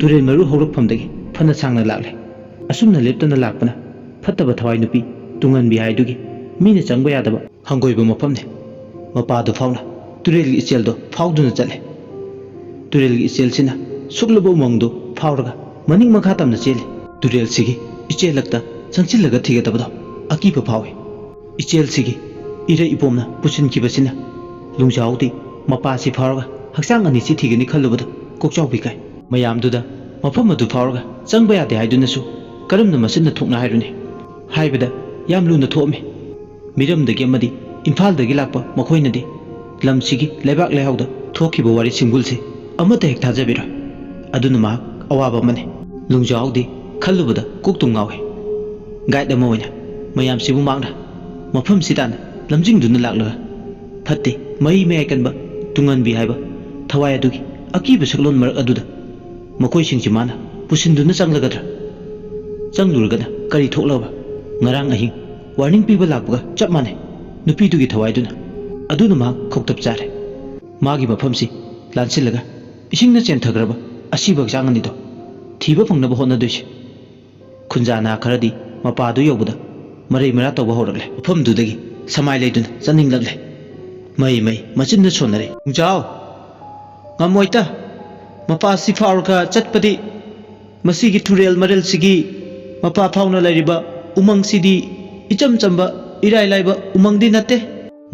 ꯇꯨꯔꯦꯜ ꯃꯔꯨ ꯍꯧꯔꯛꯐꯝꯗꯒꯤ ꯐꯅ ꯁꯥꯡꯅ ꯂꯥꯛꯂꯦ꯫ ꯑꯁꯨꯝꯅ ꯂꯦꯞꯇꯅ ꯂꯥꯛꯄꯅ ꯐꯠꯇꯕ ꯊꯋꯥꯏ ꯅꯨꯄꯤ ꯇꯨꯡꯍꯟꯕꯤ ꯍꯥꯏꯗꯨꯒꯤ ꯃꯤꯅ ꯆꯪꯕ ꯌꯥꯗꯕ ꯍꯪꯒꯣꯏꯕ ꯃꯐꯝꯅꯤ꯫ ꯃꯄꯥꯗꯨ ꯐꯥꯎꯅ ꯇꯨꯔꯦꯜꯒꯤ ꯏꯆꯦꯜꯗꯣ ꯐꯥꯎꯗꯨꯅ ꯆꯠꯂꯦ꯫ ꯇꯨꯔꯦꯜꯒꯤ ꯏꯆꯦꯜꯁꯤꯅ ꯁꯨꯛꯂꯕ ꯎꯃꯪꯗꯨ ꯐꯥꯎꯔꯒ ꯃꯅꯤꯡ ꯃꯈꯥ ꯇꯝꯅ ꯆꯦꯜꯂꯤ꯫ ꯇꯨꯔꯦꯜꯁꯤꯒꯤ ꯏꯆꯦꯜꯂꯛꯇ ꯆꯪꯁꯤꯜꯂꯒ ꯊꯤꯒꯗꯕꯗꯣ ꯑꯀꯤꯕ ꯐꯥꯎꯏ꯫ ꯏꯆꯦꯜꯁꯤꯒꯤ ꯏꯔꯩ ꯏꯄꯣꯝꯅ ꯄꯨꯁꯤꯟꯈꯤꯕꯁꯤꯅ ꯂꯨꯡꯖꯥꯎꯗꯤ ꯃꯄꯥꯁꯤ ꯐꯥꯎꯔꯒ ꯍꯛꯆꯥꯡ ꯑꯅꯤꯁꯤ ꯊꯤꯒꯅꯤ ꯈꯜꯂꯨꯕꯗ ꯀꯣꯛꯆꯥꯎꯕꯤ ꯀꯥꯏ꯫ ꯃꯌꯥꯝꯗꯨꯗ ꯃꯐꯝ ꯑꯗꯨ ꯐꯥꯎꯔꯒ ꯆꯪꯕ ꯌꯥꯗꯦ ꯍꯥꯏꯗꯨꯅꯁꯨ ꯀꯔꯝꯅ ꯃꯆꯤꯟꯅ ꯊꯣꯛꯅ ꯍꯥꯏꯔꯨꯅꯤ? ꯍꯥꯏꯕꯗ ꯌꯥꯝ ꯂꯨꯅ ꯊꯣꯛꯑꯝꯃꯤ꯫ ꯃꯤꯔꯝꯗꯒꯤ ꯑꯃꯗꯤ ꯏꯝꯐꯥꯜꯗꯒꯤ ꯂꯥꯛꯄ ꯃꯈꯣꯏꯅꯗꯤ ꯂꯝꯁꯤꯒꯤ ꯂꯩꯕꯥꯛ ꯂꯩꯍꯥꯎꯗ ꯊꯣꯛꯈꯤꯕ ꯋꯥꯔꯤ ꯁꯤꯡꯒꯨꯜꯁꯦ ꯑꯃꯠꯇ ꯍꯦꯛ ꯊꯥꯖꯕꯤꯔꯣꯏ꯫ ꯑꯗꯨꯅ ꯃꯍꯥꯛ ꯑꯋꯥꯕ ꯑꯃꯅꯤ꯫ ꯂꯨꯡꯖꯥꯎꯗꯤ ꯈꯜꯂꯨꯕꯗ ꯀꯣꯛꯇꯨꯝ ꯉꯥꯎꯏ꯫ ꯒꯥꯏꯗ ꯑꯃ ꯑꯣꯏꯅ ꯃꯌꯥꯝꯁꯤꯕꯨ ꯃꯍꯥꯛꯅ ꯃꯐꯝꯁꯤ ꯇꯥꯟꯅ ꯂꯝꯖꯤꯡꯗꯨꯅ ꯂꯥꯛꯂꯒ ꯐꯠꯇꯦ, ꯃꯍꯤ ꯃꯌꯥꯏ ꯀꯟꯕ ꯇꯨꯡꯍꯟꯕꯤ ꯍꯥꯏꯕ ꯊꯋꯥꯏ ꯑꯗꯨꯒꯤ ꯑꯀꯤꯕ ꯁꯛꯂꯣꯟ ꯃꯔꯛ ꯑꯗꯨꯗ ꯃꯈꯣꯏꯁꯤꯡꯁꯤ ꯃꯥꯅ ꯄꯨꯁꯤꯟꯗꯨꯅ ꯆꯪꯂꯒꯗ꯭ꯔꯥ? ꯆꯪꯂꯨꯔꯒꯅ ꯀꯔꯤ ꯊꯣꯛꯂꯕ? ꯉꯔꯥꯡ ꯑꯍꯤꯡ ꯋꯥꯔꯅꯤꯡ ꯄꯤꯕ ꯂꯥꯛꯄꯒ ꯆꯞ ꯃꯥꯟꯅꯩ꯫ ꯅꯨꯄꯤꯗꯨꯒꯤ ꯊꯋꯥꯏꯗꯨꯅ꯫ ꯑꯗꯨꯅ ꯃꯍꯥꯛ ꯈꯧꯇꯞ ꯆꯥꯔꯦ꯫ ꯃꯥꯒꯤ ꯃꯐꯝꯁꯤ ꯂꯥꯟꯁꯤꯜꯂꯒ ꯏꯁꯤꯡꯅ ꯆꯦꯟꯊꯈ꯭ꯔꯕ ꯑꯁꯤꯕ ꯍꯛꯆꯥꯡ ꯑꯅꯤꯗꯣ ꯊꯤꯕ ꯐꯪꯅꯕ ꯍꯣꯠꯅꯗꯣꯏꯁꯦ꯫ ꯈꯨꯟꯖꯥ ꯅꯍꯥ ꯈꯔꯗꯤ ꯃꯄꯥꯗꯨ ꯌꯧꯕꯗ ꯃꯔꯩ ꯃꯔꯥ ꯇꯧꯕ ꯍꯧꯔꯛꯂꯦ꯫ ꯃꯐꯝꯗꯨꯗꯒꯤ ꯁꯃꯥꯏ ꯂꯩꯗꯨꯅ ꯆꯠꯅꯤꯡꯂꯛꯂꯦ꯫ ꯃꯩ ꯃꯩ ꯃꯆꯤꯟꯗ ꯁꯣꯟꯅꯔꯦ꯫ "ꯂꯨꯡꯖꯥꯎ, ꯉꯝꯃꯣꯏꯇ꯫ ꯃꯄꯥꯁꯤ ꯐꯥꯎꯔꯒ ꯆꯠꯄꯗꯤ, ꯃꯁꯤꯒꯤ ꯇꯨꯔꯦꯜ ꯃꯔꯦꯜꯁꯤꯒꯤ ꯃꯄꯥ ꯐꯥꯎꯅ ꯂꯩꯔꯤꯕ ꯎꯃꯪꯁꯤꯗꯤ ꯏꯆꯝ ꯆꯝꯕ, ꯏꯔꯥꯏ ꯂꯥꯏꯕ ꯎꯃꯪꯗꯤ ꯅꯠꯇꯦ"꯫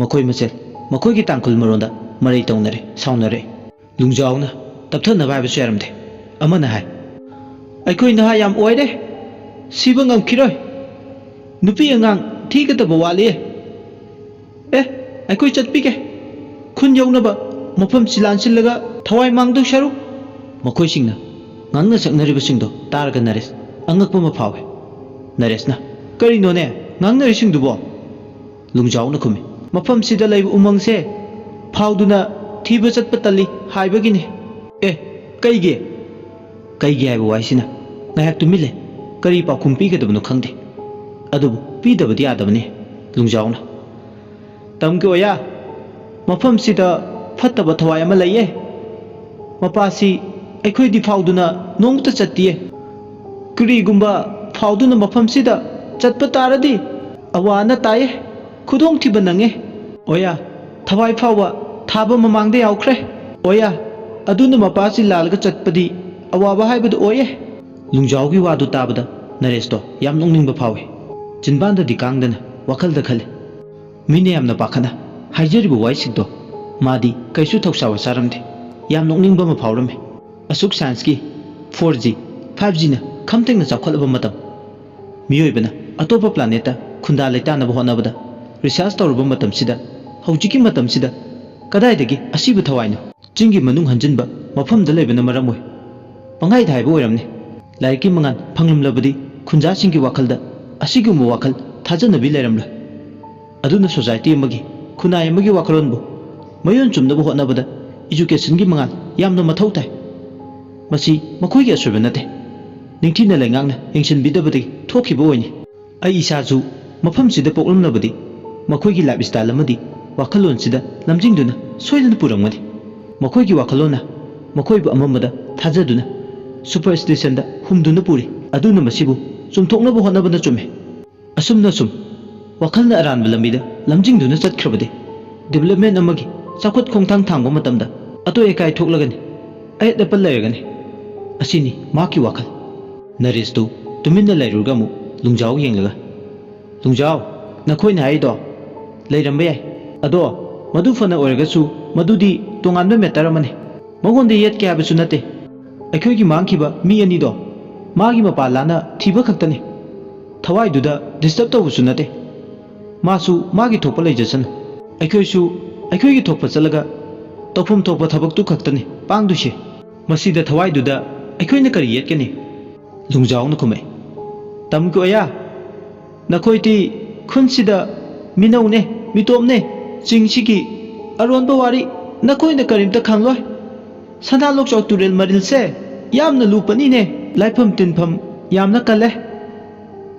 ꯃꯈꯣꯏ ꯃꯁꯦꯜ ꯃꯈꯣꯏꯒꯤ ꯇꯥꯡꯈꯨꯜ ꯃꯔꯣꯟꯗ ꯃꯔꯩ ꯇꯧꯅꯔꯦ, ꯁꯥꯎꯅꯔꯦ꯫ ꯂꯨꯡꯖꯥꯎꯅ ꯇꯞꯊꯅꯕ ꯍꯥꯏꯕꯁꯨ ꯌꯥꯔꯝꯗꯦ꯫ ꯑꯃꯅ ꯍꯥꯏ, "ꯑꯩꯈꯣꯏ ꯅꯍꯥ ꯌꯥꯝ ꯑꯣꯏꯔꯦ, ꯁꯤꯕ ꯉꯝꯈꯤꯔꯣꯏ꯫ ꯅꯨꯄꯤ ꯑꯉꯥꯡ ꯊꯤꯒꯗꯕ ꯋꯥꯠꯂꯤ꯫ ꯑꯦ, ꯑꯩꯈꯣꯏ ꯆꯠꯄꯤꯒꯦ꯫ ꯈꯨꯟ ꯌꯧꯅꯕ ꯃꯐꯝꯁꯤ ꯂꯥꯟꯁꯤꯜꯂꯒ ꯊꯋꯥꯏ ꯃꯥꯡꯗꯧ ꯁꯔꯨꯛ"꯫ ꯃꯈꯣꯏꯁꯤꯡꯅ ꯉꯥꯡꯅ ꯁꯛꯅꯔꯤꯕꯁꯤꯡꯗꯣ ꯇꯥꯔꯒ ꯅꯔꯦꯁ ꯑꯉꯛꯄ ꯑꯃ ꯐꯥꯎꯏ꯫ ꯅꯔꯦꯁꯅ, "ꯀꯔꯤꯅꯣꯅꯦ ꯉꯥꯡꯅꯔꯤꯁꯤꯡꯗꯨꯕꯣ?" ꯂꯨꯡꯖꯥꯎꯅ ꯈꯨꯝꯃꯤ, "ꯃꯐꯝꯁꯤꯗ ꯂꯩꯕ ꯎꯃꯪꯁꯦ ꯐꯥꯎꯗꯨꯅ ꯊꯤꯕ ꯆꯠꯄ ꯇꯜꯂꯤ ꯍꯥꯏꯕꯒꯤꯅꯤ"꯫ "ꯑꯦ, ꯀꯩꯒꯤ?" "ꯀꯩꯒꯤ ꯍꯥꯏꯕ ꯋꯥꯍꯩꯁꯤꯅ ꯉꯥꯏꯍꯥꯛ ꯇꯨꯃꯤꯟ ꯂꯩ꯫ ꯀꯔꯤ ꯄꯥꯎꯈꯨꯝ ꯄꯤꯒꯗꯕꯅꯣ ꯈꯪꯗꯦ꯫ ꯑꯗꯨꯕꯨ ꯄꯤꯗꯕꯗꯤ ꯌꯥꯗꯕꯅꯤ"꯫ ꯂꯨꯡꯖꯥꯎꯅ, "ꯇꯝꯒꯦ ꯑꯣꯌꯥ, ꯃꯐꯝꯁꯤꯗ ꯐꯠꯇꯕ ꯊꯋꯥꯏ ꯑꯃ ꯂꯩꯌꯦ꯫ ꯃꯄꯥꯁꯤ ꯑꯩꯈꯣꯏꯗꯤ ꯐꯥꯎꯗꯨꯅ ꯅꯣꯡꯃꯇ ꯆꯠꯇꯤꯌꯦ꯫ ꯀꯔꯤꯒꯨꯝꯕ ꯐꯥꯎꯗꯨꯅ ꯃꯐꯝꯁꯤꯗ ꯆꯠꯄ ꯇꯥꯔꯗꯤ ꯑꯋꯥ ꯑꯅꯥ ꯇꯥꯏꯌꯦ, ꯈꯨꯗꯣꯡꯊꯤꯕ ꯅꯪꯉꯦ꯫ ꯑꯣꯌꯥ, ꯊꯋꯥꯏ ꯐꯥꯎꯕ ꯊꯥꯕ ꯃꯃꯥꯡꯗ ꯌꯥꯎꯈ꯭ꯔꯦ꯫ ꯑꯣꯌꯥ, ꯑꯗꯨꯅ ꯃꯄꯥꯁꯤ ꯂꯥꯜꯂꯒ ꯆꯠꯄꯗꯤ ꯑꯋꯥꯕ ꯍꯥꯏꯕꯗꯨ ꯑꯣꯏꯌꯦ"꯫ ꯂꯨꯡꯖꯥꯎꯒꯤ ꯋꯥꯗꯨ ꯇꯥꯕꯗ ꯅꯔꯦꯁꯇꯣ ꯌꯥꯝ ꯅꯣꯛꯅꯤꯡꯕ ꯐꯥꯎꯏ꯫ ꯆꯤꯟꯕꯥꯟꯗꯗꯤ ꯀꯥꯡꯗꯅ ꯋꯥꯈꯜꯗ ꯈꯜꯂꯤ, ꯃꯤꯅ ꯌꯥꯝꯅ ꯄꯥꯈꯠꯅ ꯍꯥꯏꯖꯔꯤꯕ ꯋꯥꯍꯩꯁꯤꯡꯗꯣ ꯃꯥꯗꯤ ꯀꯩꯁꯨ ꯊꯧꯁꯥ ꯋꯥꯁꯥꯔꯝꯗꯦ꯫ ꯌꯥꯝ ꯅꯣꯛꯅꯤꯡꯕ ꯑꯃ ꯐꯥꯎꯔꯝꯃꯤ꯫ ꯑꯁꯨꯛ ꯁꯥꯏꯟꯁꯀꯤ ꯐꯣꯔ ꯖꯤ, ꯐꯥꯏꯚ ꯖꯤꯅ ꯈꯝꯊꯦꯡꯅ ꯆꯥꯎꯈꯠꯂꯕ ꯃꯇꯝ, ꯃꯤꯑꯣꯏꯕꯅ ꯑꯇꯣꯞꯄ ꯄ꯭ꯂꯥꯅꯦꯠꯇ ꯈꯨꯟꯗꯥ ꯂꯩꯇꯥꯅꯕ ꯍꯣꯠꯅꯕꯗ ꯔꯤꯁꯔꯆ ꯇꯧꯔꯨꯕ ꯃꯇꯝꯁꯤꯗ, ꯍꯧꯖꯤꯛꯀꯤ ꯃꯇꯝꯁꯤꯗ ꯀꯗꯥꯏꯗꯒꯤ ꯑꯁꯤꯕ ꯊꯋꯥꯏꯅꯣ? ꯆꯤꯡꯒꯤ ꯃꯅꯨꯡ ꯍꯟꯖꯤꯟꯕ ꯃꯐꯝꯗ ꯂꯩꯕꯅ ꯃꯔꯝ ꯑꯣꯏ꯫ ꯄꯪꯍꯥꯏꯗ ꯍꯥꯏꯕ ꯑꯣꯏꯔꯝꯅꯤ꯫ ꯂꯥꯏꯔꯤꯛꯀꯤ ꯃꯉꯥꯜ ꯐꯪꯂꯝꯂꯕꯗꯤ ꯈꯨꯟꯖꯥꯁꯤꯡꯒꯤ ꯋꯥꯈꯜꯗ ꯑꯁꯤꯒꯨꯝꯕ ꯋꯥꯈꯜ ꯊꯥꯖꯅꯕꯤ ꯂꯩꯔꯝꯂꯣꯏ꯫ ꯑꯗꯨꯅ ꯁꯣꯁꯥꯏꯇꯤ ꯑꯃꯒꯤ, ꯈꯨꯟꯅꯥꯏ ꯑꯃꯒꯤ ꯋꯥꯈꯜꯂꯣꯟꯕꯨ ꯃꯌꯣꯟ ꯆꯨꯝꯅꯕ ꯍꯣꯠꯅꯕꯗ ꯏꯖꯨꯀꯦꯁꯟꯒꯤ ꯃꯉꯥꯜ ꯌꯥꯝꯅ ꯃꯊꯧ ꯇꯥꯏ꯫ ꯃꯁꯤ ꯃꯈꯣꯏꯒꯤ ꯑꯁꯣꯏꯕ ꯅꯠꯇꯦ꯫ ꯅꯤꯡꯊꯤꯅ ꯂꯩꯉꯥꯛꯅ ꯌꯦꯡꯁꯤꯟꯕꯤꯗꯕꯗꯒꯤ ꯊꯣꯛꯈꯤꯕ ꯑꯣꯏꯅꯤ꯫ ꯑꯩ ꯏꯁꯥꯁꯨ ꯃꯐꯝꯁꯤꯗ ꯄꯣꯛꯂꯝꯂꯕꯗꯤ ꯃꯈꯣꯏꯒꯤ ꯂꯥꯏꯐ ꯁ꯭ꯇꯥꯏꯜ ꯑꯃꯗꯤ ꯋꯥꯈꯜꯂꯣꯟꯁꯤꯗ ꯂꯝꯖꯤꯡꯗꯨꯅ ꯁꯣꯏꯗꯅ ꯄꯨꯔꯝꯒꯅꯤ꯫ ꯃꯈꯣꯏꯒꯤ ꯋꯥꯈꯜꯂꯣꯟꯅ ꯃꯈꯣꯏꯕꯨ ꯑꯃꯝꯕꯗ ꯊꯥꯖꯗꯨꯅ ꯁꯨꯄꯔꯁ꯭ꯇꯤꯁꯟꯗ ꯍꯨꯝꯗꯨꯅ ꯄꯨꯔꯤ꯫ ꯑꯗꯨꯅ ꯃꯁꯤꯕꯨ ꯆꯨꯝꯊꯣꯛꯅꯕ ꯍꯣꯠꯅꯕꯅ ꯆꯨꯝꯃꯤ꯫ ꯑꯁꯨꯝꯅ ꯁꯨꯝ ꯋꯥꯈꯜꯅ ꯑꯔꯥꯟꯕ ꯂꯝꯕꯤꯗ ꯂꯝꯖꯤꯡꯗꯨꯅ ꯆꯠꯈ꯭ꯔꯕꯗꯤ, ꯗꯤꯕꯂꯞꯃꯦꯟ ꯑꯃꯒꯤ ꯆꯥꯎꯈꯠ ꯈꯣꯡꯊꯥꯡ ꯊꯥꯡꯕ ꯃꯇꯝꯗ ꯑꯇꯣꯏ ꯑꯀꯥꯏ ꯊꯣꯛꯂꯒꯅꯤ, ꯑꯌꯦꯠ ꯑꯄꯟ ꯂꯩꯔꯒꯅꯤ꯫ ꯑꯁꯤꯅꯤ ꯃꯍꯥꯛꯀꯤ ꯋꯥꯈꯜ꯫ ꯅꯔꯦꯁꯇꯨ ꯇꯨꯃꯤꯟꯅ ꯂꯩꯔꯨꯔꯒ ꯑꯃꯨꯛ ꯂꯨꯡꯖꯥꯎ ꯌꯦꯡꯂꯒ, "ꯂꯨꯡꯖꯥꯎ, ꯅꯈꯣꯏꯅ ꯍꯥꯏꯔꯤꯗꯣ ꯂꯩꯔꯝꯕ ꯌꯥꯏ꯫ ꯑꯗꯣ ꯃꯗꯨ ꯐꯅ ꯑꯣꯏꯔꯒꯁꯨ, ꯃꯗꯨꯗꯤ ꯇꯣꯉꯥꯟꯕ ꯃꯦꯇꯔ ꯑꯃꯅꯤ꯫ ꯃꯉꯣꯟꯗ ꯌꯦꯠꯀꯦ ꯍꯥꯏꯕꯁꯨ ꯅꯠꯇꯦ꯫ ꯑꯩꯈꯣꯏꯒꯤ ꯃꯥꯡꯈꯤꯕ ꯃꯤ ꯑꯅꯤꯗꯣ ꯃꯥꯒꯤ ꯃꯄꯥ ꯂꯥꯟꯅ ꯊꯤꯕ ꯈꯛꯇꯅꯤ꯫ ꯊꯋꯥꯏꯗꯨꯗ ꯗꯤꯁꯇꯔꯕ ꯇꯧꯕꯁꯨ ꯅꯠꯇꯦ꯫ ꯃꯥꯁꯨ ꯃꯥꯒꯤ ꯊꯣꯛꯄ ꯂꯩꯖꯁꯅꯨ꯫ ꯑꯩꯈꯣꯏꯁꯨ ꯑꯩꯈꯣꯏꯒꯤ ꯊꯣꯛꯄ ꯆꯠꯂꯒ ꯇꯧꯐꯝ ꯊꯣꯛꯄ ꯊꯕꯛꯇꯨ ꯈꯛꯇꯅꯤ ꯄꯥꯡꯗꯣꯏꯁꯦ꯫ ꯃꯁꯤꯗ ꯊꯋꯥꯏꯗꯨꯗ ꯑꯩꯈꯣꯏꯅ ꯀꯔꯤ ꯌꯦꯠꯀꯅꯤ?" ꯂꯨꯡꯖꯥꯎꯅ ꯈꯨꯝꯃꯛꯏ, "ꯇꯝ ꯀꯣꯌꯥ, ꯅꯈꯣꯏꯗꯤ ꯈꯨꯟꯁꯤꯗ ꯃꯤꯅꯧꯅꯦ, ꯃꯤꯇꯣꯞꯅꯦ, ꯆꯤꯡꯁꯤꯒꯤ ꯑꯔꯣꯟꯕ ꯋꯥꯔꯤ ꯅꯈꯣꯏꯅ ꯀꯔꯤꯝꯇ ꯈꯪꯂꯣꯏ꯫ ꯁꯅꯥ ꯂꯣꯛꯆꯥꯎ ꯇꯨꯔꯦꯜ ꯃꯔꯤꯜꯁꯦ ꯌꯥꯝꯅ ꯂꯨꯄꯅꯤꯅꯦ, ꯂꯥꯏꯐꯝ ꯇꯤꯟꯐꯝ ꯌꯥꯝꯅ ꯀꯜꯂꯦ꯫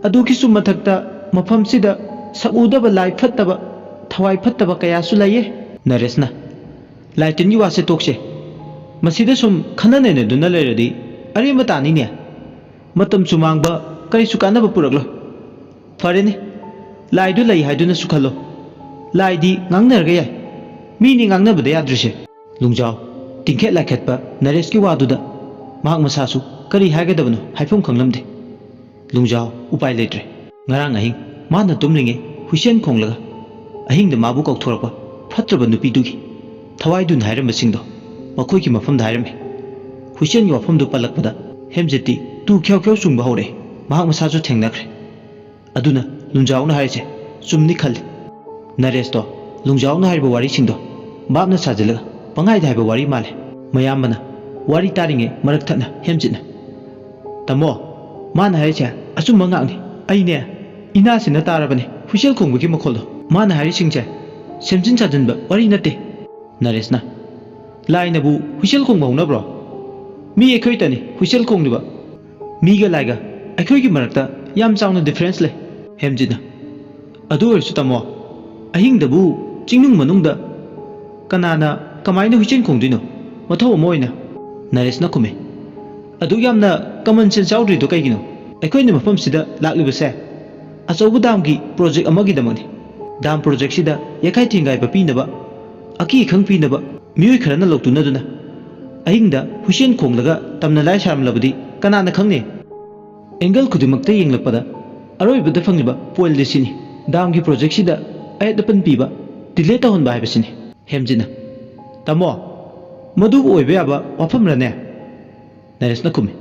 ꯑꯗꯨꯒꯤꯁꯨ ꯃꯊꯛꯇ ꯃꯐꯝꯁꯤꯗ ꯁꯛꯎꯗꯕ ꯂꯥꯏ ꯐꯠꯇꯕ, ꯊꯋꯥꯏ ꯐꯠꯇꯕ ꯀꯌꯥꯁꯨ ꯂꯩꯌꯦ꯫" ꯅꯔꯦꯁꯅ, "ꯂꯥꯏ ꯇꯤꯟꯒꯤ ꯋꯥꯁꯦ ꯇꯣꯛꯁꯦ꯫ ꯃꯁꯤꯗ ꯁꯨꯝ ꯈꯟꯅ ꯅꯩꯅꯗꯨꯅ ꯂꯩꯔꯗꯤ ꯑꯔꯦꯝꯕ ꯇꯥꯅꯤꯅꯦ꯫ ꯃꯇꯝꯁꯨ ꯃꯥꯡꯕ, ꯀꯔꯤꯁꯨ ꯀꯥꯟꯅꯕ ꯄꯨꯔꯛꯂꯣꯏ꯫ ꯐꯔꯦꯅꯦ, ꯂꯥꯏꯗꯨ ꯂꯩ ꯍꯥꯏꯗꯨꯅꯁꯨ ꯈꯜꯂꯣ꯫ ꯂꯥꯏꯗꯤ ꯉꯥꯡꯅꯔꯒ ꯌꯥꯏ꯫ ꯃꯤꯅꯤ ꯉꯥꯡꯅꯕꯗ ꯌꯥꯗ꯭ꯔꯤꯁꯦ꯫" ꯂꯨꯡꯖꯥꯎ ꯇꯤꯡꯈꯦꯠ ꯂꯥꯏꯈꯠꯄ ꯅꯔꯦꯁꯀꯤ ꯋꯥꯗꯨꯗ ꯃꯍꯥꯛ ꯃꯁꯥꯁꯨ ꯀꯔꯤ ꯍꯥꯏꯒꯗꯕꯅꯣ ꯍꯥꯏꯐꯝ ꯈꯪꯂꯝꯗꯦ꯫ ꯂꯨꯡꯖꯥꯎ ꯎꯄꯥꯏ ꯂꯩꯇ꯭ꯔꯦ꯫ ꯉꯔꯥꯡ ꯑꯍꯤꯡ ꯃꯥꯅ ꯇꯨꯝꯂꯤꯉꯩ ꯍꯨꯏꯁꯦꯟ ꯈꯣꯡꯂꯒ ꯑꯍꯤꯡꯗ ꯃꯥꯕꯨ ꯀꯧꯊꯣꯔꯛꯄ ꯐꯠꯇ꯭ꯔꯕ ꯅꯨꯄꯤꯗꯨꯒꯤ ꯊꯋꯥꯏꯗꯨꯅ ꯍꯥꯏꯔꯝꯕꯁꯤꯡꯗꯣ ꯃꯈꯣꯏꯒꯤ ꯃꯐꯝꯗ ꯍꯥꯏꯔꯝꯃꯤ꯫ ꯍꯨꯏꯁꯦꯟꯒꯤ ꯋꯥꯐꯝꯗꯨ ꯄꯜꯂꯛꯄꯗ ꯍꯦꯝꯖꯤꯠꯇꯤ ꯇꯨ ꯈ꯭ꯌꯥꯎ ꯈ꯭ꯌꯥꯎ ꯆꯨꯡꯕ ꯍꯧꯔꯛꯏ꯫ ꯃꯍꯥꯛ ꯃꯁꯥꯁꯨ ꯊꯦꯡꯅꯈ꯭ꯔꯦ꯫ ꯑꯗꯨꯅ ꯂꯨꯟꯖꯥꯎꯅ ꯍꯥꯏꯔꯤꯁꯦ ꯆꯨꯝꯅꯤ ꯈꯜꯂꯤ꯫ ꯅꯔꯦꯁꯇꯣ ꯂꯨꯟꯖꯥꯎꯅ ꯍꯥꯏꯔꯤꯕ ꯋꯥꯔꯤꯁꯤꯡꯗꯣ ꯚꯥꯞꯅ ꯁꯥꯖꯤꯜꯂꯒ ꯄꯪꯍꯥꯏꯗ ꯍꯥꯏꯕ ꯋꯥꯔꯤ ꯃꯥꯜꯂꯦ꯫ ꯃꯌꯥꯝꯕꯅ ꯋꯥꯔꯤ ꯇꯥꯔꯤꯉꯩ ꯃꯔꯛ ꯊꯠꯅ ꯍꯦꯝꯖꯤꯠꯅ, "ꯇꯥꯃꯣ, ꯃꯥꯅ ꯍꯥꯏꯔꯤꯁꯦ ꯑꯆꯨꯝꯕ ꯉꯥꯛꯅꯤ꯫ ꯑꯩꯅꯦ, ꯏꯅꯥꯁꯤꯅ ꯇꯥꯔꯕꯅꯦ ꯍꯨꯏꯁꯦꯜ ꯈꯣꯡꯕꯒꯤ ꯃꯈꯣꯜꯗꯣ꯫ ꯃꯥꯅ ꯍꯥꯏꯔꯤꯁꯤꯡꯁꯦ ꯁꯦꯝꯖꯤꯟ ꯁꯥꯖꯤꯟꯕ ꯋꯥꯔꯤ ꯅꯠꯇꯦ꯫" ꯅꯔꯦꯁꯅ, "ꯂꯥꯏꯅꯕꯨ ꯍꯨꯏꯁꯦꯜ ꯈꯣꯡꯕ ꯍꯧꯅꯕ꯭ꯔꯣ? ꯃꯤ ꯑꯩꯈꯣꯏꯇꯅꯤ ꯍꯨꯏꯁꯦꯜ ꯈꯣꯡꯂꯤꯕ꯫ ꯃꯤꯒ ꯂꯥꯏꯒ ꯑꯩꯈꯣꯏꯒꯤ ꯃꯔꯛꯇ ꯌꯥꯝ ꯆꯥꯎꯅ ꯗꯤꯐꯔꯦꯟꯁ ꯂꯩ꯫" ꯍꯦꯝꯖꯤꯠꯅ, "ꯑꯗꯨ ꯑꯣꯏꯔꯁꯨ ꯇꯥꯃꯣ, ꯑꯍꯤꯡꯗꯕꯨ ꯆꯤꯡꯅꯨꯡ ꯃꯅꯨꯡꯗ ꯀꯅꯥꯅ ꯀꯃꯥꯏꯅ ꯍꯨꯏꯁꯦꯜ ꯈꯣꯡꯗꯣꯏꯅꯣ? ꯃꯊꯧ ꯑꯃ ꯑꯣꯏꯅ꯫" ꯅꯔꯦꯁꯅ ꯈꯨꯝꯃꯤ, "ꯑꯗꯨꯛ ꯌꯥꯝꯅ ꯀꯃꯟ ꯁꯦꯟꯁ ꯌꯥꯎꯗ꯭ꯔꯤꯗꯣ ꯀꯩꯒꯤꯅꯣ? ꯑꯩꯈꯣꯏꯅ ꯃꯐꯝꯁꯤꯗ ꯂꯥꯛꯂꯤꯕꯁꯦ ꯑꯆꯧꯕ ꯗꯥꯝꯒꯤ ꯄ꯭ꯔꯣꯖꯦꯛ ꯑꯃꯒꯤꯗꯃꯛꯅꯤ꯫ ꯗꯥꯝ ꯄ꯭ꯔꯣꯖꯦꯛꯁꯤꯗ ꯌꯦꯛꯈꯥꯏ ꯊꯤꯡꯒꯥꯏꯕ ꯄꯤꯅꯕ, ꯑꯀꯤ ꯑꯈꯪ ꯄꯤꯅꯕ ꯃꯤꯑꯣꯏ ꯈꯔꯅ ꯂꯧꯇꯨꯅꯗꯨꯅ ꯑꯍꯤꯡꯗ ꯍꯨꯏꯁꯦꯟ ꯈꯣꯡꯂꯒ ꯇꯝꯅ ꯂꯥꯏ ꯁꯥꯔꯝꯂꯕꯗꯤ ꯀꯅꯥꯅ ꯈꯪꯅꯤ? ꯑꯦꯡꯒꯜ ꯈꯨꯗꯤꯡꯃꯛꯇ ꯌꯦꯡꯂꯛꯄꯗ ꯑꯔꯣꯏꯕꯗ ꯐꯪꯂꯤꯕ ꯄꯣꯏꯜꯗꯤ ꯁꯤꯅꯤ: ꯗꯥꯝꯒꯤ ꯄ꯭ꯔꯣꯖꯦꯛꯁꯤꯗ ꯑꯌꯦꯠ ꯑꯄꯟ ꯄꯤꯕ, ꯗꯤꯂꯦ ꯇꯧꯍꯟꯕ ꯍꯥꯏꯕꯁꯤꯅꯤ꯫ ꯍꯦꯝꯖꯤꯠꯅ, "ꯇꯥꯃꯣ, ꯃꯗꯨꯕꯨ ꯑꯣꯏꯕ ꯌꯥꯕ ꯋꯥꯐꯝꯔꯅꯦ?" ꯅꯔꯦꯁꯅ ꯈꯨꯝꯃꯤ꯫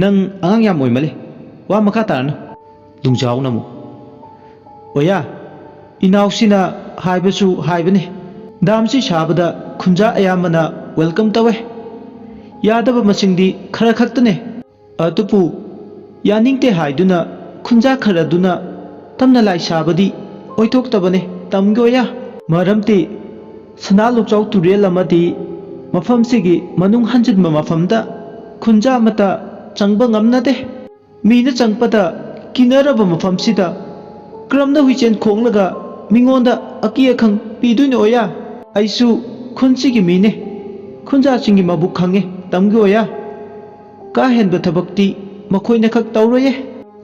"ꯅꯪ ꯑꯉꯥꯡ ꯌꯥꯝ ꯑꯣꯏꯃꯜꯂꯤ, ꯋꯥ ꯃꯈꯥ ꯇꯥꯔꯅꯨ꯫" ꯂꯨꯡꯖꯥꯎꯅ ꯑꯃꯨꯛ, "ꯑꯣꯌꯥ, ꯏꯅꯥꯎꯁꯤꯅ ꯍꯥꯏꯕꯁꯨ ꯍꯥꯏꯕꯅꯤ, ꯗꯥꯝꯁꯤ ꯁꯥꯕꯗ ꯈꯨꯟꯖꯥ ꯑꯌꯥꯝꯕꯅ ꯋꯦꯜꯀꯝ ꯇꯧꯋꯦ꯫ ꯌꯥꯗꯕ ꯃꯁꯤꯡꯗꯤ ꯈꯔ ꯈꯛꯇꯅꯦ꯫ ꯑꯗꯨꯕꯨ ꯌꯥꯅꯤꯡꯗꯦ ꯍꯥꯏꯗꯨꯅ ꯈꯨꯟꯖꯥ ꯈꯔꯗꯨꯅ ꯇꯝꯅ ꯂꯥꯏ ꯁꯥꯕꯗꯤ ꯑꯣꯏꯊꯣꯛꯇꯕꯅꯦ, ꯇꯝꯒꯦ ꯑꯣꯌꯥ꯫ ꯃꯔꯝꯗꯤ ꯁꯅꯥ ꯂꯨꯛꯆꯥꯎ ꯇꯨꯔꯦꯜ ꯑꯃꯗꯤ ꯃꯐꯝꯁꯤꯒꯤ ꯃꯅꯨꯡ ꯍꯟꯖꯤꯟꯕ ꯃꯐꯝꯗ ꯈꯨꯟꯖꯥ ꯑꯃꯠꯇ ꯆꯪꯕ ꯉꯝꯅꯗꯦ꯫ ꯃꯤꯅ ꯆꯪꯕꯗ ꯀꯤꯅꯔꯕ ꯃꯐꯝꯁꯤꯗ ꯀꯔꯝꯅ ꯍꯨꯏꯆꯦꯟ ꯈꯣꯡꯂꯒ ꯃꯤꯉꯣꯟꯗ ꯑꯀꯤ ꯑꯈꯪ ꯄꯤꯗꯣꯏꯅꯣ ꯑꯣꯌꯥ? ꯑꯩꯁꯨ ꯈꯨꯟꯁꯤꯒꯤ ꯃꯤꯅꯦ, ꯈꯨꯟꯖꯥꯁꯤꯡꯒꯤ ꯃꯕꯨꯛ ꯈꯪꯉꯦ, ꯇꯝꯒꯦ ꯑꯣꯌꯥ꯫ ꯀꯥ ꯍꯦꯟꯕ ꯊꯕꯛꯇꯤ ꯃꯈꯣꯏꯅ ꯈꯛ ꯇꯧꯔꯣꯏꯌꯦ꯫"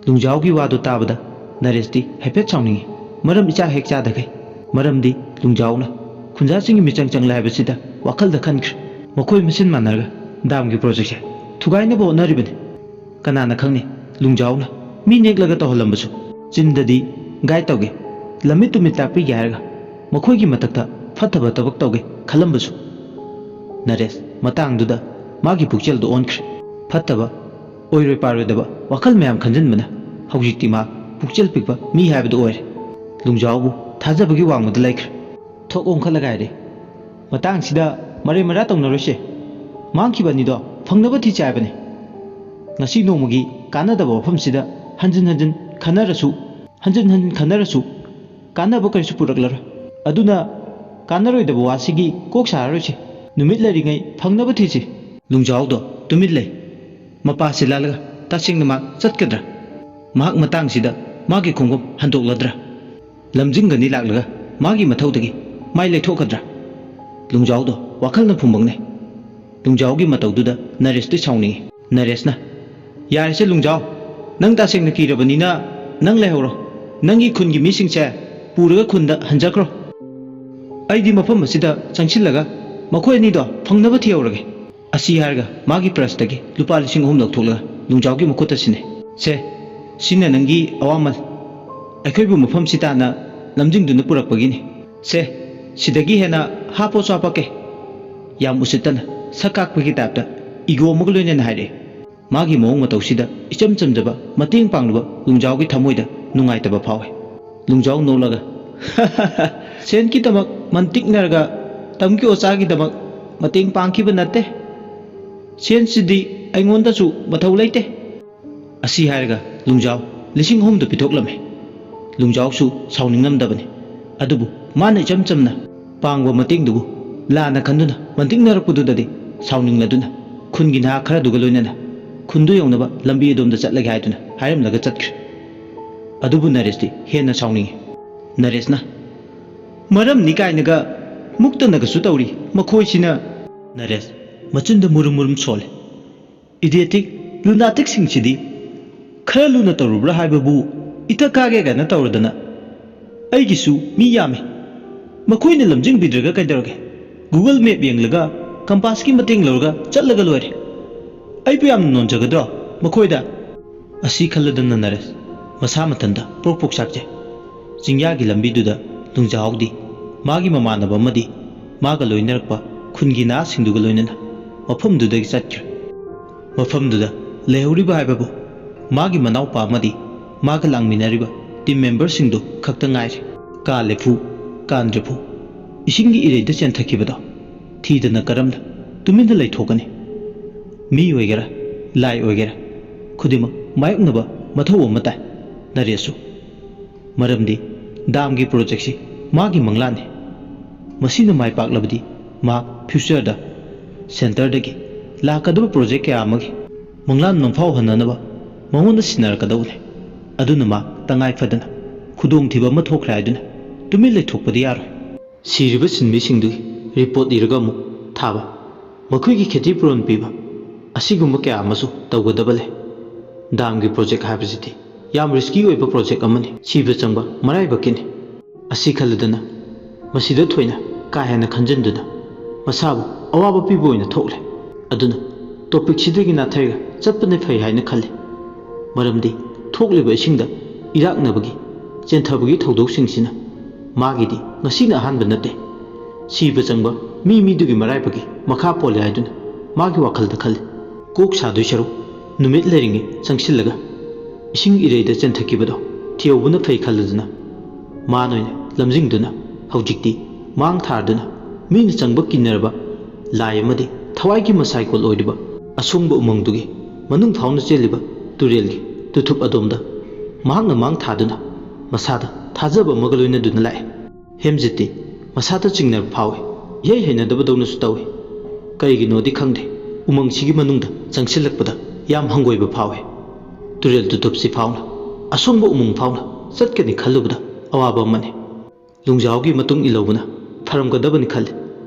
ꯂꯨꯡꯖꯥꯎꯒꯤ ꯋꯥꯗꯨ ꯇꯥꯕꯗ ꯅꯔꯦꯁꯇꯤ ꯍꯥꯏꯐꯦꯠ ꯁꯥꯎꯅꯤꯡꯉꯤ꯫ ꯃꯔꯝ ꯏꯆꯥ ꯍꯦꯛ ꯆꯥꯗꯈꯩ꯫ ꯃꯔꯝꯗꯤ ꯂꯨꯡꯖꯥꯎꯅ ꯈꯨꯟꯖꯥꯁꯤꯡꯒꯤ ꯃꯤꯆꯪ ꯆꯪꯂꯦ ꯍꯥꯏꯕꯁꯤꯗ ꯋꯥꯈꯜꯗ ꯈꯟꯈ꯭ꯔꯦ꯫ ꯃꯈꯣꯏ ꯃꯁꯦꯟ ꯃꯥꯟꯅꯔꯒ ꯗꯥꯝꯒꯤ ꯄ꯭ꯔꯣꯖꯦꯛꯁꯦ ꯊꯨꯒꯥꯏꯅꯕ ꯍꯣꯠꯅꯔꯤꯕꯅꯤ꯫ ꯀꯅꯥꯅ ꯈꯪꯅꯤ, ꯂꯨꯡꯖꯥꯎꯅ ꯃꯤ ꯅꯦꯛꯂꯒ ꯇꯧꯍꯜꯂꯝꯕꯁꯨ꯫ ꯆꯤꯟꯗꯗꯤ ꯒꯥꯏꯗ ꯇꯧꯒꯦ, ꯂꯝꯃꯤꯠ ꯇꯨꯃꯤꯠ ꯇꯥꯛꯄꯤꯒꯦ ꯍꯥꯏꯔꯒ ꯃꯈꯣꯏꯒꯤ ꯃꯊꯛꯇ ꯐꯠꯇꯕ ꯊꯕꯛ ꯇꯧꯒꯦ ꯈꯜꯂꯝꯕꯁꯨ꯫ ꯅꯔꯦꯁ ꯃꯇꯥꯡꯗꯨꯗ ꯃꯥꯒꯤ ꯄꯨꯛꯆꯦꯜꯗꯨ ꯑꯣꯟꯈ꯭ꯔꯦ꯫ ꯐꯠꯇꯕ, ꯑꯣꯏꯔꯣꯏ ꯄꯥꯔꯣꯏꯗꯕ ꯋꯥꯈꯜ ꯃꯌꯥꯝ ꯈꯟꯖꯤꯟꯕꯅ ꯍꯧꯖꯤꯛꯇꯤ ꯃꯥ ꯄꯨꯛꯆꯦꯜ ꯄꯤꯛꯄ ꯃꯤ ꯍꯥꯏꯕꯗꯨ ꯑꯣꯏꯔꯦ꯫ ꯂꯨꯡꯖꯥꯎꯕꯨ ꯊꯥꯖꯕꯒꯤ ꯋꯥꯡꯃꯗ ꯂꯩꯈ꯭ꯔꯦ꯫ ꯊꯣꯛ ꯑꯣꯟꯈꯠꯂꯒ ꯍꯥꯏꯔꯦ, "ꯃꯇꯥꯡꯁꯤꯗ ꯃꯔꯩ ꯃꯔꯥ ꯇꯧꯅꯔꯣꯏꯁꯦ꯫ ꯃꯥꯡꯈꯤꯕ ꯑꯅꯤꯗꯣ ꯐꯪꯅꯕ ꯊꯤꯁꯦ ꯍꯥꯏꯕꯅꯤ꯫ ꯉꯁꯤ ꯅꯣꯡꯃꯒꯤ ꯀꯥꯟꯅꯗꯕ ꯋꯥꯐꯝꯁꯤꯗ ꯍꯟꯖꯤꯟ ꯍꯟꯖꯤꯟ ꯈꯟꯅꯔꯁꯨ, ꯍꯟꯖꯤꯟ ꯍꯟꯖꯤꯟ ꯈꯟꯅꯔꯁꯨ ꯀꯥꯟꯅꯕ ꯀꯔꯤꯁꯨ ꯄꯨꯔꯛꯂꯔꯣꯏ꯫ ꯑꯗꯨꯅ ꯀꯥꯟꯅꯔꯣꯏꯗꯕ ꯋꯥꯁꯤꯒꯤ ꯀꯣꯛ ꯁꯥꯔꯔꯣꯏꯁꯦ꯫ ꯅꯨꯃꯤꯠ ꯂꯩꯔꯤꯉꯩ ꯐꯪꯅꯕ ꯊꯤꯁꯤ꯫" ꯂꯨꯡꯖꯥꯎꯗꯣ ꯇꯨꯃꯤꯟ ꯂꯩ꯫ ꯃꯄꯥꯁꯤ ꯂꯥꯜꯂꯒ ꯇꯁꯦꯡꯅ ꯃꯥ ꯆꯠꯀꯗ꯭ꯔꯥ? ꯃꯍꯥꯛ ꯃꯇꯥꯡꯁꯤꯗ ꯃꯥꯒꯤ ꯈꯣꯡꯐꯝ ꯍꯟꯗꯣꯛꯂꯗ꯭ꯔꯥ? ꯂꯝꯖꯤꯡꯒꯅꯤ ꯂꯥꯛꯂꯒ ꯃꯥꯒꯤ ꯃꯊꯧꯗꯒꯤ ꯃꯥꯏ ꯂꯩꯊꯣꯛꯀꯗ꯭ꯔꯥ? ꯂꯨꯡꯖꯥꯎꯗꯣ ꯋꯥꯈꯜꯅ ꯐꯨꯝꯕꯪꯅꯩ꯫ ꯂꯨꯡꯖꯥꯎꯒꯤ ꯃꯇꯧꯗꯨꯗ ꯅꯔꯦꯁꯇꯤ ꯁꯥꯎꯅꯤꯡꯏ꯫ ꯅꯔꯦꯁꯅ, "ꯌꯥꯔꯦꯁꯦ ꯂꯨꯡꯖꯥꯎ, "ꯅꯪ ꯇꯁꯦꯡꯅ ꯀꯤꯔꯕꯅꯤꯅ ꯅꯪ ꯂꯩꯍꯧꯔꯣ꯫ ꯅꯪꯒꯤ ꯈꯨꯟꯒꯤ ꯃꯤꯁꯤꯡꯁꯦ ꯄꯨꯔꯒ ꯈꯨꯟꯗ ꯍꯟꯖꯈ꯭ꯔꯣ꯫ ꯑꯩꯗꯤ ꯃꯐꯝ ꯑꯁꯤꯗ ꯆꯪꯁꯤꯜꯂꯒ ꯃꯈꯣꯏ ꯑꯅꯤꯗꯣ ꯐꯪꯅꯕ ꯊꯤꯍꯧꯔꯒꯦ꯫" ꯑꯁꯤ ꯍꯥꯏꯔꯒ ꯃꯥꯒꯤ ꯄ꯭ꯔꯁꯇꯒꯤ ꯂꯨꯄꯥ ꯂꯤꯁꯤꯡ ꯑꯍꯨꯝ ꯂꯧꯊꯣꯛꯂꯒ ꯂꯨꯡꯖꯥꯎꯒꯤ ꯃꯈꯨꯠꯇ ꯁꯤꯟꯅꯩ꯫ "ꯁꯦ, ꯁꯤꯅ ꯅꯪꯒꯤ ꯑꯋꯥꯃꯜ꯫ ꯑꯩꯈꯣꯏꯕꯨ ꯃꯐꯝꯁꯤ ꯇꯥꯟꯅ ꯂꯝꯖꯤꯡꯗꯨꯅ ꯄꯨꯔꯛꯄꯒꯤꯅꯤ꯫ ꯁꯦ, ꯁꯤꯗꯒꯤ ꯍꯦꯟꯅ ꯍꯥꯞꯄꯣꯁꯨ ꯍꯥꯞꯄꯛꯀꯦ꯫" ꯌꯥꯝ ꯎꯁꯤꯠꯇꯅ ꯁꯛ ꯀꯥꯛꯄꯒꯤ ꯇꯥꯏꯞꯇ ꯏꯒꯣ ꯑꯃꯒ ꯂꯣꯏꯅꯅ ꯍꯥꯏꯔꯛꯑꯦ꯫ ꯃꯥꯒꯤ ꯃꯑꯣꯡ ꯃꯇꯧꯁꯤꯗ ꯏꯆꯝ ꯆꯝꯖꯕ ꯃꯇꯦꯡ ꯄꯥꯡꯂꯨꯕ ꯂꯨꯡꯖꯥꯎꯒꯤ ꯊꯃꯣꯏꯗ ꯅꯨꯡꯉꯥꯏꯇꯕ ꯐꯥꯎꯋꯦ꯫ ꯂꯨꯡꯖꯥꯎ ꯅꯣꯛꯂꯒ, "ꯁꯦꯟꯒꯤꯗꯃꯛ ꯃꯟꯇꯤꯛꯅꯔꯒ ꯇꯝꯒꯤ ꯑꯣꯖꯥꯒꯤꯗꯃꯛ ꯃꯇꯦꯡ ꯄꯥꯡꯈꯤꯕ ꯅꯠꯇꯦ꯫ ꯁꯦꯟꯁꯤꯗꯤ ꯑꯩꯉꯣꯟꯗꯁꯨ ꯃꯊꯧ ꯂꯩꯇꯦ꯫" ꯑꯁꯤ ꯍꯥꯏꯔꯒ ꯂꯨꯡꯖꯥꯎ ꯂꯤꯁꯤꯡ ꯑꯍꯨꯝꯗꯨ ꯄꯤꯊꯣꯛꯂꯝꯃꯤ꯫ ꯂꯨꯡꯖꯥꯎꯁꯨ ꯁꯥꯎꯅꯤꯡꯂꯝꯗꯕꯅꯤ꯫ ꯑꯗꯨꯕꯨ ꯃꯥꯅ ꯏꯆꯝ ꯆꯝꯅ ꯄꯥꯡꯕ ꯃꯇꯦꯡꯗꯨꯕꯨ ꯂꯥꯟꯅ ꯈꯟꯗꯨꯅ ꯃꯟꯇꯤꯛꯅꯔꯛꯄꯗꯨꯗꯗꯤ ꯁꯥꯎꯅꯤꯡꯂꯗꯨꯅ ꯈꯨꯟꯒꯤ ꯅꯍꯥ ꯈꯔꯗꯨꯒ ꯂꯣꯏꯅꯅ ꯈꯨꯟꯗꯨ ꯌꯧꯅꯕ ꯂꯝꯕꯤ ꯑꯗꯣꯝꯗ ꯆꯠꯂꯒꯦ ꯍꯥꯏꯗꯨꯅ ꯍꯥꯏꯔꯝꯂꯒ ꯆꯠꯈ꯭ꯔꯦ꯫ ꯑꯗꯨꯕꯨ ꯅꯔꯦꯁꯇꯤ ꯍꯦꯟꯅ ꯁꯥꯎꯅꯤꯡꯉꯤ꯫ ꯅꯔꯦꯁꯅ, "ꯃꯔꯝꯅꯤ ꯀꯥꯏꯅꯒ ꯃꯨꯛꯇꯅꯒꯁꯨ ꯇꯧꯔꯤ ꯃꯈꯣꯏꯁꯤꯅ꯫" ꯅꯔꯦꯁ ꯃꯆꯤꯟꯗ ꯃꯨꯔꯨꯝ ꯃꯨꯔꯨꯝ ꯁꯣꯜꯂꯦ꯫ "ꯏꯗꯤꯌꯦꯇꯤꯛ, ꯂꯨꯅꯥꯇꯤꯛꯁꯤꯡꯁꯤꯗꯤ ꯈꯔ ꯂꯨꯅ ꯇꯧꯔꯨꯕ꯭ꯔꯥ ꯍꯥꯏꯕꯕꯨ ꯏꯊꯛ ꯀꯥꯒꯦ ꯀꯥꯏꯅ ꯇꯧꯔꯗꯅ꯫ ꯑꯩꯒꯤꯁꯨ ꯃꯤ ꯌꯥꯝꯃꯤ꯫ ꯃꯈꯣꯏꯅ ꯂꯝꯖꯤꯡꯕꯤꯗ꯭ꯔꯒ ꯀꯩꯗꯧꯔꯒꯦ? ꯒꯨꯒꯜ ꯃꯦꯞ ꯌꯦꯡꯂꯒ ꯀꯝꯄꯥꯁꯀꯤ ꯃꯇꯦꯡ ꯂꯧꯔꯒ ꯆꯠꯂꯒ ꯂꯣꯏꯔꯦ꯫ ꯑꯩꯕꯨ ꯌꯥꯝꯅ ꯅꯣꯟꯖꯒꯗ꯭ꯔꯣ ꯃꯈꯣꯏꯗ?" ꯑꯁꯤ ꯈꯜꯂꯗꯨꯅ ꯅꯔꯦꯁ ꯃꯁꯥ ꯃꯊꯟꯇ ꯄ꯭ꯔꯣꯛ ꯄ꯭ꯔꯣꯛ ꯆꯥꯛꯆꯩ꯫ ꯆꯤꯡꯌꯥꯒꯤ ꯂꯝꯕꯤꯗꯨꯗ ꯂꯨꯡꯖꯥꯎꯗꯤ ꯃꯥꯒꯤ ꯃꯃꯥꯟꯅꯕ ꯑꯃꯗꯤ ꯃꯥꯒ ꯂꯣꯏꯅꯔꯛꯄ ꯈꯨꯟꯒꯤ ꯅꯍꯥꯁꯤꯡꯗꯨꯒ ꯂꯣꯏꯅꯅ ꯃꯐꯝꯗꯨꯗꯒꯤ ꯆꯠꯈ꯭ꯔꯦ꯫ ꯃꯐꯝꯗꯨꯗ ꯂꯩꯍꯧꯔꯤꯕ ꯍꯥꯏꯕꯕꯨ ꯃꯥꯒꯤ ꯃꯅꯥꯎꯄꯥ ꯑꯃꯗꯤ ꯃꯥꯒ ꯂꯥꯡꯃꯤꯟꯅꯔꯤꯕ ꯇꯤꯝ ꯃꯦꯝꯕꯔꯁꯤꯡꯗꯨ ꯈꯛꯇ ꯉꯥꯏꯔꯦ꯫ ꯀꯥ ꯂꯦꯐꯨ, ꯀꯥꯟꯗ꯭ꯔꯦꯐꯨ, ꯏꯁꯤꯡꯒꯤ ꯏꯔꯩꯗ ꯆꯦꯟꯊꯈꯤꯕꯗꯣ ꯊꯤꯗꯅ ꯀꯔꯝꯅ ꯇꯨꯃꯤꯟꯅ ꯂꯩꯊꯣꯛꯀꯅꯤ? ꯃꯤ ꯑꯣꯏꯒꯦꯔꯥ, ꯂꯥꯏ ꯑꯣꯏꯒꯦꯔꯥ, ꯈꯨꯗꯤꯡꯃꯛ ꯃꯥꯌꯣꯛꯅꯕ ꯃꯊꯧ ꯑꯃ ꯇꯥꯏ꯫ ꯅꯔꯦꯁꯁꯨ꯫ ꯃꯔꯝꯗꯤ ꯗꯥꯝꯒꯤ ꯄ꯭ꯔꯣꯖꯦꯛꯁꯤ ꯃꯥꯒꯤ ꯃꯪꯂꯥꯟꯅꯤ꯫ ꯃꯁꯤꯅ ꯃꯥꯏ ꯄꯥꯛꯂꯕꯗꯤ ꯃꯍꯥꯛ ꯐ꯭ꯌꯨꯆꯔꯗ ꯁꯦꯟꯇꯔꯗꯒꯤ ꯂꯥꯛꯀꯗꯕ ꯄ꯭ꯔꯣꯖꯦꯛ ꯀꯌꯥ ꯑꯃꯒꯤ ꯃꯪꯂꯥꯟ ꯃꯪꯐꯥꯎꯍꯟꯅꯅꯕ ꯃꯉꯣꯟꯗ ꯁꯤꯟꯅꯔꯛꯀꯗꯧꯕꯅꯤ꯫ ꯑꯗꯨꯅ ꯃꯥ ꯇꯉꯥꯏ ꯐꯗꯅ ꯈꯨꯗꯣꯡꯊꯤꯕ ꯑꯃ ꯊꯣꯛꯈ꯭ꯔꯦ ꯍꯥꯏꯗꯨꯅ ꯇꯨꯃꯤꯟ ꯂꯩꯊꯣꯛꯄꯗꯤ ꯌꯥꯔꯣꯏ꯫ ꯁꯤꯔꯤꯕ ꯁꯤꯟꯃꯤꯁꯤꯡꯗꯨꯒꯤ ꯔꯤꯄꯣꯔꯠ ꯏꯔꯒ ꯑꯃꯨꯛ ꯊꯥꯕ, ꯃꯈꯣꯏꯒꯤ ꯈꯦꯇꯤ ꯄꯨꯔꯣꯟ ꯄꯤꯕ, ꯑꯁꯤꯒꯨꯝꯕ ꯀꯌꯥ ꯑꯃꯁꯨ ꯇꯧꯒꯗꯕ ꯂꯩ꯫ ꯗꯥꯝꯒꯤ ꯄ꯭ꯔꯣꯖꯦꯛ ꯍꯥꯏꯕꯁꯤꯗꯤ ꯌꯥꯝ ꯔꯤꯁꯀꯤ ꯑꯣꯏꯕ ꯄ꯭ꯔꯣꯖꯦꯛ ꯑꯃꯅꯤ꯫ ꯁꯤꯕ ꯆꯪꯕ ꯃꯔꯥꯏꯕꯛꯀꯤꯅꯤ꯫ ꯑꯁꯤ ꯈꯜꯂꯗꯅ ꯃꯁꯤꯗ ꯊꯣꯏꯅ ꯀꯥ ꯍꯦꯟꯅ ꯈꯟꯖꯤꯟꯗꯨꯅ ꯃꯁꯥꯕꯨ ꯑꯋꯥꯕ ꯄꯤꯕ ꯑꯣꯏꯅ ꯊꯣꯛꯂꯦ꯫ ꯑꯗꯨꯅ ꯇꯣꯄꯤꯛꯁꯤꯗꯒꯤ ꯅꯥꯊꯩꯔꯒ ꯆꯠꯄꯅ ꯐꯩ ꯍꯥꯏꯅ ꯈꯜꯂꯤ꯫ ꯃꯔꯝꯗꯤ ꯊꯣꯛꯂꯤꯕ ꯏꯁꯤꯡꯗ ꯏꯔꯥꯛꯅꯕꯒꯤ, ꯆꯦꯟꯊꯕꯒꯤ ꯊꯧꯗꯣꯛꯁꯤꯡꯁꯤꯅ ꯃꯥꯒꯤꯗꯤ ꯉꯁꯤꯅ ꯑꯍꯥꯟꯕ ꯅꯠꯇꯦ꯫ ꯁꯤꯕ ꯆꯪꯕ ꯃꯤ ꯃꯤꯗꯨꯒꯤ ꯃꯔꯥꯏꯕꯛꯀꯤ ꯃꯈꯥ ꯄꯣꯜꯂꯦ ꯍꯥꯏꯗꯨꯅ ꯃꯥꯒꯤ ꯋꯥꯈꯜꯗ ꯈꯜꯂꯤ꯫ ꯀꯣꯛ ꯁꯥꯗꯣꯏ ꯁꯔꯨꯛ ꯅꯨꯃꯤꯠ ꯂꯩꯔꯤꯉꯩ ꯆꯪꯁꯤꯜꯂꯒ ꯏꯁꯤꯡ ꯏꯔꯩꯗ ꯆꯦꯟꯊꯈꯤꯕꯗꯣ ꯊꯤꯍꯧꯕꯅ ꯐꯩ ꯈꯜꯂꯗꯨꯅ ꯃꯥꯅ ꯑꯣꯏꯅ ꯂꯝꯖꯤꯡꯗꯨꯅ ꯍꯧꯖꯤꯛꯇꯤ ꯃꯥꯡ ꯊꯥꯔꯗꯨꯅ ꯃꯤꯅ ꯆꯪꯕ ꯀꯤꯟꯅꯔꯕ ꯂꯥꯏ ꯑꯃꯗꯤ ꯊꯋꯥꯏꯒꯤ ꯃꯁꯥꯏꯀꯣꯜ ꯑꯣꯏꯔꯤꯕ ꯑꯁꯣꯡꯕ ꯎꯃꯪꯗꯨꯒꯤ ꯃꯅꯨꯡ ꯐꯥꯎꯅ ꯆꯦꯜꯂꯤꯕ ꯇꯨꯔꯦꯜꯒꯤ ꯇꯨꯊꯨꯞ ꯑꯗꯣꯝꯗ ꯃꯍꯥꯛꯅ ꯃꯥꯡ ꯊꯥꯗꯨꯅ ꯃꯁꯥꯗ ꯊꯥꯖꯕ ꯑꯃꯒ ꯂꯣꯏꯅꯗꯨꯅ ꯂꯥꯛꯏ꯫ ꯍꯦꯝꯖꯤꯠꯇꯤ ꯃꯁꯥꯗ ꯆꯤꯡꯅꯕ ꯐꯥꯎꯏ꯫ ꯏꯍꯩ ꯍꯩꯅꯗꯕꯗꯧꯅꯁꯨ ꯇꯧꯏ꯫ ꯀꯔꯤꯒꯤꯅꯣꯗꯤ ꯈꯪꯗꯦ, ꯎꯃꯪꯁꯤꯒꯤ ꯃꯅꯨꯡꯗ ꯆꯪꯁꯤꯜꯂꯛꯄꯗ ꯌꯥꯝ ꯍꯪꯒꯣꯏꯕ ꯐꯥꯎꯏ꯫ ꯇꯨꯔꯦꯜ ꯇꯨꯊꯨꯞꯁꯤ ꯐꯥꯎꯅ, ꯑꯁꯣꯡꯕ ꯎꯃꯪ ꯐꯥꯎꯅ ꯆꯠꯀꯅꯤ ꯈꯜꯂꯨꯕꯗ ꯑꯋꯥꯕ ꯑꯃꯅꯤ꯫ ꯂꯣꯡꯖꯥꯎꯒꯤ ꯃꯇꯨꯡ ꯏꯜꯍꯧꯕꯅ ꯐꯔꯝꯒꯗꯕꯅꯤ ꯈꯜꯂꯤ꯫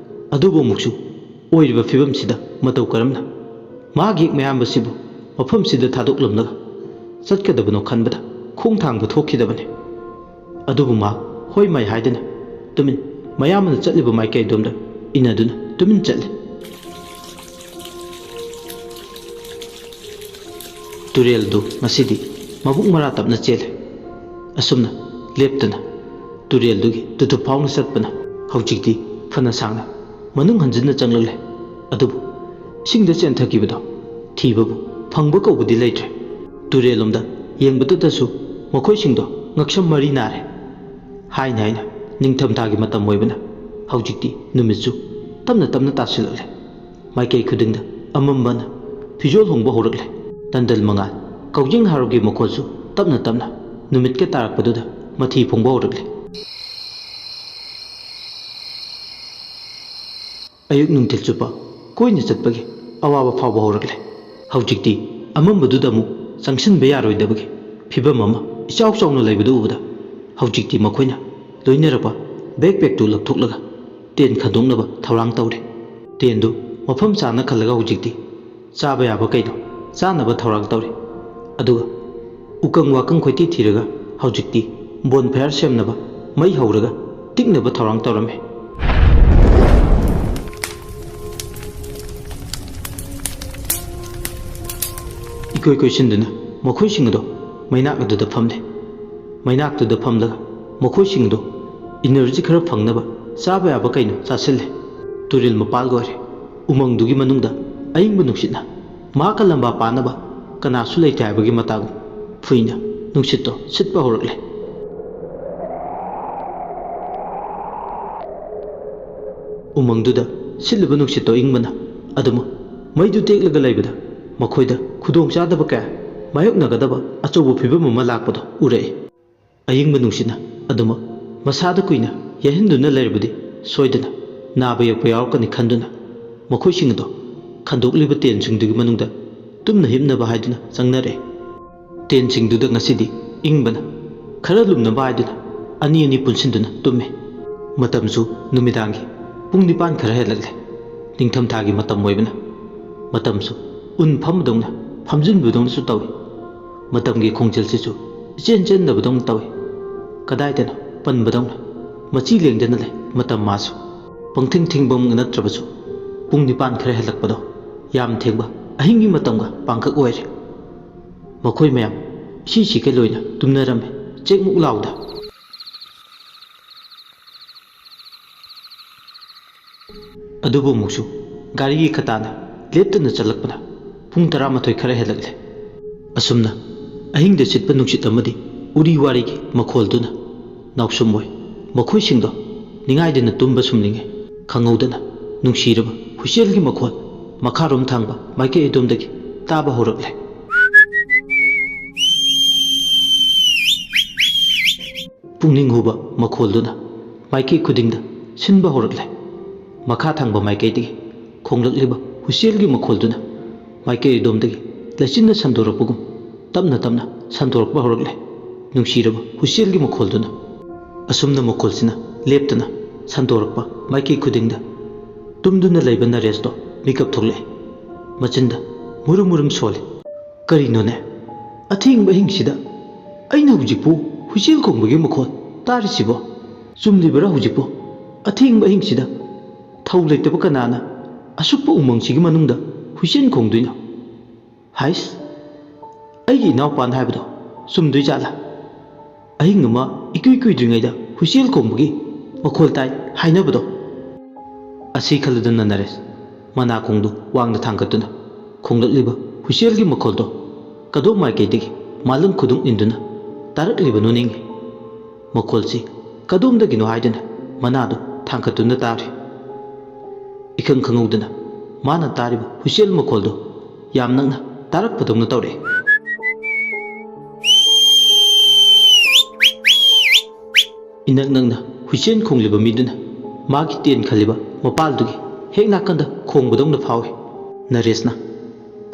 ꯑꯗꯨꯕꯨ ꯑꯃꯨꯛꯁꯨ ꯑꯣꯏꯔꯤꯕ ꯐꯤꯕꯝꯁꯤꯗ ꯃꯇꯧ ꯀꯔꯝꯅ ꯃꯍꯥꯛ ꯌꯦꯛ ꯃꯌꯥꯝꯕꯁꯤꯕꯨ ꯃꯐꯝꯁꯤꯗ ꯊꯥꯗꯣꯛꯂꯝꯂꯒ ꯆꯠꯀꯗꯕꯅꯣ ꯈꯟꯕꯗ ꯈꯣꯡ ꯊꯥꯡꯕ ꯊꯣꯛꯈꯤꯗꯕꯅꯤ꯫ ꯑꯗꯨꯕꯨ ꯃꯍꯥꯛ ꯍꯣꯏ ꯃꯥꯏ ꯍꯥꯏꯗꯅ ꯇꯨꯃꯤꯟ ꯃꯌꯥꯝꯕꯅ ꯆꯠꯂꯤꯕ ꯃꯥꯏꯀꯩꯗꯣꯝꯗ ꯏꯟꯅꯗꯨꯅ ꯇꯨꯃꯤꯟ ꯆꯠꯂꯤ꯫ ꯇꯨꯔꯦꯜꯗꯨ ꯉꯁꯤꯗꯤ ꯃꯕꯨꯛ ꯃꯔꯥ ꯇꯞꯅ ꯆꯦꯜꯂꯦ꯫ ꯑꯁꯨꯝꯅ ꯂꯦꯞꯇꯅ ꯇꯨꯔꯦꯜꯗꯨꯒꯤ ꯇꯨꯊꯨꯞ ꯐꯥꯎꯅ ꯆꯠꯄꯅ ꯍꯧꯖꯤꯛꯇꯤ ꯐꯅ ꯁꯥꯡꯅ ꯃꯅꯨꯡ ꯍꯟꯖꯤꯟꯅ ꯆꯪꯂꯛꯂꯦ꯫ ꯑꯗꯨꯕꯨ ꯏꯁꯤꯡꯗ ꯆꯦꯟꯊꯈꯤꯕꯗꯣ ꯊꯤꯕꯕꯨ ꯐꯪꯕ ꯀꯧꯕꯗꯤ ꯂꯩꯇ꯭ꯔꯦ꯫ ꯇꯨꯔꯦꯜꯂꯣꯝꯗ ꯌꯦꯡꯕꯗꯨꯗꯁꯨ ꯃꯈꯣꯏꯁꯤꯡꯗꯣ ꯉꯛꯁꯝ ꯃꯔꯤ ꯅꯥꯔꯦ꯫ ꯍꯥꯏꯅ ꯍꯥꯏꯅ ꯅꯤꯡꯊꯝꯊꯥꯒꯤ ꯃꯇꯝ ꯑꯣꯏꯕꯅ ꯍꯧꯖꯤꯛꯇꯤ ꯅꯨꯃꯤꯠꯁꯨ ꯇꯞꯅ ꯇꯞꯅ ꯇꯥꯁꯤꯜꯂꯛꯂꯦ꯫ ꯃꯥꯏꯀꯩ ꯈꯨꯗꯤꯡꯗ ꯑꯃꯝꯕꯅ ꯐꯤꯖꯣꯜ ꯍꯣꯡꯕ ꯍꯧꯔꯛꯂꯦ꯫ ꯇꯟꯗꯜ ꯃꯉꯥꯜ ꯀꯧꯖꯦꯡ ꯍꯥꯔꯧꯒꯤ ꯃꯈꯣꯜꯁꯨ ꯇꯞꯅ ꯇꯞꯅ ꯅꯨꯃꯤꯠꯀ ꯇꯥꯔꯛꯄꯗꯨꯗ ꯃꯊꯤ ꯐꯣꯡꯕ ꯍꯧꯔꯛꯂꯦ꯫ ꯑꯌꯨꯛ ꯅꯨꯡꯊꯤꯜ ꯆꯨꯞꯄ ꯀꯣꯏꯅ ꯆꯠꯄꯒꯤ ꯑꯋꯥꯕ ꯐꯥꯎꯕ ꯍꯧꯔꯛꯂꯦ꯫ ꯍꯧꯖꯤꯛꯇꯤ ꯑꯃꯝꯕꯗꯨꯗ ꯑꯃꯨꯛ ꯆꯪꯁꯤꯟꯕ ꯌꯥꯔꯣꯏꯗꯕꯒꯤ ꯐꯤꯕꯝ ꯑꯃ ꯏꯆꯥꯎ ꯆꯥꯎꯅ ꯂꯩꯕꯗꯨ ꯎꯕꯗ ꯍꯧꯖꯤꯛꯇꯤ ꯃꯈꯣꯏꯅ ꯂꯣꯏꯅꯔꯛꯄ ꯕꯦꯛ ꯄꯦꯛꯇꯨ ꯂꯧꯊꯣꯛꯂꯒ ꯇꯦꯟ ꯈꯟꯗꯣꯛꯅꯕ ꯊꯧꯔꯥꯡ ꯇꯧꯔꯤ꯫ ꯇꯦꯟꯗꯨ ꯃꯐꯝ ꯆꯥꯅ ꯈꯜꯂꯒ ꯍꯧꯖꯤꯛꯇꯤ ꯆꯥꯕ ꯌꯥꯕ ꯀꯩꯗꯣ ꯆꯥꯅꯕ ꯊꯧꯔꯥꯡ ꯇꯧꯔꯤ꯫ ꯑꯗꯨꯒ ꯎꯀꯪ ꯋꯥꯀꯪ ꯈꯣꯏꯊꯤ ꯊꯤꯔꯒ ꯍꯧꯖꯤꯛꯇꯤ ꯕꯣꯟ ꯐꯌꯥꯔ ꯁꯦꯝꯅꯕ ꯃꯩ ꯍꯧꯔꯒ ꯇꯤꯛꯅꯕ ꯊꯧꯔꯥꯡ ꯇꯧꯔꯝꯃꯤ꯫ ꯏꯀꯣꯏ ꯀꯣꯏꯁꯤꯟꯗꯨꯅ ꯃꯈꯣꯏꯁꯤꯡ ꯑꯗꯨ ꯃꯩꯅꯥꯛ ꯑꯗꯨꯗ ꯐꯝꯂꯦ꯫ ꯃꯩꯅꯥꯛꯇꯨꯗ ꯐꯝꯂꯒ ꯃꯈꯣꯏꯁꯤꯡ ꯑꯗꯨ ꯏꯅꯔꯖꯤ ꯈꯔ ꯐꯪꯅꯕ ꯆꯥꯕ ꯌꯥꯕ ꯀꯩꯅꯣ ꯆꯥꯁꯤꯜꯂꯦ꯫ ꯇꯨꯔꯦꯜ ꯃꯄꯥꯜꯒ ꯑꯣꯏꯔꯦ꯫ ꯎꯃꯪꯗꯨꯒꯤ ꯃꯅꯨꯡꯗ ꯑꯏꯪꯕ ꯅꯨꯡꯁꯤꯠꯅ ꯃꯍꯥꯛꯀ ꯂꯝꯕꯥ ꯄꯥꯅꯕ ꯀꯅꯥꯁꯨ ꯂꯩꯇꯦ ꯍꯥꯏꯕꯒꯤ ꯃꯇꯥꯒꯨꯝ ꯐꯨꯏꯅ ꯅꯨꯡꯁꯤꯠꯇꯣ ꯁꯤꯠꯄ ꯍꯧꯔꯛꯂꯦ꯫ ꯎꯃꯪꯗꯨꯗ ꯁꯤꯠꯂꯤꯕ ꯅꯨꯡꯁꯤꯠꯇꯣ ꯑꯏꯪꯕꯅ ꯑꯗꯨꯃꯛ ꯃꯩꯗꯨ ꯇꯦꯛꯂꯒ ꯂꯩꯕꯗ ꯃꯈꯣꯏꯗ ꯈꯨꯗꯣꯡꯆꯥꯗꯕ ꯀꯌꯥ ꯃꯥꯌꯣꯛꯅꯒꯗꯕ ꯑꯆꯧꯕ ꯐꯤꯕꯝ ꯑꯃ ꯂꯥꯛꯄꯗꯣ ꯎꯔꯛꯏ꯫ ꯑꯏꯪꯕ ꯅꯨꯡꯁꯤꯠꯅ ꯑꯗꯨꯃꯛ ꯃꯁꯥꯗ ꯀꯨꯏꯅ ꯌꯩꯍꯟꯗꯨꯅ ꯂꯩꯔꯕꯗꯤ ꯁꯣꯏꯗꯅ ꯅꯥꯕ ꯌꯦꯛꯄ ꯌꯥꯎꯔꯛꯀꯅꯤ ꯈꯟꯗꯨꯅ ꯃꯈꯣꯏꯁꯤꯡ ꯑꯗꯣ ꯈꯟꯗꯣꯛꯂꯤꯕ ꯇꯦꯟꯁꯤꯡꯗꯨꯒꯤ ꯃꯅꯨꯡꯗ ꯇꯨꯝꯅ ꯍꯤꯞꯅꯕ ꯍꯥꯏꯗꯨꯅ ꯆꯪꯅꯔꯛꯑꯦ꯫ ꯇꯦꯟꯁꯤꯡꯗꯨꯗ ꯉꯁꯤꯗꯤ ꯏꯪꯕꯅ ꯈꯔ ꯂꯨꯝꯅꯕ ꯍꯥꯏꯗꯨꯅ ꯑꯅꯤ ꯑꯅꯤ ꯄꯨꯟꯁꯤꯟꯗꯨꯅ ꯇꯨꯝꯃꯦ꯫ ꯃꯇꯝꯁꯨ ꯅꯨꯃꯤꯗꯥꯡꯒꯤ ꯄꯨꯡ ꯅꯤꯄꯥꯟ ꯈꯔ ꯍꯦꯜꯂꯛꯂꯦ꯫ ꯅꯤꯡꯊꯝꯊꯥꯒꯤ ꯃꯇꯝ ꯑꯣꯏꯕꯅ ꯃꯇꯝꯁꯨ ꯎꯟ ꯐꯝꯕꯗꯧꯅ ꯐꯝꯖꯤꯟꯕꯗꯧꯅꯁꯨ ꯇꯧꯏ꯫ ꯃꯇꯝꯒꯤ ꯈꯣꯡꯖꯦꯜꯁꯤꯁꯨ ꯏꯆꯦꯟ ꯆꯦꯟꯗꯕꯗꯧꯅ ꯇꯧꯏ꯫ ꯀꯗꯥꯏꯗꯅꯣ ꯄꯟꯕꯗꯧꯅ ꯃꯆꯤ ꯂꯦꯡꯗꯅ ꯂꯩ ꯃꯇꯝ ꯃꯥꯁꯨ꯫ ꯄꯪꯊꯤꯡ ꯊꯤꯡꯕ ꯅꯠꯇ꯭ꯔꯕꯁꯨ ꯄꯨꯡ ꯅꯤꯄꯥꯟ ꯈꯔ ꯍꯦꯜꯂꯛꯄꯗꯣ ꯌꯥꯝ ꯊꯦꯡꯕ ꯑꯍꯤꯡꯒꯤ ꯃꯇꯝꯒ ꯄꯥꯡꯈꯛ ꯑꯣꯏꯔꯦ꯫ ꯃꯈꯣꯏ ꯃꯌꯥꯝ ꯏꯁꯤ ꯁꯤꯈꯩ ꯂꯣꯏꯅ ꯇꯨꯝꯅꯔꯝꯃꯤ ꯆꯦꯛꯃꯨꯛ ꯂꯥꯎꯗ꯫ ꯑꯗꯨꯕꯨ ꯑꯃꯨꯛꯁꯨ ꯒꯥꯔꯤꯒꯤ ꯈꯇꯥꯅ ꯂꯦꯞꯇꯅ ꯆꯠꯂꯛꯄꯅ ꯄꯨꯡ ꯇꯔꯥꯃꯥꯊꯣꯏ ꯈꯔ ꯍꯦꯜꯂꯛꯂꯦ꯫ ꯑꯁꯨꯝꯅ ꯑꯍꯤꯡꯗ ꯁꯤꯠꯄ ꯅꯨꯡꯁꯤꯠ ꯑꯃꯗꯤ ꯎꯔꯤ ꯋꯥꯔꯤꯒꯤ ꯃꯈꯣꯜꯗꯨꯅ ꯅꯥꯎꯁꯨꯝ ꯑꯣꯏ꯫ ꯃꯈꯣꯏꯁꯤꯡꯗꯣ ꯅꯤꯡꯉꯥꯏꯗꯅ ꯇꯨꯝꯕ ꯁꯨꯝꯅꯤꯡꯉꯦ꯫ ꯈꯪꯍꯧꯗꯅ ꯅꯨꯡꯁꯤꯔꯕ ꯍꯨꯏꯁꯦꯜꯒꯤ ꯃꯈꯣꯜ ꯃꯈꯥꯔꯣꯝ ꯊꯥꯡꯕ ꯃꯥꯏꯀꯩ ꯑꯗꯣꯝꯗꯒꯤ ꯇꯥꯕ ꯍꯧꯔꯛꯂꯦ꯫ ꯄꯨꯛꯅꯤꯡ ꯍꯨꯕ ꯃꯈꯣꯜꯗꯨꯅ ꯃꯥꯏꯀꯩ ꯈꯨꯗꯤꯡꯗ ꯁꯤꯟꯕ ꯍꯧꯔꯛꯂꯦ꯫ ꯃꯈꯥ ꯊꯪꯕ ꯃꯥꯏꯀꯩꯗꯒꯤ ꯈꯣꯡꯂꯛꯂꯤꯕ ꯍꯨꯏꯁꯦꯜꯒꯤ ꯃꯈꯣꯜꯗꯨꯅ ꯃꯥꯏꯀꯩ ꯑꯗꯣꯝꯗꯒꯤ ꯂꯩꯆꯤꯟꯅ ꯁꯟꯗꯣꯔꯛꯄꯒꯨꯝ ꯇꯞꯅ ꯇꯞꯅ ꯁꯟꯗꯣꯔꯛꯄ ꯍꯧꯔꯛꯂꯦ꯫ ꯅꯨꯡꯁꯤꯔꯕ ꯍꯨꯏꯁꯦꯜꯒꯤ ꯃꯈꯣꯜꯗꯨꯅ꯫ ꯑꯁꯨꯝꯅ ꯃꯈꯣꯜꯁꯤꯅ ꯂꯦꯞꯇꯅ ꯁꯟꯗꯣꯔꯛꯄ ꯃꯥꯏꯀꯩ ꯈꯨꯗꯤꯡꯗ ꯇꯨꯝꯗꯨꯅ ꯂꯩꯕ ꯅꯔꯦꯁꯇꯣ ꯃꯤꯀꯞ ꯊꯣꯛꯂꯛꯑꯦ꯫ ꯃꯆꯤꯟꯗ ꯃꯨꯔꯨꯝ ꯃꯨꯔꯨꯝ ꯁꯣꯜꯂꯤ꯫ "ꯀꯔꯤꯅꯣꯅꯦ? "ꯑꯊꯦꯡꯕ ꯑꯍꯤꯡꯁꯤꯗ ꯑꯩꯅ ꯍꯧꯖꯤꯛꯄꯨ ꯍꯨꯏꯁꯦꯜ ꯈꯣꯡꯕꯒꯤ ꯃꯈꯣꯜ ꯇꯥꯔꯤꯁꯤꯕꯣ? ꯆꯨꯝꯂꯤꯕꯔꯥ ꯍꯧꯖꯤꯛꯄꯨ? ꯑꯊꯦꯡꯕ ꯑꯍꯤꯡꯁꯤꯗ ꯊꯧ ꯂꯩꯇꯕ ꯀꯅꯥꯅ ꯑꯁꯨꯛꯄ ꯎꯃꯪꯁꯤꯒꯤ ꯃꯅꯨꯡꯗ ꯍꯨꯏꯁꯦꯜ ꯈꯣꯡꯗꯣꯏꯅꯣ? ꯍꯥꯏꯁ, ꯑꯩꯒꯤ ꯏꯅꯥꯎꯄꯥꯅ ꯍꯥꯏꯕꯗꯣ ꯆꯨꯝꯗꯣꯏ ꯖꯥꯠꯂꯥ? ꯑꯍꯤꯡ ꯑꯃ ꯏꯀꯨꯏ ꯀꯨꯏꯗ꯭ꯔꯤꯉꯩꯗ ꯍꯨꯏꯁꯦꯜ ꯈꯣꯡꯕꯒꯤ ꯃꯈꯣꯜ ꯇꯥꯏ ꯍꯥꯏꯅꯕꯗꯣ?" ꯑꯁꯤ ꯈꯜꯂꯗꯨꯅ ꯅꯔꯦꯁ ꯃꯅꯥꯀꯣꯡꯗꯨ ꯋꯥꯡꯅ ꯊꯥꯡꯒꯠꯇꯨꯅ ꯈꯣꯡꯂꯛꯂꯤꯕ ꯍꯨꯏꯁꯦꯜꯒꯤ ꯃꯈꯣꯜꯗꯣ ꯀꯗꯣꯝ ꯃꯥꯏꯀꯩꯗꯒꯤ ꯃꯥꯂꯪ ꯈꯨꯗꯨꯡ ꯏꯟꯗꯨꯅ ꯇꯥꯔꯛꯂꯤꯕꯅꯣ ꯅꯤꯡꯏ꯫ ꯃꯈꯣꯜꯁꯤ ꯀꯗꯣꯝꯗꯒꯤꯅꯣ ꯍꯥꯏꯗꯨꯅ ꯃꯅꯥꯗꯨ ꯊꯥꯡꯒꯠꯇꯨꯅ ꯇꯥꯔꯤ꯫ ꯏꯈꯪ ꯈꯪꯍꯧꯗꯅ ꯃꯥꯅ ꯇꯥꯔꯤꯕ ꯍꯨꯏꯁꯦꯜ ꯃꯈꯣꯜꯗꯨ ꯌꯥꯝ ꯅꯛꯅ ꯇꯥꯔꯛꯄꯗꯧꯅ ꯇꯧꯔꯛꯑꯦ꯫ ꯏꯅꯛ ꯅꯛꯅ ꯍꯨꯏꯁꯦꯜ ꯈꯣꯡꯂꯤꯕ ꯃꯤꯗꯨꯅ ꯃꯥꯒꯤ ꯇꯦꯟ ꯈꯜꯂꯤꯕ ꯃꯄꯥꯜꯗꯨꯒꯤ ꯍꯦꯛ ꯅꯥꯀꯟꯗ ꯈꯣꯡꯕꯗꯧꯅ ꯐꯥꯎꯏ꯫ ꯅꯔꯦꯁꯅ,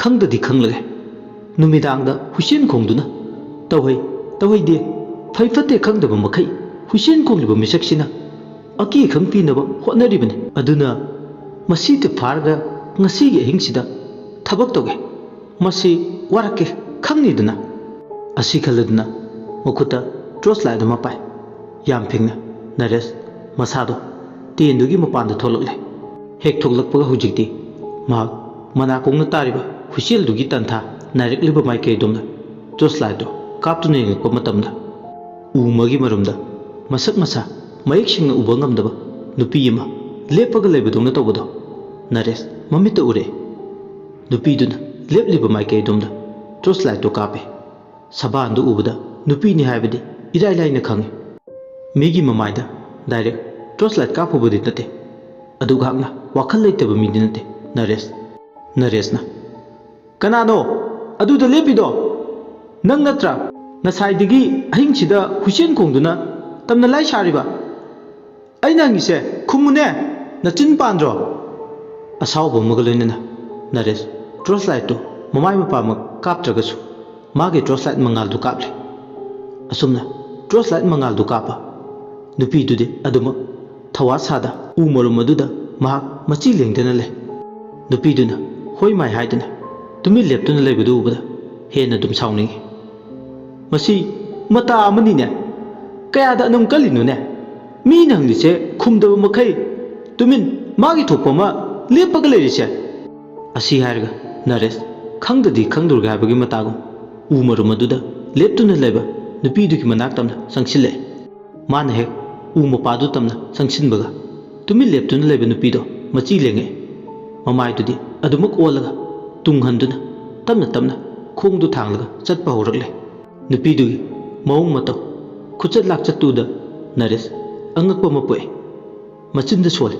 "ꯈꯪꯗꯗꯤ ꯈꯪꯂꯒꯦ, ꯅꯨꯃꯤꯗꯥꯡꯗ ꯍꯨꯏꯁꯦꯜ ꯈꯣꯡꯗꯨꯅ ꯇꯧꯍꯩ, ꯇꯧꯍꯩꯗꯦ, ꯐꯩ ꯐꯠꯇꯦ ꯈꯪꯗꯕ ꯃꯈꯩ ꯍꯨꯏꯁꯦꯜ ꯈꯣꯡꯂꯤꯕ ꯃꯤꯁꯛꯁꯤꯅ ꯑꯀꯤ ꯑꯈꯪ ꯄꯤꯅꯕ ꯍꯣꯠꯅꯔꯤꯕꯅꯤ꯫ ꯑꯗꯨꯅ ꯃꯁꯤꯗ ꯐꯥꯔꯒ ꯉꯁꯤꯒꯤ ꯑꯍꯤꯡꯁꯤꯗ ꯊꯕꯛ ꯇꯧꯒꯦ꯫ ꯃꯁꯤ ꯋꯥꯔꯛꯀꯦ ꯈꯪꯅꯤꯗꯅ?" ꯑꯁꯤ ꯈꯜꯂꯗꯨꯅ ꯃꯈꯨꯠꯇ ꯇꯣꯔꯆ ꯂꯥꯏꯠ ꯑꯃ ꯄꯥꯏ꯫ ꯌꯥꯝ ꯐꯤꯡꯅ ꯅꯔꯦꯁ ꯃꯁꯥꯗꯣ ꯇꯦꯟꯗꯨꯒꯤ ꯃꯄꯥꯟꯗ ꯊꯣꯛꯂꯛꯂꯦ꯫ ꯍꯦꯛ ꯊꯣꯛꯂꯛꯄꯒ ꯍꯧꯖꯤꯛꯇꯤ ꯃꯍꯥꯛ ꯃꯅꯥꯀꯣꯡꯅ ꯇꯥꯔꯤꯕ ꯍꯨꯏꯁꯦꯜꯗꯨꯒꯤ ꯇꯟꯊꯥ ꯅꯥꯏꯔꯛꯂꯤꯕ ꯃꯥꯏꯀꯩꯗꯣꯝꯗ ꯇꯣꯔꯆ ꯂꯥꯏꯠꯇꯨ ꯀꯥꯞꯇꯨꯅ ꯌꯦꯡꯂꯛꯄ ꯃꯇꯝꯗ, ꯎ ꯑꯃꯒꯤ ꯃꯔꯨꯝꯗ ꯃꯁꯛ ꯃꯁꯥ ꯃꯌꯦꯛ ꯁꯦꯡꯅ ꯎꯕ ꯉꯝꯗꯕ ꯅꯨꯄꯤ ꯑꯃ ꯂꯦꯞꯄꯒ ꯂꯩꯕꯗꯧꯅ ꯇꯧꯕꯗꯣ ꯅꯔꯦꯁ ꯃꯃꯤꯠꯇ ꯎꯔꯛꯑꯦ꯫ ꯅꯨꯄꯤꯗꯨꯅ ꯂꯦꯞꯂꯤꯕ ꯃꯥꯏꯀꯩꯗꯣꯝꯗ ꯇꯣꯔꯆ ꯂꯥꯏꯠꯇꯨ ꯀꯥꯞꯄꯦ꯫ ꯁꯕꯥꯟꯗꯨ ꯎꯕꯗ ꯅꯨꯄꯤꯅꯤ ꯍꯥꯏꯕꯗꯤ ꯏꯔꯥꯏ ꯂꯥꯏꯅ ꯈꯪꯉꯤ꯫ ꯃꯤꯒꯤ ꯃꯃꯥꯏꯗ ꯗꯥꯏꯔꯦꯛ ꯇꯣꯔꯆ ꯂꯥꯏꯠ ꯀꯥꯞꯄꯨꯕꯗꯤ ꯅꯠꯇꯦ꯫ ꯑꯗꯨꯒ ꯍꯥꯛꯅ ꯋꯥꯈꯜ ꯂꯩꯇꯕ ꯃꯤꯗꯤ ꯅꯠꯇꯦ ꯅꯔꯦꯁ꯫ ꯅꯔꯦꯁꯅ, "ꯀꯅꯥꯅꯣ ꯑꯗꯨꯗ ꯂꯦꯞꯄꯤꯗꯣ? ꯅꯪ ꯅꯠꯇ꯭ꯔꯥ ꯉꯁꯥꯏꯗꯒꯤ ꯑꯍꯤꯡꯁꯤꯗ ꯍꯨꯏꯁꯦꯟ ꯈꯣꯡꯗꯨꯅ ꯇꯝꯅ ꯂꯥꯏ ꯁꯥꯔꯤꯕ? ꯑꯩꯅ ꯍꯪꯉꯤꯁꯦ ꯈꯨꯝꯃꯨꯅꯦ, ꯅꯆꯤꯟ ꯄꯥꯟꯗ꯭ꯔꯣ?" ꯑꯁꯥꯎꯕ ꯑꯃꯒ ꯂꯣꯏꯅꯅ ꯅꯔꯦꯁ ꯇꯣꯔꯆ ꯂꯥꯏꯠꯇꯨ ꯃꯃꯥꯏ ꯃꯄꯥꯃꯛ ꯀꯥꯞꯇ꯭ꯔꯒꯁꯨ ꯃꯥꯒꯤ ꯇꯣꯔꯆ ꯂꯥꯏꯠ ꯃꯉꯥꯜꯗꯨ ꯀꯥꯞꯂꯦ꯫ ꯑꯁꯨꯝꯅ ꯇꯣꯔꯆ ꯂꯥꯏꯠ ꯃꯉꯥꯜꯗꯨ ꯀꯥꯞꯄ ꯅꯨꯄꯤꯗꯨꯗꯤ ꯑꯗꯨꯃꯛ ꯊꯋꯥ ꯁꯥꯗ ꯎ ꯃꯔꯨꯝ ꯑꯗꯨꯗ ꯃꯍꯥꯛ ꯃꯆꯤ ꯂꯦꯡꯗꯅ ꯂꯩ꯫ ꯅꯨꯄꯤꯗꯨꯅ ꯍꯣꯏ ꯃꯥꯏ ꯍꯥꯏꯗꯨꯅ ꯇꯨꯃꯤꯟ ꯂꯦꯞꯇꯨꯅ ꯂꯩꯕꯗꯨ ꯎꯕꯗ ꯍꯦꯟꯅ ꯑꯗꯨꯝ ꯁꯥꯎꯅꯤꯡꯉꯤ꯫ "ꯃꯁꯤ ꯃꯇꯥ ꯑꯃꯅꯤꯅꯦ꯫ ꯀꯌꯥꯗ ꯑꯅꯝ ꯀꯜꯂꯤꯅꯣꯅꯦ? ꯃꯤꯅ ꯍꯪꯂꯤꯁꯦ ꯈꯨꯝꯗꯕ ꯃꯈꯩ ꯇꯨꯃꯤꯟ ꯃꯥꯒꯤ ꯊꯣꯛꯄ ꯑꯃ ꯂꯦꯞꯄꯒ ꯂꯩꯔꯤꯁꯦ?" ꯑꯁꯤ ꯍꯥꯏꯔꯒ ꯅꯔꯦꯁ ꯈꯪꯗꯗꯤ ꯈꯪꯗꯧꯔꯒꯦ ꯍꯥꯏꯕꯒꯤ ꯃꯇꯥꯒꯨꯝ ꯎ ꯃꯔꯨꯝ ꯑꯗꯨꯗ ꯂꯦꯞꯇꯨꯅ ꯂꯩꯕ ꯅꯨꯄꯤꯗꯨꯒꯤ ꯃꯅꯥꯛ ꯇꯝꯅ ꯆꯪꯁꯤꯜꯂꯛꯑꯦ꯫ ꯃꯥꯅ ꯍꯦꯛ ꯎ ꯃꯄꯥꯗꯨ ꯇꯝꯅ ꯆꯪꯁꯤꯟꯕꯒ ꯇꯨꯃꯤꯟ ꯂꯦꯞꯇꯨꯅ ꯂꯩꯕ ꯅꯨꯄꯤꯗꯣ ꯃꯆꯤ ꯂꯦꯡꯉꯛꯑꯦ꯫ ꯃꯃꯥꯏꯗꯨꯗꯤ ꯑꯗꯨꯃꯛ ꯑꯣꯜꯂꯒ ꯇꯨꯡ ꯍꯟꯗꯨꯅ ꯇꯞꯅ ꯇꯞꯅ ꯈꯣꯡꯗꯨ ꯊꯥꯡꯂꯒ ꯆꯠꯄ ꯍꯧꯔꯛꯂꯦ꯫ ꯅꯨꯄꯤꯗꯨꯒꯤ ꯃꯑꯣꯡ ꯃꯇꯧ, ꯈꯨꯆꯠ ꯂꯥꯛꯆꯠꯇꯨꯗ ꯅꯔꯦꯁ ꯑꯉꯛꯄ ꯑꯃ ꯄꯣꯛꯑꯦ꯫ ꯃꯆꯤꯟꯗ ꯁꯣꯜꯂꯦ꯫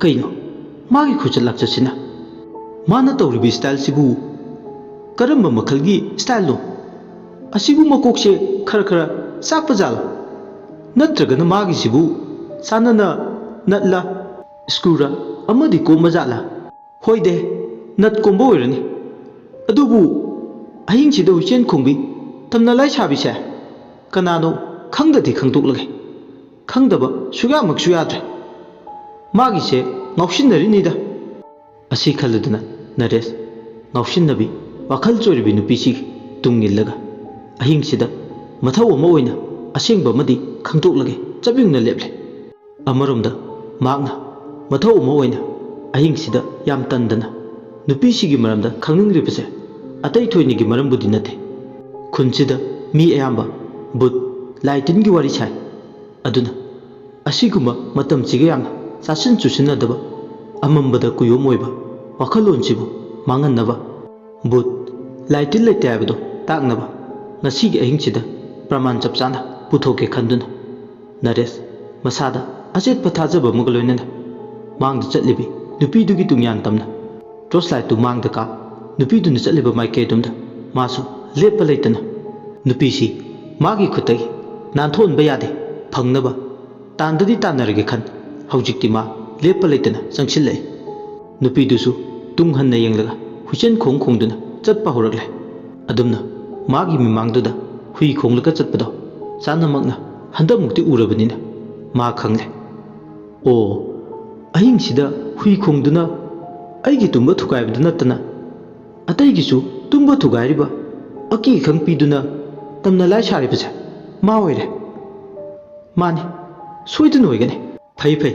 ꯀꯩꯅꯣ ꯃꯥꯒꯤ ꯈꯨꯆꯠ ꯂꯥꯛꯆꯠꯁꯤꯅ? ꯃꯥꯅ ꯇꯧꯔꯤꯕ ꯁ꯭ꯇꯥꯏꯜꯁꯤꯕꯨ ꯀꯔꯝꯕ ꯃꯈꯜꯒꯤ ꯁ꯭ꯇꯥꯏꯜꯅꯣ? ꯑꯁꯤꯕꯨ ꯃꯀꯣꯛꯁꯦ ꯈꯔ ꯈꯔ ꯆꯥꯛꯄ ꯖꯥꯠꯂꯣ? ꯅꯠꯇ꯭ꯔꯒꯅ ꯃꯥꯒꯤꯁꯤꯕꯨ ꯆꯥꯅꯅ ꯅꯠꯂ ꯁ꯭ꯀ꯭ꯔꯨꯔ ꯑꯃꯗꯤ ꯀꯣꯝꯕ ꯖꯥꯠꯂ? ꯍꯣꯏꯗꯦ, ꯅꯠ ꯀꯣꯝꯕ ꯑꯣꯏꯔꯅꯤ꯫ ꯑꯗꯨꯕꯨ ꯑꯍꯤꯡꯁꯤꯗ ꯍꯨꯏꯆꯦꯟ ꯈꯣꯡꯕꯤ ꯇꯝꯅ ꯂꯥꯏ ꯁꯥꯕꯤꯁꯦ ꯀꯅꯥꯅꯣ ꯈꯪꯗꯗꯤ ꯈꯪꯗꯣꯛꯂꯒꯦ꯫ ꯈꯪꯗꯕ ꯁꯨꯌꯥꯃꯛꯁꯨ ꯌꯥꯗ꯭ꯔꯦ꯫ ꯃꯥꯒꯤꯁꯦ ꯉꯥꯎꯁꯤꯟꯅꯔꯤꯅꯤꯗ꯫ ꯑꯁꯤ ꯈꯜꯂꯗꯨꯅ ꯅꯔꯦꯁ ꯉꯥꯎꯁꯤꯟꯅꯕꯤ, ꯋꯥꯈꯜ ꯆꯣꯏꯔꯕꯤ ꯅꯨꯄꯤꯁꯤꯒꯤ ꯇꯨꯡ ꯏꯜꯂꯒ ꯑꯍꯤꯡꯁꯤꯗ ꯃꯊꯧ ꯑꯃ ꯑꯣꯏꯅ ꯑꯁꯦꯡꯕ ꯑꯃꯗꯤ ꯈꯪꯗꯣꯛꯂꯒꯦ ꯆꯞ ꯌꯨꯡꯅ ꯂꯦꯞꯂꯦ꯫ ꯑꯃꯔꯣꯝꯗ ꯃꯍꯥꯛꯅ ꯃꯊꯧ ꯑꯃ ꯑꯣꯏꯅ ꯑꯍꯤꯡꯁꯤꯗ ꯌꯥꯝ ꯇꯟꯗꯅ ꯅꯨꯄꯤꯁꯤꯒꯤ ꯃꯔꯝꯗ ꯈꯪꯅꯤꯡꯂꯤꯕꯁꯦ ꯑꯇꯩ ꯊꯣꯏꯅꯒꯤ ꯃꯔꯝꯕꯨꯗꯤ ꯅꯠꯇꯦ꯫ ꯈꯨꯟꯁꯤꯗ ꯃꯤ ꯑꯌꯥꯝꯕ ꯚꯨꯠ, ꯂꯥꯏ ꯇꯤꯟꯒꯤ ꯋꯥꯔꯤ ꯁꯥꯏ꯫ ꯑꯗꯨꯅ ꯑꯁꯤꯒꯨꯝꯕ ꯃꯇꯝꯁꯤꯒ ꯌꯥꯝꯅ ꯆꯥꯁꯤꯟ ꯆꯨꯁꯤꯟꯅꯗꯕ ꯑꯃꯝꯕꯗ ꯀꯨꯌꯣꯝ ꯑꯣꯏꯕ ꯋꯥꯈꯜꯂꯣꯟꯁꯤꯕꯨ ꯃꯥꯡꯍꯟꯅꯕ, ꯚꯨꯠ, ꯂꯥꯏ ꯇꯤꯟ ꯂꯩꯇꯦ ꯍꯥꯏꯕꯗꯨ ꯇꯥꯛꯅꯕ ꯉꯁꯤꯒꯤ ꯑꯍꯤꯡꯁꯤꯗ ꯄ꯭ꯔꯃꯥꯟ ꯆꯞ ꯆꯥꯅ ꯄꯨꯊꯣꯛꯀꯦ ꯈꯟꯗꯨꯅ ꯅꯔꯦꯁ ꯃꯁꯥꯗ ꯑꯆꯦꯠꯄ ꯊꯥꯖꯕ ꯑꯃꯒ ꯂꯣꯏꯅꯅ ꯃꯥꯡꯗ ꯆꯠꯂꯤꯕꯤ ꯅꯨꯄꯤꯗꯨꯒꯤ ꯇꯨꯡꯌꯥꯟ ꯇꯝꯅ ꯇꯣꯔꯆ ꯂꯥꯏꯠꯇꯨ ꯃꯥꯡꯗ ꯀꯥꯞ ꯅꯨꯄꯤꯗꯨꯅ ꯆꯠꯂꯤꯕ ꯃꯥꯏꯀꯩ ꯑꯗꯨꯝꯗ ꯃꯥꯁꯨ ꯂꯦꯞꯄ ꯂꯩꯇꯅ ꯅꯨꯄꯤꯁꯤ ꯃꯥꯒꯤ ꯈꯨꯠꯇꯒꯤ ꯅꯥꯟꯊꯣꯛꯍꯟꯕ ꯌꯥꯗꯦ ꯐꯪꯅꯕ ꯇꯥꯟꯗꯗꯤ ꯇꯥꯟꯅꯔꯒꯦ ꯈꯟ ꯍꯧꯖꯤꯛꯇꯤ ꯃꯥ ꯂꯦꯞꯄ ꯂꯩꯇꯅ ꯆꯪꯁꯤꯜꯂꯛꯏ꯫ ꯅꯨꯄꯤꯗꯨꯁꯨ ꯇꯨꯡ ꯍꯟꯅ ꯌꯦꯡꯂꯒ ꯍꯨꯏꯆꯦꯟ ꯈꯣꯡ ꯈꯣꯡꯗꯨꯅ ꯆꯠꯄ ꯍꯧꯔꯛꯂꯦ꯫ ꯑꯗꯨꯝꯅ ꯃꯥꯒꯤ ꯃꯤꯃꯥꯡꯗꯨꯗ ꯍꯨꯏ ꯈꯣꯡꯂꯒ ꯆꯠꯄꯗꯣ ꯆꯥꯅꯃꯛꯅ ꯍꯟꯗꯛꯃꯨꯛꯇꯤ ꯎꯔꯕꯅꯤꯅ ꯃꯥ ꯈꯪꯂꯦ꯫ ꯑꯣ, ꯑꯍꯤꯡꯁꯤꯗ ꯍꯨꯏ ꯈꯣꯡꯗꯨꯅ ꯑꯩꯒꯤ ꯇꯨꯝꯕ ꯊꯨꯒꯥꯏꯕꯗꯨ ꯅꯠꯇꯅ ꯑꯇꯩꯒꯤꯁꯨ ꯇꯨꯝꯕ ꯊꯨꯒꯥꯏꯔꯤꯕ ꯑꯀꯤ ꯑꯈꯪ ꯄꯤꯗꯨꯅ ꯇꯝꯅ ꯂꯥꯏ ꯁꯥꯔꯤꯕꯁꯦ ꯃꯥ ꯑꯣꯏꯔꯦ꯫ ꯃꯥꯅꯤ, ꯁꯣꯏꯗꯅ ꯑꯣꯏꯒꯅꯤ꯫ ꯐꯩ ꯐꯩ,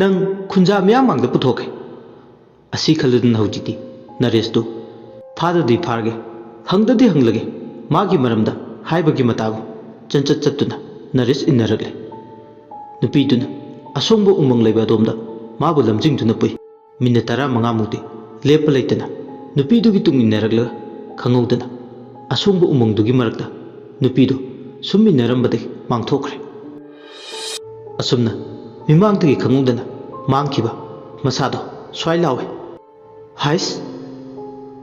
ꯅꯪ ꯈꯨꯟꯖꯥ ꯃꯤꯌꯥꯝ ꯃꯥꯡꯗ ꯄꯨꯊꯣꯛꯀꯦ꯫ ꯑꯁꯤ ꯈꯜꯂꯗꯨꯅ ꯍꯧꯖꯤꯛꯇꯤ ꯅꯔꯦꯁꯇꯨ ꯐꯥꯗꯗꯤ ꯐꯥꯔꯒꯦ, ꯍꯪꯗꯗꯤ ꯍꯪꯂꯒꯦ, ꯃꯥꯒꯤ ꯃꯔꯝꯗ ꯍꯥꯏꯕꯒꯤ ꯃꯇꯥꯒꯨꯝ ꯆꯟꯆꯠ ꯆꯠꯇꯨꯅ ꯅꯔꯦꯁ ꯏꯟꯅꯔꯛꯂꯦ꯫ ꯅꯨꯄꯤꯗꯨꯅ ꯑꯁꯣꯡꯕ ꯎꯃꯪ ꯂꯩꯕ ꯑꯗꯣꯝꯗ ꯃꯥꯕꯨ ꯂꯝꯖꯤꯡꯗꯨꯅ ꯄꯨꯏ꯫ ꯃꯤꯅꯤꯠ ꯇꯔꯥ ꯃꯉꯥꯃꯨꯛꯇꯤ ꯂꯦꯞꯄ ꯂꯩꯇꯅ ꯅꯨꯄꯤꯗꯨꯒꯤ ꯇꯨꯡ ꯏꯟꯅꯔꯛꯂꯒ ꯈꯪꯍꯧꯗꯅ ꯑꯁꯣꯡꯕ ꯎꯃꯪꯗꯨꯒꯤ ꯃꯔꯛꯇ ꯅꯨꯄꯤꯗꯨ ꯁꯨꯝ ꯏꯟꯅꯔꯝꯕꯗꯒꯤ ꯃꯥꯡꯊꯣꯛꯈ꯭ꯔꯦ꯫ ꯑꯁꯨꯝꯅ ꯃꯤꯃꯥꯡꯗꯒꯤ ꯈꯪꯍꯧꯗꯅ ꯃꯥꯡꯈꯤꯕ ꯃꯁꯥꯗꯣ ꯁ꯭ꯋꯥꯏ ꯂꯥꯎꯋꯦ꯫ ꯍꯥꯏꯁ,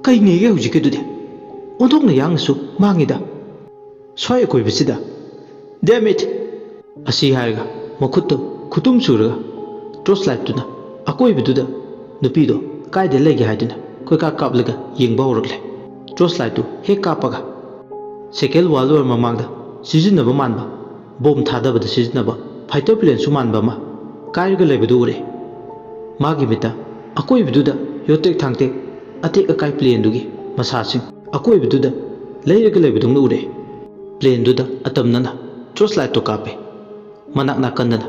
ꯀꯩꯅꯦꯒꯦ ꯍꯧꯖꯤꯛꯀꯤꯗꯨꯗꯤ? ꯑꯣꯟꯊꯣꯛꯅ ꯌꯥꯡꯅꯁꯨ ꯃꯥꯡꯉꯤꯗ꯫ ꯁ꯭ꯋꯥꯏ ꯑꯀꯣꯏꯕꯁꯤꯗ꯫ Damn it! ꯑꯁꯤ ꯍꯥꯏꯔꯒ ꯃꯈꯨꯠꯇꯨ ꯈꯨꯇꯨꯝ ꯁꯨꯔꯒ ꯇꯣꯔꯆ ꯂꯥꯏꯠꯇꯨꯅ ꯑꯀꯣꯏꯕꯗꯨꯗ ꯅꯨꯄꯤꯗꯣ ꯀꯥꯏꯗ ꯂꯩꯒꯦ ꯍꯥꯏꯗꯨꯅ ꯀꯣꯏꯀꯥꯞ ꯀꯥꯞꯂꯒ ꯌꯦꯡꯕ ꯍꯧꯔꯛꯂꯦ꯫ ꯇꯣꯔꯆ ꯂꯥꯏꯠꯇꯨ ꯍꯦꯛ ꯀꯥꯞꯄꯒ Second World War ꯃꯃꯥꯡꯗ ꯁꯤꯖꯤꯟꯅꯕ ꯃꯥꯟꯕ, ꯕꯣꯝ ꯊꯥꯗꯕꯗ ꯁꯤꯖꯤꯟꯅꯕ ꯐꯥꯏꯇꯔ ꯄ꯭ꯂꯦꯟꯁꯨ ꯃꯥꯟꯕ ꯑꯃ ꯀꯥꯏꯔꯒ ꯂꯩꯕꯗꯨ ꯎꯔꯦ꯫ ꯃꯥꯒꯤ ꯃꯤꯠꯇ ꯑꯀꯣꯏꯕꯗꯨꯗ ꯌꯣꯠꯇꯦꯛ ꯊꯥꯡꯇꯦꯛ, ꯑꯇꯦꯛ ꯑꯀꯥꯏ ꯄ꯭ꯂꯦꯟꯗꯨꯒꯤ ꯃꯁꯥꯁꯤꯡ ꯑꯀꯣꯏꯕꯗꯨꯗ ꯂꯩꯔꯒ ꯂꯩꯕꯗꯧꯅ ꯎꯔꯦ꯫ ꯄ꯭ꯂꯦꯟꯗꯨꯗ ꯑꯇꯝꯅꯅ ꯇꯣꯔꯆ ꯂꯥꯏꯠꯇꯣ ꯀꯥꯞꯄꯦ꯫ ꯃꯅꯥꯛ ꯅꯥꯀꯟꯗꯅ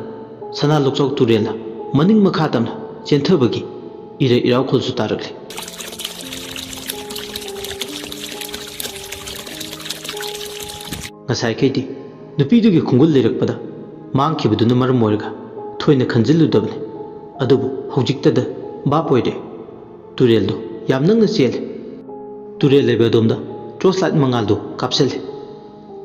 ꯁꯅꯥ ꯂꯣꯛꯆꯥꯎ ꯇꯨꯔꯦꯜꯅ ꯃꯅꯤꯡ ꯃꯈꯥ ꯇꯝꯅ ꯆꯦꯟꯊꯕꯒꯤ ꯏꯔꯩ ꯏꯔꯥꯎꯈꯣꯜꯁꯨ ꯇꯥꯔꯛꯂꯤ꯫ ꯉꯁꯥꯏꯈꯩꯗꯤ ꯅꯨꯄꯤꯗꯨꯒꯤ ꯈꯣꯡꯒꯨꯜ ꯂꯤꯔꯛꯄꯗ ꯃꯥꯡꯈꯤꯕꯗꯨꯅ ꯃꯔꯝ ꯑꯣꯏꯔꯒ ꯊꯣꯏꯅ ꯈꯟꯖꯤꯜꯂꯨꯗꯕꯅꯤ꯫ ꯑꯗꯨꯕꯨ ꯍꯧꯖꯤꯛꯇꯗ ꯚꯥꯞ ꯑꯣꯏꯔꯦ꯫ ꯇꯨꯔꯦꯜꯗꯨ ꯌꯥꯝ ꯅꯛꯅ ꯆꯦꯜꯂꯤ꯫ ꯇꯨꯔꯦꯜ ꯂꯩꯕ ꯑꯗꯣꯝꯗ ꯇꯣꯔꯆ ꯂꯥꯏꯠ ꯃꯉꯥꯜꯗꯨ ꯀꯥꯞꯁꯤꯜꯂꯤ꯫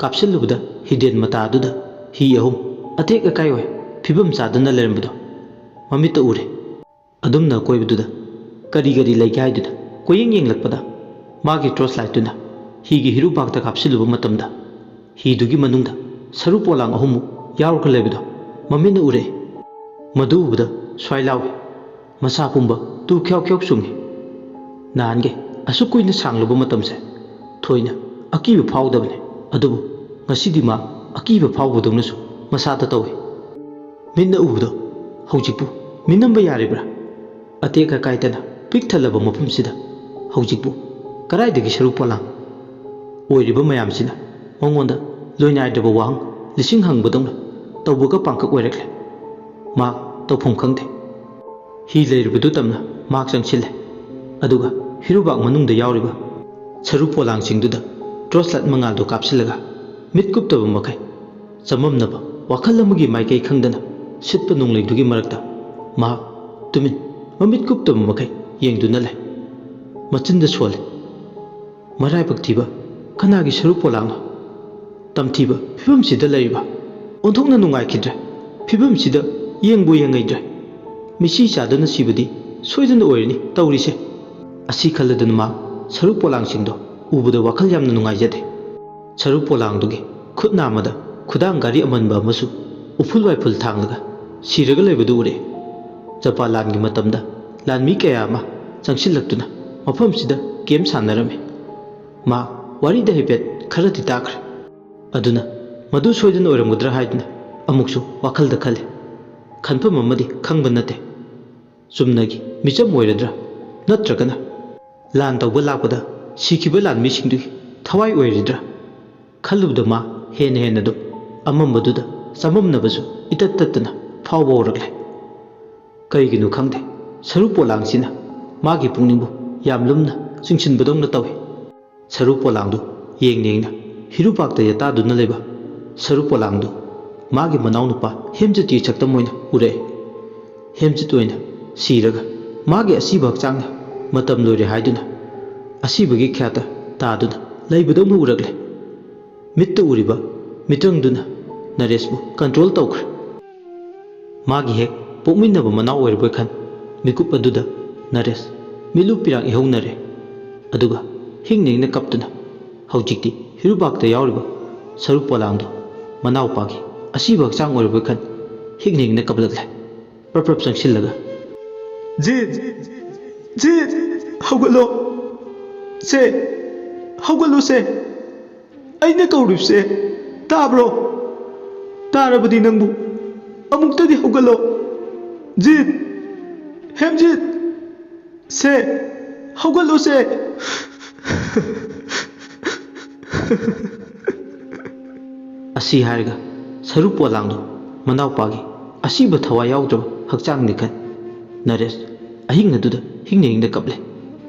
ꯀꯥꯞꯁꯤꯜꯂꯨꯕꯗ ꯍꯤꯗꯦꯟ ꯃꯇꯥꯗꯨꯗ ꯍꯤ ꯑꯍꯨꯝ ꯑꯇꯦꯛ ꯑꯀꯥꯏ ꯑꯣꯏ ꯐꯤꯕꯝ ꯆꯥꯗꯅ ꯂꯩꯔꯝꯕꯗꯨ ꯃꯃꯤꯠꯇ ꯎꯔꯦ꯫ ꯑꯗꯨꯝꯅ ꯑꯀꯣꯏꯕꯗꯨꯗ ꯀꯔꯤ ꯀꯔꯤ ꯂꯩꯒꯦ ꯍꯥꯏꯗꯨꯅ ꯀꯣꯏꯌꯦꯡ ꯌꯦꯡꯂꯛꯄꯗ ꯃꯥꯒꯤ ꯇꯣꯔꯆ ꯂꯥꯏꯠꯇꯨꯅ ꯍꯤꯒꯤ ꯍꯤꯔꯨꯕꯥꯛꯇ ꯀꯥꯞꯁꯤꯜꯂꯨꯕ ꯃꯇꯝꯗ ꯍꯤꯗꯨꯒꯤ ꯃꯅꯨꯡꯗ ꯁꯔꯨ ꯄꯣꯂꯥꯡ ꯑꯍꯨꯝꯃꯨꯛ ꯌꯥꯎꯔꯒ ꯂꯩꯕꯗꯨ ꯃꯃꯤꯠꯅ ꯎꯔꯦ꯫ ꯃꯗꯨ ꯎꯕꯗ ꯁ꯭ꯋꯥꯏ ꯂꯥꯎꯏ꯫ ꯃꯁꯥ ꯄꯨꯝꯕ ꯇꯨ ꯈ꯭ꯌꯥꯎ ꯈ꯭ꯌꯥꯎ ꯆꯨꯡꯏ꯫ ꯅꯍꯥꯟꯒꯤ ꯑꯁꯨꯛ ꯀꯨꯏꯅ ꯁꯥꯡꯂꯕ ꯃꯇꯝꯁꯦ ꯊꯣꯏꯅ ꯑꯀꯤꯕ ꯐꯥꯎꯗꯕꯅꯤ꯫ ꯑꯗꯨꯕꯨ ꯉꯁꯤꯗꯤ ꯃꯥ ꯑꯀꯤꯕ ꯐꯥꯎꯕꯗꯧꯅꯁꯨ ꯃꯁꯥꯗ ꯇꯧꯏ꯫ ꯃꯤꯠꯅ ꯎꯕꯗꯣ ꯍꯧꯖꯤꯛꯄꯨ ꯃꯤꯅꯝꯕ ꯌꯥꯔꯤꯕ꯭ꯔꯥ? ꯑꯇꯦꯛ ꯑꯀꯥꯏꯇꯅ ꯄꯤꯛ ꯊꯜꯂꯕ ꯃꯐꯝꯁꯤꯗ ꯍꯧꯖꯤꯛꯄꯨ ꯀꯗꯥꯏꯗꯒꯤ ꯁꯔꯨ ꯄꯣꯂꯥꯡ? ꯑꯣꯏꯔꯤꯕ ꯃꯌꯥꯝꯁꯤꯅ ꯃꯉꯣꯟꯗ ꯂꯣꯏꯅꯥꯏꯗ꯭ꯔꯕ ꯋꯥꯍꯪ ꯂꯤꯁꯤꯡ ꯍꯪꯕꯗꯧꯅ ꯇꯧꯕꯒ ꯄꯥꯡꯈꯛ ꯑꯣꯏꯔꯛꯂꯦ꯫ ꯃꯍꯥꯛ ꯇꯧꯐꯝ ꯈꯪꯗꯦ꯫ ꯍꯤ ꯂꯩꯔꯤꯕꯗꯨ ꯇꯝꯅ ꯃꯍꯥꯛ ꯆꯪꯁꯤꯜꯂꯦ꯫ ꯑꯗꯨꯒ ꯍꯤꯔꯨꯕꯥꯛ ꯃꯅꯨꯡꯗ ꯌꯥꯎꯔꯤꯕ ꯁꯔꯨ ꯄꯣꯂꯥꯡꯁꯤꯡꯗꯨꯗ ꯇꯣꯔꯆ ꯂꯥꯏꯠ ꯃꯉꯥꯜꯗꯨ ꯀꯥꯞꯁꯤꯜꯂꯒ ꯃꯤꯠ ꯀꯨꯞꯇꯕ ꯃꯈꯩ ꯆꯃꯝꯅꯕ ꯋꯥꯈꯜ ꯑꯃꯒꯤ ꯃꯥꯏꯀꯩ ꯈꯪꯗꯅ ꯁꯤꯠꯄ ꯅꯣꯡꯂꯩꯗꯨꯒꯤ ꯃꯔꯛꯇ ꯃꯍꯥꯛ ꯇꯨꯃꯤꯟ ꯃꯃꯤꯠ ꯀꯨꯞꯇꯕ ꯃꯈꯩ ꯌꯦꯡꯗꯨꯅ ꯂꯩ꯫ ꯃꯆꯤꯟꯗ ꯁꯣꯜꯂꯤ꯫ ꯃꯔꯥꯏꯕꯛ ꯊꯤꯕ ꯀꯅꯥꯒꯤ ꯁꯔꯨ ꯄꯣꯂꯥꯡꯅꯣ? ꯇꯝꯊꯤꯕ ꯐꯤꯕꯝꯁꯤꯗ ꯂꯩꯔꯤꯕ꯫ ꯑꯣꯟꯊꯣꯛꯅ ꯅꯨꯡꯉꯥꯏꯈꯤꯗ꯭ꯔꯦ꯫ ꯐꯤꯕꯝꯁꯤꯗ ꯌꯦꯡꯕꯨ ꯌꯦꯡꯉꯩꯗ꯭ꯔꯦ꯫ ꯃꯤꯁꯤ ꯆꯥꯗꯨꯅ ꯁꯤꯕꯗꯤ ꯁꯣꯏꯗꯅ ꯑꯣꯏꯔꯅꯤ ꯇꯧꯔꯤꯁꯦ꯫ ꯑꯁꯤ ꯈꯜꯂꯗꯨꯅ ꯃꯥ ꯁꯔꯨ ꯄꯣꯂꯥꯡꯁꯤꯡꯗꯣ ꯎꯕꯗ ꯋꯥꯈꯜ ꯌꯥꯝꯅ ꯅꯨꯡꯉꯥꯏꯖꯗꯦ꯫ ꯁꯔꯨ ꯄꯣꯂꯥꯡꯗꯨꯒꯤ ꯈꯨꯠ ꯅꯥꯝꯃꯗ ꯈꯨꯗꯥꯡ ꯘꯔꯤ ꯑꯃꯟꯕ ꯑꯃꯁꯨ ꯎꯐꯨꯜ ꯋꯥꯏꯐꯨꯜ ꯊꯥꯡꯂꯒ ꯁꯤꯔꯒ ꯂꯩꯕꯗꯨ ꯎꯔꯦ꯫ ꯖꯄꯥꯟ ꯂꯥꯟꯒꯤ ꯃꯇꯝꯗ ꯂꯥꯟꯃꯤ ꯀꯌꯥ ꯑꯃ ꯆꯪꯁꯤꯜꯂꯛꯇꯨꯅ ꯃꯐꯝꯁꯤꯗ ꯀꯦꯝ ꯁꯥꯟꯅꯔꯝꯃꯤ꯫ ꯃꯥ ꯋꯥꯔꯤꯗ ꯍꯥꯏꯐꯦꯠ ꯈꯔꯗꯤ ꯇꯥꯈ꯭ꯔꯦ꯫ ꯑꯗꯨꯅ ꯃꯗꯨ ꯁꯣꯏꯗꯅ ꯑꯣꯏꯔꯝꯒꯗ꯭ꯔꯥ ꯍꯥꯏꯗꯨꯅ ꯑꯃꯨꯛꯁꯨ ꯋꯥꯈꯜꯗ ꯈꯜꯂꯤ꯫ ꯈꯟꯐꯝ ꯑꯃꯗꯤ ꯈꯪꯕ ꯅꯠꯇꯦ꯫ ꯆꯨꯝꯅꯒꯤ ꯃꯤꯆꯝ ꯑꯣꯏꯔꯗ꯭ꯔꯥ? ꯅꯠꯇ꯭ꯔꯒꯅ ꯂꯥꯟ ꯇꯧꯕ ꯂꯥꯛꯄꯗ ꯁꯤꯈꯤꯕ ꯂꯥꯟꯃꯤꯁꯤꯡꯗꯨꯒꯤ ꯊꯋꯥꯏ ꯑꯣꯏꯔꯤꯗ꯭ꯔꯥ? ꯈꯜꯂꯨꯕꯗ ꯃꯥ ꯍꯦꯟꯅ ꯍꯦꯟꯅ ꯑꯗꯨꯝ ꯑꯃꯝꯕꯗꯨꯗ ꯆꯃꯝꯅꯕꯁꯨ ꯏꯇꯠ ꯇꯠꯇꯅ ꯐꯥꯎꯕ ꯍꯧꯔꯛꯂꯦ꯫ ꯀꯔꯤꯒꯤꯅꯣ ꯈꯪꯗꯦ, ꯁꯔꯨ ꯄꯣꯂꯥꯡꯁꯤꯅ ꯃꯥꯒꯤ ꯄꯨꯛꯅꯤꯡꯕꯨ ꯌꯥꯝ ꯂꯨꯝꯅ ꯆꯤꯡꯁꯤꯟꯕꯗꯧꯅ ꯇꯧꯏ꯫ ꯁꯔꯨ ꯄꯣꯂꯥꯡꯗꯨ ꯌꯦꯡ ꯌꯦꯡꯅ ꯍꯤꯔꯨꯕꯥꯛꯇ ꯌꯦꯇꯥꯗꯨꯅ ꯂꯩꯕ ꯁꯔꯨ ꯄꯣꯂꯥꯡꯗꯨ ꯃꯥꯒꯤ ꯃꯅꯥꯎꯅꯨꯄꯥ ꯍꯦꯝꯖꯤꯠꯀꯤ ꯁꯛꯇꯝ ꯑꯣꯏꯅ ꯎꯔꯛꯏ꯫ ꯍꯦꯝꯖꯤꯠ ꯑꯣꯏꯅ ꯁꯤꯔꯒ ꯃꯥꯒꯤ ꯑꯁꯤꯕ ꯍꯛꯆꯥꯡꯅ ꯃꯇꯝ ꯂꯣꯏꯔꯦ ꯍꯥꯏꯗꯨꯅ ꯑꯁꯤꯕꯒꯤ ꯈ꯭ꯌꯥꯠꯇ ꯇꯥꯗꯨꯅ ꯂꯩꯕꯗꯧꯅ ꯎꯔꯛꯂꯦ꯫ ꯃꯤꯠꯇ ꯎꯔꯤꯕ ꯃꯤꯇ꯭ꯔꯪꯗꯨꯅ ꯅꯔꯦꯁꯄꯨ ꯀꯟꯇ꯭ꯔꯣꯜ ꯇꯧꯈ꯭ꯔꯦ꯫ ꯃꯥꯒꯤ ꯍꯦꯛ ꯄꯣꯛꯃꯤꯟꯅꯕ ꯃꯅꯥꯎ ꯑꯣꯏꯔꯕꯣꯏ ꯈꯟ ꯃꯤꯀꯨꯞ ꯑꯗꯨꯗ ꯅꯔꯦꯁ ꯃꯤꯠꯂꯨ ꯄꯤꯔꯥꯡ ꯏꯍꯧꯅꯔꯦ꯫ ꯑꯗꯨꯒ ꯍꯤꯡ ꯅꯤꯡꯅ ꯀꯞꯇꯨꯅ ꯍꯧꯖꯤꯛꯇꯤ ꯍꯤꯔꯨꯕꯥꯛꯇ ꯌꯥꯎꯔꯤꯕ ꯁꯔꯨ ꯄꯣꯂꯥꯡꯗꯨ ꯃꯅꯥꯎꯄꯥꯒꯤ ꯑꯁꯤꯕ ꯍꯛꯆꯥꯡ ꯑꯣꯏꯔꯕꯣꯏ ꯈꯟ ꯍꯤꯡ ꯅꯤꯡꯅ ꯀꯞꯂꯛꯂꯦ꯫ ꯄ꯭ꯔꯞ ꯄ꯭ꯔꯞ ꯆꯪꯁꯤꯜꯂꯒ, "ꯖꯤꯠ! ꯖꯤꯠ! ꯍꯧꯒꯠꯂꯣ! ꯁꯦ! ꯍꯧꯒꯠꯂꯣ ꯁꯦ! ꯑꯩꯅ ꯀꯧꯔꯤꯕꯁꯦ ꯇꯥꯕ꯭ꯔꯣ? ꯇꯥꯔꯕꯗꯤ ꯅꯪꯕꯨ ꯑꯃꯨꯛꯇꯗꯤ ꯍꯧꯒꯠꯂꯣ! ꯖꯤꯠ! ꯍꯦꯝꯖꯤꯠ! ꯁꯦ! ꯍꯧꯒꯠꯂꯣ ꯁꯦ!" ꯑꯁꯤ ꯍꯥꯏꯔꯒ ꯁꯔꯨ ꯄꯣꯂꯥꯡꯗꯣ ꯃꯅꯥꯎꯄꯥꯒꯤ ꯑꯁꯤꯕ ꯊꯋꯥꯏ ꯌꯥꯎꯗ꯭ꯔꯕ ꯍꯛꯆꯥꯡꯅꯤ ꯈꯟ ꯅꯔꯦꯁ ꯑꯍꯤꯡ ꯑꯗꯨꯗ ꯍꯤꯡꯅ ꯍꯤꯡꯅ ꯀꯞꯂꯦ꯫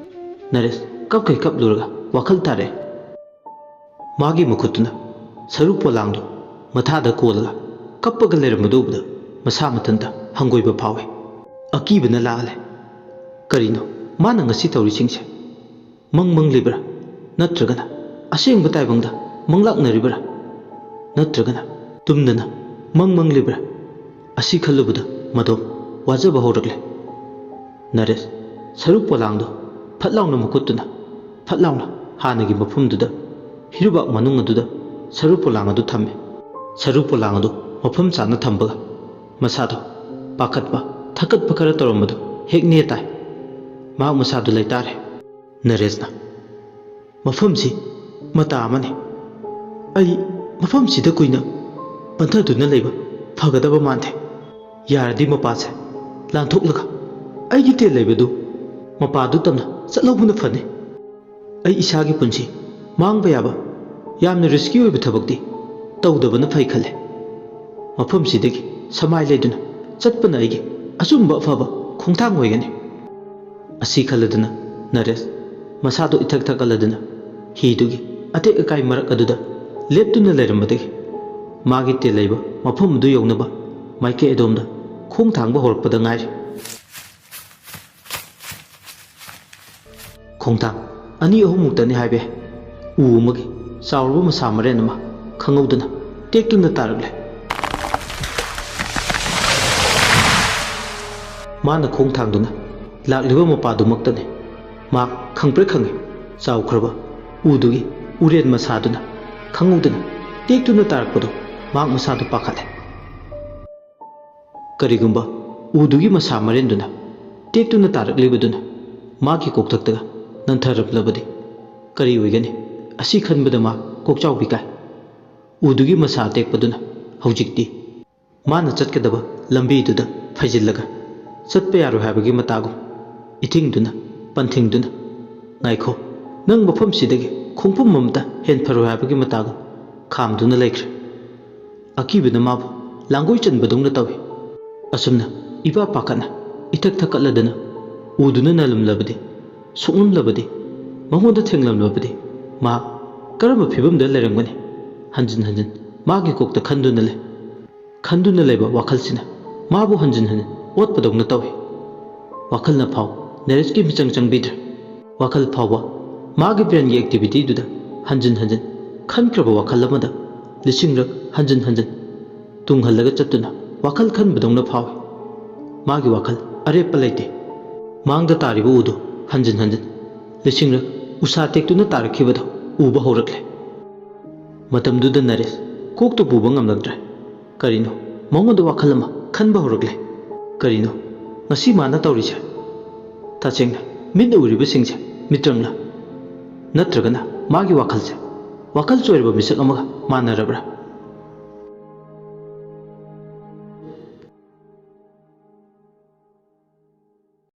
ꯅꯔꯦꯁ ꯀꯞꯈꯩ ꯀꯞꯂꯨꯔꯒ ꯋꯥꯈꯜ ꯇꯥꯔꯛꯑꯦ꯫ ꯃꯥꯒꯤ ꯃꯈꯨꯠꯇꯨꯅ ꯁꯔꯨ ꯄꯣꯂꯥꯡꯗꯨ ꯃꯊꯥꯗ ꯀꯣꯜꯂꯒ ꯀꯞꯄꯒ ꯂꯩꯔꯝꯕꯗꯨ ꯎꯕꯗ ꯃꯁꯥ ꯃꯊꯟꯇ ꯍꯪꯒꯣꯏꯕ ꯐꯥꯎꯏ꯫ ꯑꯀꯤꯕꯅ ꯂꯥꯛꯍꯜꯂꯦ꯫ ꯀꯔꯤꯅꯣ ꯃꯥꯅ ꯉꯁꯤ ꯇꯧꯔꯤꯁꯤꯡꯁꯦ? ꯃꯪ ꯃꯪꯂꯤꯕ꯭ꯔꯥ? ꯅꯠꯇ꯭ꯔꯒꯅ ꯑꯁꯦꯡꯕ ꯇꯥꯏꯕꯪꯗ ꯃꯪꯂꯥꯛꯅꯔꯤꯕ꯭ꯔꯥ? ꯅꯠꯇ꯭ꯔꯒꯅ ꯇꯨꯝꯗꯅ ꯃꯪ ꯃꯪꯂꯤꯕ꯭ꯔꯥ? ꯑꯁꯤ ꯈꯜꯂꯨꯕꯗ ꯃꯗꯣꯝ ꯋꯥꯖꯕ ꯍꯧꯔꯛꯂꯦ꯫ ꯅꯔꯦꯁ ꯁꯔꯨ ꯄꯣꯂꯥꯡꯗꯣ ꯐꯠ ꯂꯥꯎꯅ ꯃꯈꯨꯠꯇꯨꯅ ꯐꯠ ꯂꯥꯎꯅ ꯍꯥꯟꯅꯒꯤ ꯃꯐꯝꯗꯨꯗ, ꯍꯤꯔꯨꯕꯥꯛ ꯃꯅꯨꯡ ꯑꯗꯨꯗ ꯁꯔꯨ ꯄꯣꯂꯥꯡ ꯑꯗꯨ ꯊꯝꯃꯤ꯫ ꯁꯔꯨ ꯄꯣꯂꯥꯡ ꯑꯗꯨ ꯃꯐꯝ ꯆꯥꯅ ꯊꯝꯕꯒ ꯃꯁꯥꯗꯣ ꯄꯥꯈꯠꯄ, ꯊꯀꯠꯄ ꯈꯔ ꯇꯧꯔꯝꯕꯗꯨ ꯍꯦꯛ ꯅꯦ ꯇꯥꯏ꯫ ꯃꯍꯥꯛ ꯃꯁꯥꯗꯨ ꯂꯩꯇꯥꯔꯦ꯫ ꯅꯔꯦꯁꯅ, "ꯃꯐꯝꯁꯤ ꯃꯇꯥ ꯑꯃꯅꯤ꯫ ꯑꯩ ꯃꯐꯝꯁꯤꯗ ꯀꯨꯏꯅ ꯄꯟꯊꯗꯨꯅ ꯂꯩꯕ ꯐꯒꯗꯕ ꯃꯥꯟꯗꯦ꯫ ꯌꯥꯔꯗꯤ ꯃꯄꯥꯁꯦ ꯂꯥꯟꯊꯣꯛꯂꯒ ꯑꯩꯒꯤ ꯇꯦꯜ ꯂꯩꯕꯗꯨ ꯃꯄꯥꯗꯨ ꯇꯝꯅ ꯆꯠꯍꯧꯕꯅ ꯐꯅꯤ꯫ ꯑꯩ ꯏꯁꯥꯒꯤ ꯄꯨꯟꯁꯤ ꯃꯥꯡꯕ ꯌꯥꯕ ꯌꯥꯝꯅ ꯔꯤꯁꯀꯤ ꯑꯣꯏꯕ ꯊꯕꯛꯇꯤ ꯇꯧꯗꯕꯅ ꯐꯩ ꯈꯜꯂꯦ꯫ ꯃꯐꯝꯁꯤꯗꯒꯤ ꯁꯃꯥꯏ ꯂꯩꯗꯨꯅ ꯆꯠꯄꯅ ꯑꯩꯒꯤ ꯑꯆꯨꯝꯕ ꯑꯐꯕ ꯈꯣꯡꯊꯥꯡ ꯑꯣꯏꯒꯅꯤ꯫" ꯑꯁꯤ ꯈꯜꯂꯗꯨꯅ ꯅꯔꯦꯁ ꯃꯁꯥꯗꯣ ꯏꯊꯛ ꯊꯛꯀꯠꯂꯗꯨꯅ ꯍꯤꯗꯨꯒꯤ ꯑꯇꯦꯛ ꯑꯀꯥꯏ ꯃꯔꯛ ꯑꯗꯨꯗ ꯂꯦꯞꯇꯨꯅ ꯂꯩꯔꯝꯕꯗꯒꯤ ꯃꯥꯒꯤ ꯇꯦꯜ ꯂꯩꯕ ꯃꯐꯝ ꯑꯗꯨ ꯌꯧꯅꯕ ꯃꯥꯏꯀꯩ ꯑꯗꯣꯝꯗ ꯈꯣꯡ ꯊꯥꯡꯕ ꯍꯧꯔꯛꯄꯗ ꯉꯥꯏꯔꯤ꯫ ꯈꯣꯡꯊꯥꯡ ꯑꯅꯤ ꯑꯍꯨꯝꯃꯨꯛꯇꯅꯤ ꯍꯥꯏꯕ ꯌꯥꯏ꯫ ꯎ ꯑꯃꯒꯤ ꯆꯥꯎꯔꯕ ꯃꯁꯥ ꯃꯔꯦꯟ ꯑꯃ ꯈꯪꯍꯧꯗꯅ ꯇꯦꯛꯇꯨꯅ ꯇꯥꯔꯛꯂꯦ꯫ ꯃꯥꯅ ꯈꯣꯡ ꯊꯥꯡꯗꯨꯅ ꯂꯥꯛꯂꯤꯕ ꯃꯄꯥꯗꯨꯃꯛꯇꯅꯤ꯫ ꯃꯥ ꯈꯪꯄ꯭ꯔꯦꯛ ꯈꯪꯉꯤ꯫ ꯆꯥꯎꯈ꯭ꯔꯕ ꯎꯗꯨꯒꯤ ꯎꯔꯦꯟ ꯃꯁꯥꯗꯨꯅ ꯈꯪꯍꯧꯗꯅ ꯇꯦꯛꯇꯨꯅ ꯇꯥꯔꯛꯄꯗꯨ ꯃꯍꯥꯛ ꯃꯁꯥꯗꯨ ꯄꯥꯈꯠꯂꯦ꯫ ꯀꯔꯤꯒꯨꯝꯕ ꯎꯗꯨꯒꯤ ꯃꯁꯥ ꯃꯔꯦꯟꯗꯨꯅ ꯇꯦꯛꯇꯨꯅ ꯇꯥꯔꯛꯂꯤꯕꯗꯨꯅ ꯃꯥꯒꯤ ꯀꯣꯛꯊꯛꯇꯒ ꯅꯟꯊꯔꯛꯂꯕꯗꯤ ꯀꯔꯤ ꯑꯣꯏꯒꯅꯤ? ꯑꯁꯤ ꯈꯟꯕꯗ ꯃꯥ ꯀꯣꯛꯆꯥꯎꯕꯤ ꯀꯥꯏ꯫ ꯎꯗꯨꯒꯤ ꯃꯁꯥ ꯑꯇꯦꯛꯄꯗꯨꯅ ꯍꯧꯖꯤꯛꯇꯤ ꯃꯥꯅ ꯆꯠꯀꯗꯕ ꯂꯝꯕꯤꯗꯨꯗ ꯐꯩꯖꯤꯜꯂꯒ ꯆꯠꯄ ꯌꯥꯔꯣꯏ ꯍꯥꯏꯕꯒꯤ ꯃꯇꯥꯒꯨꯝ ꯏꯊꯤꯡꯗꯨꯅ, ꯄꯟꯊꯤꯡꯗꯨꯅ, "ꯉꯥꯏꯈꯣ, ꯅꯪ ꯃꯐꯝꯁꯤꯗꯒꯤ ꯈꯣꯡꯐꯝ ꯑꯃꯇ ꯍꯦꯟꯐꯔꯣꯏ ꯍꯥꯏꯕꯒꯤ ꯃꯇꯥꯒꯨꯝ ꯈꯥꯝꯗꯨꯅ ꯂꯩꯈ꯭ꯔꯦ꯫ ꯑꯀꯤꯕꯅ ꯃꯥꯕꯨ ꯂꯥꯡꯒꯣꯏ ꯆꯟꯕꯗꯧꯅ ꯇꯧꯏ꯫ ꯑꯁꯨꯝꯅ ꯏꯄꯥ ꯄꯥꯈꯠꯅ ꯏꯊꯛ ꯊꯛꯀꯠꯂꯗꯅ ꯎꯗꯨꯅ ꯅꯥꯜꯂꯝꯂꯕꯗꯤ, ꯁꯣꯛꯂꯝꯂꯕꯗꯤ, ꯃꯉꯣꯟꯗ ꯊꯦꯡꯂꯝꯂꯕꯗꯤ ꯃꯥ ꯀꯔꯝꯕ ꯐꯤꯕꯝꯗ ꯂꯩꯔꯝꯒꯅꯤ? ꯍꯟꯖꯤꯟ ꯍꯟꯖꯤꯟ ꯃꯥꯒꯤ ꯀꯣꯛꯇ ꯈꯟꯗꯨꯅ ꯂꯩ꯫ ꯈꯟꯗꯨꯅ ꯂꯩꯕ ꯋꯥꯈꯜꯁꯤꯅ ꯃꯥꯕꯨ ꯍꯟꯖꯤꯟ ꯍꯟꯖꯤꯟ ꯑꯣꯠꯄꯗꯧꯅ ꯇꯧꯏ꯫ ꯋꯥꯈꯜꯅ ꯐꯥꯎ ꯅꯔꯦꯁꯀꯤ ꯃꯤꯆꯪ ꯆꯪꯕꯤꯗ꯭ꯔꯦ꯫ ꯋꯥꯈꯜ ꯐꯥꯎꯕ ꯃꯥꯒꯤ ꯕ꯭ꯔꯦꯟꯒꯤ ꯑꯦꯛꯇꯤꯚꯤꯇꯤꯗꯨꯗ ꯍꯟꯖꯤꯟ ꯍꯟꯖꯤꯟ ꯈꯟꯈ꯭ꯔꯕ ꯋꯥꯈꯜ ꯑꯃꯗ ꯂꯤꯁꯤꯡꯔꯛ ꯍꯟꯖꯤꯟ ꯍꯟꯖꯤꯟ ꯇꯨꯡꯍꯜꯂꯒ ꯆꯠꯇꯨꯅ ꯋꯥꯈꯜ ꯈꯟꯕꯗꯧꯅ ꯐꯥꯎꯏ꯫ ꯃꯥꯒꯤ ꯋꯥꯈꯜ ꯑꯔꯦꯞꯄ ꯂꯩꯇꯦ꯫ ꯃꯥꯡꯗ ꯇꯥꯔꯤꯕ ꯎꯗꯨ ꯍꯟꯖꯤꯟ ꯍꯟꯖꯤꯟ ꯂꯤꯁꯤꯡꯔꯛ ꯎꯁꯥ ꯇꯦꯛꯇꯨꯅ ꯇꯥꯔꯛꯈꯤꯕꯗꯨ ꯎꯕ ꯍꯧꯔꯛꯂꯦ꯫ ꯃꯇꯝꯗꯨꯗ ꯅꯔꯦꯁ ꯀꯣꯛꯇꯨ ꯄꯨꯕ ꯉꯝꯂꯛꯇ꯭ꯔꯦ꯫ ꯀꯔꯤꯅꯣ? ꯃꯉꯣꯟꯗ ꯋꯥꯈꯜ ꯑꯃ ꯈꯟꯕ ꯍꯧꯔꯛꯂꯦ꯫ ꯀꯔꯤꯅꯣ ꯉꯁꯤ ꯃꯥꯅ ꯇꯧꯔꯤꯁꯦ? ꯇꯁꯦꯡꯅ ꯃꯤꯠꯅ ꯎꯔꯤꯕꯁꯤꯡꯁꯦ ꯃꯤꯇ꯭ꯔꯪꯂ? ꯅꯠꯇ꯭ꯔꯒꯅ ꯃꯥꯒꯤ ꯋꯥꯈꯜꯁꯦ ꯋꯥꯈꯜ ꯆꯣꯏꯔꯕ ꯃꯤꯁꯛ ꯑꯃꯒ ꯃꯥꯟꯅꯔꯕ꯭ꯔꯥ?